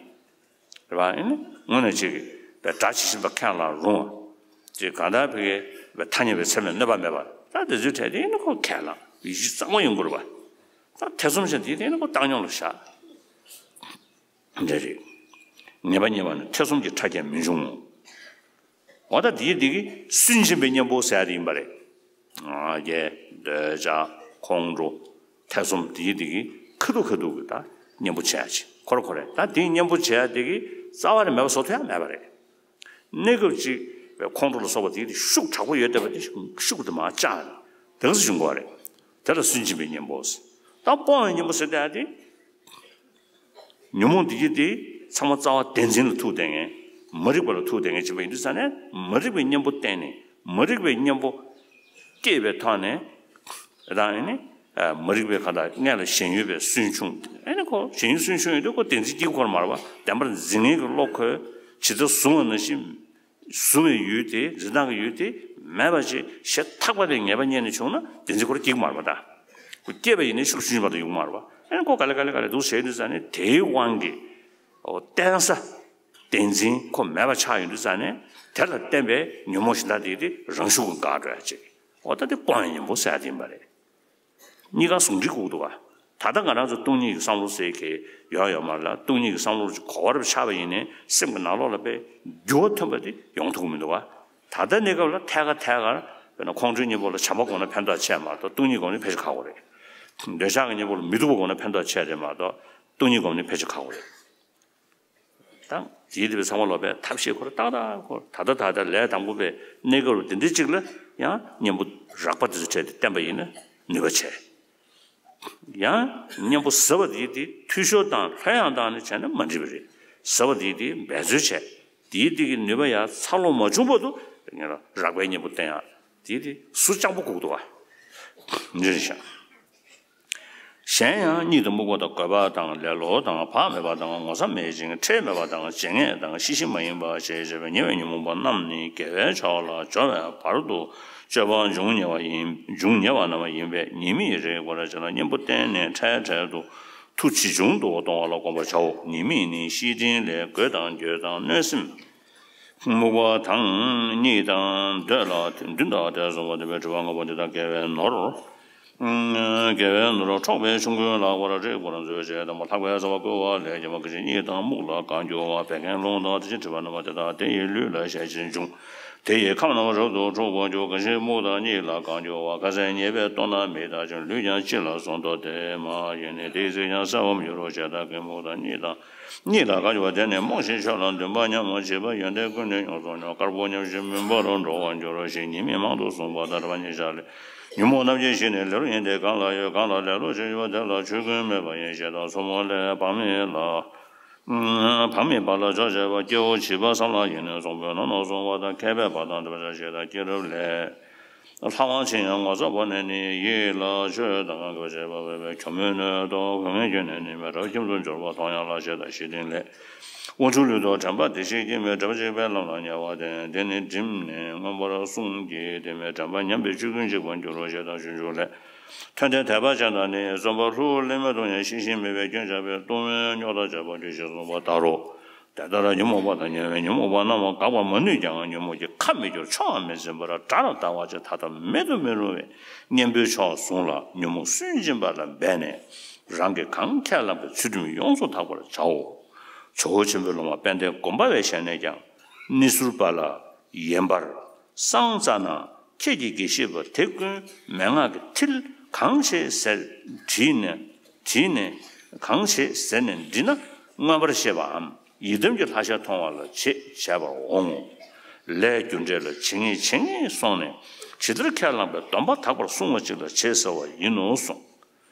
རེད་པ། ཨེ་ནི་དངོས་གནས་ཅིག་པའི་སྒྲ་ཇི་བཞིན་པ་མཁྱེན་ལ་རུང་བ། ཅིག་གང་ལྟར་བོད་ཀྱི་ཐ་སྙད་པའི་ཚད་མས་གནོད་པ་མེད་པ། ད་དེ་ཚོའི་གྲས་དེ་ཨེ་ནི་ཁོ་མཁྱེན་ལ་ཡིད་ཆེས་གཙང་མ་ཡོང་དགོས་རེད་པ། ད་ཐེ་ཚོམ་ཅན་དེ་དེ་ཨེ་ནི་ཁོ་བཏང་སྙོམས་ལ་བཞག་འདྲ་རེད། ངེས་པ་རྙེད་པ་ནི་ཐེ་ཚོམ་གྱི་ཕྲ་རྒྱས་མི་འབྱུང་ངོ་། འོ་ད་དེའི་དེ་གི་སུན་འབྱིན་པའི་གཉེན་པོ་ཟེར་ཡ་དེ་ཡིན་པ་རེད། ང་རྒྱལ། འདོད་ཆགས། ཁོང་ཁྲོ། ཐེ་ཚོམ། དེའི་དེ་གི་ཁ་ཐུག་ཁ་ཐུག་གི་ད་གཉེན་པོ་བྱེད་ཡ་ཅིག་ཁོ་ར་ཁོ་རེད། ད་དེའི་གཉེན་པོ་བྱེད་ཡ་དེ་གི་རྩ་བ་ནས་མེད་པ་བཟོ་ཐུབ་ཡ་མེད་པ་རེད། གནས་སྐབས་ཅིག་པའི་ཁོང་ཁྲོ་ལ་སོགས་པ་དེ་དེ་ཤུགས་དྲག་པོ་ཡོད་བསྡད་པ་དེ་ཤུགས་དེ་མར་བཅག་ནས་དེ་ག་ཚོད་བྱུང་དགོས་རེད། དེ་ལ་སུན་འབྱིན་པའི་གཉེན་པོ། ད་སྤོང་བའི་གཉེན་པོ་ཟེར་བསྡད་ཡ་དེ། ཉོན་མོངས་འདི་གྱིས་དེ་ཚང་མ་རྩ་བ་བདེན་འཛིན་ལ་ཐུག་བསྡད་མཁན། མ་རིག་པ་ལ་ཐུག་བསྡད་མཁན་བྱས་པ་ཡིན་དུས་ཙང་ནས། མ་རིག་པའི་གཉེན་པོ་བསྟེན་ནས། མ་རིག་པའི་གཉེན་པོ་སྐྱེས་པའི་ཐོག་ནས། ད་ཨེ་ནི་མ་རིག་པའི་གང་ལྟར་མངལ་ལ་ཞེན་ཡུལ་པའི་སུན་ཕྱུང་། ཨེ་ནི་ཁོ་ཞེན་ཡུལ་སུན་ཕྱུང་ཡོད་དུས་ཁོ་བདེན་འཛིན་སྐྱེ་གི་ཁོ་ར་མ་རེད་པ། བདེན་པར་འཛིན་མཁན་གྱི་བློ་ཁོས་ཇི་ལྟར་བཟུང་བ་ནང་བཞིན། བཟུང་བའི་ཡུལ་དེ། འཛིན་སྟངས་ཀྱི་ཡུལ་དེ་མེད་པ་ཅིག་ཞེ་ཐག་པ་དེ་ངེས་པ་རྙེད་ནས་བྱུང་ན་བདེན་འཛིན་ཁོ་རང་སྐྱེ་གི་མ་རེད་པ། ད་ཁོ་སྐྱེས་པ་ཡིན་ནའི་ཤུགས་ཆུང་ཆུང་བར་དུ་ཡོང་གི་མ་རེད་པ། ཨེ་ནི་ཁོ་ག་ལེ་ག་ལེ་ག་ལེ་འདུག་བྱས་དུས་ཙང་ནས། དེའི་དབང་གིས་ཨོ་བརྟེན་ས་བདེན་འཛིན་ཁོ་མེད་པ་ཆགས་ཡོང་དུས་ཙང་ནས། དེ་ལ་བརྟེན་པའི་ཉོན་མོངས་གཞན་དག་དེ་དེ་རང་ཤུགས་ཀྱིས་འགག་འགྲོ་ཡ་ཅིག་ཨོ་ད་དེ་སྤོང་བའི་གཉེན་པོ་ཟེར་ཡ་དེ་ཡིན་པ་རེད། གཉིས་ཀ་ཟུང་འབྲེལ་དགོས་འདུག་ག་ད་ལྟ་ང་རང་ཚོ་སྟོང་ཉིད་ཀྱི་བསམ་བློ་ཟེར་མཁན་ཡོད་ཡོད་མ་རེད་ལ། སྟོང་ཉིད་ཀྱི་བསམ་བློ་ཅིག་གོ་བ་རུ་ཆགས་པ་ཡིན་ནའི་སེམས་ཀྱི་ནང་ལོགས་ལ་དཔེ་འགྱུར་བ་ཐོན་པ་དེ་ཡོང་ཐུབ་ཀྱི་མི་འདུག་ག་ད་ལྟ་གནས་སྐབས་ལ་ཐད་ཀར་ཐད་ཀར། དཔེར་ན་ཁོང་ཁྲོའི་གཉེན་པོ་ལ་བྱམས་པ་སྒོམ་ན་ཕན་ཐོགས་ཆེ་མ་གཏོགས་སྟོང་ཉིད་སྒོམ་ནི་ཕལ་ཆེར་ཁག་པོ་རེད། འདོད་ཆགས་ཀྱི་གཉེན་པོ་ལ་མི་སྡུག་པ་སྒོམ་ན་ཕན་ཐོགས་ཆེ་རེད་མ་གཏོགས་སྟོང་ཉིད་སྒོམ་ནི་ཕལ་ཆེར་ཁག་པོ་རེད། ད་དེའི་དེ་བས་ཚང་མ་ལོ་པས་ཐབས་ཤེས་ཁོ་ར་ཏག་ཏག་ཁོ་ད་ལྟ་ད་ལྟ་ལས་དང་པོ་པའི་གནས་སྐབས་ལ་དེ་འདྲའི་ཅིག་ལ་ཡང་གཉེན་པོ་རགས་པ་དེ་ཚོ་འཕྲད་དེ་བསྟེན་པ་ཡིན་ན་ནུས་པ་ཆེ། ཡང་གཉེན་པོ་ཟབ་པ་དེ་དེ་འཐུས་ཤོར་དང་ལྷོད་ཡངས་བཏང་ནས་བྱས་ན་མ་འགྲིག་པ་རེད། ཟབ་པ་དེ་དེ་འབད་རྩོལ་བྱས། དེའི་དེ་གི་ནུས་པ་ཡང་འཚར་ལོངས་མ་བྱུང་བར་དུ་ངེད་ལ་རགས་པའི་གཉེན་པོ་བསྟེན་ཡག་དེ་དེ་ཟུར་སྤྱང་པོ་དགོས་འདུག་ག་འདི་རེད་ཤག་གཞན་ཡང་གཉིད་དང་རྨུགས་པ་དང་། རྒོད་པ་དང་ལེ་ལོ་དང་། བག་མེད་པ་དང་། ངོ་ཚ་མེད་ཅིང་ཁྲེལ་མེད་པ་དང་། བརྗེད་ངས་དང་། ཤེས་བཞིན་མ་ཡིན་པ་ཞེས་བྱ་བའི་ཉེ་བའི་ཉོན་མོངས་པ་རྣམས་ནི་དགེ་བའི་ཕྱོགས་ལ་སྦྱོར་བའི་བར་དུ་སྤྱོད་པ་འབྱུང་ཉེ་བ་ཡིན། འབྱུང་ཉེ་བ་རྣམས་ཡིན་པས་ཉེས་དམིགས་རིགས་པར་བྱས་ལ་གཉེན་པོ་བསྟེན་ནས་འཕྲལ་འཕྲལ་དུ་མཐུ་ཇི་བྱུང་དུ་གཏོང་བ་ལ་བསྒོམ་པར་བྱའོ། ཉེས་དམིགས་ནི་བཤེས་སྤྲིང་ལས་རྒོད་དང་འགྱོད་དང་གནོད་སེམས། རྨུགས་པ་དང་གཉིད་དང་འདོད་ལ་འདུན་དང་དེ་གསུམ་པ་སྟོན་པའི་དྲི་བ་ལྔ་པོ་འདི་དག་དགེ་བའི་ནོར། དགེ་བའི་ནོར་འཕྲོག་པའི་ཆོམ་རྐུན་ལགས་པར་རིགས་པར་མཛོད་བྱས་དང་པོ་ལྷག་པའི་བྱ་བ་བསྐུལ་བ་ལས་བརྒྱན་པ། གང་ཞིག་གཉིད་དང་རྨུགས་ལ་གང་འགྱུར་བ། བད་ཀན་རླུང་དང་དེ་བཞིན་མཁྲིས་པ་རྣམ་པ་དེ་དག་དེ་ཡི་ལུས་ལ་ཞལ་གྱིས་འབྱུང་། དེ་ཡི་ཁམས་རྣམས་རབ་ཏུ་འཁྲུགས་པར་འགྱུར། གང་ཞིག་རྨུགས་དང་གཉིད་ལ་གང་འགྱུར་བ། ཁ་ཟས་ཉེས་པས་ལྟོགས་ན་མིག་དག་ཅིང་ལུས་ཀྱང་ལྕི་ལ་གཟུགས་མདོག་བདེ་མ་ཡིན་ནས། དེ་ཡི་ཚིག་ཀྱང་གསལ་བར་མི་འགྱུར་རོ་ཞེས་དང་། གང་རྨུགས་དང་གཉིད་དང་། གཉིད་ལ་གང་འགྱུར་བ་དེ་ནི་རྨོངས་ཤིང་ཆོས་ལ་འདུན་པ་ཉམས་པ། བྱིས་པ་ཡོན་ཏན་ཀུན་ནས་མྱོང་སོགས་མྱོང་། དཀར་པོ་ཉམས་ཤིང་མུན་པར་འགྲོ་བར་འགྱུར་རོ་ཞེས་ཉེས་དམིགས་མང་དུ་གསུངས་པ་དང་། དྲི་བ་ཉེར་བཞག་ལས། ཉོན་མོངས་རྣམ་མཁྱེན་ཞི་ནས་ལེ་ལོ་ཡིན་ཏེ། གང་ལ་ཡོད་གང་ལ་ལེ་ལོ་བྱེད་ཡོད་པ་དེ་ལ་ཆོས་ཀུན་མེད་པ་ཡིན་ཞེས་དང་། མཚོ་མོ་ལས། བག་མེད་ལ། བག་མེད་པ་ལ་འཇོག་བྱེད་པ་སྐྱེ་བོ་བྱིས་པ་བསམ་ལ་ཡིན་ནས་བཟུང་བས་ནོ་ནོ་གསུངས་པ་དང་། མཁས་པས་བག་དང་ལྡན་པར་བྱ་ཞེས་དང་། སྐྱེས་རབས་ལས། ལྷ་དབང་ཆེ་ཡང་ངོ་ཚ་བ་ནི་ནི། ཡིད་ལ་ཆོས་དང་དགའ་བ་བྱེད་པ་འོས་པའི་གྱོ་མོའི་སྣོད་དོ། གོས་ངན་གྱོན་ནས་ནི་མི་རབ་ཁྱིམ་དུ་འབྱོར་པ་མཐོང་ཡང་ལ་ཞེས་དང་། བཤེས་སྤྲིང་ལས། དབང་ཕྱུག་ལུས་དང་དྲན་པ་བདེ་གཤེགས་ཀྱི་མི་འབྲལ་བ་གཅིག་པའི་ལམ་ལ་ཉེ་བ་དེ། དེ་ནི་བསྒྲིམས་ནས་མངོན་པར་བསྲུང་གིས། དེ་མི་དྲན་པ་ཉམས་པས་ཆོས་ཀུན་འཇིག་པར་འགྱུར་རོ་ཞེས་དང་། སྤྱོད་འཇུག་ལས། མཐོན་མཐིང་དད་པ་ཅན་དང་ནི། བརྩོན་པ་ལྷུར་ལེན་མི་གཏོང་ཡང་། ཤེས་བཞིན་མེད་པའི་སྐྱོན་བྱ་བའི། ལྟུང་བའི་རྙོག་དྲ་བྱ་བ་འདི་ཞེས་གསུངས་པ་ལྟར་རོ། དེ་ལྟར་ཉོན་མོངས་པ་དང་ཉེ་བའི་ཉོན་མོངས་པ་རྣམས་དགག་པར་མ་ནུས་ཀྱང་ཉོན་མོངས་ཀྱི་ཁ་མི་བསྒྱུར་ཕྱོགས་མི་འཛིན་པར་དགྲ་ལ་ལྟ་བ་ཅིག་ཐ་དད་མེད་དུ་མི་རུང་བས་གཉེན་པོའི་ཕྱོགས་བཟུང་ལ་ཉོན་མོངས་སུན་འབྱིན་པ་ལ་འབད་ནས་རང་གིས་གང་ཁས་བླངས་པའི་ཚུལ་ཁྲིམས་ཡོངས་སུ་དག་པར་བྱའོ། ཇོ་བོ་ཆེན་པོའི་སློབ་མ་དཔལ་ལྡན་སྒོམ་པ་བའི་ཞལ་ནས་ཀྱང་། གནས་ཚུལ་པ་ལ་ཡན་པར་སངས་རྩ་ན་ཁྱེད་ཀྱིས་དགེ་བཤེས་པ་དེ་ཀུན་མན་ངག་གི་མཐིལ་གང་ཆེ་ཟེར་བྲིས་ནས་བྲིས་ནས་གང་ཆེ་ཟེར་ནས་བྲིས་ན་མངོན་པར་ཤེས་པའམ་ཡི་དམ་གྱི་ལྷ་ཞལ་མཐོང་བ་ལ་བྱེད་བྱས་པར་འོང་ངོ་། ལས་རྒྱུ་འབྲས་ལ་ཇི་སྙེད་ཇི་སྙེད་སོང་ནས་ཇི་ལྟར་ཁས་བླངས་པའི་སྡོམ་པ་དག་པར་བསྲུང་བ་ཅིག་ལ་བྱེད་ཟེར་བ་ཡིན་ནོ་གསུངས།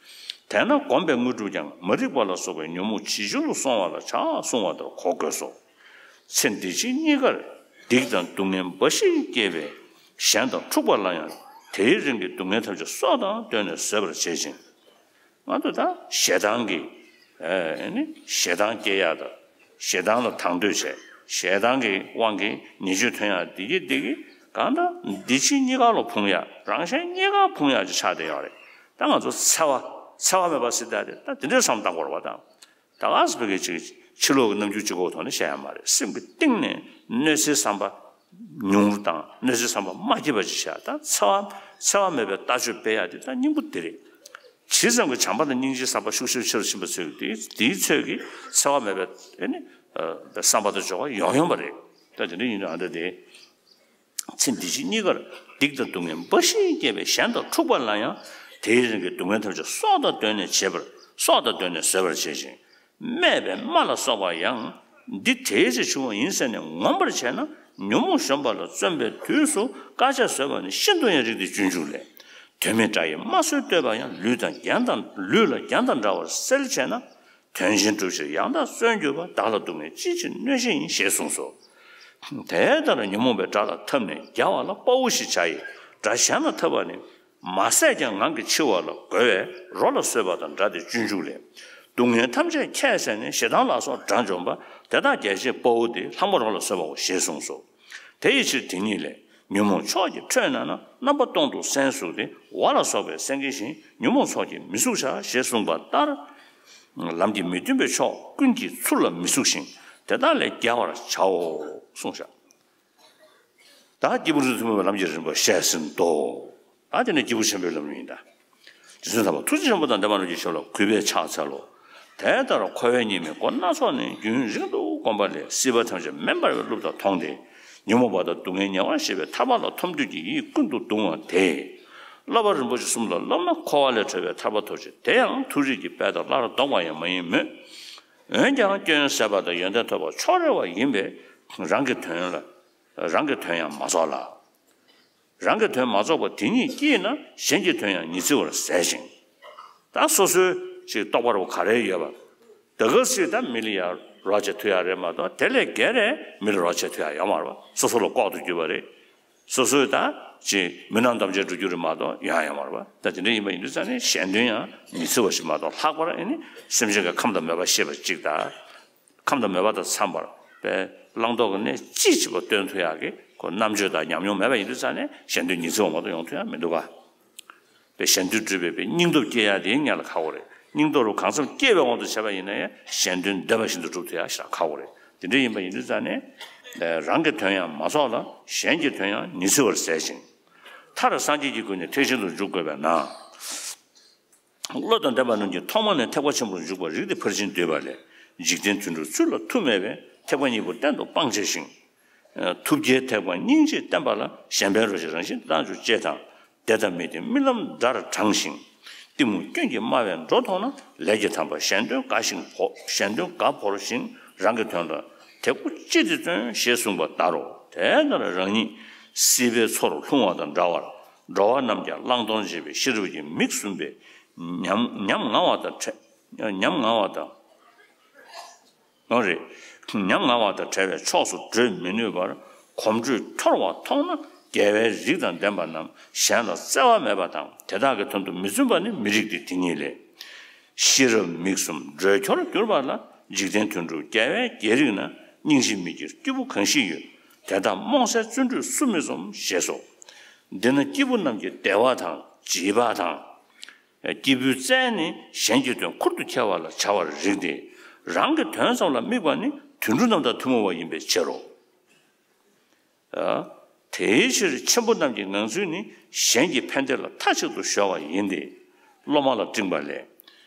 དེས་ན་གོམས་པའི་དངོས་གྲུབ་ཀྱང་མ་རིག་པ་ལ་སོགས་པའི་ཉོན་མོངས་ཇི་བཞིན་དུ་སོང་བ་ལ་བྱ་གསུང་བ་ལྟར་གོ་དགོས་སོ། ཚེ་འདི་ཕྱི་གཉིས་ཀར་སྡིག་དང་སྡུག་བསྔལ་འབའ་ཞིག་བསྐྱེད་པའི་གཞན་དང་འཁྲུག་པ་ལ་ཡང་དེའི་རིང་གི་སྡུག་བསྔལ་ཐམས་ཅད་སྲོག་དང་བསྡོས་ནས་བཟོད་པར་བྱེད་ཅིང་། ང་ཚོ་ད་ཞེ་སྡང་གི་ཨེ་ནི་ཞེ་སྡང་སྐྱེ་ཡག་དང་ཞེ་སྡང་ལ་དང་དོད་བྱས་ཞེ་སྡང་གི་དབང་གིས་ཉེས་སྤྱོད་ཐོན་ཡག་འདི་གི་འདི་གི་གང་ལྟར་འདི་ཕྱི་གཉིས་ཀ་ལ་ཕུང་ཡག་རང་གཞན་གཉིས་ཀ་ཕུང་ཡག་ཅིག་ཆགས་བསྡད་ཡོད་རེད། ད་ང་ཚོ་འཚེ་བ་འཚེ་བ་མེད་པ་ཟེར་ད་དེ་ད་དེ་འདྲའི་བསམ་བཏང་དགོས་རེད་བ། ད་ད་ག་ཟེ་བོད་ཀྱི་ཅིག་ཕྱི་ལོགས་ཀྱི་རྣམ་འགྱུར་གཅིག་པོ་ཐོག་ནས་བཤད་ཡ་མ་རེད། སེམས་ཀྱི་གཏིང་ནས་གནོད་འཚེའི་བསམ་པ་ཉུང་རུ་དང་གནོད་འཚེའི་བསམ་པ་མ་སྐྱེས་པ་ཅིག་བྱས། ད་འཚེ་བ་འཚེ་བ་མེད་པའི་ལྟ་སྤྱོད་སྤེལ་ཡ་དེ་ད་སྙིང་པོ་དེ་རེད། ཇི་ཙམ་གྱི་བྱམས་པ་དང་སྙིང་རྗེའི་བསམ་པ་ཤུགས་ཤུགས་ཆེ་རུ་ཕྱིན་པ་ཚོད་ཀྱིས་དེའི་དེའི་ཚོད་ཀྱིས་འཚེ་བ་མེད་པའི་ཨེ་ནི་བསམ་པ་དང་སྦྱོར་བ་ཡོང་ཡོང་བ་རེད། ད་དེ་འདྲ་ཡིན་དུས་ཨ་འདྲ་དེ། ཚེ་འདི་ཕྱི་གཉིས་ཀར་སྡིག་དང་སྡུག་བསྔལ་འབའ་ཞིག་བསྐྱེད་པའི་གཞན་དང་འཁྲུག་པ་ལ་ཡང་དེའི་རིང་གི་སྡུག་བསྔལ་ཐམས་ཅད་སྲོག་དང་བསྡོས་ནས་བྱེད་པར་སྲོག་དང་བསྡོས་ནས་བཟོད་པར་བྱེད་ཅིང་། སྨད་པའི་རྨ་ལ་སོགས་པ་ཡང་འདི་དེའི་ཕྱིར་བྱུང་བ་ཡིན་ཟེར་ནས་ངོམས་པར་བྱས་ན་ཉོན་མོངས་གཞོམ་པ་ལ་བརྩོན་པའི་དུས་སུ་དཀའ་སྤྱད་བཟོད་པ་ནི་ཤིན་ཏུ་ཡང་རིགས་ཏེ་སྤྱོད་འཇུག་ལས། དོན་མེད་དགྲ་ཡི་རྨ་སོས་བསྟོད་པ་ཡང་ལུས་དང་རྒྱན་དང་ལུས་ལ་རྒྱན་དང་འདྲ་བར་སེལ་བྱས་ན། དོན་ཆེན་སྒྲུབ་ཕྱིར་ཡང་དག་བརྩོན་གྱུར་པ། བདག་ལ་སྡུག་བསྔལ་ཅི་ཕྱིར་གནོད་བྱེད་ཡིན་ཞེས་གསུངས་སོ། དེ་ལྟར་ཉོན་མོངས་པའི་དགྲ་ལ་འཐབ་ནས་རྒྱལ་བ་ལ་དཔའ་བོ་ཞེས་བྱ་ཡི་དགྲ་གཞན་ལ་འཐབ་པ་ནི་མ་བསད་ཀྱང་ངང་གིས་འཆི་བ་ལ་རྒོལ་བས་རོ་ལ་གསོད་པ་དང་འདྲ་སྟེ་སྤྱོད་འཇུག་ལས། སྡུག་བསྔལ་ཐམས་ཅད་ཁྱད་བསད་ནས་ཞེ་སྡང་ལ་སོགས་དགྲ་འཇོམས་པ་དེ་དག་རྒྱལ་ཆེན་དཔའ་བོ་སྟེ་ལྷག་མ་རོ་ལ་གསོད་པའོ་ཞེས་གསུངས་སོ། དེ་ཡི་ཕྱིར་དེ་ཉིད་ལས་ཉོན་མོངས་ཕྱོགས་ཀྱིས་ཁྲོས་ན་ན་རྣམ་པ་སྟོང་དུ་སྲན་ཟུག་སྟེ་ཝ་ལ་སོགས་པས་སྲན་གྱི་ཞིང་ཉོན་མོངས་ཚོགས་ཀྱིས་མི་ཟུག་བྱ་ཞེས་གསུངས་པ་ལྟར། ལམ་གྱིས་མི་མཐུན་པའི་ཕྱོགས་ཀུན་གྱིས་ཚུར་ལ་མི་ཟུག་ཞིང་དེ་དག་ལས་རྒྱལ་བར་བྱའོ་གསུངས་བཞག་ད་སྐྱེས་བུ་རིགས་ཐུན་མོང་བའི་ལམ་གྱི་རིམ་པ་བཤད་ཟིན་ཏོ། ད་དེ་ནས་སྐྱེས་བུ་ཆེན་པོའི་ལམ་ཡིན་ད། རྗེ་བཙུན་དམ་པ་ཐུགས་རྗེ་ཆེན་པོ་དང་ལྡན་པ་རྣམས་ཀྱི་ཞབས་ལ་གུས་པས་ཕྱག་འཚལ་ལོ། དེ་ལྟར་འཁོར་བའི་ཉེས་དམིགས་སྒོ་སྣ་ཚོགས་ནས་རྒྱུན་རིང་དུ་བསྒོམས་པ་ལས་སྲིད་པ་ཐམས་ཅད་མེ་འབར་བའི་རླུབས་ལྟར་མཐོང་སྟེ། ཉོན་མོངས་པ་དང་སྡུག་བསྔལ་ཉེ་བར་ཞི་བའི་ཐར་པ་ལ་ཐོབ་འདོད་ཀྱི་ཡིད་ཀུན་ཏུ་གདུང་བ་དེས། བསླབ་པ་རིན་པོ་ཆེ་གསུམ་ལ་བསླབ་ན་འཁོར་བ་ལས་གྲོལ་བའི་ཐར་པ་ཐོབ་ཅིང་དེ་ཡང་མཐོ་རིས་ཀྱི་དཔལ་དང་སླར་ལྡོག་པ་ཡང་མ་ཡིན་མོད། འོན་ཀྱང་སྐྱོན་ཟད་པ་དང་ཡོན་ཏན་ཐོབ་པ་ཕྱོགས་རེ་བ་ཡིན་པས་རང་གི་དོན་ལ་རང་གི་དོན་ཡང་མ་རྫོགས་ལ། རང་གི་དོན་མ་རྫོགས་པ་དེ་ཉིད་ཀྱིས་ན་གཞན་གྱི་དོན་ཡང་ཉི་ཚེ་བར་ཟད་ཅིང་། ད་སོ་སོའི་ཅིག་རྟོགས་པ་རུ་ག་རེ་ཡོད་པ། ད་ག་སྲིད་ད་མི་ལ་ཡང་རོགས་བྱེད་ཐུབ་ཡ་རེད་མ་གཏོགས་དེ་ལས་བརྒལ་རེ་མི་ལ་རོགས་བྱེད་ཐུབ་ཡ་ཡོད་མ་རེད་པ། སོ་སོ་ལ་ལྐོག་ཏུ་གྱུར་པ་རེད། སོ་སོའི་ད་ཅིག་མི་རྣམས་དམ་བཅའ་འགྲུབ་རྒྱུ་རེད་མ་གཏོགས་ཡང་ཡོད་མ་རེད་པ། ད་དེ་འདྲ་ཡིན་པ་ཡིན་དུས་ཙང་ནས་གཞན་དོན་ཡང་ཉི་ཚེ་བ་ཞིག་མ་གཏོགས་ལྷག་པར་ཨེ་ནི་སེམས་ཅན་གྱི་ཁམས་དང་མོས་པ་ཤེས་པ་གཅིག་དང་། ཁམས་དང་མོས་པ་དང་འཚམས་པར་པའི་བླང་དོར་གྱི་གནས་ཅི་ཆེ་བ་སྟོན་ཐུབ་ཡག་གི་ཁོ་རྣམ་དཔྱོད་དང་ཉམས་མྱོང་མེད་པ་ཡིན་དུས་ཙང་ནས་གཞན་དོན་ཉི་ཚེ་བ་མ་གཏོགས་ཡོང་ཐུབ་ཡག་མི་འདུག་ག་པའི་གཞན་དོན་སྒྲུབ་པའི་པའི་སྙིང་སྟོབས་སྐྱེ་ཡག་དེ་སྔོན་ལ་ཁག་པོ་རེད། སྙིང་སྟོབས་རུ་གང་འཚམ་སྐྱེ་བའི་དབང་དུ་བྱས་པ་ཡིན་ན་ཡང་གཞན་དོན་བདེ་བ་བཞིན་དུ་སྒྲུབ་ཐུབ་ཡག་ཞེ་དྲག་ཁག་པོ་རེད། དེ་འདྲ་ཡིན་པ་ཡིན་དུས་ཙང་ནས་རང་གི་དོན་ཡང་མ་རྫོགས་ལ་གཞན་གྱི་དོན་ཡང་ཉི་ཚེ་བར་ཟད་ཅིང་། མཐར་སངས་རྒྱས་ཀྱི་སྐུ་ནི་ཐེག་ཆེན་དུ་འཇུག་དགོས་པས་ན། བློ་དང་ལྡན་པ་རྣམས་ཀྱིས་ཐོག་མ་ནས་ཐེག་པ་ཆེན་པོར་འཇུག་པར་རིགས་ཏེ་ཕར་ཕྱིན་བསྡུས་པ་ལས་འཇིག་རྟེན་དུད་འགྲོའི་ཚུལ་ལ་མཐུ་མེད་པས་ཐེག་པ་གཉིས་པོ་གཏན་དུ་སྤང་བྱས་ཤིང་། ཐུགས་རྗེའི་ཐེག་པ་སྙིང་རྗེས་བསྟན་པ་ལ་གཞན་ཕན་རོགས་བྱེད་རང་བཞིན་བདག་འཇུག་ཅེས་དང་དེ་ལྟ་མིན་ཏེ་རྨི་ལམ་འདྲར་བགྲངས་ཤིང་། གཏི་མུག་སྐྱོན་གྱིས་དམར་བའི་འགྲོ་མཐོང་ན་ལས་ཀྱི་དམ་པ་གཞན་དོན་དགའ་ཞིང་བོར་གཞན་དོན་དགའ་བོར་ཞིང་རང་གི་དོན་ལ་དད་གུས་ཅི་སྟེ་བརྩོན་ཞེས་གསུངས་པ་ལྟར་རོ། དེ་ལྟར་རང་ཉིད་སྲིད་པའི་མཚོར་ལྷུང་བ་དང་འདྲ་བར། འགྲོ་བ་རྣམས་ཀྱང་བླང་དོར་འབྱེད་པའི་ཤེས་རབ་ཀྱི་མིག་ཟུམ་པས་ཉམ་ཉམ་ང་བ་དང་བྲལ་ཉམ་ང་བ་དང་། ཨོ་རེད། ཉམ་ང་བ་དང་བྲལ་བའི་ཕྱོགས་སུ་བགྲོད་མི་ནུས་པར་གོམ་བགྲོད་འཁྱོར་བ་མཐོང་ན་རྒྱལ་བའི་རིགས་དང་ལྡན་པ་རྣམས་གཞན་ལ་བརྩེ་བ་མེད་པ་དང་དེ་དག་གི་དོན་དུ་མི་བརྩོན་པ་ནི་མི་རིགས་ཏེ་དེ་ཉིད་ལས། ཤེས་རབ་མིག་ཟུམ་བགྲོད་འཁྱོར་གྱུར་པ་ལ་འཇིག་རྟེན་དུད་འགྲོ་རྒྱལ་བའི་རྒྱལ་རིགས་ན་སྙིང་རྗེ་མི་སྐྱེ་སྐྱེས་བུ་གང་ཞིག་ཡོད། དེ་དག་རྨོངས་སེལ་བརྩོན་འགྲུས་སུ་མི་འཛོམས་ཞེས་སོ། འདི་ན་སྐྱེས་བུ་རྣམས་ཀྱི་བདེ་བ་དང་བྱིས་པ་དང་། སྐྱེས་བུའི་རྩལ་ནི་གཞན་གྱི་དོན་ཁུར་དུ་འཁྱེར་བ་ལ་བྱ་བར་རིགས་ཏེ། རང་གི་དོན་ཙམ་ལ་དམིགས་པ་ནི་ དོན་གྲུབ་རྣམ་དག་ཐུན་མོང་བ་ཡིན་པའི་ཕྱིར་རོ། དེའི་ཕྱིར་ཆེན་པོ་རྣམས་ཀྱི་ངང་ཚུལ་ནི་གཞན་གྱི་ཕན་བདེ་ལ་མཐའ་གཅིག་ཏུ་གཞོལ་བ་ཡིན་ཏེ། སློབ་མ་ལ་སྤྲིངས་པ་ལས།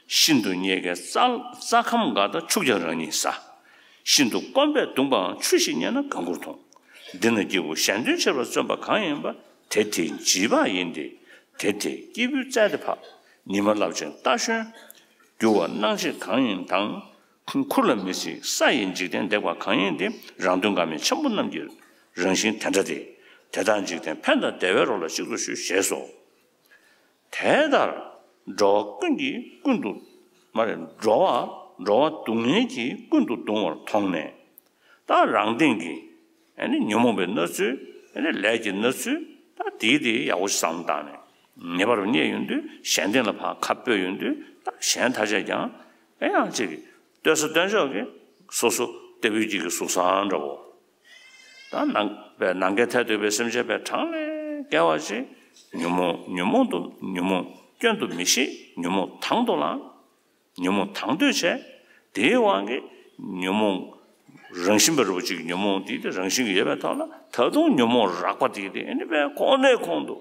ཤིན་ཏུ་རྙེད་དཀའི་རྩྭ་རྩྭ་ཁམ་འགའ་དང་ཆུ་རྐྱང་རང་ཉིད་ཟ། ཤིན་ཏུ་སྐོམ་པས་གདུངས་པའང་ཆུ་ཞིག་རྙེད་ན་གང་བཀུར་མཐོང་། འདི་ན་སྐྱེས་བུ་གཞན་དོན་ཆེར་བར་བརྩོན་པ་གང་ཡིན་པ། དེ་དེའི་བྱིས་པ་ཡིན་ཏེ། དེ་དེའི་སྐྱེས་བུའི་རྩལ་དེ་འཕགས། ཉི་མ་རླབས་ཆེན་རྟ་ཞོན། རྒྱུ་བ་སྣང་མཆེད་གང་ཡིན་དང་། ཁུར་ལ་མི་སྲིད་ས་ཡི་འཇིག་རྟེན་འདེགས་པ་གང་ཡིན་ཏེ། རང་དོན་འགལ་མེད་ཆེན་པོ་རྣམས་ཀྱི་རང་བཞིན་དེ་འདྲ་སྟེ། དེ་དག་འཇིག་རྟེན་ཕན་དང་བདེ་བའི་རོགས་ལ་གཅིག་ཏུ་གཞོལ་ཞེས་སོ། དེ་ལྟར་འགྲོ་བ་ཀུན་གྱིས་ཀུན་ཏུ་མ་རེད། འགྲོ་བ་འགྲོ་བ་སྡུག་བསྔལ་གྱིས་ཀུན་ཏུ་གདུང་བར་མཐོང་ནས། ད་རང་སྟེང་གི་ཨ་ནི་ཉོན་མོངས་པའི་གནས་ཚུལ། ཨ་ནི་ལས་ཀྱི་གནས་ཚུལ། ད་དེའི་དེ་ཡག་པོ་ཞིག་བསམ་བློ་བཏང་ནས། ངེས་པར་རྙེད་ཡོང་དུས་གཞན་སྟེང་ལ་ཕར་ཁ་སྤོས་ཡོང་དུས། ད་གཞན་ཐ་ཆད་ཀྱང་ཨེ་ཡང་ཅིག་ལྟོས་ས་ལྟོས་འཇོག་གིས་སོ་སོ་ལྟ་བུའི་གཅིག་གི་གཟུགས་བཟང་འདྲ་བོ། ད་ནང་པའི་ནང་འགལ་ཐལ་འདུག་པའི་སེམས་ཅན་པའི་གྲངས་ལས་བརྒལ་བ་ཞིག་ཉོན་མོངས་ཉོན་མོངས་དུ་ཉོན་མོངས་སྐྱོན་དུ་མི་ཤེས། ཉོན་མོངས་དང་དུ་བླངས། ཉོན་མོངས་དང་དོད་བྱས། དེའི་དབང་གིས་ཉོན་མོངས་རང་བཞིན་པ་རུ་ཅིག་ཉོན་མོངས་དེ་དེ་རང་བཞིན་གྱིས་ཡོད་པའི་ཐོག་ལ། ད་དུང་ཉོན་མོངས་རགས་པ་དེ་དེ་ཨ་ནི་པའི་གོང་ནས་གོང་དུ།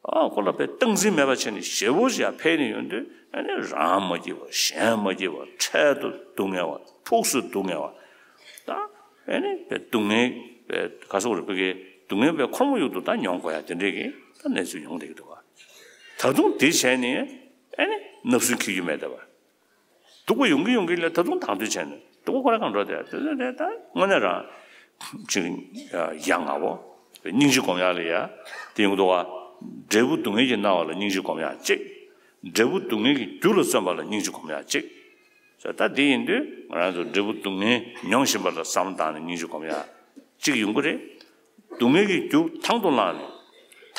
ཨ་ཁོ་ལ་པའི་སྟངས་འཛིན་མེད་པ་བྱས་ནས་ཞེ་པོ་ཞིག་ཡང་འཕེལ་ནས་ཡོང་དུས། ཨ་ནི་རང་མ་སྐྱིད་པ། གཞན་མ་སྐྱིད་པ། འཕྲལ་དུ་སྡུག་བསྔལ་བ། ཕུགས་སུ་སྡུག་བསྔལ་བ། ད་ཨ་ནི་པའི་སྡུག་བསྔལ་པའི་ག་སོགས་རེ་ཕ་གིའི་སྡུག་བསྔལ་པའི་ཁོར་མོ་ཡུག་ཏུ་ད་མྱོང་དགོས་ཡ་དེ་འདྲས་ཀྱི་ད་གནས་ཚུལ་ཡོང་བསྡད་ཀྱི་འདུག་བ། ད་དུང་དེ་བྱས་ནས་ཨ་ནི་བརྣབ་སེམས་འཁྱེར་རྒྱུ་མེད་བསྡད་པ། སྡུག་པ་ཡོང་གི་ཡོང་གི་ལས་ད་དུང་དང་དོད་བྱས་ནས་སྡུག་པ་ཁོ་རང་གང་འགྲོ་དེ་དེ་དེ་ད་དངོས་གནས་རང་ཅིག་ཡ་ང་བོ་སྙིང་རྗེ་སྒོམ་ཡག་ལ་ཡ་དེ་ཡོང་གི་འདུག་བ། འབྲས་བུ་སྡུག་བསྔལ་གྱི་སྣང་བ་ལ་སྙིང་རྗེ་སྒོམ་ཡག་གཅིག་འབྲས་བུ་སྡུག་བསྔལ་གྱི་རྒྱུ་ལ་བརྩོན་པ་ལ་སྙིང་རྗེ་སྒོམ་ཡག་གཅིག་ད་དེ་ཡིན་དུས་ང་རང་ཚོ་འབྲས་བུ་སྡུག་བསྔལ་མྱོང་བཞིན་པ་ལ་བསམ་བློ་བཏང་ནས་སྙིང་རྗེ་སྒོམ་ཡག་གཅིག་ཡོང་གི་རེད། སྡུག་བསྔལ་གྱི་རྒྱུ་དང་དུ་བླངས་ནས་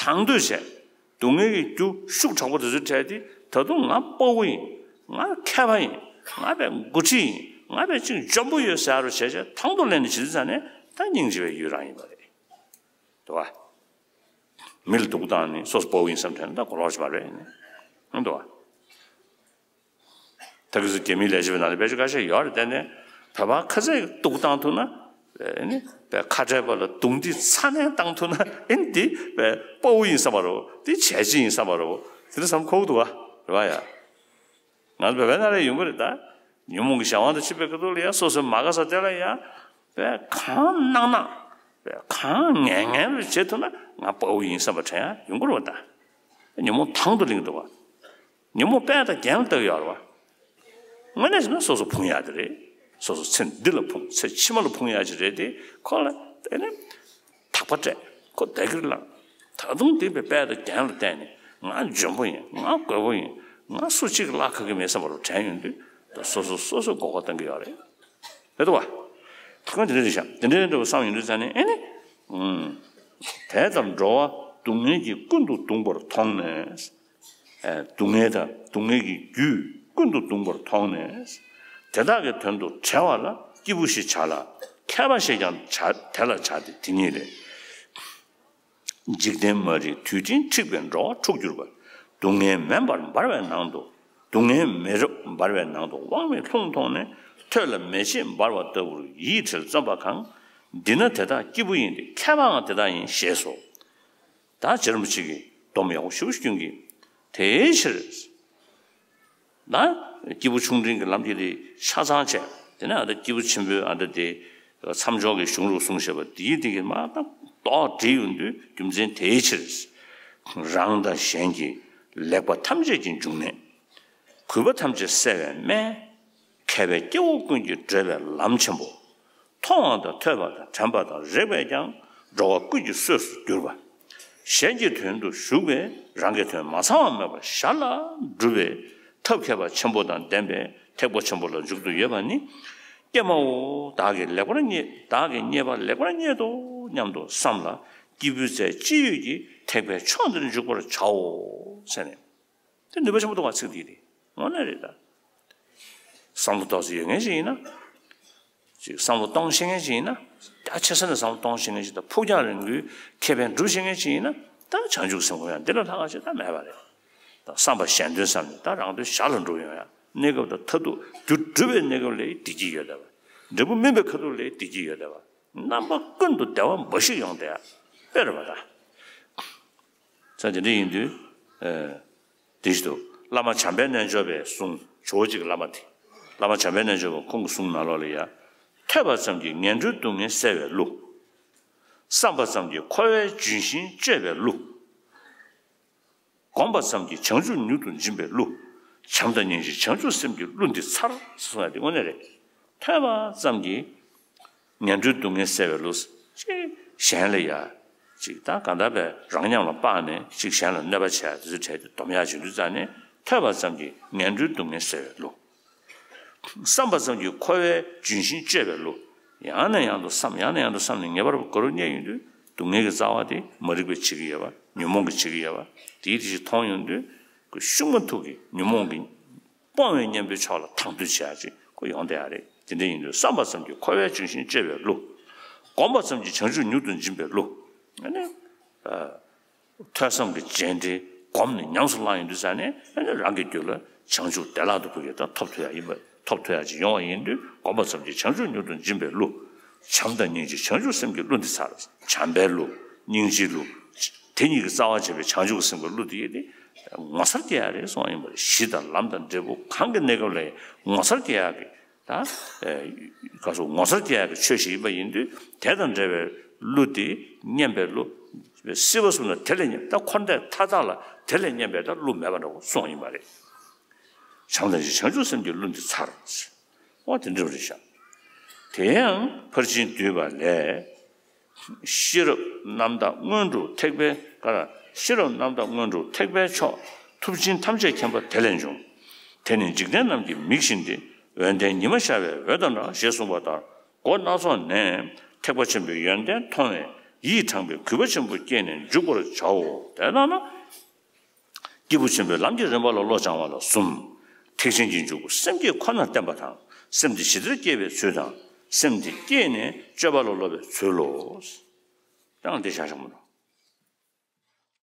དང་དོད་བྱས། སྡུག་བསྔལ་གྱི་རྒྱུ་ཤུགས་དྲག་པོ་དེ་ཚོའི་གྲས་དེ་ད་དུང་ང་དཔའ་བོ་ཡིན། ང་མཁས་པ་ཡིན། ང་བས་འགོ་ཁྲིད་ཡིན། ང་བས་ཅིག་འཇོན་པོ་ཡོད་ཟེར་རོ་བྱས་བྱས་དང་དུ་ལེན་ནས་བྱེད་དུས་ཙང་ནས་ད་སྙིང་རྗེ་བའི་ཡུལ་རང་ཡིན་པ་རེད། དེ་བ། མི་ལ་སྡུག་བཏང་ནས་སོ་སོ་དཔའ་བོ་ཡིན་བསམ་དྲན་ན་ད་གོ་ལོག་ཅིག་མ་རེད། ཨང་། དེ་བ། ད་གི་སུ་རྒྱ་མིའི་ལས་བྱེད་པའི་ནང་ལ་དཔེ་ཆ་ཁ་ཤས་ཡོད་རེད། དེ་ནས་བོད་པ་ཁ་ཚད་སྡུག་བཏང་ཐུབ་ན། ཨེ་ནི་བས་ཁ་བྲལ་བ་ལ་རྡུང་རྡེག་ཚ་ནན་བཏང་ཐུབ་ན། ཨེ་ནི་འདི་བས་དཔའ་བོ་ཡིན་བསམ་པ་རེད། འདི་བྱས་རྗེས་ཡིན་བསམ་པ་རེད། དེ་འདྲ་བསམ་ཁོག་འདུག་བ་རེད་བ་ཡ། ང་ཚོ་བོད་པའི་ནང་ལ་ཡོང་གི་རེད་ད། ཉོན་མོངས་ཀྱི་གཞན་དབང་དུ་ཕྱིན་པའི་ཁ་ཐུག་ལ་ཡ་སོ་སོའི་མ་དགའ་ས་དེ་ལ་ཡ་བས་གང་གནང་གནང་། བས་གང་ངན་ངན་རེ་བྱེད་ཐུབ་ན་ང་དཔའ་བོ་ཡིན་བསམ་པ་དྲན་ཡ་ཡོང་གི་རེད་བ་ད། ཉོན་མོངས་དང་དུ་ལེན་གྱི་འདུག་བ། ཉོན་མོངས་དཔལ་དང་རྒྱན་ལ་བཏགས་ཡོད་རེད་བ། དངོས་གནས་བྱས་ན་སོ་སོ་ཕུང་ཡག་དེ་རེད། སོ་སོ་ཚེ་འདི་ལ་ཕུང་། ཚེ་ཕྱི་མ་ལ་ཕུང་ཡག་ཅིག་རེད་དེ། ཁོ་ལ་དེ་ནི་ཐག་པ་སྤྲད། ཁོ་བདག་གིར་བླངས། ད་དུང་དེ་བས་དཔལ་དང་རྒྱན་ལ་བརྟེན་ནས་ང་འཇོན་པོ་ཡིན། ང་རྒོད་པོ་ཡིན། ང་སུ་གཅིག་གི་བླ་ཁ་གི་མེད་བསམ་པ་རུ་དྲན་ཡོང་དུས་ད་སོ་སོ་སོ་སོ་མགོ་སྐོར་གཏོང་གི་ཡོད་རེད། རེད་དོ་བ། ཁོང་དེ་འདྲ་རེད་ཤག་དེ་འདྲའི་འདྲ་བོ་བསམ་ཡོང་དུས་ཙང་ནས་ཨེ་ནི། ཨུམ། དེ་ལྟར་འགྲོ་བ་སྡུག་བསྔལ་གྱིས་ཀུན་ཏུ་གདུང་བར་མཐོང་ནས། ཨེ་སྡུག་བསྔལ་དང་སྡུག་བསྔལ་གྱི་རྒྱུས་ཀུན་ཏུ་གདུང་བར་མཐོང་ནས། དེ་དག་གི་དོན་དུ་བྲེལ་བ་ལ་སྐྱིད་པོ་ཞེས་བྱ་ལ། མཁས་པ་ཞེས་ཀྱང་བྱ་དེ་ལ་བྱ་སྟེ་དེ་ཉིད་ལས། འཇིག་རྟེན་མ་རིག་དུད་སྤྲིན་འཁྲིགས་པས་འགྲོ་བ་འཁྲུགས་གྱུར་པ། སྡུག་བསྔལ་མེ་འབར་འབར་བའི་ནང་དུ། སྡུག་བསྔལ་མེ་རབ་འབར་བའི་ནང་དུ། དབང་མེད་རླུང་མཐོང་ནས། ཐོད་ལ་མེ་ལྕེ་འབར་བ་ལྟ་བུར་ཡིད་བྲལ་བརྩོན་པ་གང་། འདི་ན་དེ་དག་སྐྱིད་པོ་ཡིན་ཏེ། མཁས་པའང་དེ་དག་ཡིན་ཞེས་སོ། ད་རྗེ་རིན་པོ་ཆེ་གིས་སྡོམ་ཡག་པོ་ཞེ་པོ་ཞིག་བསྐྱོན་གྱི། དེའི་ཕྱིར། ན། སྐྱེས་བུ་ཆུང་འབྲིང་གི་ལམ་གྱི་དེ་ཆ་ཚང་བྱས། དེ་ནས་ཨ་ད་སྐྱེས་བུ་ཆེན་པོའི་ཨ་ད་དེ་མཚམས་སྦྱོར་གྱི་གཞུང་ལུགས་གསུངས་བཞག་པ་དེའི་དེ་གི་མ་ད་རྡོག་བསྒྲིལ་ཡོང་དུས། རྒྱུ་མཚན་དེའི་ཕྱིར། རང་དང་གཞན་གྱི་ལེགས་པ་ཐམས་ཅད་ཀྱི་འབྱུང་གནས། གུས་པ་ཐམས་ཅད་སེལ་བའི་སྨན། མཁས་པས་སྐྱེ་བོ་ཀུན་གྱི་བགྲོད་པའི་ལམ་ཆེན་པོ། མཐོང་བ་དང་ཐོས་པ་དང་དྲན་པ་དང་རེག་པས་ཀྱང་། འགྲོ་བ་ཀུན་གྱི་གསོས་སུ་གྱུར་པ། གཞན་གྱི་དོན་དུ་ཞུགས་པས་རང་གི་དོན་མ་ཚང་བ་མེད་པར་ཞར་ལ་འགྲུབ་པའི་ཐབས་མཁས་པ་ཆེན་པོ་དང་ལྡན་པས་ཐེག་པ་ཆེན་པོ་ལ་འཇུག་ཏུ་ཡོད་པ་ནི། ཀྱེ་མའོ། བདག་གིས་ལེགས་པར་རྙེད། བདག་གིས་རྙེད་པ་ལེགས་པར་རྙེད་དོ་སྙམ་དུ་བསམ་ལ། སྐྱེས་བུའི་རྩལ་ཅི་ཡོད་ཀྱིས་ཐེག་པའི་མཆོག་འདིར་འཇུག་པར་བྱའོ། ཟེར་ནས། དེ་ནུས་པ་ཆེན་པོ་འདུག་ག་ཚིག་འདི་རེད། དངོས་གནས་རེད་ད། བསམ་བློ་ཏོག་ཙམ་ཡོད་མཁན་ཞིག་ཡིན་ན། ཅིག་བསམ་བློ་གཏོང་ཤེས་མཁན་ཞིག་ཡིན་ན། རྒྱ་ཆེ་ས་ནས་བསམ་བློ་གཏོང་ཤེས་མཁན་ཞིག་དང་། ཕུགས་རྒྱང་རིང་པོའི་ཁེ་ཕན་སྒྲུབ་ཤེས་མཁན་ཞིག་ཡིན་ན། ད་བྱང་ཆུབ་སེམས་ཁོ་ཡང་འདི་ལས་ལྷག་པ་ཞིག་ད་མེད་པ་རེད། ད་བསམ་པ་གཞན་དོན་བསམ་ནས་ད་རང་དོན་ཞར་ལ་འགྲུབ་ཡོང་ཡ། གནས་སྐབས་དང་མཐར་ཐུག་རྒྱུ་སྒྲུབ་པའི་གནས་སྐབས་ལ་བདེ་སྐྱིད་ཡོད་བསྡད་པ། འབྲས་བུ་སྨིན་པའི་ཁ་ཐུག་ལ་བདེ་སྐྱིད་ཡོད་བསྡད་པ། རྣམ་པ་ཀུན་ཏུ་བདེ་བ་འབའ་ཞིག་ཡོང་བསྡད་ཡ་དཔེ་རེད་པ་ད། ས་དེ་འདྲ་ཡིན་དུས། ཨ། དེ་བཞིན་དུ་བླ་མ་བྱམས་པའི་རྣལ་འབྱོར་པའི་གསུང་ཇོ་བོ་རྗེ་གི་བླ་མ་དེ། བླ་མ་བྱམས་པའི་རྣལ་འབྱོར་པ་ཁོང་གི་གསུང་ནང་ལོགས་ལ་ཡ། ཐོས་པ་ཙམ་གྱིས་ངན་འགྲོའི་སྡུག་བསྔལ་བསལ་བའི་གླུ། བསམ་པ་ཙམ་གྱིས་འཁོར་བའི་ལྗོན་ཤིང་གཅོད་པའི་གླུ། བསྒོམ་པ་ཙམ་གྱིས་བྱང་ཆུབ་མྱུར་དུ་འབྱིན་པའི་གླུ། བྱམས་དང་སྙིང་རྗེ་བྱང་ཆུབ་སེམས་ཀྱི་གླུ་འདི་ཚར་གསུང་ཡ་དེ་དངོས་གནས་རེད། ཐོས་པ་ཙམ་གྱིས་ངན་འགྲོའི་སྡུག་བསྔལ་བསལ་བའི་གླུ། ཅིག་གཞན་ལ་ཡ། ཅིག་ད་གང་ལྟར་བས་རང་ཉམས་ལ་དཔག་ནས་ཅིག་གཞན་ལ་གནོད་པ་བྱས་དེ་ཚོའི་གྲས་དེ་སྡོམ་ཡག་བྱེད་དུས་ཙང་ནས། ཐོས་པ་ཙམ་གྱིས་ངན་འགྲོའི་སྡུག་བསྔལ་བསལ་བའི་གླུ། བསམ་པ་ཙམ་གྱིས་འཁོར་བའི་ལྗོན་ཤིང་གཅོད་པའི་གླུ། ཡང་ནས་ཡང་དུ་བསམ། ཡང་ནས་ཡང་དུ་བསམ་ནས་ངེས་པར་དུ་མགོ་རུ་བསྙེགས་ཡོང་དུས་སྡུག་བསྔལ་གྱི་རྩ་བ་དེ་མ་རིག་པས་བྱེད་ཀྱི་ཡོད་པ། ཉོན་མོངས་ཀྱིས་བྱེད་ཀྱི་ཡོད་པ། དེའི་དེ་ཞིག་མཐོང་ཡོང་དུས་ཁོ་ཤུགས་མ་ཐུག་གི་ཉོན་མོངས་ཀྱི་སྤོང་བའི་གཉེན་པོའི་ཕྱོགས་ལ་དང་དོད་བྱེད་ཡ་ཅིག་ཁོ་ཡོང་བསྡད་ཡ་རེད། དེ་འདྲ་ཡིན་དུས་བསམ་པ་ཙམ་གྱིས་འཁོར་བའི་ལྗོན་ཤིང་གཅོད་པའི་གླུ། བསྒོམ་པ་ཙམ་གྱིས་བྱང་ཆུབ་མྱུར་དུ་འབྱིན་པའི་གླུ། ཨ་ནི། ཨ། ཐོས་བསམ་གྱི་རྗེས་འབྲེལ་བསྒོམས་ནས་ཉམས་སུ་བླངས་ཡོང་དུས་ཙང་ནས་ཨ་ནི་རང་གི་རྒྱུད་ལ་བྱང་ཆུབ་བདེ་བླག་ཏུ་ཕུག་གི་ད་ཐོབ་ཐུབ་ཡ་ཡིན་པ། ཐོབ་ཐུབ་ཡ་ཅིག་ཡོང་བ་ཡིན་དུས་བསྒོམ་པ་ཙམ་གྱིས་བྱང་ཆུབ་མྱུར་དུ་འབྱིན་པའི་གླུ། བྱམས་དང་སྙིང་རྗེ་བྱང་ཆུབ་སེམས་ཀྱི་གླུ་འདི་ཚར། བྱམས་པའི་གླུ། སྙིང་རྗེའི་གླུ། དེ་གཉིས་ཀྱི་རྩ་བ་བྱས་པའི་བྱང་ཆུབ་ཀྱི་སེམས་ཀྱི་གླུ་འདི་ཡིན་ཏེ། ངོ་མཚར་སྐྱེ་ཡ་རེད་གསུངས་པ་ཡིན་པ་རེད། གཞི་དང་ལམ་དང་འབྲས་བུ་གང་གི་གནས་སྐབས་ལ་ཡང་ངོ་མཚར་སྐྱེ་ཡ་གི། ད། ཨེ། ག་སོ་ངོ་མཚར་སྐྱེ་ཡག་གི་ཆོས་ཤིག་ཡིན་པ་ཡིན་དུས་དེ་དང་འབྲེལ་བའི་གླུ་དེ་སྙན་པའི་གླུ། སྲིད་པ་གསུམ་ལ་དེ་ལས་སྙན། ད་འཁོར་འདས་མཐའ་དག་ལ་དེ་ལས་སྙན་པའི་ད་གླུ་མེད་པ་འདྲ་བོ་གསུངས་ཡིན་པ་རེད། བྱམས་དང་སྙིང་རྗེ་བྱང་ཆུབ་སེམས་ཀྱི་གླུ་འདི་ཚར། འོ་དེ་འདྲ་བ་རེད་ཤག་དེ་ཡང་ཕར་ཕྱིན་བསྡུས་པ་ལས། ཤེས་རབ་རྣམ་དག་སྔོན་དུ་ཐེག་པའི་ཀ་ཤེས་རབ་རྣམ་དག་སྔོན་དུ་ཐེག་པའི་མཆོག་ཐུབ་ཆེན་ཐམས་ཅད་མཁྱེན་པ་དེ་ལས་འབྱུང་། དེ་ནི་འཇིག་རྟེན་རྣམས་ཀྱི་མིག་བཞིན་ཏེ། འོད་ལྡན་ཉི་མ་ཤར་བའི་འོད་དང་འདྲ་ཞེས་གསུངས་པ་ལྟར། སྒོ་སྣ་ཚོགས་ནས་ཐེག་པ་ཆེན་པོའི་ཡོན་ཏན་མཐོང་བས་ཡིད་དྲངས་པའི་གུས་པ་ཆེན་པོ་སྐྱེས་ནས་འཇུག་པར་བྱའོ། དེ་ལྟ་ན། སྐྱེས་བུ་ཆེན་པོའི་ལམ་གྱི་རིམ་པ་ལ་བློ་སྦྱང་བ་ལ་གསུམ། ཐེག་ཆེན་གྱི་འཇུག་པ་སེམས་བསྐྱེད་ཁོ་ནར་བརྟེན་པ་དང་སེམས་དེ་ཇི་ལྟར་བསྐྱེད་པའི་ཚུལ་དང་། སེམས་དེ་བསྐྱེད་ནས་སྤྱོད་པ་ལ་སློབ་པའི་ཚུལ་ལོ། ཡང་འདི་བཞག་བཞག་མ་ནོ།